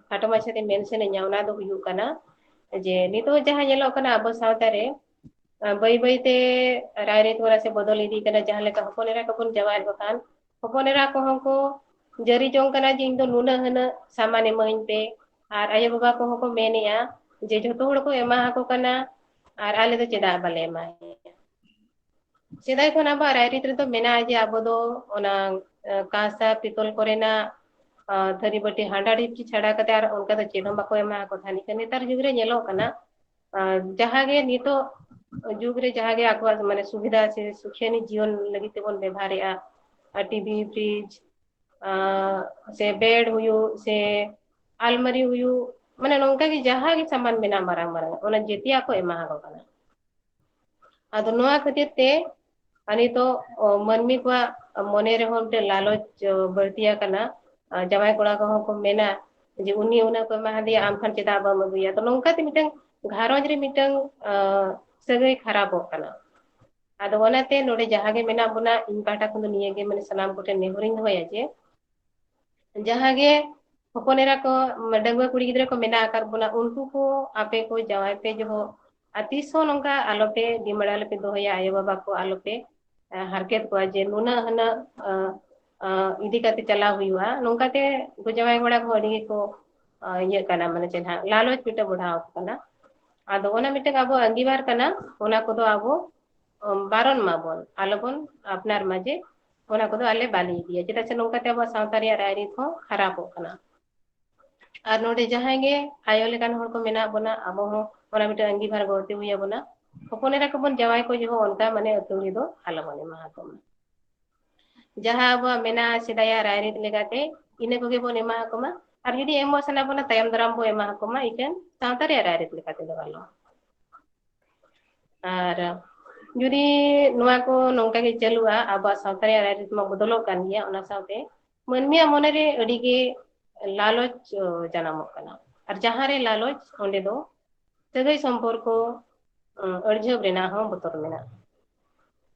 ᱠᱷᱟᱴᱚ ᱢᱟᱪᱷᱟᱛᱮ mention ᱟᱹᱧᱟ, ᱚᱱᱟ ᱫᱚ ᱦᱩᱭᱩᱜ ᱠᱟᱱᱟ ᱡᱮ ᱱᱤᱛᱚᱜ ᱡᱟᱦᱟᱸ ᱧᱮᱞᱚᱜ ᱠᱟᱱᱟ ᱟᱵᱚ ᱥᱟᱶᱛᱟ ᱨᱮ, ᱟᱸ, ᱵᱟᱹᱭ ᱵᱟᱹᱭᱛᱮ ᱨᱟᱭᱨᱤᱛ ᱦᱚᱨᱟ ᱥᱮ ᱵᱚᱫᱚᱞ ᱤᱫᱤᱜ ᱠᱟᱱᱟ᱾ ᱡᱟᱦᱟᱸ ᱞᱮᱠᱟ ᱦᱚᱯᱚᱱ ᱮᱨᱟ ᱠᱚᱵᱚᱱ ᱡᱟᱶᱟᱭᱮᱫ ᱠᱚ ᱠᱷᱟᱱ, ᱦᱚᱯᱚᱱ ᱮᱨᱟ ᱠᱚᱦᱚᱸ ᱠᱚ ᱡᱟᱹᱨᱤ ᱡᱚᱝ ᱠᱟᱱᱟ ᱡᱮ ᱤᱧ ᱫᱚ ᱱᱩᱱᱟᱹᱜ ᱦᱟᱹᱱᱟᱹᱜ ᱥᱟᱢᱟᱱ ᱤᱢᱟᱹᱧ ᱯᱮ, ᱟᱨ ᱟᱭᱳ ᱵᱟᱵᱟ ᱠᱚᱦᱚᱸ ᱠᱚ ᱢᱮᱱᱮᱜᱼᱟ ᱡᱮ ᱡᱷᱚᱛᱚ ᱦᱚᱲ ᱠᱚ ᱮᱢᱟ ᱟᱠᱚ ᱠᱟᱱᱟ ᱟᱨ ᱟᱞᱮ ᱫᱚ ᱪᱮᱫᱟᱜ ᱵᱟᱞᱮ ᱮᱢᱟᱭᱟ? ᱥᱮᱫᱟᱭ ᱠᱷᱚᱱ ᱟᱵᱚᱣᱟᱜ ᱨᱟᱭᱨᱤᱛ ᱨᱮᱫᱚ ᱢᱮᱱᱟᱜᱼᱟ ᱡᱮ ᱟᱵᱚ ᱫᱚ ᱚᱱᱟ, ᱮ, ᱠᱟᱸᱥᱟ ᱯᱤᱛᱚᱞ ᱠᱚᱨᱮᱱᱟᱜ, ᱟ, ᱛᱷᱟᱹᱨᱤ ᱵᱟᱹᱴᱤ ᱦᱟᱸᱰᱟ ᱰᱷᱤᱯᱪᱤ ᱪᱷᱟᱰᱟ ᱠᱟᱛᱮ ᱟᱨ ᱚᱱᱠᱟ ᱫᱚ ᱪᱮᱫ ᱦᱚᱸ ᱵᱟᱠᱚ ᱮᱢᱟ ᱟᱠᱚ ᱛᱟᱦᱮᱸᱫ᱾ ᱱᱮᱛᱟᱨ ᱡᱩᱜᱽ ᱨᱮ ᱧᱮᱞᱚᱜ ᱠᱟᱱᱟ, ᱟ, ᱡᱟᱦᱟᱸ ᱜᱮ ᱱᱤᱛᱚᱜ ᱡᱩᱜᱽ ᱨᱮ ᱡᱟᱦᱟᱸ ᱜᱮ ᱟᱠᱚᱣᱟᱜ ᱢᱟᱱᱮ ᱥᱩᱵᱤᱫᱷᱟ ᱥᱮ ᱥᱩᱠᱷᱤᱭᱟᱱᱤ ᱡᱤᱭᱚᱱ ᱞᱟᱹᱜᱤᱫ ᱛᱮᱵᱚᱱ ᱵᱮᱵᱷᱟᱨᱮᱜᱼᱟ, ᱟᱨ ᱴᱤᱵᱷᱤ, ᱯᱷᱨᱤᱡᱽ, ᱟ, ᱥᱮ ᱵᱮᱰ ᱦᱩᱭᱩᱜ ᱥᱮ ᱟᱞᱢᱟᱨᱤ ᱦᱩᱭᱩᱜ, ᱢᱟᱱᱮ ᱱᱚᱝᱠᱟ ᱜᱮ ᱡᱟᱦᱟᱸ ᱜᱮ ᱥᱟᱢᱟᱱ ᱢᱮᱱᱟᱜᱼᱟ ᱢᱟᱨᱟᱝ ᱢᱟᱨᱟᱝ, ᱚᱱᱟ ᱡᱮᱛᱮᱭᱟᱜ ᱠᱚ ᱮᱢᱟ ᱟᱠᱚ ᱠᱟᱱᱟ᱾ ᱟᱫᱚ ᱱᱚᱣᱟ ᱠᱷᱟᱹᱛᱤᱨ ᱛᱮ ᱟᱨ ᱱᱤᱛᱚᱜ, ᱚ, ᱢᱟᱹᱱᱢᱤ ᱠᱚᱣᱟᱜ ᱢᱚᱱᱮ ᱨᱮᱦᱚᱸ ᱢᱤᱫᱴᱮᱱ ᱞᱟᱞᱚᱪ, ᱚ, ᱵᱟᱹᱲᱛᱤ ᱟᱠᱟᱱᱟ᱾ ᱟᱨ ᱡᱟᱶᱟᱭ ᱠᱚᱲᱟ ᱠᱚᱦᱚᱸ ᱠᱚ ᱢᱮᱱᱟ ᱡᱮ ᱩᱱᱤ ᱩᱱᱟᱹᱜ ᱠᱚ ᱮᱢᱟ ᱦᱟᱫᱮᱭᱟ, ᱟᱢ ᱠᱷᱟᱱ ᱪᱮᱫᱟᱜ ᱵᱟᱢ ᱟᱹᱜᱩᱭᱟ? ᱛᱚ ᱱᱚᱝᱠᱟ ᱛᱮ ᱢᱤᱫᱴᱟᱝ ᱜᱷᱟᱨᱚᱸᱡᱽ ᱨᱮ ᱢᱤᱫᱴᱟᱝ, ᱟ, ᱥᱟᱹᱜᱟᱹᱭ ᱠᱷᱟᱨᱟᱯᱚᱜ ᱠᱟᱱᱟ᱾ ᱟᱫᱚ ᱚᱱᱟᱛᱮ ᱱᱚᱰᱮ ᱡᱟᱦᱟᱸ ᱜᱮ ᱢᱮᱱᱟᱜ ᱵᱚᱱᱟ, ᱤᱧ ᱯᱟᱦᱴᱟ ᱠᱷᱚᱱ ᱫᱚ ᱱᱤᱭᱟᱹ ᱜᱮ ᱢᱟᱱᱮ ᱥᱟᱱᱟᱢ ᱠᱚᱴᱷᱮᱱ ᱱᱮᱦᱚᱨᱤᱧ ᱫᱚᱦᱚᱭᱟ ᱡᱮ ᱡᱟᱦᱟᱸ ᱜᱮ ᱦᱚᱯᱚᱱ ᱮᱨᱟ ᱠᱚ, ᱰᱟᱺᱜᱩᱣᱟᱹ ᱠᱩᱲᱤ ᱜᱤᱫᱽᱨᱟᱹ ᱠᱚ ᱢᱮᱱᱟᱜ ᱟᱠᱟᱫ ᱵᱚᱱᱟ, ᱩᱱᱠᱩ ᱠᱚ ᱟᱯᱮ ᱠᱚ ᱡᱟᱶᱟᱭ ᱯᱮ ᱡᱚᱦᱚᱜ ᱟᱨ ᱛᱤᱥ ᱦᱚᱸ ᱱᱚᱝᱠᱟ ᱟᱞᱚᱯᱮ ᱰᱤᱢᱟᱹᱲ ᱟᱞᱚᱯᱮ ᱫᱚᱦᱚᱭᱟ, ᱟᱭᱳ ᱵᱟᱵᱟ ᱠᱚ ᱟᱞᱚᱯᱮ, ᱟ, ᱦᱟᱨᱠᱮᱛ ᱠᱚᱣᱟ ᱡᱮ ᱱᱩᱱᱟᱹᱜ ᱦᱩᱱᱟᱹᱜ, ᱟ, ᱟ, ᱤᱫᱤ ᱠᱟᱛᱮ ᱪᱟᱞᱟᱣ ᱦᱩᱭᱩᱜᱼᱟ᱾ ᱱᱚᱝᱠᱟᱛᱮ ᱩᱱᱠᱩ ᱡᱟᱶᱟᱭ ᱠᱚᱲᱟ ᱠᱚᱦᱚᱸ ᱟᱹᱰᱤ ᱜᱮᱠᱚ, ᱟ, ᱤᱭᱟᱹᱜ ᱠᱟᱱᱟ, ᱢᱟᱱᱮ ᱪᱮᱫ ᱦᱟᱸᱜ ᱞᱟᱞᱚᱪ ᱢᱤᱫᱴᱮᱱ ᱵᱚᱲᱦᱟᱣ ᱟᱠᱚ ᱠᱟᱱᱟ᱾ ᱟᱫᱚ ᱚᱱᱟ ᱢᱤᱫᱴᱟᱝ ᱟᱵᱚ ᱟᱸᱜᱤᱵᱷᱟᱨ ᱠᱟᱱᱟ, ᱚᱱᱟ ᱠᱚᱫᱚ ᱟᱵᱚ, ᱩᱢ, ᱵᱟᱨᱚᱱ ᱢᱟᱵᱚᱱ, ᱟᱞᱚᱵᱚᱱ ᱟᱯᱱᱟᱨ ᱢᱟ ᱡᱮ ᱚᱱᱟ ᱠᱚᱫᱚ ᱟᱞᱮ ᱵᱟᱞᱮ ᱤᱫᱤᱭᱟ, ᱪᱮᱫᱟᱜ ᱥᱮ ᱱᱚᱝᱠᱟᱛᱮ ᱟᱵᱚᱣᱟᱜ ᱥᱟᱶᱛᱟ ᱨᱮᱭᱟᱜ ᱨᱟᱭᱨᱤᱛ ᱦᱚᱸ ᱠᱷᱟᱨᱟᱯᱚᱜ ᱠᱟᱱᱟ᱾ ᱟᱨ ᱱᱚᱰᱮ ᱡᱟᱦᱟᱸᱭ ᱜᱮ ᱟᱭᱳ ᱞᱮᱠᱟᱱ ᱦᱚᱲ ᱠᱚ ᱢᱮᱱᱟᱜ ᱵᱚᱱᱟ, ᱟᱵᱚ ᱦᱚᱸ ᱚᱱᱟ ᱢᱤᱫᱴᱟᱝ ᱟᱸᱜᱤᱵᱷᱟᱨ ᱜᱚᱲᱛᱮ ᱦᱩᱭ ᱟᱵᱚᱱᱟ᱾ ᱦᱚᱯᱚᱱ ᱮᱨᱟ ᱠᱚᱵᱚᱱ ᱡᱟᱶᱟᱭ ᱠᱚ ᱡᱚᱦᱚᱜ ᱚᱱᱠᱟ ᱢᱟᱱᱮ ᱟᱹᱛᱷᱟᱹᱣᱲᱤ ᱫᱚ ᱟᱞᱚᱵᱚᱱ ᱮᱢᱟ ᱟᱠᱚ ᱢᱟ᱾ ᱡᱟᱦᱟᱸ ᱟᱵᱚᱣᱟᱜ ᱢᱮᱱᱟᱜᱼᱟ ᱥᱮᱫᱟᱭᱟᱜ ᱨᱟᱭᱨᱤᱛ ᱞᱮᱠᱟᱛᱮ, ᱤᱱᱟᱹ ᱠᱚᱜᱮ ᱵᱚᱱ ᱮᱢᱟ ᱟᱠᱚ ᱢᱟ᱾ ᱟᱨ ᱡᱩᱫᱤ ᱮᱢᱚᱜ ᱥᱟᱱᱟ ᱵᱚᱱᱟ, ᱛᱟᱭᱚᱢ ᱫᱟᱨᱟᱢ ᱵᱚᱱ ᱮᱢᱟ ᱟᱠᱚ ᱢᱟ, ᱤᱠᱷᱟᱹᱱ ᱥᱟᱶᱛᱟ ᱨᱮᱭᱟᱜ ᱨᱟᱭᱨᱤᱛ ᱞᱮᱠᱟᱛᱮ ᱫᱚ ᱟᱞᱚ᱾ ᱟᱨ ᱡᱩᱫᱤ ᱱᱚᱣᱟ ᱠᱚ ᱱᱚᱝᱠᱟ ᱜᱮ ᱪᱟᱹᱞᱩᱜᱼᱟ, ᱟᱵᱚᱣᱟᱜ ᱥᱟᱶᱛᱟ ᱨᱮᱭᱟᱜ ᱨᱟᱭᱨᱤᱛ ᱢᱟ ᱵᱚᱫᱚᱞᱚᱜ ᱠᱟᱱ ᱜᱮᱭᱟ, ᱚᱱᱟ ᱥᱟᱶᱛᱮ ᱢᱟᱹᱱᱢᱤᱭᱟᱜ ᱢᱚᱱᱮᱨᱮ ᱟᱹᱰᱤ ᱜᱮ ᱞᱟᱞᱚᱪ ᱡᱟᱱᱟᱢᱚᱜ ᱠᱟᱱᱟ᱾ ᱟᱨ ᱡᱟᱦᱟᱸ ᱨᱮ ᱞᱟᱞᱚᱪ, ᱚᱸᱰᱮ ᱫᱚ ᱥᱟᱹᱜᱟᱹᱭ ᱥᱚᱢᱯᱚᱨᱠᱚ ᱟᱹᱲᱡᱷᱟᱹᱣ ᱨᱮᱱᱟᱜ ᱦᱚᱸ ᱵᱚᱛᱚᱨ ᱢᱮᱱᱟᱜᱼᱟ᱾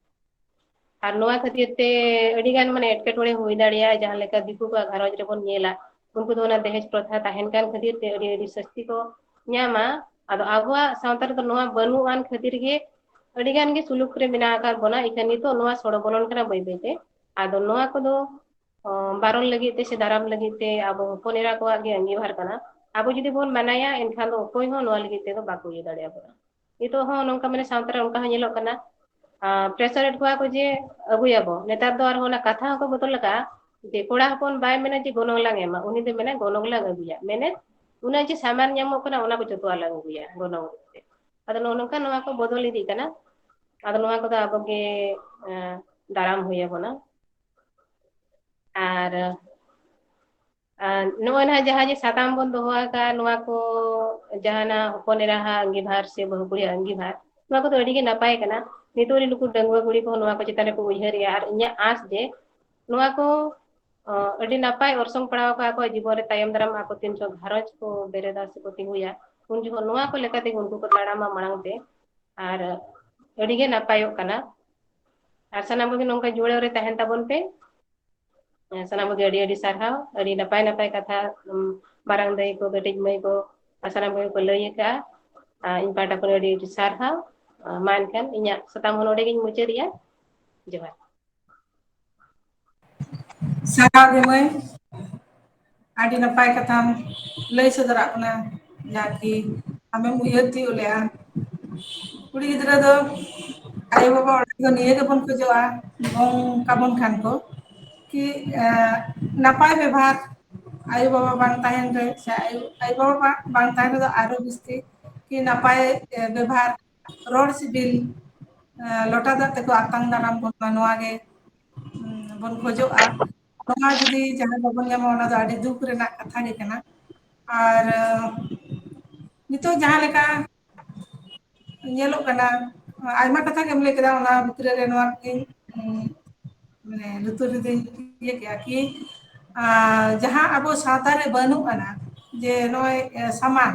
ᱟᱨ ᱱᱚᱣᱟ ᱠᱷᱟᱹᱛᱤᱨ ᱛᱮ ᱟᱹᱰᱤ ᱜᱟᱱ ᱢᱟᱱᱮ ᱮᱴᱠᱮᱴᱚᱬᱮ ᱦᱩᱭ ᱫᱟᱲᱮᱭᱟᱜᱼᱟ, ᱡᱟᱦᱟᱸ ᱞᱮᱠᱟ ᱫᱤᱠᱩ ᱠᱚᱣᱟᱜ ᱜᱷᱟᱨᱚᱸᱡᱽ ᱨᱮᱵᱚᱱ ᱧᱮᱞᱟ, ᱩᱱᱠᱩ ᱫᱚ ᱚᱱᱟ ᱫᱮᱦᱮᱡᱽ ᱯᱨᱚᱛᱷᱟ ᱛᱟᱦᱮᱱ ᱠᱟᱱ ᱠᱷᱟᱹᱛᱤᱨ ᱛᱮ ᱟᱹᱰᱤ ᱟᱹᱰᱤ ᱥᱟᱹᱥᱛᱤ ᱠᱚ ᱧᱟᱢᱟ᱾ ᱟᱫᱚ ᱟᱵᱚᱣᱟᱜ ᱥᱟᱶᱛᱟ ᱨᱮᱫᱚ ᱱᱚᱣᱟ ᱵᱟᱹᱱᱩᱜ ᱟᱱ ᱠᱷᱟᱹᱛᱤᱨ ᱜᱮ ᱟᱹᱰᱤ ᱜᱟᱱ ᱜᱮ ᱥᱩᱞᱩᱠ ᱨᱮ ᱢᱮᱱᱟᱜ ᱟᱠᱟᱫ ᱵᱚᱱᱟ᱾ ᱤᱠᱷᱟᱹᱱ ᱱᱤᱛᱚᱜ ᱱᱚᱣᱟ ᱥᱚᱲᱚ ᱵᱚᱞᱚᱱ ᱠᱟᱱᱟ ᱵᱟᱹᱭ ᱵᱟᱹᱭ ᱛᱮ᱾ ᱟᱫᱚ ᱱᱚᱣᱟ ᱠᱚᱫᱚ ᱵᱟᱨᱚᱱ ᱞᱟᱹᱜᱤᱫ ᱛᱮ ᱥᱮ ᱫᱟᱨᱟᱢ ᱞᱟᱹᱜᱤᱫ ᱛᱮ ᱟᱵᱚ ᱦᱚᱯᱚᱱ ᱮᱨᱟ ᱠᱚᱣᱟᱜ ᱜᱮ ᱟᱸᱜᱤᱵᱷᱟᱨ ᱠᱟᱱᱟ᱾ ᱟᱵᱚ ᱡᱩᱫᱤ ᱵᱚᱱ ᱢᱟᱱᱟᱭᱟ, ᱮᱱᱠᱷᱟᱱ ᱫᱚ ᱚᱠᱚᱭ ᱦᱚᱸ ᱱᱚᱣᱟ ᱞᱟᱹᱜᱤᱫ ᱛᱮᱫᱚ ᱵᱟᱠᱚ ᱤᱭᱟᱹ ᱫᱟᱲᱮᱭᱟᱵᱚᱱᱟ᱾ ᱱᱤᱛᱚᱜ ᱦᱚᱸ ᱱᱚᱝᱠᱟ ᱢᱟᱱᱮ ᱥᱟᱶᱛᱟ ᱨᱮ ᱚᱱᱠᱟ ᱦᱚᱸ ᱧᱮᱞᱚᱜ ᱠᱟᱱᱟ, ᱯᱨᱮᱥᱟᱨᱮᱰ ᱠᱚᱣᱟ ᱠᱚ ᱡᱮ ᱟᱹᱜᱩᱭᱟᱵᱚ᱾ ᱱᱮᱛᱟᱨ ᱫᱚ ᱟᱨᱦᱚᱸ ᱚᱱᱟ ᱠᱟᱛᱷᱟ ᱦᱚᱸᱠᱚ ᱵᱚᱫᱚᱞ ᱟᱠᱟᱫᱼᱟ ᱡᱮ ᱠᱚᱲᱟ ᱦᱚᱯᱚᱱ ᱵᱟᱭ ᱢᱮᱱᱟ ᱡᱮ ᱜᱚᱱᱚᱝ ᱞᱟᱝ ᱮᱢᱟ, ᱩᱱᱤ ᱫᱚ ᱢᱮᱱᱟ ᱜᱚᱱᱚᱝ ᱞᱟᱝ ᱟᱹᱜᱩᱭᱟ᱾ ᱢᱮᱱᱮᱫ ᱩᱱᱟᱹᱜ ᱡᱮ ᱥᱟᱢᱟᱱ ᱧᱟᱢᱚᱜ ᱠᱟᱱᱟ ᱚᱱᱟ ᱠᱚ ᱡᱚᱛᱚᱣᱟᱜ ᱞᱟᱝ ᱟᱹᱜᱩᱭᱟ ᱜᱚᱱᱚᱝ ᱛᱮ᱾ ᱟᱫᱚ ᱱᱚᱜᱼᱚ ᱱᱚᱝᱠᱟ ᱱᱚᱣᱟ ᱠᱚ ᱵᱚᱫᱚᱞ ᱤᱫᱤᱜ ᱠᱟᱱᱟ᱾ ᱟᱫᱚ ᱱᱚᱣᱟ ᱠᱚᱫᱚ ᱟᱵᱚᱜᱮ ᱫᱟᱨᱟᱢ ᱦᱩᱭ ᱟᱵᱚᱱᱟ᱾ ᱟᱨ ᱟᱨ ᱱᱚᱜᱼᱚᱭ ᱱᱟᱦᱟᱜ ᱡᱟᱦᱟᱸ ᱡᱮ ᱥᱟᱛᱟᱢ ᱵᱚᱱ ᱫᱚᱦᱚ ᱟᱠᱟᱫ, ᱱᱚᱣᱟ ᱠᱚ ᱡᱟᱦᱟᱱᱟᱜ ᱦᱚᱯᱚᱱ ᱮᱨᱟᱦᱟᱜ ᱟᱸᱜᱤᱵᱷᱟᱨ ᱥᱮ ᱵᱟᱹᱦᱩ ᱠᱩᱲᱤᱭᱟᱜ ᱟᱸᱜᱤᱵᱷᱟᱨ, ᱱᱚᱣᱟ ᱠᱚᱫᱚ ᱟᱹᱰᱤ ᱜᱮ ᱱᱟᱯᱟᱭ ᱠᱟᱱᱟ᱾ ᱱᱤᱛᱚᱜ ᱨᱮᱱ ᱱᱩᱠᱩ ᱰᱟᱺᱜᱩᱣᱟᱹ ᱠᱩᱲᱤ ᱠᱚᱦᱚᱸ ᱱᱚᱣᱟ ᱠᱚ ᱪᱮᱛᱟᱱ ᱨᱮᱠᱚ ᱩᱭᱦᱟᱹᱨᱮᱜᱼᱟ᱾ ᱟᱨ ᱤᱧᱟᱹᱜ ᱟᱸᱥ ᱡᱮ ᱱᱚᱣᱟ ᱠᱚ ᱟᱹᱰᱤ ᱱᱟᱯᱟᱭ ᱚᱨᱥᱚᱝ ᱯᱟᱲᱟᱣ ᱟᱠᱟᱫ ᱟᱠᱚᱣᱟᱜ ᱡᱤᱵᱚᱱ ᱨᱮ᱾ ᱛᱟᱭᱚᱢ ᱫᱟᱨᱟᱢ ᱟᱠᱚ ᱛᱤᱱ ᱡᱚᱦᱚᱜ ᱜᱷᱟᱨᱚᱸᱡᱽ ᱠᱚ ᱵᱮᱨᱮᱫᱟ ᱥᱮᱠᱚ ᱛᱤᱸᱜᱩᱭᱟ, ᱩᱱ ᱡᱚᱦᱚᱜ ᱱᱚᱣᱟ ᱠᱚ ᱞᱮᱠᱟ ᱛᱮᱜᱮ ᱩᱱᱠᱩ ᱠᱚ ᱛᱟᱲᱟᱢᱟ ᱢᱟᱲᱟᱝ ᱛᱮ᱾ ᱟᱨ ᱟᱹᱰᱤ ᱜᱮ ᱱᱟᱯᱟᱭᱚᱜ ᱠᱟᱱᱟ᱾ ᱟᱨ ᱥᱟᱱᱟᱢ ᱠᱚᱜᱮ ᱱᱚᱝᱠᱟ ᱡᱩᱲᱟᱹᱣ ᱨᱮ ᱛᱟᱦᱮᱱ ᱛᱟᱵᱚᱱ ᱯᱮ᱾ ᱥᱟᱱᱟᱢ ᱠᱚᱜᱮ ᱟᱹᱰᱤ ᱟᱹᱰᱤ ᱥᱟᱨᱦᱟᱣ, ᱟᱹᱰᱤ ᱱᱟᱯᱟᱭ ᱱᱟᱯᱟᱭ ᱠᱟᱛᱷᱟ, ᱢᱟᱨᱟᱝ ᱫᱟᱹᱭ ᱠᱚ, ᱠᱟᱹᱴᱤᱡ ᱢᱟᱹᱭ ᱠᱚ, ᱟᱨ ᱥᱟᱱᱟᱢ ᱠᱚᱜᱮ ᱠᱚ ᱞᱟᱹᱭ ᱟᱠᱟᱫᱼᱟ᱾ ᱤᱧ ᱯᱟᱦᱴᱟ ᱠᱷᱚᱱ ᱟᱹᱰᱤ ᱟᱹᱰᱤ ᱥᱟᱨᱦᱟᱣ᱾ ᱢᱟ ᱮᱱᱠᱷᱟᱱ ᱤᱧᱟᱹᱜ ᱥᱟᱛᱟᱢ ᱦᱚᱸ ᱱᱚᱰᱮ ᱜᱤᱧ ᱢᱩᱪᱟᱹᱫᱮᱜᱼᱟ᱾ ᱡᱚᱦᱟᱨ᱾ ᱥᱟᱨᱦᱟᱣ ᱜᱮ ᱢᱟᱹᱭ, ᱟᱹᱰᱤ ᱱᱟᱯᱟᱭ ᱠᱟᱛᱷᱟᱢ ᱞᱟᱹᱭ ᱥᱚᱫᱚᱨᱟᱜ ᱠᱟᱱᱟ, ᱡᱟᱜᱮ ᱟᱢᱮᱢ ᱩᱭᱦᱟᱹᱨ ᱛᱤᱭᱳᱜ ᱞᱮᱜᱼᱟ᱾ ᱠᱩᱲᱤ ᱜᱤᱫᱽᱨᱟᱹ ᱫᱚ ᱟᱭᱳᱼᱵᱟᱵᱟ ᱚᱲᱟᱜ ᱫᱚ ᱱᱤᱭᱟᱹ ᱜᱮᱵᱚᱱ ᱠᱷᱚᱡᱚᱜᱼᱟ, ᱜᱚᱝ ᱠᱟᱵᱚᱱ ᱠᱷᱟᱱ ᱠᱚ ᱠᱤ ᱱᱟᱯᱟᱭ ᱵᱮᱵᱷᱟᱨ, ᱟᱭᱳᱼᱵᱟᱵᱟ ᱵᱟᱝ ᱛᱟᱦᱮᱱ ᱨᱮ ᱥᱮ ᱟᱭᱳᱼᱵᱟᱵᱟ ᱵᱟᱝ ᱛᱟᱦᱮᱱ ᱨᱮᱫᱚ ᱟᱨᱚ ᱵᱤᱥᱛᱤ ᱠᱤ ᱱᱟᱯᱟᱭ ᱵᱮᱵᱷᱟᱨ, ᱨᱚᱲ ᱥᱤᱵᱤᱞ, ᱞᱚᱴᱟ ᱫᱟᱜ ᱛᱮᱠᱚ ᱟᱛᱟᱝ ᱫᱟᱨᱟᱢ ᱵᱚᱱ ᱢᱟ, ᱱᱚᱣᱟ ᱜᱮ ᱵᱚᱱ ᱠᱷᱚᱡᱚᱜᱼᱟ᱾ ᱱᱚᱣᱟ ᱡᱩᱫᱤ ᱡᱟᱦᱟᱸ ᱵᱟᱵᱚᱱ ᱧᱟᱢᱟ, ᱚᱱᱟ ᱫᱚ ᱟᱹᱰᱤ ᱫᱩᱠ ᱨᱮᱱᱟᱜ ᱠᱟᱛᱷᱟ ᱜᱮ ᱠᱟᱱᱟ᱾ ᱟᱨ ᱱᱤᱛᱚᱜ ᱡᱟᱦᱟᱸ ᱞᱮᱠᱟ ᱧᱮᱞᱚᱜ ᱠᱟᱱᱟ, ᱟᱭᱢᱟ ᱠᱟᱛᱷᱟ ᱜᱮᱢ ᱞᱟᱹᱭ ᱠᱮᱫᱟ, ᱚᱱᱟ ᱵᱷᱤᱛᱨᱤ ᱨᱮ ᱱᱚᱣᱟ ᱠᱚᱧ, ᱩᱸ, ᱢᱟᱱᱮ ᱞᱩᱛᱩᱨ ᱨᱮᱫᱚᱧ ᱤᱭᱟᱹ ᱠᱮᱜᱼᱟ ᱠᱤ, ᱟᱨ ᱡᱟᱦᱟᱸ ᱟᱵᱚ ᱥᱟᱶᱛᱟ ᱨᱮ ᱵᱟᱹᱱᱩᱜ ᱟᱱᱟ, ᱡᱮ ᱱᱚᱜᱼᱚᱭ, ᱮ, ᱥᱟᱢᱟᱱ,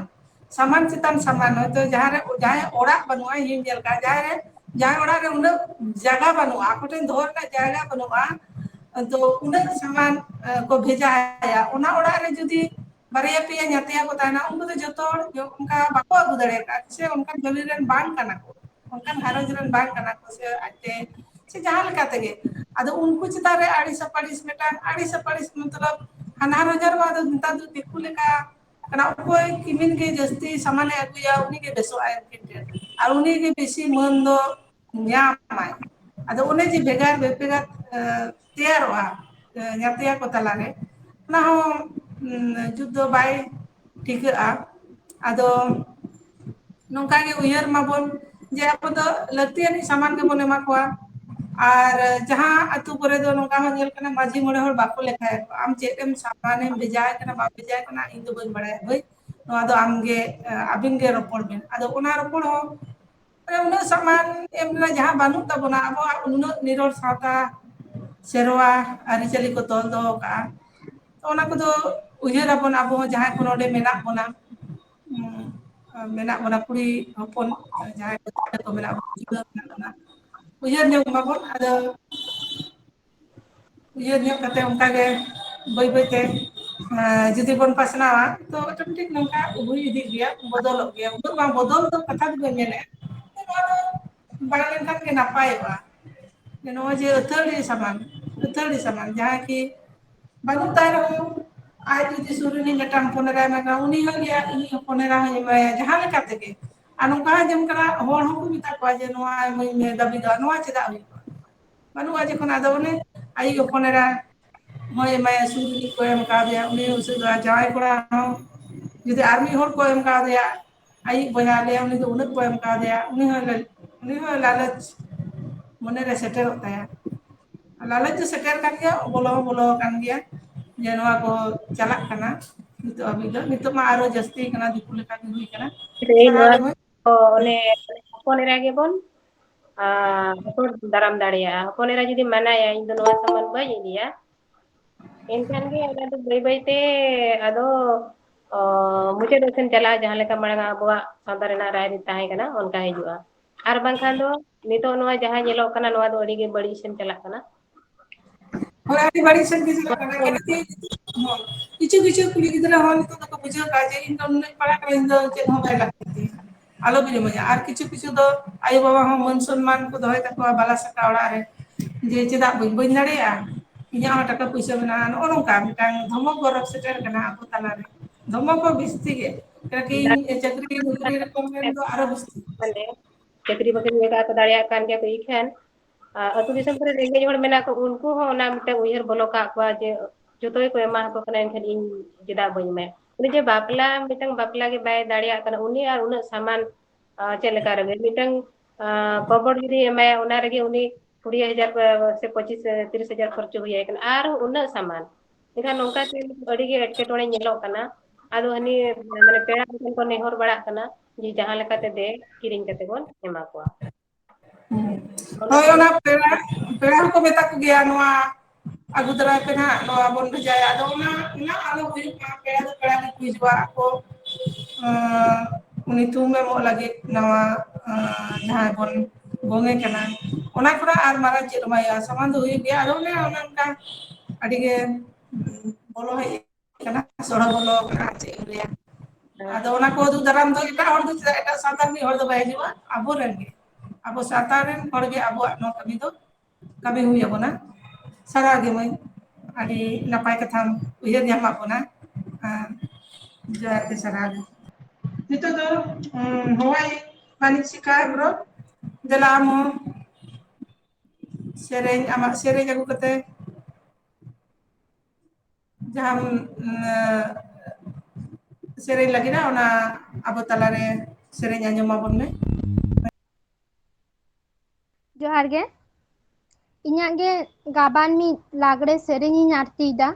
ᱥᱟᱢᱟᱱ ᱪᱮᱛᱟᱱ ᱥᱟᱢᱟᱱ, ᱦᱚᱭᱛᱳ ᱡᱟᱦᱟᱸ ᱨᱮ, ᱡᱟᱦᱟᱸᱭᱟᱜ ᱚᱲᱟᱜ ᱵᱟᱹᱱᱩᱜᱼᱟ, ᱤᱧᱤᱧ ᱧᱮᱞ ᱠᱟᱜᱼᱟ, ᱡᱟᱦᱟᱸᱭ ᱨᱮ, ᱡᱟᱦᱟᱸᱭ ᱚᱲᱟᱜ ᱨᱮ ᱩᱱᱟᱹᱜ ᱡᱟᱭᱜᱟ ᱵᱟᱹᱱᱩᱜᱼᱟ, ᱟᱠᱚ ᱴᱷᱮᱱ ᱫᱚᱦᱚ ᱨᱮᱱᱟᱜ ᱡᱟᱭᱜᱟ ᱵᱟᱹᱱᱩᱜᱼᱟ, ᱛᱚ ᱩᱱᱟᱹᱜ ᱥᱟᱢᱟᱱ, ᱮ, ᱠᱚ ᱵᱷᱮᱡᱟᱭᱟ, ᱚᱱᱟ ᱚᱲᱟᱜ ᱨᱮ ᱡᱩᱫᱤ ᱵᱟᱨᱭᱟ ᱯᱮᱭᱟ ᱧᱟᱛᱭᱟ ᱠᱚ ᱛᱟᱦᱮᱱᱟ, ᱩᱱᱠᱩ ᱫᱚ ᱡᱚᱛᱚ ᱦᱚᱲ ᱚᱱᱠᱟ ᱵᱟᱠᱚ ᱟᱹᱜᱩ ᱫᱟᱲᱮ ᱟᱠᱟᱫᱼᱟ, ᱥᱮ ᱚᱱᱠᱟᱱ family ᱨᱮᱱ ᱵᱟᱝ ᱠᱟᱱᱟ ᱠᱚ, ᱚᱱᱠᱟᱱ ᱜᱷᱟᱨᱚᱸᱡᱽ ᱨᱮᱱ ᱵᱟᱝ ᱠᱟᱱᱟ ᱠᱚ, ᱥᱮ ᱟᱡᱛᱮ, ᱥᱮ ᱡᱟᱦᱟᱸ ᱞᱮᱠᱟ ᱛᱮᱜᱮ᱾ ᱟᱫᱚ ᱩᱱᱠᱩ ᱪᱮᱛᱟᱱ ᱨᱮ ᱟᱹᱲᱤᱥ ᱟᱯᱟᱲᱤᱥ, ᱢᱤᱫᱴᱟᱝ ᱟᱹᱲᱤᱥ ᱟᱯᱟᱲᱤᱥ ᱢᱚᱛᱞᱚᱵ ᱦᱟᱱᱦᱟᱨ ᱦᱚᱧᱦᱟᱨ ᱢᱟ ᱟᱫᱚ ᱱᱮᱛᱟᱨ ᱫᱚ ᱫᱤᱠᱩ ᱞᱮᱠᱟ ᱠᱟᱱᱟ, ᱚᱠᱚᱭ ᱠᱤᱢᱤᱱ ᱜᱮ ᱡᱟᱹᱥᱛᱤ ᱥᱟᱢᱟᱱᱮ ᱟᱹᱜᱩᱭᱟ, ᱩᱱᱤ ᱜᱮ ᱵᱮᱥᱚᱜᱼᱟᱭ ᱩᱱᱠᱤᱱ ᱴᱷᱮᱱ, ᱟᱨ ᱩᱱᱤ ᱜᱮ ᱵᱮᱥᱤ ᱢᱟᱹᱱ ᱫᱚ ᱧᱟᱢᱟᱭ᱾ ᱟᱫᱚ ᱚᱱᱮ ᱡᱮ ᱵᱷᱮᱜᱟᱨ ᱵᱷᱮᱯᱮᱜᱟᱨ, ᱮ, ᱛᱮᱭᱟᱨᱚᱜᱼᱟ, ᱮ, ᱧᱟᱛᱭᱟ ᱠᱚ ᱛᱟᱞᱟᱨᱮ, ᱚᱱᱟ ᱦᱚᱸ, ᱩᱢ, ᱡᱩᱛ ᱫᱚ ᱵᱟᱭ ᱴᱷᱤᱠᱟᱹᱜᱼᱟ᱾ ᱟᱫᱚ ᱱᱚᱝᱠᱟ ᱜᱮ ᱩᱭᱦᱟᱹᱨ ᱢᱟᱵᱚᱱ ᱡᱮ ᱟᱵᱚ ᱫᱚ ᱞᱟᱹᱠᱛᱤᱭᱟᱱᱤᱡ ᱥᱟᱢᱟᱱ ᱜᱮᱵᱚᱱ ᱮᱢᱟ ᱠᱚᱣᱟ᱾ ᱟᱨ ᱡᱟᱦᱟᱸ ᱟᱛᱳ ᱠᱚᱨᱮ ᱫᱚ ᱱᱚᱝᱠᱟ ᱦᱚᱸ ᱧᱮᱞ ᱠᱟᱱᱟ, ᱢᱟᱹᱡᱷᱤ ᱢᱚᱬᱮ ᱦᱚᱲ ᱵᱟᱠᱚ ᱞᱮᱠᱷᱟᱭᱮᱫ ᱠᱚᱣᱟ, ᱟᱢ ᱪᱮᱫ ᱮᱢ ᱥᱟᱢᱟᱱᱮᱢ ᱵᱷᱮᱡᱟᱭ ᱠᱟᱱᱟ, ᱵᱟᱢ ᱵᱷᱮᱡᱟᱭ ᱠᱟᱱᱟ, ᱤᱧ ᱫᱚ ᱵᱟᱹᱧ ᱵᱟᱲᱟᱭᱟ ᱵᱷᱟᱹᱭ, ᱱᱚᱣᱟ ᱫᱚ ᱟᱢᱜᱮ, ᱮ, ᱟᱹᱵᱤᱱ ᱜᱮ ᱨᱚᱯᱚᱲ ᱵᱤᱱ᱾ ᱟᱫᱚ ᱚᱱᱟ ᱨᱚᱯᱚᱲ ᱦᱚᱸ, ᱢᱟᱱᱮ, ᱩᱱᱟᱹᱜ ᱥᱟᱢᱟᱱ ᱮᱢ ᱨᱮᱱᱟᱜ ᱡᱟᱦᱟᱸ ᱵᱟᱹᱱᱩᱜ ᱛᱟᱵᱚᱱᱟ, ᱟᱵᱚᱣᱟᱜ ᱩᱱᱟᱹᱜ ᱱᱤᱨᱚᱲ ᱥᱟᱶᱛᱟ, ᱥᱮᱨᱣᱟ, ᱟᱹᱨᱤᱪᱟᱹᱞᱤ ᱠᱚ ᱛᱚᱞ ᱫᱚᱦᱚ ᱠᱟᱜᱼᱟ᱾ ᱛᱚ, ᱚᱱᱟ ᱠᱚᱫᱚ ᱩᱭᱦᱟᱹᱨ ᱟᱵᱚᱱ, ᱟᱵᱚ ᱦᱚᱸ ᱡᱟᱦᱟᱸᱭ ᱠᱚ ᱱᱚᱰᱮ ᱢᱮᱱᱟᱜ ᱵᱚᱱᱟ, ᱩᱸ, ᱢᱮᱱᱟᱜ ᱵᱚᱱᱟ ᱠᱩᱲᱤ ᱦᱚᱯᱚᱱ, ᱡᱟᱦᱟᱸᱭ ᱠᱚ ᱜᱤᱫᱽᱨᱟᱹ ᱠᱚ ᱢᱮᱱᱟᱜ ᱵᱚᱱᱟ, ᱜᱤᱫᱽᱨᱟᱹ ᱢᱮᱱᱟᱜ ᱵᱚᱱᱟ, ᱩᱭᱦᱟᱹᱨ ᱧᱚᱜ ᱢᱟᱵᱚᱱ᱾ ᱟᱫᱚ ᱩᱭᱦᱟᱹᱨ ᱧᱚᱜ ᱠᱟᱛᱮ ᱚᱱᱠᱟ ᱜᱮ ᱵᱟᱹᱭ ᱵᱟᱹᱭ ᱛᱮ, ᱮᱸ, ᱡᱩᱫᱤ ᱵᱚᱱ ᱯᱟᱥᱱᱟᱣᱟ, ᱛᱚ automatic ᱱᱚᱝᱠᱟ ᱦᱩᱭ ᱤᱫᱤᱜ ᱜᱮᱭᱟ, ᱵᱚᱫᱚᱞᱚᱜ ᱜᱮᱭᱟ᱾ ᱩᱱᱟᱹᱜ ᱵᱟᱝ ᱵᱚᱫᱚᱞ ᱫᱚ ᱠᱟᱛᱷᱟ ᱫᱚ ᱵᱟᱹᱧ ᱢᱮᱱᱮᱫᱼᱟ, ᱱᱚᱣᱟ ᱫᱚ ᱵᱟᱝ ᱞᱮᱱᱠᱷᱟᱱ ᱜᱮ ᱱᱟᱯᱟᱭᱚᱜᱼᱟ᱾ ᱡᱮ ᱱᱚᱜᱼᱚᱭ ᱡᱮ ᱟᱹᱛᱷᱟᱹᱲᱤ ᱥᱟᱢᱟᱱ, ᱟᱹᱛᱷᱟᱹᱲᱤ ᱥᱟᱢᱟᱱ, ᱡᱟᱦᱟᱸ ᱠᱤ ᱵᱟᱹᱱᱩᱜ ᱛᱟᱭ ᱨᱮᱦᱚᱸ, ᱟᱡ ᱡᱩᱫᱤ ᱥᱩᱨ ᱨᱤᱱᱤᱡ ᱢᱤᱫᱴᱟᱝ ᱦᱚᱯᱚᱱ ᱮᱨᱟᱭ ᱢᱮᱱᱟ, ᱩᱱᱤ ᱦᱚᱸ ᱞᱟᱹᱭᱟ, "ᱤᱧᱤᱡ ᱦᱚᱯᱚᱱ ᱮᱨᱟ ᱦᱚᱸᱧ ᱮᱢᱟᱭᱟ", ᱡᱟᱦᱟᱸ ᱞᱮᱠᱟ ᱛᱮᱜᱮ᱾ ᱟᱨ ᱱᱚᱝᱠᱟ ᱦᱚᱸ ᱟᱸᱡᱚᱢ ᱠᱟᱱᱟ, ᱦᱚᱲ ᱦᱚᱸᱠᱚ ᱢᱮᱛᱟ ᱠᱚᱣᱟ ᱡᱮ, "ᱱᱚᱣᱟ ᱤᱢᱟᱹᱧ ᱢᱮ", ᱫᱟᱹᱵᱤ ᱫᱚ ᱱᱚᱣᱟ ᱪᱮᱫᱟᱜ ᱦᱩᱭᱩᱜᱼᱟ? ᱵᱟᱹᱱᱩᱜᱼᱟ ᱡᱚᱠᱷᱚᱱ, ᱟᱫᱚ ᱚᱱᱮ ᱟᱭᱤᱡ ᱦᱚᱯᱚᱱ ᱮᱨᱟ ᱦᱚᱸᱭ ᱮᱢᱟᱭᱟ, ᱥᱩᱨ ᱨᱤᱱᱤᱡ ᱠᱚ ᱮᱢ ᱠᱟᱣᱫᱮᱭᱟ, ᱩᱱᱤ ᱩᱥᱟᱹᱫᱚᱜᱼᱟ᱾ ᱡᱟᱶᱟᱭ ᱠᱚᱲᱟ ᱦᱚᱸ ᱡᱩᱫᱤ ᱟᱨ ᱢᱤᱫ ᱦᱚᱲ ᱠᱚ ᱮᱢ ᱠᱟᱣᱫᱮᱭᱟ, ᱟᱭᱤᱡ ᱵᱚᱭᱦᱟ ᱞᱟᱹᱭᱟ, ᱩᱱᱤ ᱫᱚ ᱩᱱᱟᱹᱜ ᱠᱚ ᱮᱢ ᱠᱟᱣᱫᱮᱭᱟ, ᱩᱱᱤ ᱦᱚᱸ ᱞᱟᱹ-, ᱩᱱᱤ ᱦᱚᱸ ᱞᱟᱞᱚᱪ ᱢᱚᱱᱮᱨᱮ ᱥᱮᱴᱮᱨᱚᱜ ᱛᱟᱭᱟ᱾ ᱞᱟᱞᱚᱪ ᱫᱚ ᱥᱮᱴᱮᱨ ᱠᱟᱱ ᱜᱮᱭᱟ, ᱵᱚᱞᱚ ᱦᱚᱸ ᱵᱚᱞᱚ ᱟᱠᱟᱱ ᱜᱮᱭᱟ, ᱡᱮ ᱱᱚᱣᱟ ᱠᱚ ᱪᱟᱞᱟᱜ ᱠᱟᱱᱟ ᱱᱤᱛᱚᱜ ᱦᱟᱹᱵᱤᱡ ᱫᱚ᱾ ᱱᱤᱛᱚᱜ ᱢᱟ ᱟᱨᱚ ᱡᱟᱹᱥᱛᱤ ᱠᱟᱱᱟ, ᱫᱤᱠᱩ ᱞᱮᱠᱟ ᱜᱮ ᱦᱩᱭ ᱠᱟᱱᱟ᱾ ᱥᱮ ᱱᱚᱣᱟ ᱟᱨ ᱫᱚ ᱚᱱᱮ ᱦᱚᱯᱚᱱ ᱮᱨᱟ ᱜᱮᱵᱚᱱ ᱟᱨ ᱦᱚᱯᱚᱱ ᱫᱟᱨᱟᱢ ᱫᱟᱲᱮᱭᱟᱜᱼᱟ᱾ ᱦᱚᱯᱚᱱ ᱮᱨᱟ ᱡᱩᱫᱤ ᱢᱟᱱᱟᱭᱟ, "ᱤᱧ ᱫᱚ ᱱᱚᱣᱟ ᱥᱟᱢᱟᱱ ᱵᱟᱹᱧ ᱤᱫᱤᱭᱟ", ᱮᱱᱠᱷᱟᱱ ᱜᱮ ᱚᱱᱟ ᱫᱚ ᱵᱟᱹᱭ ᱵᱟᱹᱭ ᱛᱮ ᱟᱫᱚ, ᱚ, ᱢᱩᱪᱟᱹᱫ ᱥᱮᱱ ᱪᱟᱞᱟᱜᱼᱟ, ᱡᱟᱦᱟᱸ ᱞᱮᱠᱟ ᱢᱟᱲᱟᱝ ᱟᱵᱚᱣᱟᱜ ᱥᱟᱶᱛᱟ ᱨᱮᱱᱟᱜ ᱨᱟᱭᱨᱤᱛ ᱛᱟᱦᱮᱸ ᱠᱟᱱᱟ, ᱚᱱᱠᱟ ᱦᱤᱡᱩᱜᱼᱟ᱾ ᱟᱨ ᱵᱟᱝᱠᱷᱟᱱ ᱫᱚ ᱱᱤᱛᱚᱜ ᱱᱚᱣᱟ ᱡᱟᱦᱟᱸ ᱧᱮᱞᱚᱜ ᱠᱟᱱᱟ, ᱱᱚᱣᱟ ᱫᱚ ᱟᱹᱰᱤ ᱜᱮ ᱵᱟᱹᱲᱤᱡ ᱥᱮᱱ ᱪᱟᱞᱟᱜ ᱠᱟᱱᱟ᱾ ᱦᱳᱭ, ᱟᱹᱰᱤ ᱵᱟᱹᱲᱤᱡ ᱥᱮᱱ ᱜᱮ ᱪᱟᱞᱟᱜ ᱠᱟᱱᱟ᱾ ᱠᱤᱪᱷᱩ, ᱠᱤᱪᱷᱩ ᱠᱩᱲᱤ ᱜᱤᱫᱽᱨᱟᱹ ᱦᱚᱸ ᱱᱤᱛᱚᱜ ᱫᱚᱠᱚ ᱵᱩᱡᱷᱟᱹᱣ ᱠᱟᱜᱼᱟ ᱡᱮ ᱤᱧ ᱫᱚ ᱱᱩᱱᱟᱹᱜ ᱤᱧ ᱯᱟᱲᱦᱟᱜ ᱠᱟᱱᱟ, ᱤᱧ ᱫᱚ ᱪᱮᱫ ᱦᱚᱸ ᱵᱟᱭ ᱞᱟᱹᱠᱛᱤ ᱛᱤᱧᱟ, ᱟᱞᱚ ᱵᱤᱱ ᱤᱢᱟᱹᱧᱟ᱾ ᱟᱨ ᱠᱤᱪᱷᱩ ᱠᱤᱪᱷᱩ ᱫᱚ ᱟᱭᱳ ᱵᱟᱵᱟ ᱦᱚᱸ ᱢᱟᱹᱱ ᱥᱚᱱᱢᱟᱱ ᱠᱚ ᱫᱚᱦᱚᱭ ᱛᱟᱠᱚᱣᱟ ᱵᱟᱞᱟ ᱥᱟᱠᱟ ᱚᱲᱟᱜ ᱨᱮ, ᱡᱮ ᱪᱮᱫᱟᱜ ᱵᱟᱹᱧ, ᱵᱟᱹᱧ ᱫᱟᱲᱮᱭᱟᱜᱼᱟ, ᱤᱧᱟᱹᱜ ᱦᱚᱸ ᱴᱟᱠᱟ ᱯᱩᱭᱥᱟᱹ ᱢᱮᱱᱟᱜᱼᱟ᱾ ᱱᱚᱜᱼᱚ ᱱᱚᱝᱠᱟ ᱢᱤᱫᱴᱟᱝ ᱫᱷᱚᱢᱚᱠ ᱜᱚᱨᱚᱵ ᱥᱮᱴᱮᱨ ᱠᱟᱱᱟ ᱟᱵᱚ ᱛᱟᱞᱟᱨᱮ, ᱫᱷᱚᱢᱚᱠ ᱦᱚᱸ ᱵᱤᱥᱛᱤ ᱜᱮ᱾ ᱠᱟᱹᱴᱤᱡ ᱪᱟᱹᱠᱨᱤ ᱱᱚᱠᱨᱤ ᱨᱚᱠᱚᱢ ᱢᱮᱱ ᱫᱚ ᱟᱨᱚ ᱵᱤᱥᱛᱤ᱾ ᱢᱟᱱᱮ ᱪᱟᱹᱠᱨᱤ ᱵᱟᱹᱠᱨᱤ ᱞᱮᱠᱟ ᱠᱚ ᱫᱟᱲᱮᱭᱟᱜ ᱠᱟᱱ ᱜᱮᱭᱟ ᱠᱚ, ᱤᱠᱷᱟᱹᱱ ᱟᱹᱛᱩ ᱫᱤᱥᱚᱢ ᱠᱚᱨᱮ ᱨᱮᱸᱜᱮᱡ ᱦᱚᱲ ᱢᱮᱱᱟᱜ ᱠᱚ, ᱩᱱᱠᱩ ᱦᱚᱸ ᱚᱱᱟ ᱢᱤᱫᱴᱟᱝ ᱩᱭᱦᱟᱹᱨ ᱵᱚᱞᱚ ᱠᱟᱜ ᱠᱚᱣᱟ ᱡᱮ ᱡᱚᱛᱚ ᱜᱮᱠᱚ ᱮᱢᱟ ᱟᱠᱚ ᱠᱟᱱᱟ, ᱮᱱᱠᱷᱟᱱ ᱤᱧ ᱪᱮᱫᱟᱜ ᱵᱟᱹᱧ ᱮᱢᱟᱭᱟ? ᱩᱱᱤ ᱡᱮ ᱵᱟᱯᱞᱟ, ᱢᱤᱫᱴᱟᱝ ᱵᱟᱯᱞᱟ ᱜᱮ ᱵᱟᱭ ᱫᱟᱲᱮᱭᱟᱜ ᱠᱟᱱᱟ, ᱩᱱᱤ ᱟᱨ ᱩᱱᱟᱹᱜ ᱥᱟᱢᱟᱱ, ᱟᱸ, ᱪᱮᱫ ᱞᱮᱠᱟ ᱨᱮ ᱢᱤᱫᱴᱟᱝ, ᱟᱸ, ᱠᱚᱵᱚᱨ ᱡᱩᱫᱤ ᱮᱢᱟᱭᱟ, ᱚᱱᱟ ᱨᱮᱜᱮ ᱩᱱᱤ ᱠᱩᱲᱤ ᱦᱟᱡᱟᱨ ᱥᱮ ᱯᱚᱸᱪᱤᱥ, ᱛᱤᱨᱤᱥ ᱦᱟᱡᱟᱨ ᱠᱷᱚᱨᱪᱚ ᱦᱩᱭᱟᱭ ᱠᱟᱱᱟ, ᱟᱨ ᱩᱱᱟᱹᱜ ᱥᱟᱢᱟᱱ᱾ ᱮᱱᱠᱷᱟᱱ ᱱᱚᱝᱠᱟ ᱛᱮ ᱟᱹᱰᱤ ᱜᱮ ᱮᱴᱠᱮᱴᱚᱬᱮ ᱧᱮᱞᱚᱜ ᱠᱟᱱᱟ᱾ ᱟᱫᱚ ᱦᱟᱹᱱᱤ, ᱢᱟᱱᱮ, ᱯᱮᱲᱟ ᱠᱚᱴᱷᱮᱱ ᱠᱚ ᱱᱮᱦᱚᱨ ᱵᱟᱲᱟᱜ ᱠᱟᱱᱟ ᱡᱮ ᱡᱟᱦᱟᱸ ᱞᱮᱠᱟᱛᱮ ᱫᱮ ᱠᱤᱨᱤᱧ ᱠᱟᱛᱮ ᱵᱚᱱ ᱮᱢᱟ ᱠᱚᱣᱟ᱾ ᱦᱳᱭ, ᱚᱱᱟ ᱯᱮᱲᱟ, ᱯᱮᱲᱟ ᱦᱚᱸᱠᱚ ᱢᱮᱛᱟ ᱠᱚᱜᱮᱭᱟ, "ᱱᱚᱣᱟ ᱟᱹᱜᱩ ᱫᱟᱨᱟᱭ ᱯᱮ ᱱᱟᱦᱟᱜ, ᱱᱚᱣᱟ ᱵᱚᱱ ᱵᱷᱮᱡᱟᱭᱟ", ᱟᱫᱚ ᱚᱱᱟ, ᱚᱱᱟ ᱟᱞᱚ ᱦᱩᱭᱩᱜ ᱢᱟ᱾ ᱯᱮᱲᱟ ᱫᱚ ᱯᱮᱲᱟ ᱜᱮᱠᱚ ᱦᱤᱡᱩᱜᱼᱟ, ᱟᱠᱚ, ᱟᱸ, ᱩᱱᱤ ᱛᱷᱩᱢ ᱮᱢᱚᱜ ᱞᱟᱹᱜᱤᱫ ᱱᱟᱣᱟ, ᱟᱸ, ᱡᱟᱦᱟᱸᱭ ᱵᱚᱱ ᱜᱚᱝᱮ ᱠᱟᱱᱟ, ᱚᱱᱟ ᱠᱷᱚᱱᱟᱜ ᱟᱨ ᱢᱟᱨᱟᱝ ᱪᱮᱫ ᱦᱚᱸ ᱵᱟᱭ ᱦᱩᱭᱩᱜᱼᱟ᱾ ᱥᱟᱢᱟᱱ ᱫᱚ ᱦᱩᱭᱩᱜ ᱜᱮᱭᱟ, ᱟᱫᱚ ᱚᱱᱮ, ᱚᱱᱮ ᱚᱱᱠᱟ ᱟᱹᱰᱤ ᱜᱮ ᱵᱚᱞᱚ ᱦᱮᱡ ᱠᱟᱱᱟ, ᱥᱚᱲᱚ ᱵᱚᱞᱚ ᱠᱟᱱᱟ, ᱪᱮᱫ ᱮᱢ ᱞᱟᱹᱭᱟ᱾ ᱟᱫᱚ ᱚᱱᱟ ᱠᱚ ᱩᱫᱩᱜ ᱫᱟᱨᱟᱢ ᱫᱚ ᱮᱴᱟᱜ ᱦᱚᱲ ᱫᱚ ᱪᱮᱫᱟᱜ, ᱮᱴᱟᱜ ᱥᱟᱶᱛᱟ ᱨᱤᱱᱤᱡ ᱦᱚᱲ ᱫᱚ ᱵᱟᱭ ᱦᱤᱡᱩᱜᱼᱟ, ᱟᱵᱚᱨᱮᱱ ᱜᱮ, ᱟᱵᱚ ᱥᱟᱶᱛᱟ ᱨᱮᱱ ᱦᱚᱲ ᱜᱮ ᱟᱵᱚᱣᱟᱜ ᱱᱚᱣᱟ ᱠᱟᱹᱢᱤ ᱫᱚ ᱠᱟᱹᱢᱤ ᱦᱩᱭ ᱟᱵᱚᱱᱟ᱾ ᱥᱟᱨᱦᱟᱣ ᱜᱮ ᱢᱟᱹᱭ, ᱟᱹᱰᱤ ᱱᱟᱯᱟᱭ ᱠᱟᱛᱷᱟᱢ ᱩᱭᱦᱟᱹᱨ ᱧᱟᱢᱟᱜ ᱵᱚᱱᱟ᱾ ᱟᱨ ᱡᱚᱦᱟᱨ ᱜᱮ, ᱥᱟᱨᱦᱟᱣ ᱜᱮ᱾ ᱱᱤᱛᱚᱜ ᱫᱚ, ᱩᱸ, ᱦᱚᱦᱚᱭ ᱢᱟᱹᱱᱤᱡ ᱥᱤᱠᱷᱟ ᱦᱮᱢᱵᱨᱚᱢ, ᱫᱮᱞᱟ ᱟᱢ ᱦᱚᱸ ᱥᱮᱨᱮᱧ, ᱟᱢᱟᱜ ᱥᱮᱨᱮᱧ ᱟᱹᱜᱩ ᱠᱟᱛᱮ ᱡᱟᱦᱟᱸᱢ, ᱩᱸ, ᱥᱮᱨᱮᱧ ᱞᱟᱹᱜᱤᱫᱟ, ᱚᱱᱟ ᱟᱵᱚ ᱛᱟᱞᱟᱨᱮ ᱥᱮᱨᱮᱧ ᱟᱸᱡᱚᱢ ᱟᱵᱚᱱ ᱢᱮ᱾ ᱡᱚᱦᱟᱨ ᱜᱮ᱾ ᱤᱧᱟᱹᱜ ᱜᱮ ᱜᱟᱵᱟᱱ ᱢᱤᱫ ᱞᱟᱜᱽᱲᱮ ᱥᱮᱨᱮᱧ ᱤᱧ ᱟᱨᱛᱤᱭᱮᱫᱟ᱾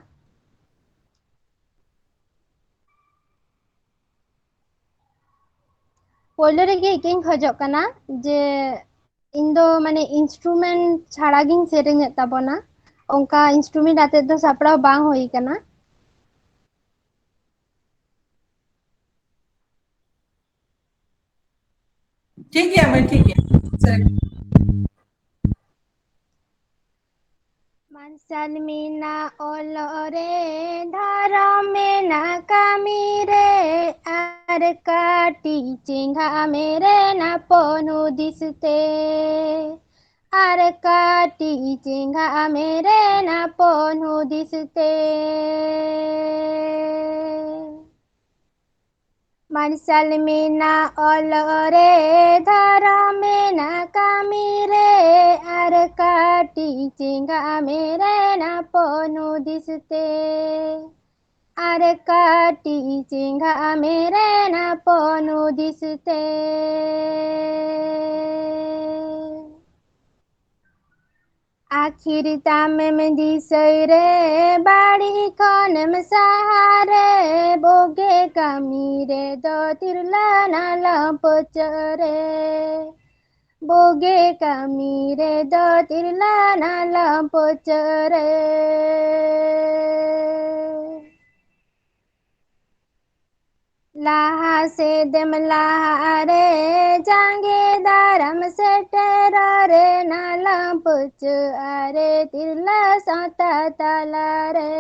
ᱯᱳᱭᱞᱳ ᱨᱮᱜᱮ ᱤᱠᱟᱹᱧ ᱠᱷᱚᱡᱚᱜ ᱠᱟᱱᱟ ᱡᱮ ᱤᱧ ᱫᱚ ᱢᱟᱱᱮ instrument ᱪᱷᱟᱲᱟ ᱜᱤᱧ ᱥᱮᱨᱮᱧᱮᱫ ᱛᱟᱵᱚᱱᱟ᱾ ᱚᱱᱠᱟ instrument ᱟᱛᱮᱫ ᱫᱚ ᱥᱟᱯᱲᱟᱣ ᱵᱟᱝ ᱦᱩᱭ ᱟᱠᱟᱱᱟ᱾ ᱴᱷᱤᱠ ᱜᱮᱭᱟ ᱢᱟᱹᱭ, ᱴᱷᱤᱠ ᱜᱮᱭᱟ᱾ ᱥᱮᱨᱮᱧ᱾ ᱢᱟᱨᱥᱟᱞ ᱢᱮᱱᱟᱜ ᱚᱞᱚᱜ ᱨᱮ, ᱫᱷᱚᱨᱚᱢ ᱢᱮᱱᱟᱜ ᱠᱟᱹᱢᱤ ᱨᱮ, ᱟᱨ ᱠᱟᱹᱴᱤᱡ ᱪᱮᱸᱜᱷᱟ ᱢᱮᱨᱮᱱᱟ ᱯᱚᱱ ᱦᱩᱫᱤᱥ ᱛᱮ᱾ ᱟᱨ ᱠᱟᱹᱴᱤᱡ ᱪᱮᱸᱜᱷᱟ ᱢᱮᱨᱮᱱᱟ ᱯᱚᱱ ᱦᱩᱫᱤᱥ ᱛᱮ᱾ ᱢᱟᱨᱥᱟᱞ ᱢᱮᱱᱟᱜ ᱚᱞᱚᱜ ᱨᱮ, ᱫᱷᱚᱨᱚᱢ ᱢᱮᱱᱟᱜ ᱠᱟᱹᱢᱤ ᱨᱮ, ᱟᱨ ᱠᱟᱹᱴᱤᱡ ᱪᱮᱸᱜᱷᱟ ᱢᱮᱨᱮᱱᱟ ᱯᱚᱱ ᱦᱩᱫᱤᱥ ᱛᱮ᱾ ᱟᱨ ᱠᱟᱹᱴᱤᱡ ᱪᱮᱸᱜᱷᱟ ᱢᱮᱨᱮᱱᱟ ᱯᱚᱱ ᱦᱩᱫᱤᱥ ᱛᱮ᱾ ᱟᱹᱠᱷᱤᱨ ᱛᱟᱢᱮᱢ ᱫᱤᱥᱟᱹᱭ ᱨᱮ, ᱵᱟᱹᱲᱤᱡ ᱠᱷᱚᱱᱮᱢ ᱥᱟᱦᱟ ᱨᱮ, ᱵᱩᱜᱤ ᱠᱟᱹᱢᱤ ᱨᱮᱫᱚ ᱛᱤᱨᱞᱟᱹ ᱱᱟᱞᱚᱢ ᱯᱟᱹᱪᱟᱹᱜ ᱨᱮ᱾ ᱵᱩᱜᱤ ᱠᱟᱹᱢᱤ ᱨᱮᱫᱚ ᱛᱤᱨᱞᱟᱹ ᱱᱟᱞᱚᱢ ᱯᱟᱹᱪᱟᱹᱜ ᱨᱮ᱾ ᱞᱟᱦᱟ ᱥᱮᱫᱮᱢ ᱞᱟᱦᱟ ᱨᱮ, ᱡᱟᱸᱜᱮ ᱫᱟᱨᱟᱢ ᱥᱮᱴᱮᱨ ᱨᱮ, ᱱᱟᱞᱚᱢ ᱯᱟᱹᱪᱟᱹᱜ ᱨᱮ ᱛᱤᱨᱞᱟᱹ ᱥᱟᱶᱛᱟ ᱛᱟᱞᱟ ᱨᱮ᱾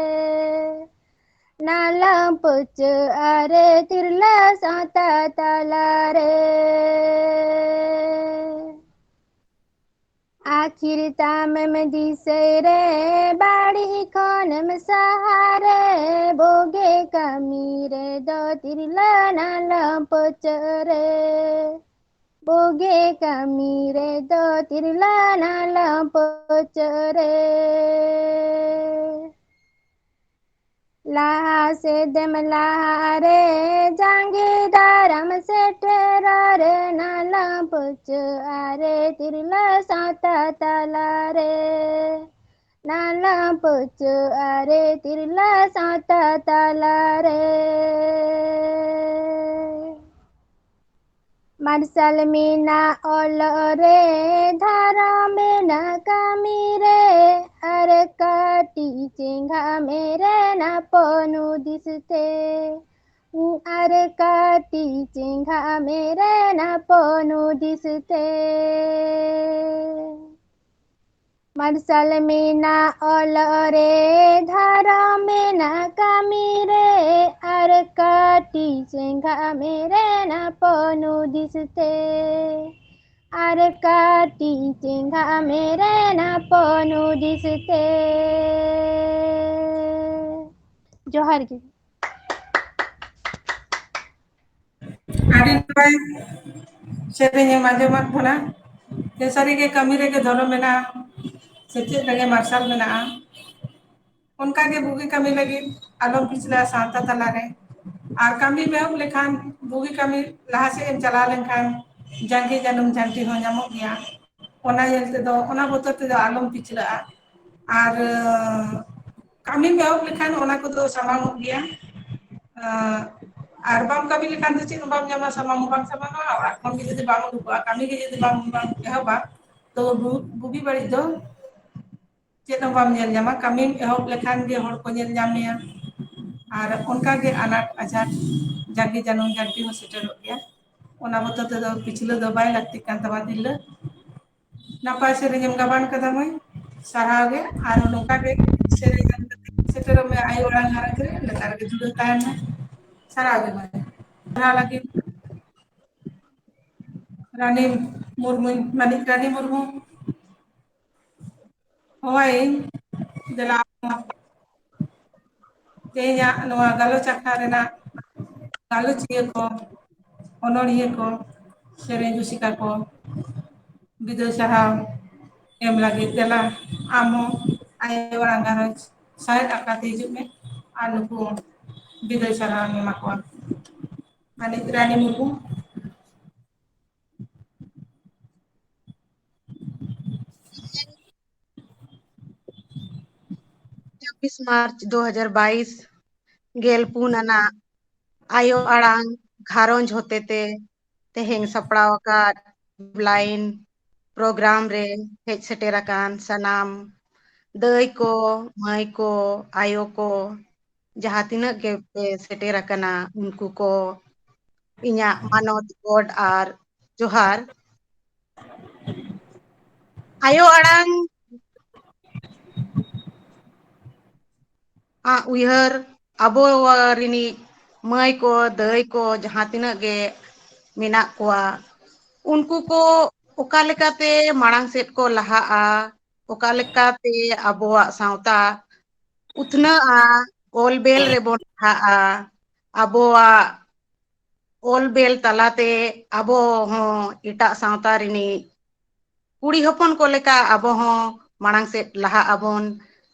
ᱱᱟᱞᱚᱢ ᱯᱟᱹᱪᱟᱹᱜ ᱨᱮ ᱛᱤᱨᱞᱟᱹ ᱥᱟᱶᱛᱟ ᱛᱟᱞᱟ ᱨᱮ᱾ ᱟᱹᱠᱷᱤᱨ ᱛᱟᱢᱮᱢ ᱫᱤᱥᱟᱹᱭ ᱨᱮ, ᱵᱟᱹᱲᱤᱡ ᱠᱷᱚᱱᱮᱢ ᱥᱟᱦᱟ ᱨᱮ, ᱵᱩᱜᱤ ᱠᱟᱹᱢᱤ ᱨᱮᱫᱚ ᱛᱤᱨᱞᱟᱹ ᱱᱟᱞᱚᱢ ᱯᱟᱹᱪᱟᱹᱜ ᱨᱮ᱾ ᱵᱩᱜᱤ ᱠᱟᱹᱢᱤ ᱨᱮᱫᱚ ᱛᱤᱨᱞᱟᱹ ᱱᱟᱞᱚᱢ ᱯᱟᱹᱪᱟᱹᱜ ᱨᱮ᱾ ᱞᱟᱦᱟ ᱥᱮᱫᱮᱢ ᱞᱟᱦᱟ ᱨᱮ, ᱡᱟᱸᱜᱮ ᱫᱟᱨᱟᱢ ᱥᱮᱴᱮᱨ ᱨᱮ, ᱱᱟᱞᱚᱢ ᱯᱟᱹᱪᱟᱹᱜ ᱨᱮ ᱛᱤᱨᱞᱟᱹ ᱥᱟᱶᱛᱟ ᱛᱟᱞᱟ ᱨᱮ᱾ ᱱᱟᱞᱚᱢ ᱯᱟᱹᱪᱟᱹᱜ ᱨᱮ ᱛᱤᱨᱞᱟᱹ ᱥᱟᱶᱛᱟ ᱛᱟᱞᱟ ᱨᱮ᱾ ᱢᱟᱨᱥᱟᱞ ᱢᱮᱱᱟᱜ ᱚᱞᱚᱜ ᱨᱮ, ᱪᱮᱸᱜᱷᱟᱜ ᱢᱮ ᱨᱮᱱ ᱟᱯᱚᱱ ᱦᱩᱫᱤᱥ ᱛᱮ, ᱟᱨ ᱠᱟᱹᱴᱤᱡ ᱪᱮᱸᱜᱷᱟᱜ ᱢᱮ ᱨᱮᱱ ᱟᱯᱚᱱ ᱦᱩᱫᱤᱥ ᱛᱮ᱾ ᱢᱟᱨᱥᱟᱞ ᱢᱮᱱᱟᱜ ᱚᱞᱚᱜ ᱨᱮ, ᱫᱷᱚᱨᱚᱢ ᱢᱮᱱᱟᱜ ᱠᱟᱹᱢᱤ ᱨᱮ, ᱟᱨ ᱠᱟᱹᱴᱤᱡ ᱪᱮᱸᱜᱷᱟᱜ ᱢᱮ ᱨᱮᱱ ᱟᱯᱚᱱ ᱦᱩᱫᱤᱥ ᱛᱮ, ᱟᱨ ᱠᱟᱹᱴᱤᱡ ᱪᱮᱸᱜᱷᱟᱜ ᱢᱮ ᱨᱮᱱ ᱟᱯᱚᱱ ᱦᱩᱫᱤᱥ ᱛᱮ᱾ ᱡᱚᱦᱟᱨ ᱜᱮ᱾ ᱟᱹᱰᱤ ᱱᱟᱯᱟᱭ ᱥᱮᱨᱮᱧ ᱮᱢ ᱟᱸᱡᱚᱢᱟᱫ ᱵᱚᱱᱟ᱾ ᱡᱮ ᱥᱟᱹᱨᱤᱜᱮ ᱠᱟᱹᱢᱤ ᱨᱮᱜᱮ ᱫᱷᱚᱨᱚᱢ ᱢᱮᱱᱟᱜᱼᱟ, ᱥᱮᱪᱮᱫ ᱨᱮᱜᱮ ᱢᱟᱨᱥᱟᱞ ᱢᱮᱱᱟᱜᱼᱟ᱾ ᱚᱱᱠᱟᱜᱮ ᱵᱩᱜᱤ ᱠᱟᱹᱢᱤ ᱞᱟᱹᱜᱤᱫ ᱟᱞᱚᱢ ᱯᱤᱪᱷᱞᱟᱹᱜᱼᱟ ᱥᱟᱶᱛᱟ ᱛᱟᱞᱟᱨᱮ᱾ ᱟᱨ ᱠᱟᱹᱢᱤᱢ ᱮᱦᱚᱵ ᱞᱮᱠᱷᱟᱱ, ᱵᱩᱜᱤ ᱠᱟᱹᱢᱤ ᱞᱟᱦᱟ ᱥᱮᱫ ᱮᱢ ᱪᱟᱞᱟᱣ ᱞᱮᱱᱠᱷᱟᱱ ᱡᱟᱸᱜᱮ ᱡᱟᱹᱱᱩᱢ ᱡᱷᱟᱹᱱᱴᱤ ᱦᱚᱸ ᱧᱟᱢᱚᱜ ᱜᱮᱭᱟ᱾ ᱚᱱᱟ ᱧᱮᱞ ᱛᱮᱫᱚ, ᱚᱱᱟ ᱵᱚᱛᱚᱨ ᱛᱮᱫᱚ ᱟᱞᱚᱢ ᱯᱤᱪᱷᱞᱟᱹᱜᱼᱟ᱾ ᱟᱨ ᱠᱟᱹᱢᱤᱢ ᱮᱦᱚᱵ ᱞᱮᱠᱷᱟᱱ ᱚᱱᱟ ᱠᱚᱫᱚ ᱥᱟᱢᱟᱝᱚᱜ ᱜᱮᱭᱟ᱾ ᱟᱨ ᱵᱟᱢ ᱠᱟᱹᱢᱤ ᱞᱮᱠᱷᱟᱱ ᱫᱚ ᱪᱮᱫ ᱦᱚᱸ ᱵᱟᱢ ᱧᱟᱢᱟ, ᱥᱟᱢᱟᱝ ᱦᱚᱸ ᱵᱟᱢ ᱥᱟᱢᱟᱝᱚᱜᱼᱟ᱾ ᱚᱲᱟᱜ ᱠᱷᱚᱱ ᱜᱮ ᱡᱩᱫᱤ ᱵᱟᱢ ᱩᱰᱩᱠᱚᱜᱼᱟ, ᱠᱟᱹᱢᱤ ᱜᱮ ᱡᱩᱫᱤ ᱵᱟᱢ, ᱵᱟᱢ ᱮᱦᱚᱵᱟ, ᱛᱚ ᱵᱩ-, ᱵᱩᱜᱤ ᱵᱟᱹᱲᱤᱡ ᱫᱚ ᱪᱮᱫ ᱦᱚᱸ ᱵᱟᱢ ᱧᱮᱞ ᱧᱟᱢᱟ᱾ ᱠᱟᱹᱢᱤᱢ ᱮᱦᱚᱵ ᱞᱮᱠᱷᱟᱱ ᱜᱮ ᱦᱚᱲ ᱠᱚ ᱧᱮᱞ ᱧᱟᱢ ᱢᱮᱭᱟ᱾ ᱟᱨ ᱚᱱᱠᱟ ᱜᱮ ᱟᱱᱟᱴ ᱟᱡᱷᱟᱴ ᱡᱟᱸᱜᱮ ᱡᱟᱹᱱᱩᱢ ᱡᱷᱟᱹᱱᱴᱤ ᱦᱚᱸ ᱥᱮᱴᱮᱨᱚᱜ ᱜᱮᱭᱟ᱾ ᱚᱱᱟ ᱵᱚᱛᱚᱨ ᱛᱮᱫᱚ ᱯᱤᱪᱷᱞᱟᱹ ᱫᱚ ᱵᱟᱭ ᱞᱟᱹᱠᱛᱤᱜ ᱠᱟᱱ ᱛᱟᱢᱟ ᱛᱤᱨᱞᱟᱹ᱾ ᱱᱟᱯᱟᱭ ᱥᱮᱨᱮᱧ ᱮᱢ ᱜᱟᱵᱟᱱ ᱠᱟᱫᱟ ᱢᱟᱹᱭ, ᱥᱟᱨᱦᱟᱣ ᱜᱮ᱾ ᱟᱨ ᱱᱚᱝᱠᱟ ᱜᱮ ᱥᱮᱨᱮᱧ ᱮᱢ ᱠᱟᱛᱮ ᱥᱮᱴᱮᱨᱚᱜ ᱢᱮ ᱟᱭᱳ ᱟᱲᱟᱝ ᱟᱲᱟᱝ ᱨᱮ, ᱞᱮᱛᱟᱲ ᱜᱮ ᱡᱩᱲᱟᱹᱣ ᱛᱟᱦᱮᱱ ᱢᱮ᱾ ᱥᱟᱨᱦᱟᱣ ᱜᱮ ᱢᱟᱹᱭ᱾ ᱥᱟᱨᱦᱟᱣ ᱞᱟᱹᱜᱤᱫ ᱨᱟᱱᱤ ᱢᱩᱨᱢᱩ, ᱢᱟᱹᱱᱤᱡ ᱨᱟᱱᱤ ᱢᱩᱨᱢᱩ᱾ ᱦᱳᱭ, ᱫᱮᱞᱟ᱾ ᱛᱮᱦᱮᱧᱟᱜ ᱱᱚᱣᱟ ᱜᱟᱞᱚᱪ ᱟᱠᱷᱲᱟ ᱨᱮᱱᱟᱜ ᱜᱟᱞᱚᱪᱤᱭᱟᱹ ᱠᱚ, ᱚᱱᱚᱬᱦᱤᱭᱟᱹ ᱠᱚ, ᱥᱮᱨᱮᱧ ᱨᱩᱥᱤᱠᱟ ᱠᱚ ᱵᱤᱫᱟᱹᱭ ᱥᱟᱨᱦᱟᱣ ᱮᱢ ᱞᱟᱹᱜᱤᱫ ᱫᱮᱞᱟ ᱟᱢ ᱦᱚᱸ ᱟᱭᱳ ᱟᱲᱟᱝ ᱜᱟᱞᱚᱪ ᱥᱟᱶᱦᱮᱫ ᱟᱠᱷᱲᱟ ᱛᱮ ᱦᱤᱡᱩᱜ ᱢᱮ ᱟᱨ ᱱᱩᱠᱩ ᱵᱤᱫᱟᱹᱭ ᱥᱟᱨᱦᱟᱣ ᱮᱢ ᱮᱢᱟ ᱠᱚᱣᱟ᱾ ᱢᱟᱹᱱᱤᱡ ᱨᱟᱱᱤ ᱢᱩᱨᱢᱩ᱾ ᱪᱷᱟᱵᱵᱤᱥ ᱢᱟᱨᱪ ᱫᱩ ᱦᱟᱡᱟᱨ ᱵᱟᱭᱤᱥ, ᱜᱮᱞ ᱯᱩᱱ ᱟᱱᱟᱜ ᱟᱭᱳ ᱟᱲᱟᱝ ᱜᱷᱟᱨᱚᱸᱡᱽ ᱦᱚᱛᱮᱛᱮ ᱛᱮᱦᱮᱧ ᱥᱟᱯᱲᱟᱣ ᱟᱠᱟᱫ ᱵᱞᱟᱭᱤᱱᱰ ᱯᱨᱳᱜᱨᱟᱢ ᱨᱮ ᱦᱮᱡ ᱥᱮᱴᱮᱨ ᱟᱠᱟᱱ ᱥᱟᱱᱟᱢ ᱫᱟᱹᱭ ᱠᱚ, ᱢᱟᱹᱭ ᱠᱚ, ᱟᱭᱳ ᱠᱚ, ᱡᱟᱦᱟᱸ ᱛᱤᱱᱟᱹᱜ ᱜᱮ ᱯᱮ ᱥᱮᱴᱮᱨ ᱟᱠᱟᱱᱟ, ᱩᱱᱠᱩ ᱠᱚ ᱤᱧᱟᱹᱜ ᱢᱟᱱᱚᱛ, ᱜᱚᱰ ᱟᱨ ᱡᱚᱦᱟᱨ᱾ ᱟᱭᱳ ᱟᱲᱟᱝ ᱟᱜ ᱩᱭᱦᱟᱹᱨ, ᱟᱵᱚ ᱨᱤᱱᱤᱡ ᱢᱟᱹᱭ ᱠᱚ, ᱫᱟᱹᱭ ᱠᱚ, ᱡᱟᱦᱟᱸ ᱛᱤᱱᱟᱹᱜ ᱜᱮ ᱢᱮᱱᱟᱜ ᱠᱚᱣᱟ, ᱩᱱᱠᱩ ᱠᱚ ᱚᱠᱟ ᱞᱮᱠᱟᱛᱮ ᱢᱟᱲᱟᱝ ᱥᱮᱫ ᱠᱚ ᱞᱟᱦᱟᱜᱼᱟ, ᱚᱠᱟ ᱞᱮᱠᱟᱛᱮ ᱟᱵᱚᱣᱟᱜ ᱥᱟᱶᱛᱟ ᱩᱛᱱᱟᱹᱜᱼᱟ, ᱚᱞ ᱵᱮᱞ ᱨᱮᱵᱚᱱ ᱞᱟᱦᱟᱜᱼᱟ, ᱟᱵᱚᱣᱟᱜ ᱚᱞ ᱵᱮᱞ ᱛᱟᱞᱟᱛᱮ ᱟᱵᱚ ᱦᱚᱸ ᱮᱴᱟᱜ ᱥᱟᱶᱛᱟ ᱨᱤᱱᱤᱡ ᱠᱩᱲᱤ ᱦᱚᱯᱚᱱ ᱠᱚ ᱞᱮᱠᱟ ᱟᱵᱚ ᱦᱚᱸ ᱢᱟᱲᱟᱝ ᱥᱮᱫ ᱞᱟᱦᱟᱜ ᱟᱵᱚᱱ,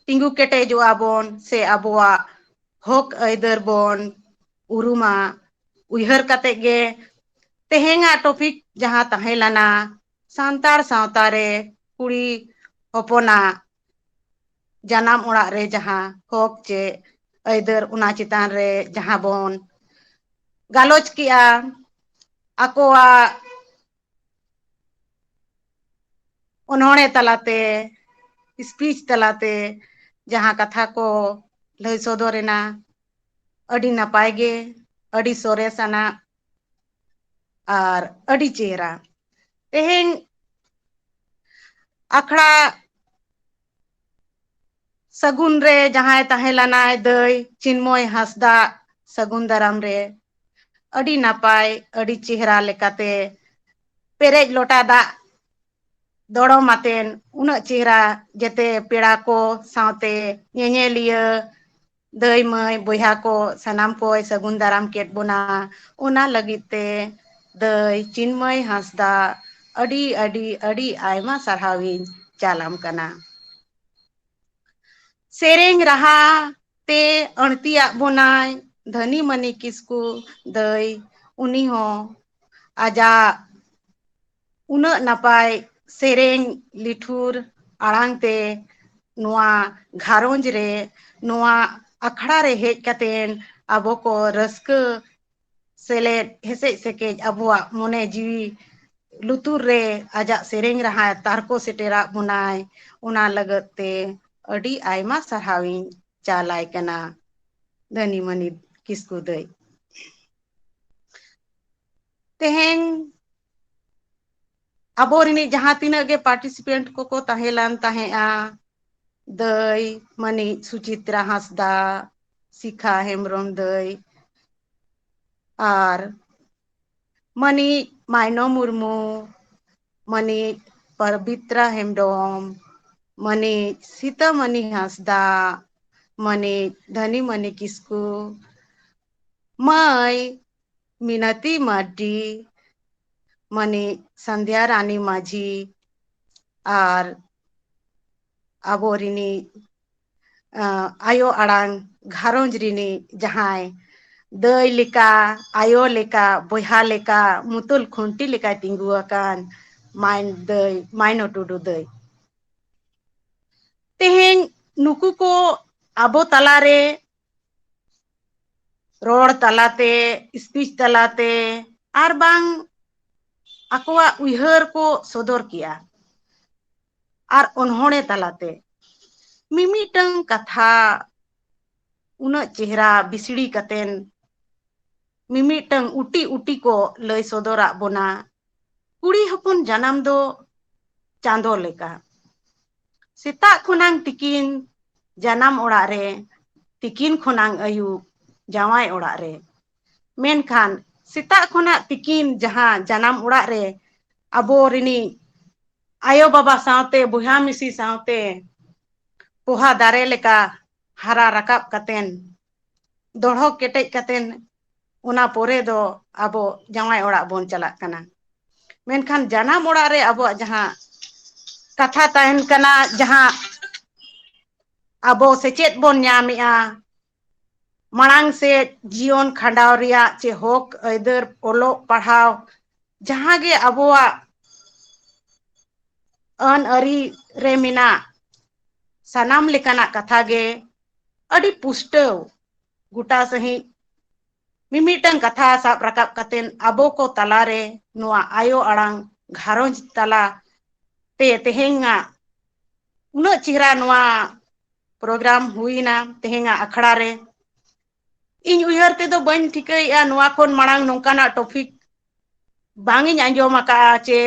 ᱛᱤᱸᱜᱩ ᱠᱮᱴᱮᱡᱚᱜ ᱟᱵᱚᱱ, ᱥᱮ ᱟᱵᱚᱣᱟᱜ ᱦᱚᱠ ᱟᱹᱭᱫᱟᱹᱨ ᱵᱚᱱ ᱩᱨᱩᱢᱟ᱾ ᱩᱭᱦᱟᱹᱨ ᱠᱟᱛᱮ ᱜᱮ ᱛᱮᱦᱮᱧᱟᱜ ᱴᱚᱯᱤᱠ ᱡᱟᱦᱟᱸ ᱛᱟᱦᱮᱸ ᱞᱮᱱᱟ, ᱥᱟᱱᱛᱟᱲ ᱥᱟᱶᱛᱟ ᱨᱮ ᱠᱩᱲᱤ ᱦᱚᱯᱚᱱᱟᱜ ᱡᱟᱱᱟᱢ ᱚᱲᱟᱜ ᱨᱮ ᱡᱟᱦᱟᱸ ᱦᱚᱠ ᱪᱮ ᱟᱹᱭᱫᱟᱹᱨ, ᱚᱱᱟ ᱪᱮᱛᱟᱱ ᱨᱮ ᱡᱟᱦᱟᱸ ᱵᱚᱱ ᱜᱟᱞᱚᱪ ᱠᱮᱜᱼᱟ, ᱟᱠᱚᱣᱟᱜ ᱚᱱᱚᱬᱦᱮ ᱛᱟᱞᱟᱛᱮ, ᱥᱯᱤᱪ ᱛᱟᱞᱟᱛᱮ ᱡᱟᱦᱟᱸ ᱠᱟᱛᱷᱟ ᱠᱚ ᱞᱟᱹᱭ ᱥᱚᱫᱚᱨ ᱮᱱᱟ, ᱟᱹᱰᱤ ᱱᱟᱯᱟᱭ ᱜᱮ, ᱟᱹᱰᱤ ᱥᱚᱨᱮᱥ ᱟᱱᱟᱜ ᱟᱨ ᱟᱹᱰᱤ ᱪᱮᱦᱨᱟ᱾ ᱛᱮᱦᱮᱧ ᱟᱠᱷᱲᱟ ᱥᱟᱹᱜᱩᱱ ᱨᱮ ᱡᱟᱦᱟᱸᱭ ᱛᱟᱦᱮᱸ ᱞᱮᱱᱟᱭ ᱫᱟᱹᱭ ᱪᱤᱱᱢᱚᱭ ᱦᱟᱸᱥᱫᱟ, ᱥᱟᱹᱜᱩᱱ ᱫᱟᱨᱟᱢ ᱨᱮ ᱟᱹᱰᱤ ᱱᱟᱯᱟᱭ, ᱟᱹᱰᱤ ᱪᱮᱦᱨᱟ ᱞᱮᱠᱟᱛᱮ ᱯᱮᱨᱮᱡ ᱞᱚᱴᱟ ᱫᱟᱜ ᱫᱚᱲᱚᱢ ᱟᱛᱮᱱ ᱩᱱᱟᱹᱜ ᱪᱮᱦᱨᱟ ᱡᱮᱛᱮ ᱯᱮᱲᱟ ᱠᱚ ᱥᱟᱶᱛᱮ ᱧᱮᱧᱮᱞᱤᱭᱟᱹ ᱫᱟᱹᱭ ᱢᱟᱹᱭ ᱵᱚᱭᱦᱟ ᱠᱚ ᱥᱟᱱᱟᱢ ᱠᱚᱭ ᱥᱟᱹᱜᱩᱱ ᱫᱟᱨᱟᱢ ᱠᱮᱫ ᱵᱚᱱᱟ᱾ ᱚᱱᱟ ᱞᱟᱹᱜᱤᱫ ᱛᱮ ᱫᱟᱹᱭ ᱪᱤᱱᱢᱚᱭ ᱦᱟᱸᱥᱫᱟ ᱟᱹᱰᱤ, ᱟᱹᱰᱤ, ᱟᱹᱰᱤ ᱟᱭᱢᱟ ᱥᱟᱨᱦᱟᱣᱤᱧ ᱪᱟᱞᱟᱢ ᱠᱟᱱᱟ᱾ ᱥᱮᱨᱮᱧ ᱨᱟᱦᱟ ᱛᱮ ᱟᱹᱬᱛᱤᱭᱟᱜ ᱵᱚᱱᱟᱭ ᱫᱷᱟᱹᱱᱤ ᱢᱟᱹᱱᱤ ᱠᱤᱥᱠᱩ ᱫᱟᱹᱭ, ᱩᱱᱤ ᱦᱚᱸ ᱟᱡᱟᱜ ᱩᱱᱟᱹᱜ ᱱᱟᱯᱟᱭ ᱥᱮᱨᱮᱧ ᱞᱤᱴᱷᱩᱨ ᱟᱲᱟᱝ ᱛᱮ ᱱᱚᱣᱟ ᱜᱷᱟᱨᱚᱸᱡᱽ ᱨᱮ, ᱱᱚᱣᱟ ᱟᱠᱷᱲᱟ ᱨᱮ ᱦᱮᱡ ᱠᱟᱛᱮᱱ ᱟᱵᱚ ᱠᱚ ᱨᱟᱹᱥᱠᱟᱹ ᱥᱮᱞᱮᱫ, ᱦᱮᱥᱮᱡ ᱥᱮᱠᱮᱡ, ᱟᱵᱚᱣᱟᱜ ᱢᱚᱱᱮ ᱡᱤᱣᱤ ᱞᱩᱛᱩᱨ ᱨᱮ ᱟᱡᱟᱜ ᱥᱮᱨᱮᱧ ᱨᱟᱦᱟᱭ ᱛᱟᱨᱠᱚ ᱥᱮᱴᱮᱨᱟᱜ ᱵᱚᱱᱟᱭ᱾ ᱚᱱᱟ ᱞᱟᱹᱜᱤᱫ ᱛᱮ ᱟᱹᱰᱤ ᱟᱭᱢᱟ ᱥᱟᱨᱦᱟᱣᱤᱧ ᱪᱟᱞᱟᱭ ᱠᱟᱱᱟ ᱫᱷᱟᱹᱱᱤ ᱢᱟᱹᱱᱤ ᱠᱤᱥᱠᱩ ᱫᱟᱹᱭ᱾ ᱛᱮᱦᱮᱧ ᱟᱵᱚ ᱨᱤᱱᱤᱡ ᱡᱟᱦᱟᱸ ᱛᱤᱱᱟᱹᱜ ᱜᱮ participant ᱠᱚᱠᱚ ᱛᱟᱦᱮᱸ ᱞᱮᱱ ᱛᱟᱦᱮᱸᱫᱼᱟ, ᱫᱟᱹᱭ ᱢᱟᱹᱱᱤᱡ ᱥᱩᱪᱤᱛᱨᱟ ᱦᱟᱸᱥᱫᱟ, ᱥᱤᱠᱷᱟ ᱦᱮᱢᱵᱨᱚᱢ ᱫᱟᱹᱭ, ᱟᱨ ᱢᱟᱹᱱᱤᱡ ᱢᱟᱭᱱᱚ ᱢᱩᱨᱢᱩ, ᱢᱟᱹᱱᱤᱡ ᱯᱚᱵᱤᱛᱨᱟ ᱦᱮᱢᱵᱨᱚᱢ, ᱢᱟᱹᱱᱤᱡ ᱥᱤᱛᱟᱹᱢᱚᱱᱤ ᱦᱟᱸᱥᱫᱟ, ᱢᱟᱹᱱᱤᱡ ᱫᱷᱟᱹᱱᱤ ᱢᱟᱹᱱᱤ ᱠᱤᱥᱠᱩ, ᱢᱟᱹᱭ ᱢᱤᱱᱟᱛᱤ ᱢᱟᱨᱰᱤ, ᱢᱟᱹᱱᱤᱡ ᱥᱟᱱᱫᱷᱭᱟ ᱨᱟᱱᱤ ᱢᱟᱹᱡᱷᱤ, ᱟᱨ ᱟᱵᱚ ᱨᱤᱱᱤᱡ, ᱟᱸ, ᱟᱭᱳ ᱟᱲᱟᱝ ᱜᱷᱟᱨᱚᱸᱡᱽ ᱨᱤᱱᱤᱡ ᱡᱟᱦᱟᱸᱭ ᱫᱟᱹᱭ ᱞᱮᱠᱟ, ᱟᱭᱳ ᱞᱮᱠᱟ, ᱵᱚᱭᱦᱟ ᱞᱮᱠᱟ, ᱢᱩᱛᱩᱞ ᱠᱷᱩᱱᱴᱤ ᱞᱮᱠᱟᱭ ᱛᱤᱸᱜᱩ ᱟᱠᱟᱱ ᱢᱟᱭ ᱫᱟᱹᱭ, ᱢᱟᱭᱱᱚ ᱴᱩᱰᱩ ᱫᱟᱹᱭ᱾ ᱛᱮᱦᱮᱧ ᱱᱩᱠᱩ ᱠᱚ ᱟᱵᱚ ᱛᱟᱞᱟᱨᱮ ᱨᱚᱲ ᱛᱟᱞᱟᱛᱮ, speech ᱛᱟᱞᱟᱛᱮ, ᱟᱨ ᱵᱟᱝ ᱟᱠᱚᱣᱟᱜ ᱩᱭᱦᱟᱹᱨ ᱠᱚ ᱥᱚᱫᱚᱨ ᱠᱮᱜᱼᱟ᱾ ᱟᱨ ᱚᱱᱦᱚᱬᱮ ᱛᱟᱞᱟᱛᱮ ᱢᱤᱢᱤᱫᱴᱟᱝ ᱠᱟᱛᱷᱟ ᱩᱱᱟᱹᱜ ᱪᱮᱦᱨᱟ ᱵᱤᱥᱲᱤ ᱠᱟᱛᱮᱱ ᱢᱤᱢᱤᱫᱴᱟᱝ ᱩᱴᱤ ᱩᱴᱤ ᱠᱚ ᱞᱟᱹᱭ ᱥᱚᱫᱚᱨᱟᱜ ᱵᱚᱱᱟ᱾ ᱠᱩᱲᱤ ᱦᱚᱯᱚᱱ ᱡᱟᱱᱟᱢ ᱫᱚ ᱪᱟᱸᱫᱚ ᱞᱮᱠᱟ᱾ ᱥᱮᱛᱟᱜ ᱠᱷᱚᱱᱟᱝ ᱛᱤᱠᱤᱱ ᱡᱟᱱᱟᱢ ᱚᱲᱟᱜ ᱨᱮ, ᱛᱤᱠᱤᱱ ᱠᱷᱚᱱᱟᱝ ᱟᱹᱭᱩᱵ ᱡᱟᱶᱟᱭ ᱚᱲᱟᱜ ᱨᱮ᱾ ᱢᱮᱱᱠᱷᱟᱱ ᱥᱮᱛᱟᱜ ᱠᱷᱚᱱᱟᱜ ᱛᱤᱠᱤᱱ ᱡᱟᱦᱟᱸ ᱡᱟᱱᱟᱢ ᱚᱲᱟᱜ ᱨᱮ ᱟᱵᱚ ᱨᱤᱱᱤᱡ ᱟᱭᱳ ᱵᱟᱵᱟ ᱥᱟᱶᱛᱮ, ᱵᱚᱭᱦᱟ ᱢᱤᱥᱤ ᱥᱟᱶᱛᱮ ᱯᱚᱦᱟ ᱫᱟᱨᱮ ᱞᱮᱠᱟ ᱦᱟᱨᱟ ᱨᱟᱠᱟᱵ ᱠᱟᱛᱮᱱ, ᱫᱚᱲᱦᱚ ᱠᱮᱴᱮᱡ ᱠᱟᱛᱮᱱ, ᱚᱱᱟ ᱯᱚᱨᱮ ᱫᱚ ᱟᱵᱚ ᱡᱟᱶᱟᱭ ᱚᱲᱟᱜ ᱵᱚᱱ ᱪᱟᱞᱟᱜ ᱠᱟᱱᱟ᱾ ᱢᱮᱱᱠᱷᱟᱱ ᱡᱟᱱᱟᱢ ᱚᱲᱟᱜ ᱨᱮ ᱟᱵᱚᱣᱟᱜ ᱡᱟᱦᱟᱸ ᱠᱟᱛᱷᱟ ᱛᱟᱦᱮᱱ ᱠᱟᱱᱟ, ᱡᱟᱦᱟᱸ ᱟᱵᱚ ᱥᱮᱪᱮᱫ ᱵᱚᱱ ᱧᱟᱢᱮᱜᱼᱟ, ᱢᱟᱲᱟᱝ ᱥᱮᱫ ᱡᱤᱭᱚᱱ ᱠᱷᱟᱸᱰᱟᱣ ᱨᱮᱭᱟᱜ ᱪᱮ ᱦᱚᱠ ᱟᱹᱭᱫᱟᱹᱨ, ᱚᱞᱚᱜ ᱯᱟᱲᱦᱟᱣ, ᱡᱟᱦᱟᱸ ᱜᱮ ᱟᱵᱚᱣᱟᱜ ᱟᱹᱱ ᱟᱹᱨᱤ ᱨᱮ ᱢᱮᱱᱟᱜ ᱥᱟᱱᱟᱢ ᱞᱮᱠᱟᱱᱟᱜ ᱠᱟᱛᱷᱟ ᱜᱮ ᱟᱹᱰᱤ ᱯᱩᱥᱴᱟᱹᱣ ᱜᱚᱴᱟ ᱥᱟᱺᱦᱤᱡ ᱢᱤᱢᱤᱫᱴᱟᱝ ᱠᱟᱛᱷᱟ ᱥᱟᱵ ᱨᱟᱠᱟᱵ ᱠᱟᱛᱮᱱ ᱟᱵᱚ ᱠᱚ ᱛᱟᱞᱟᱨᱮ ᱱᱚᱣᱟ ᱟᱭᱳ ᱟᱲᱟᱝ ᱜᱷᱟᱨᱚᱸᱡᱽ ᱛᱟᱞᱟ ᱛᱮ ᱛᱮᱦᱮᱧᱟᱜ ᱩᱱᱟᱹᱜ ᱪᱮᱦᱨᱟ ᱱᱚᱣᱟ ᱯᱨᱳᱜᱨᱟᱢ ᱦᱩᱭᱱᱟ ᱛᱮᱦᱮᱧᱟᱜ ᱟᱠᱷᱲᱟ ᱨᱮ᱾ ᱤᱧ ᱩᱭᱦᱟᱹᱨ ᱛᱮᱫᱚ ᱵᱟᱹᱧ ᱴᱷᱤᱠᱟᱹᱭᱮᱫᱼᱟ ᱱᱚᱣᱟ ᱠᱷᱚᱱ ᱢᱟᱲᱟᱝ ᱱᱚᱝᱠᱟᱱᱟᱜ ᱴᱚᱯᱤᱠ ᱵᱟᱝ ᱤᱧ ᱟᱸᱡᱚᱢ ᱟᱠᱟᱫᱼᱟ ᱪᱮ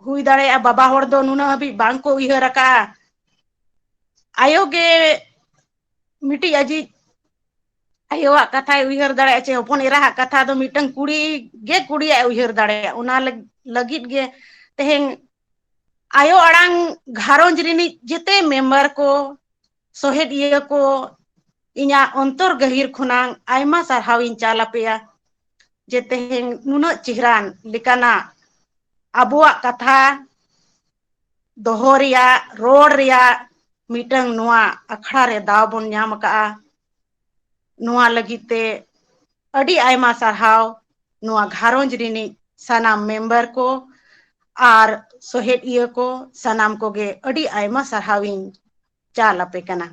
ᱦᱩᱭ ᱫᱟᱲᱮᱭᱟᱜᱼᱟ ᱵᱟᱵᱟ ᱦᱚᱲ ᱫᱚ ᱱᱩᱱᱟᱹᱜ ᱦᱟᱹᱵᱤᱡ ᱵᱟᱝ ᱠᱚ ᱩᱭᱦᱟᱹᱨ ᱟᱠᱟᱫᱼᱟ᱾ ᱟᱭᱳ ᱜᱮ ᱢᱤᱫᱴᱤᱡ ᱟᱡᱤᱡ ᱟᱭᱳᱣᱟᱜ ᱠᱟᱛᱷᱟᱭ ᱩᱭᱦᱟᱹᱨ ᱫᱟᱲᱮᱭᱟᱜᱼᱟ ᱪᱮ ᱦᱚᱯᱚᱱ ᱮᱨᱟᱦᱟᱜ ᱠᱟᱛᱷᱟ ᱫᱚ ᱢᱤᱫᱴᱟᱝ ᱠᱩᱲᱤ ᱜᱮ ᱠᱩᱲᱤᱭᱟᱜ ᱮ ᱩᱭᱦᱟᱹᱨ ᱫᱟᱲᱮᱭᱟᱜᱼᱟ᱾ ᱚᱱᱟ ᱞᱟᱹᱜᱤᱫ ᱜᱮ ᱛᱮᱦᱮᱧ ᱟᱭᱳ ᱟᱲᱟᱝ ᱜᱷᱟᱨᱚᱸᱡᱽ ᱨᱤᱱᱤᱡ ᱡᱮᱛᱮ ᱢᱮᱢᱵᱟᱨ ᱠᱚ, ᱥᱚᱦᱮᱫ ᱤᱭᱟᱹ ᱠᱚ, ᱤᱧᱟᱹᱜ ᱚᱱᱛᱚᱨ ᱜᱟᱹᱦᱤᱨ ᱠᱷᱚᱱᱟᱝ ᱟᱭᱢᱟ ᱥᱟᱨᱦᱟᱣ ᱤᱧ ᱪᱟᱞ ᱟᱯᱮᱭᱟ ᱡᱮ ᱛᱮᱦᱮᱧ ᱱᱩᱱᱟᱹᱜ ᱪᱮᱦᱨᱟᱱ ᱞᱮᱠᱟᱱᱟᱜ ᱟᱵᱚᱣᱟᱜ ᱠᱟᱛᱷᱟ ᱫᱚᱦᱚ ᱨᱮᱭᱟᱜ, ᱨᱚᱲ ᱨᱮᱭᱟᱜ ᱢᱤᱫᱴᱟᱝ ᱱᱚᱣᱟ ᱟᱠᱷᱲᱟ ᱨᱮ ᱫᱟᱣ ᱵᱚᱱ ᱧᱟᱢ ᱟᱠᱟᱫᱼᱟ᱾ ᱱᱚᱣᱟ ᱞᱟᱹᱜᱤᱫ ᱛᱮ ᱟᱹᱰᱤ ᱟᱭᱢᱟ ᱥᱟᱨᱦᱟᱣ ᱱᱚᱣᱟ ᱜᱷᱟᱨᱚᱸᱡᱽ ᱨᱤᱱᱤᱡ ᱥᱟᱱᱟᱢ ᱢᱮᱢᱵᱟᱨ ᱠᱚ ᱟᱨ ᱥᱚᱦᱮᱫ ᱤᱭᱟᱹ ᱠᱚ ᱥᱟᱱᱟᱢ ᱠᱚᱜᱮ ᱟᱹᱰᱤ ᱟᱭᱢᱟ ᱥᱟᱨᱦᱟᱣ ᱤᱧ ᱪᱟᱞ ᱟᱯᱮ ᱠᱟᱱᱟ᱾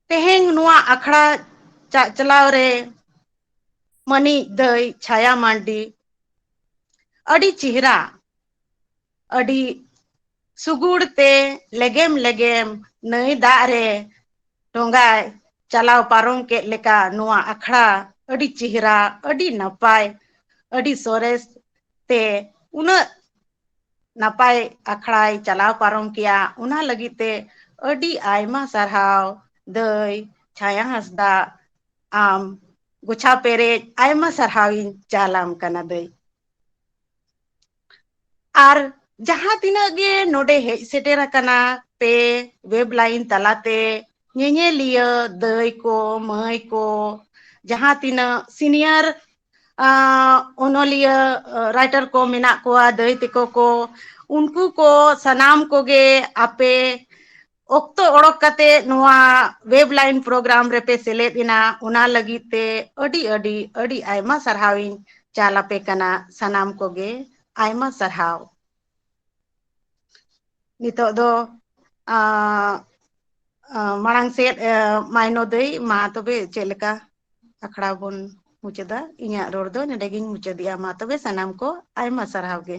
ᱛᱮᱦᱮᱧ ᱱᱚᱣᱟ ᱟᱠᱷᱲᱟ ᱪᱟᱪᱞᱟᱣ ᱨᱮ ᱢᱟᱹᱱᱤᱡ ᱫᱟᱹᱭ ᱪᱷᱟᱭᱟ ᱢᱟᱱᱰᱤ ᱟᱹᱰᱤ ᱪᱮᱦᱨᱟ, ᱟᱹᱰᱤ ᱥᱩᱜᱩᱲ ᱛᱮ ᱞᱮᱜᱮᱢ ᱞᱮᱜᱮᱢ ᱱᱟᱹᱭ ᱫᱟᱜ ᱨᱮ ᱰᱚᱸᱜᱟᱭ ᱪᱟᱞᱟᱣ ᱯᱟᱨᱚᱢ ᱠᱮᱫ ᱞᱮᱠᱟ ᱱᱚᱣᱟ ᱟᱠᱷᱲᱟ ᱟᱹᱰᱤ ᱪᱮᱦᱨᱟ, ᱟᱹᱰᱤ ᱱᱟᱯᱟᱭ, ᱟᱹᱰᱤ ᱥᱚᱨᱮᱥ ᱛᱮ ᱩᱱᱟᱹᱜ ᱱᱟᱯᱟᱭ ᱟᱠᱷᱲᱟᱭ ᱪᱟᱞᱟᱣ ᱯᱟᱨᱚᱢ ᱠᱮᱜᱼᱟ᱾ ᱚᱱᱟ ᱞᱟᱹᱜᱤᱫ ᱛᱮ ᱟᱹᱰᱤ ᱟᱭᱢᱟ ᱥᱟᱨᱦᱟᱣ ᱫᱟᱹᱭ ᱪᱷᱟᱭᱟ ᱦᱟᱸᱥᱫᱟ, ᱟᱢ ᱜᱚᱪᱷᱟ ᱯᱮᱨᱮᱡ ᱟᱭᱢᱟ ᱥᱟᱨᱦᱟᱣ ᱤᱧ ᱪᱟᱞᱟᱢ ᱠᱟᱱᱟ ᱫᱟᱹᱭ᱾ ᱟᱨ ᱡᱟᱦᱟᱸ ᱛᱤᱱᱟᱹᱜ ᱜᱮ ᱱᱚᱰᱮ ᱦᱮᱡ ᱥᱮᱴᱮᱨ ᱟᱠᱟᱱᱟ ᱯᱮ ᱣᱮᱵ ᱞᱟᱭᱤᱱ ᱛᱟᱞᱟᱛᱮ, ᱧᱮᱧᱮᱞᱤᱭᱟᱹ ᱫᱟᱹᱭ ᱠᱚ, ᱢᱟᱹᱭ ᱠᱚ, ᱡᱟᱦᱟᱸ ᱛᱤᱱᱟᱹᱜ ᱥᱤᱱᱤᱭᱟᱨ ᱚᱱᱚᱞᱤᱭᱟᱹ ᱨᱟᱭᱴᱟᱨ ᱠᱚ ᱢᱮᱱᱟᱜ ᱠᱚᱣᱟ, ᱫᱟᱹᱭ ᱛᱮᱠᱚ ᱠᱚ, ᱩᱱᱠᱩ ᱠᱚ ᱥᱟᱱᱟᱢ ᱠᱚᱜᱮ ᱟᱯᱮ ᱚᱠᱛᱚ ᱚᱰᱚᱠ ᱠᱟᱛᱮ ᱱᱚᱣᱟ ᱣᱮᱵ ᱞᱟᱭᱤᱱ ᱯᱨᱳᱜᱨᱟᱢ ᱨᱮᱯᱮ ᱥᱮᱞᱮᱫ ᱮᱱᱟ, ᱚᱱᱟ ᱞᱟᱹᱜᱤᱫ ᱛᱮ ᱟᱹᱰᱤ ᱟᱹᱰᱤ ᱟᱹᱰᱤ ᱟᱭᱢᱟ ᱥᱟᱨᱦᱟᱣ ᱤᱧ ᱪᱟᱞ ᱟᱯᱮ ᱠᱟᱱᱟ ᱥᱟᱱᱟᱢ ᱠᱚᱜᱮ᱾ ᱟᱭᱢᱟ ᱥᱟᱨᱦᱟᱣ᱾ ᱱᱤᱛᱚᱜ ᱫᱚ ᱟᱸ, ᱟᱸ, ᱢᱟᱲᱟᱝ ᱥᱮᱫ, ᱟᱸ, ᱢᱟᱭᱱᱚ ᱫᱟᱹᱭ, ᱢᱟ ᱛᱚᱵᱮ ᱪᱮᱫ ᱞᱮᱠᱟ ᱟᱠᱷᱲᱟ ᱵᱚᱱ ᱢᱩᱪᱟᱹᱫᱟ? ᱤᱧᱟᱹᱜ ᱨᱚᱲ ᱫᱚ ᱱᱚᱰᱮ ᱜᱤᱧ ᱢᱩᱪᱟᱹᱫᱮᱜᱼᱟ᱾ ᱢᱟ ᱛᱚᱵᱮ ᱥᱟᱱᱟᱢ ᱠᱚ ᱟᱭᱢᱟ ᱥᱟᱨᱦᱟᱣ ᱜᱮ᱾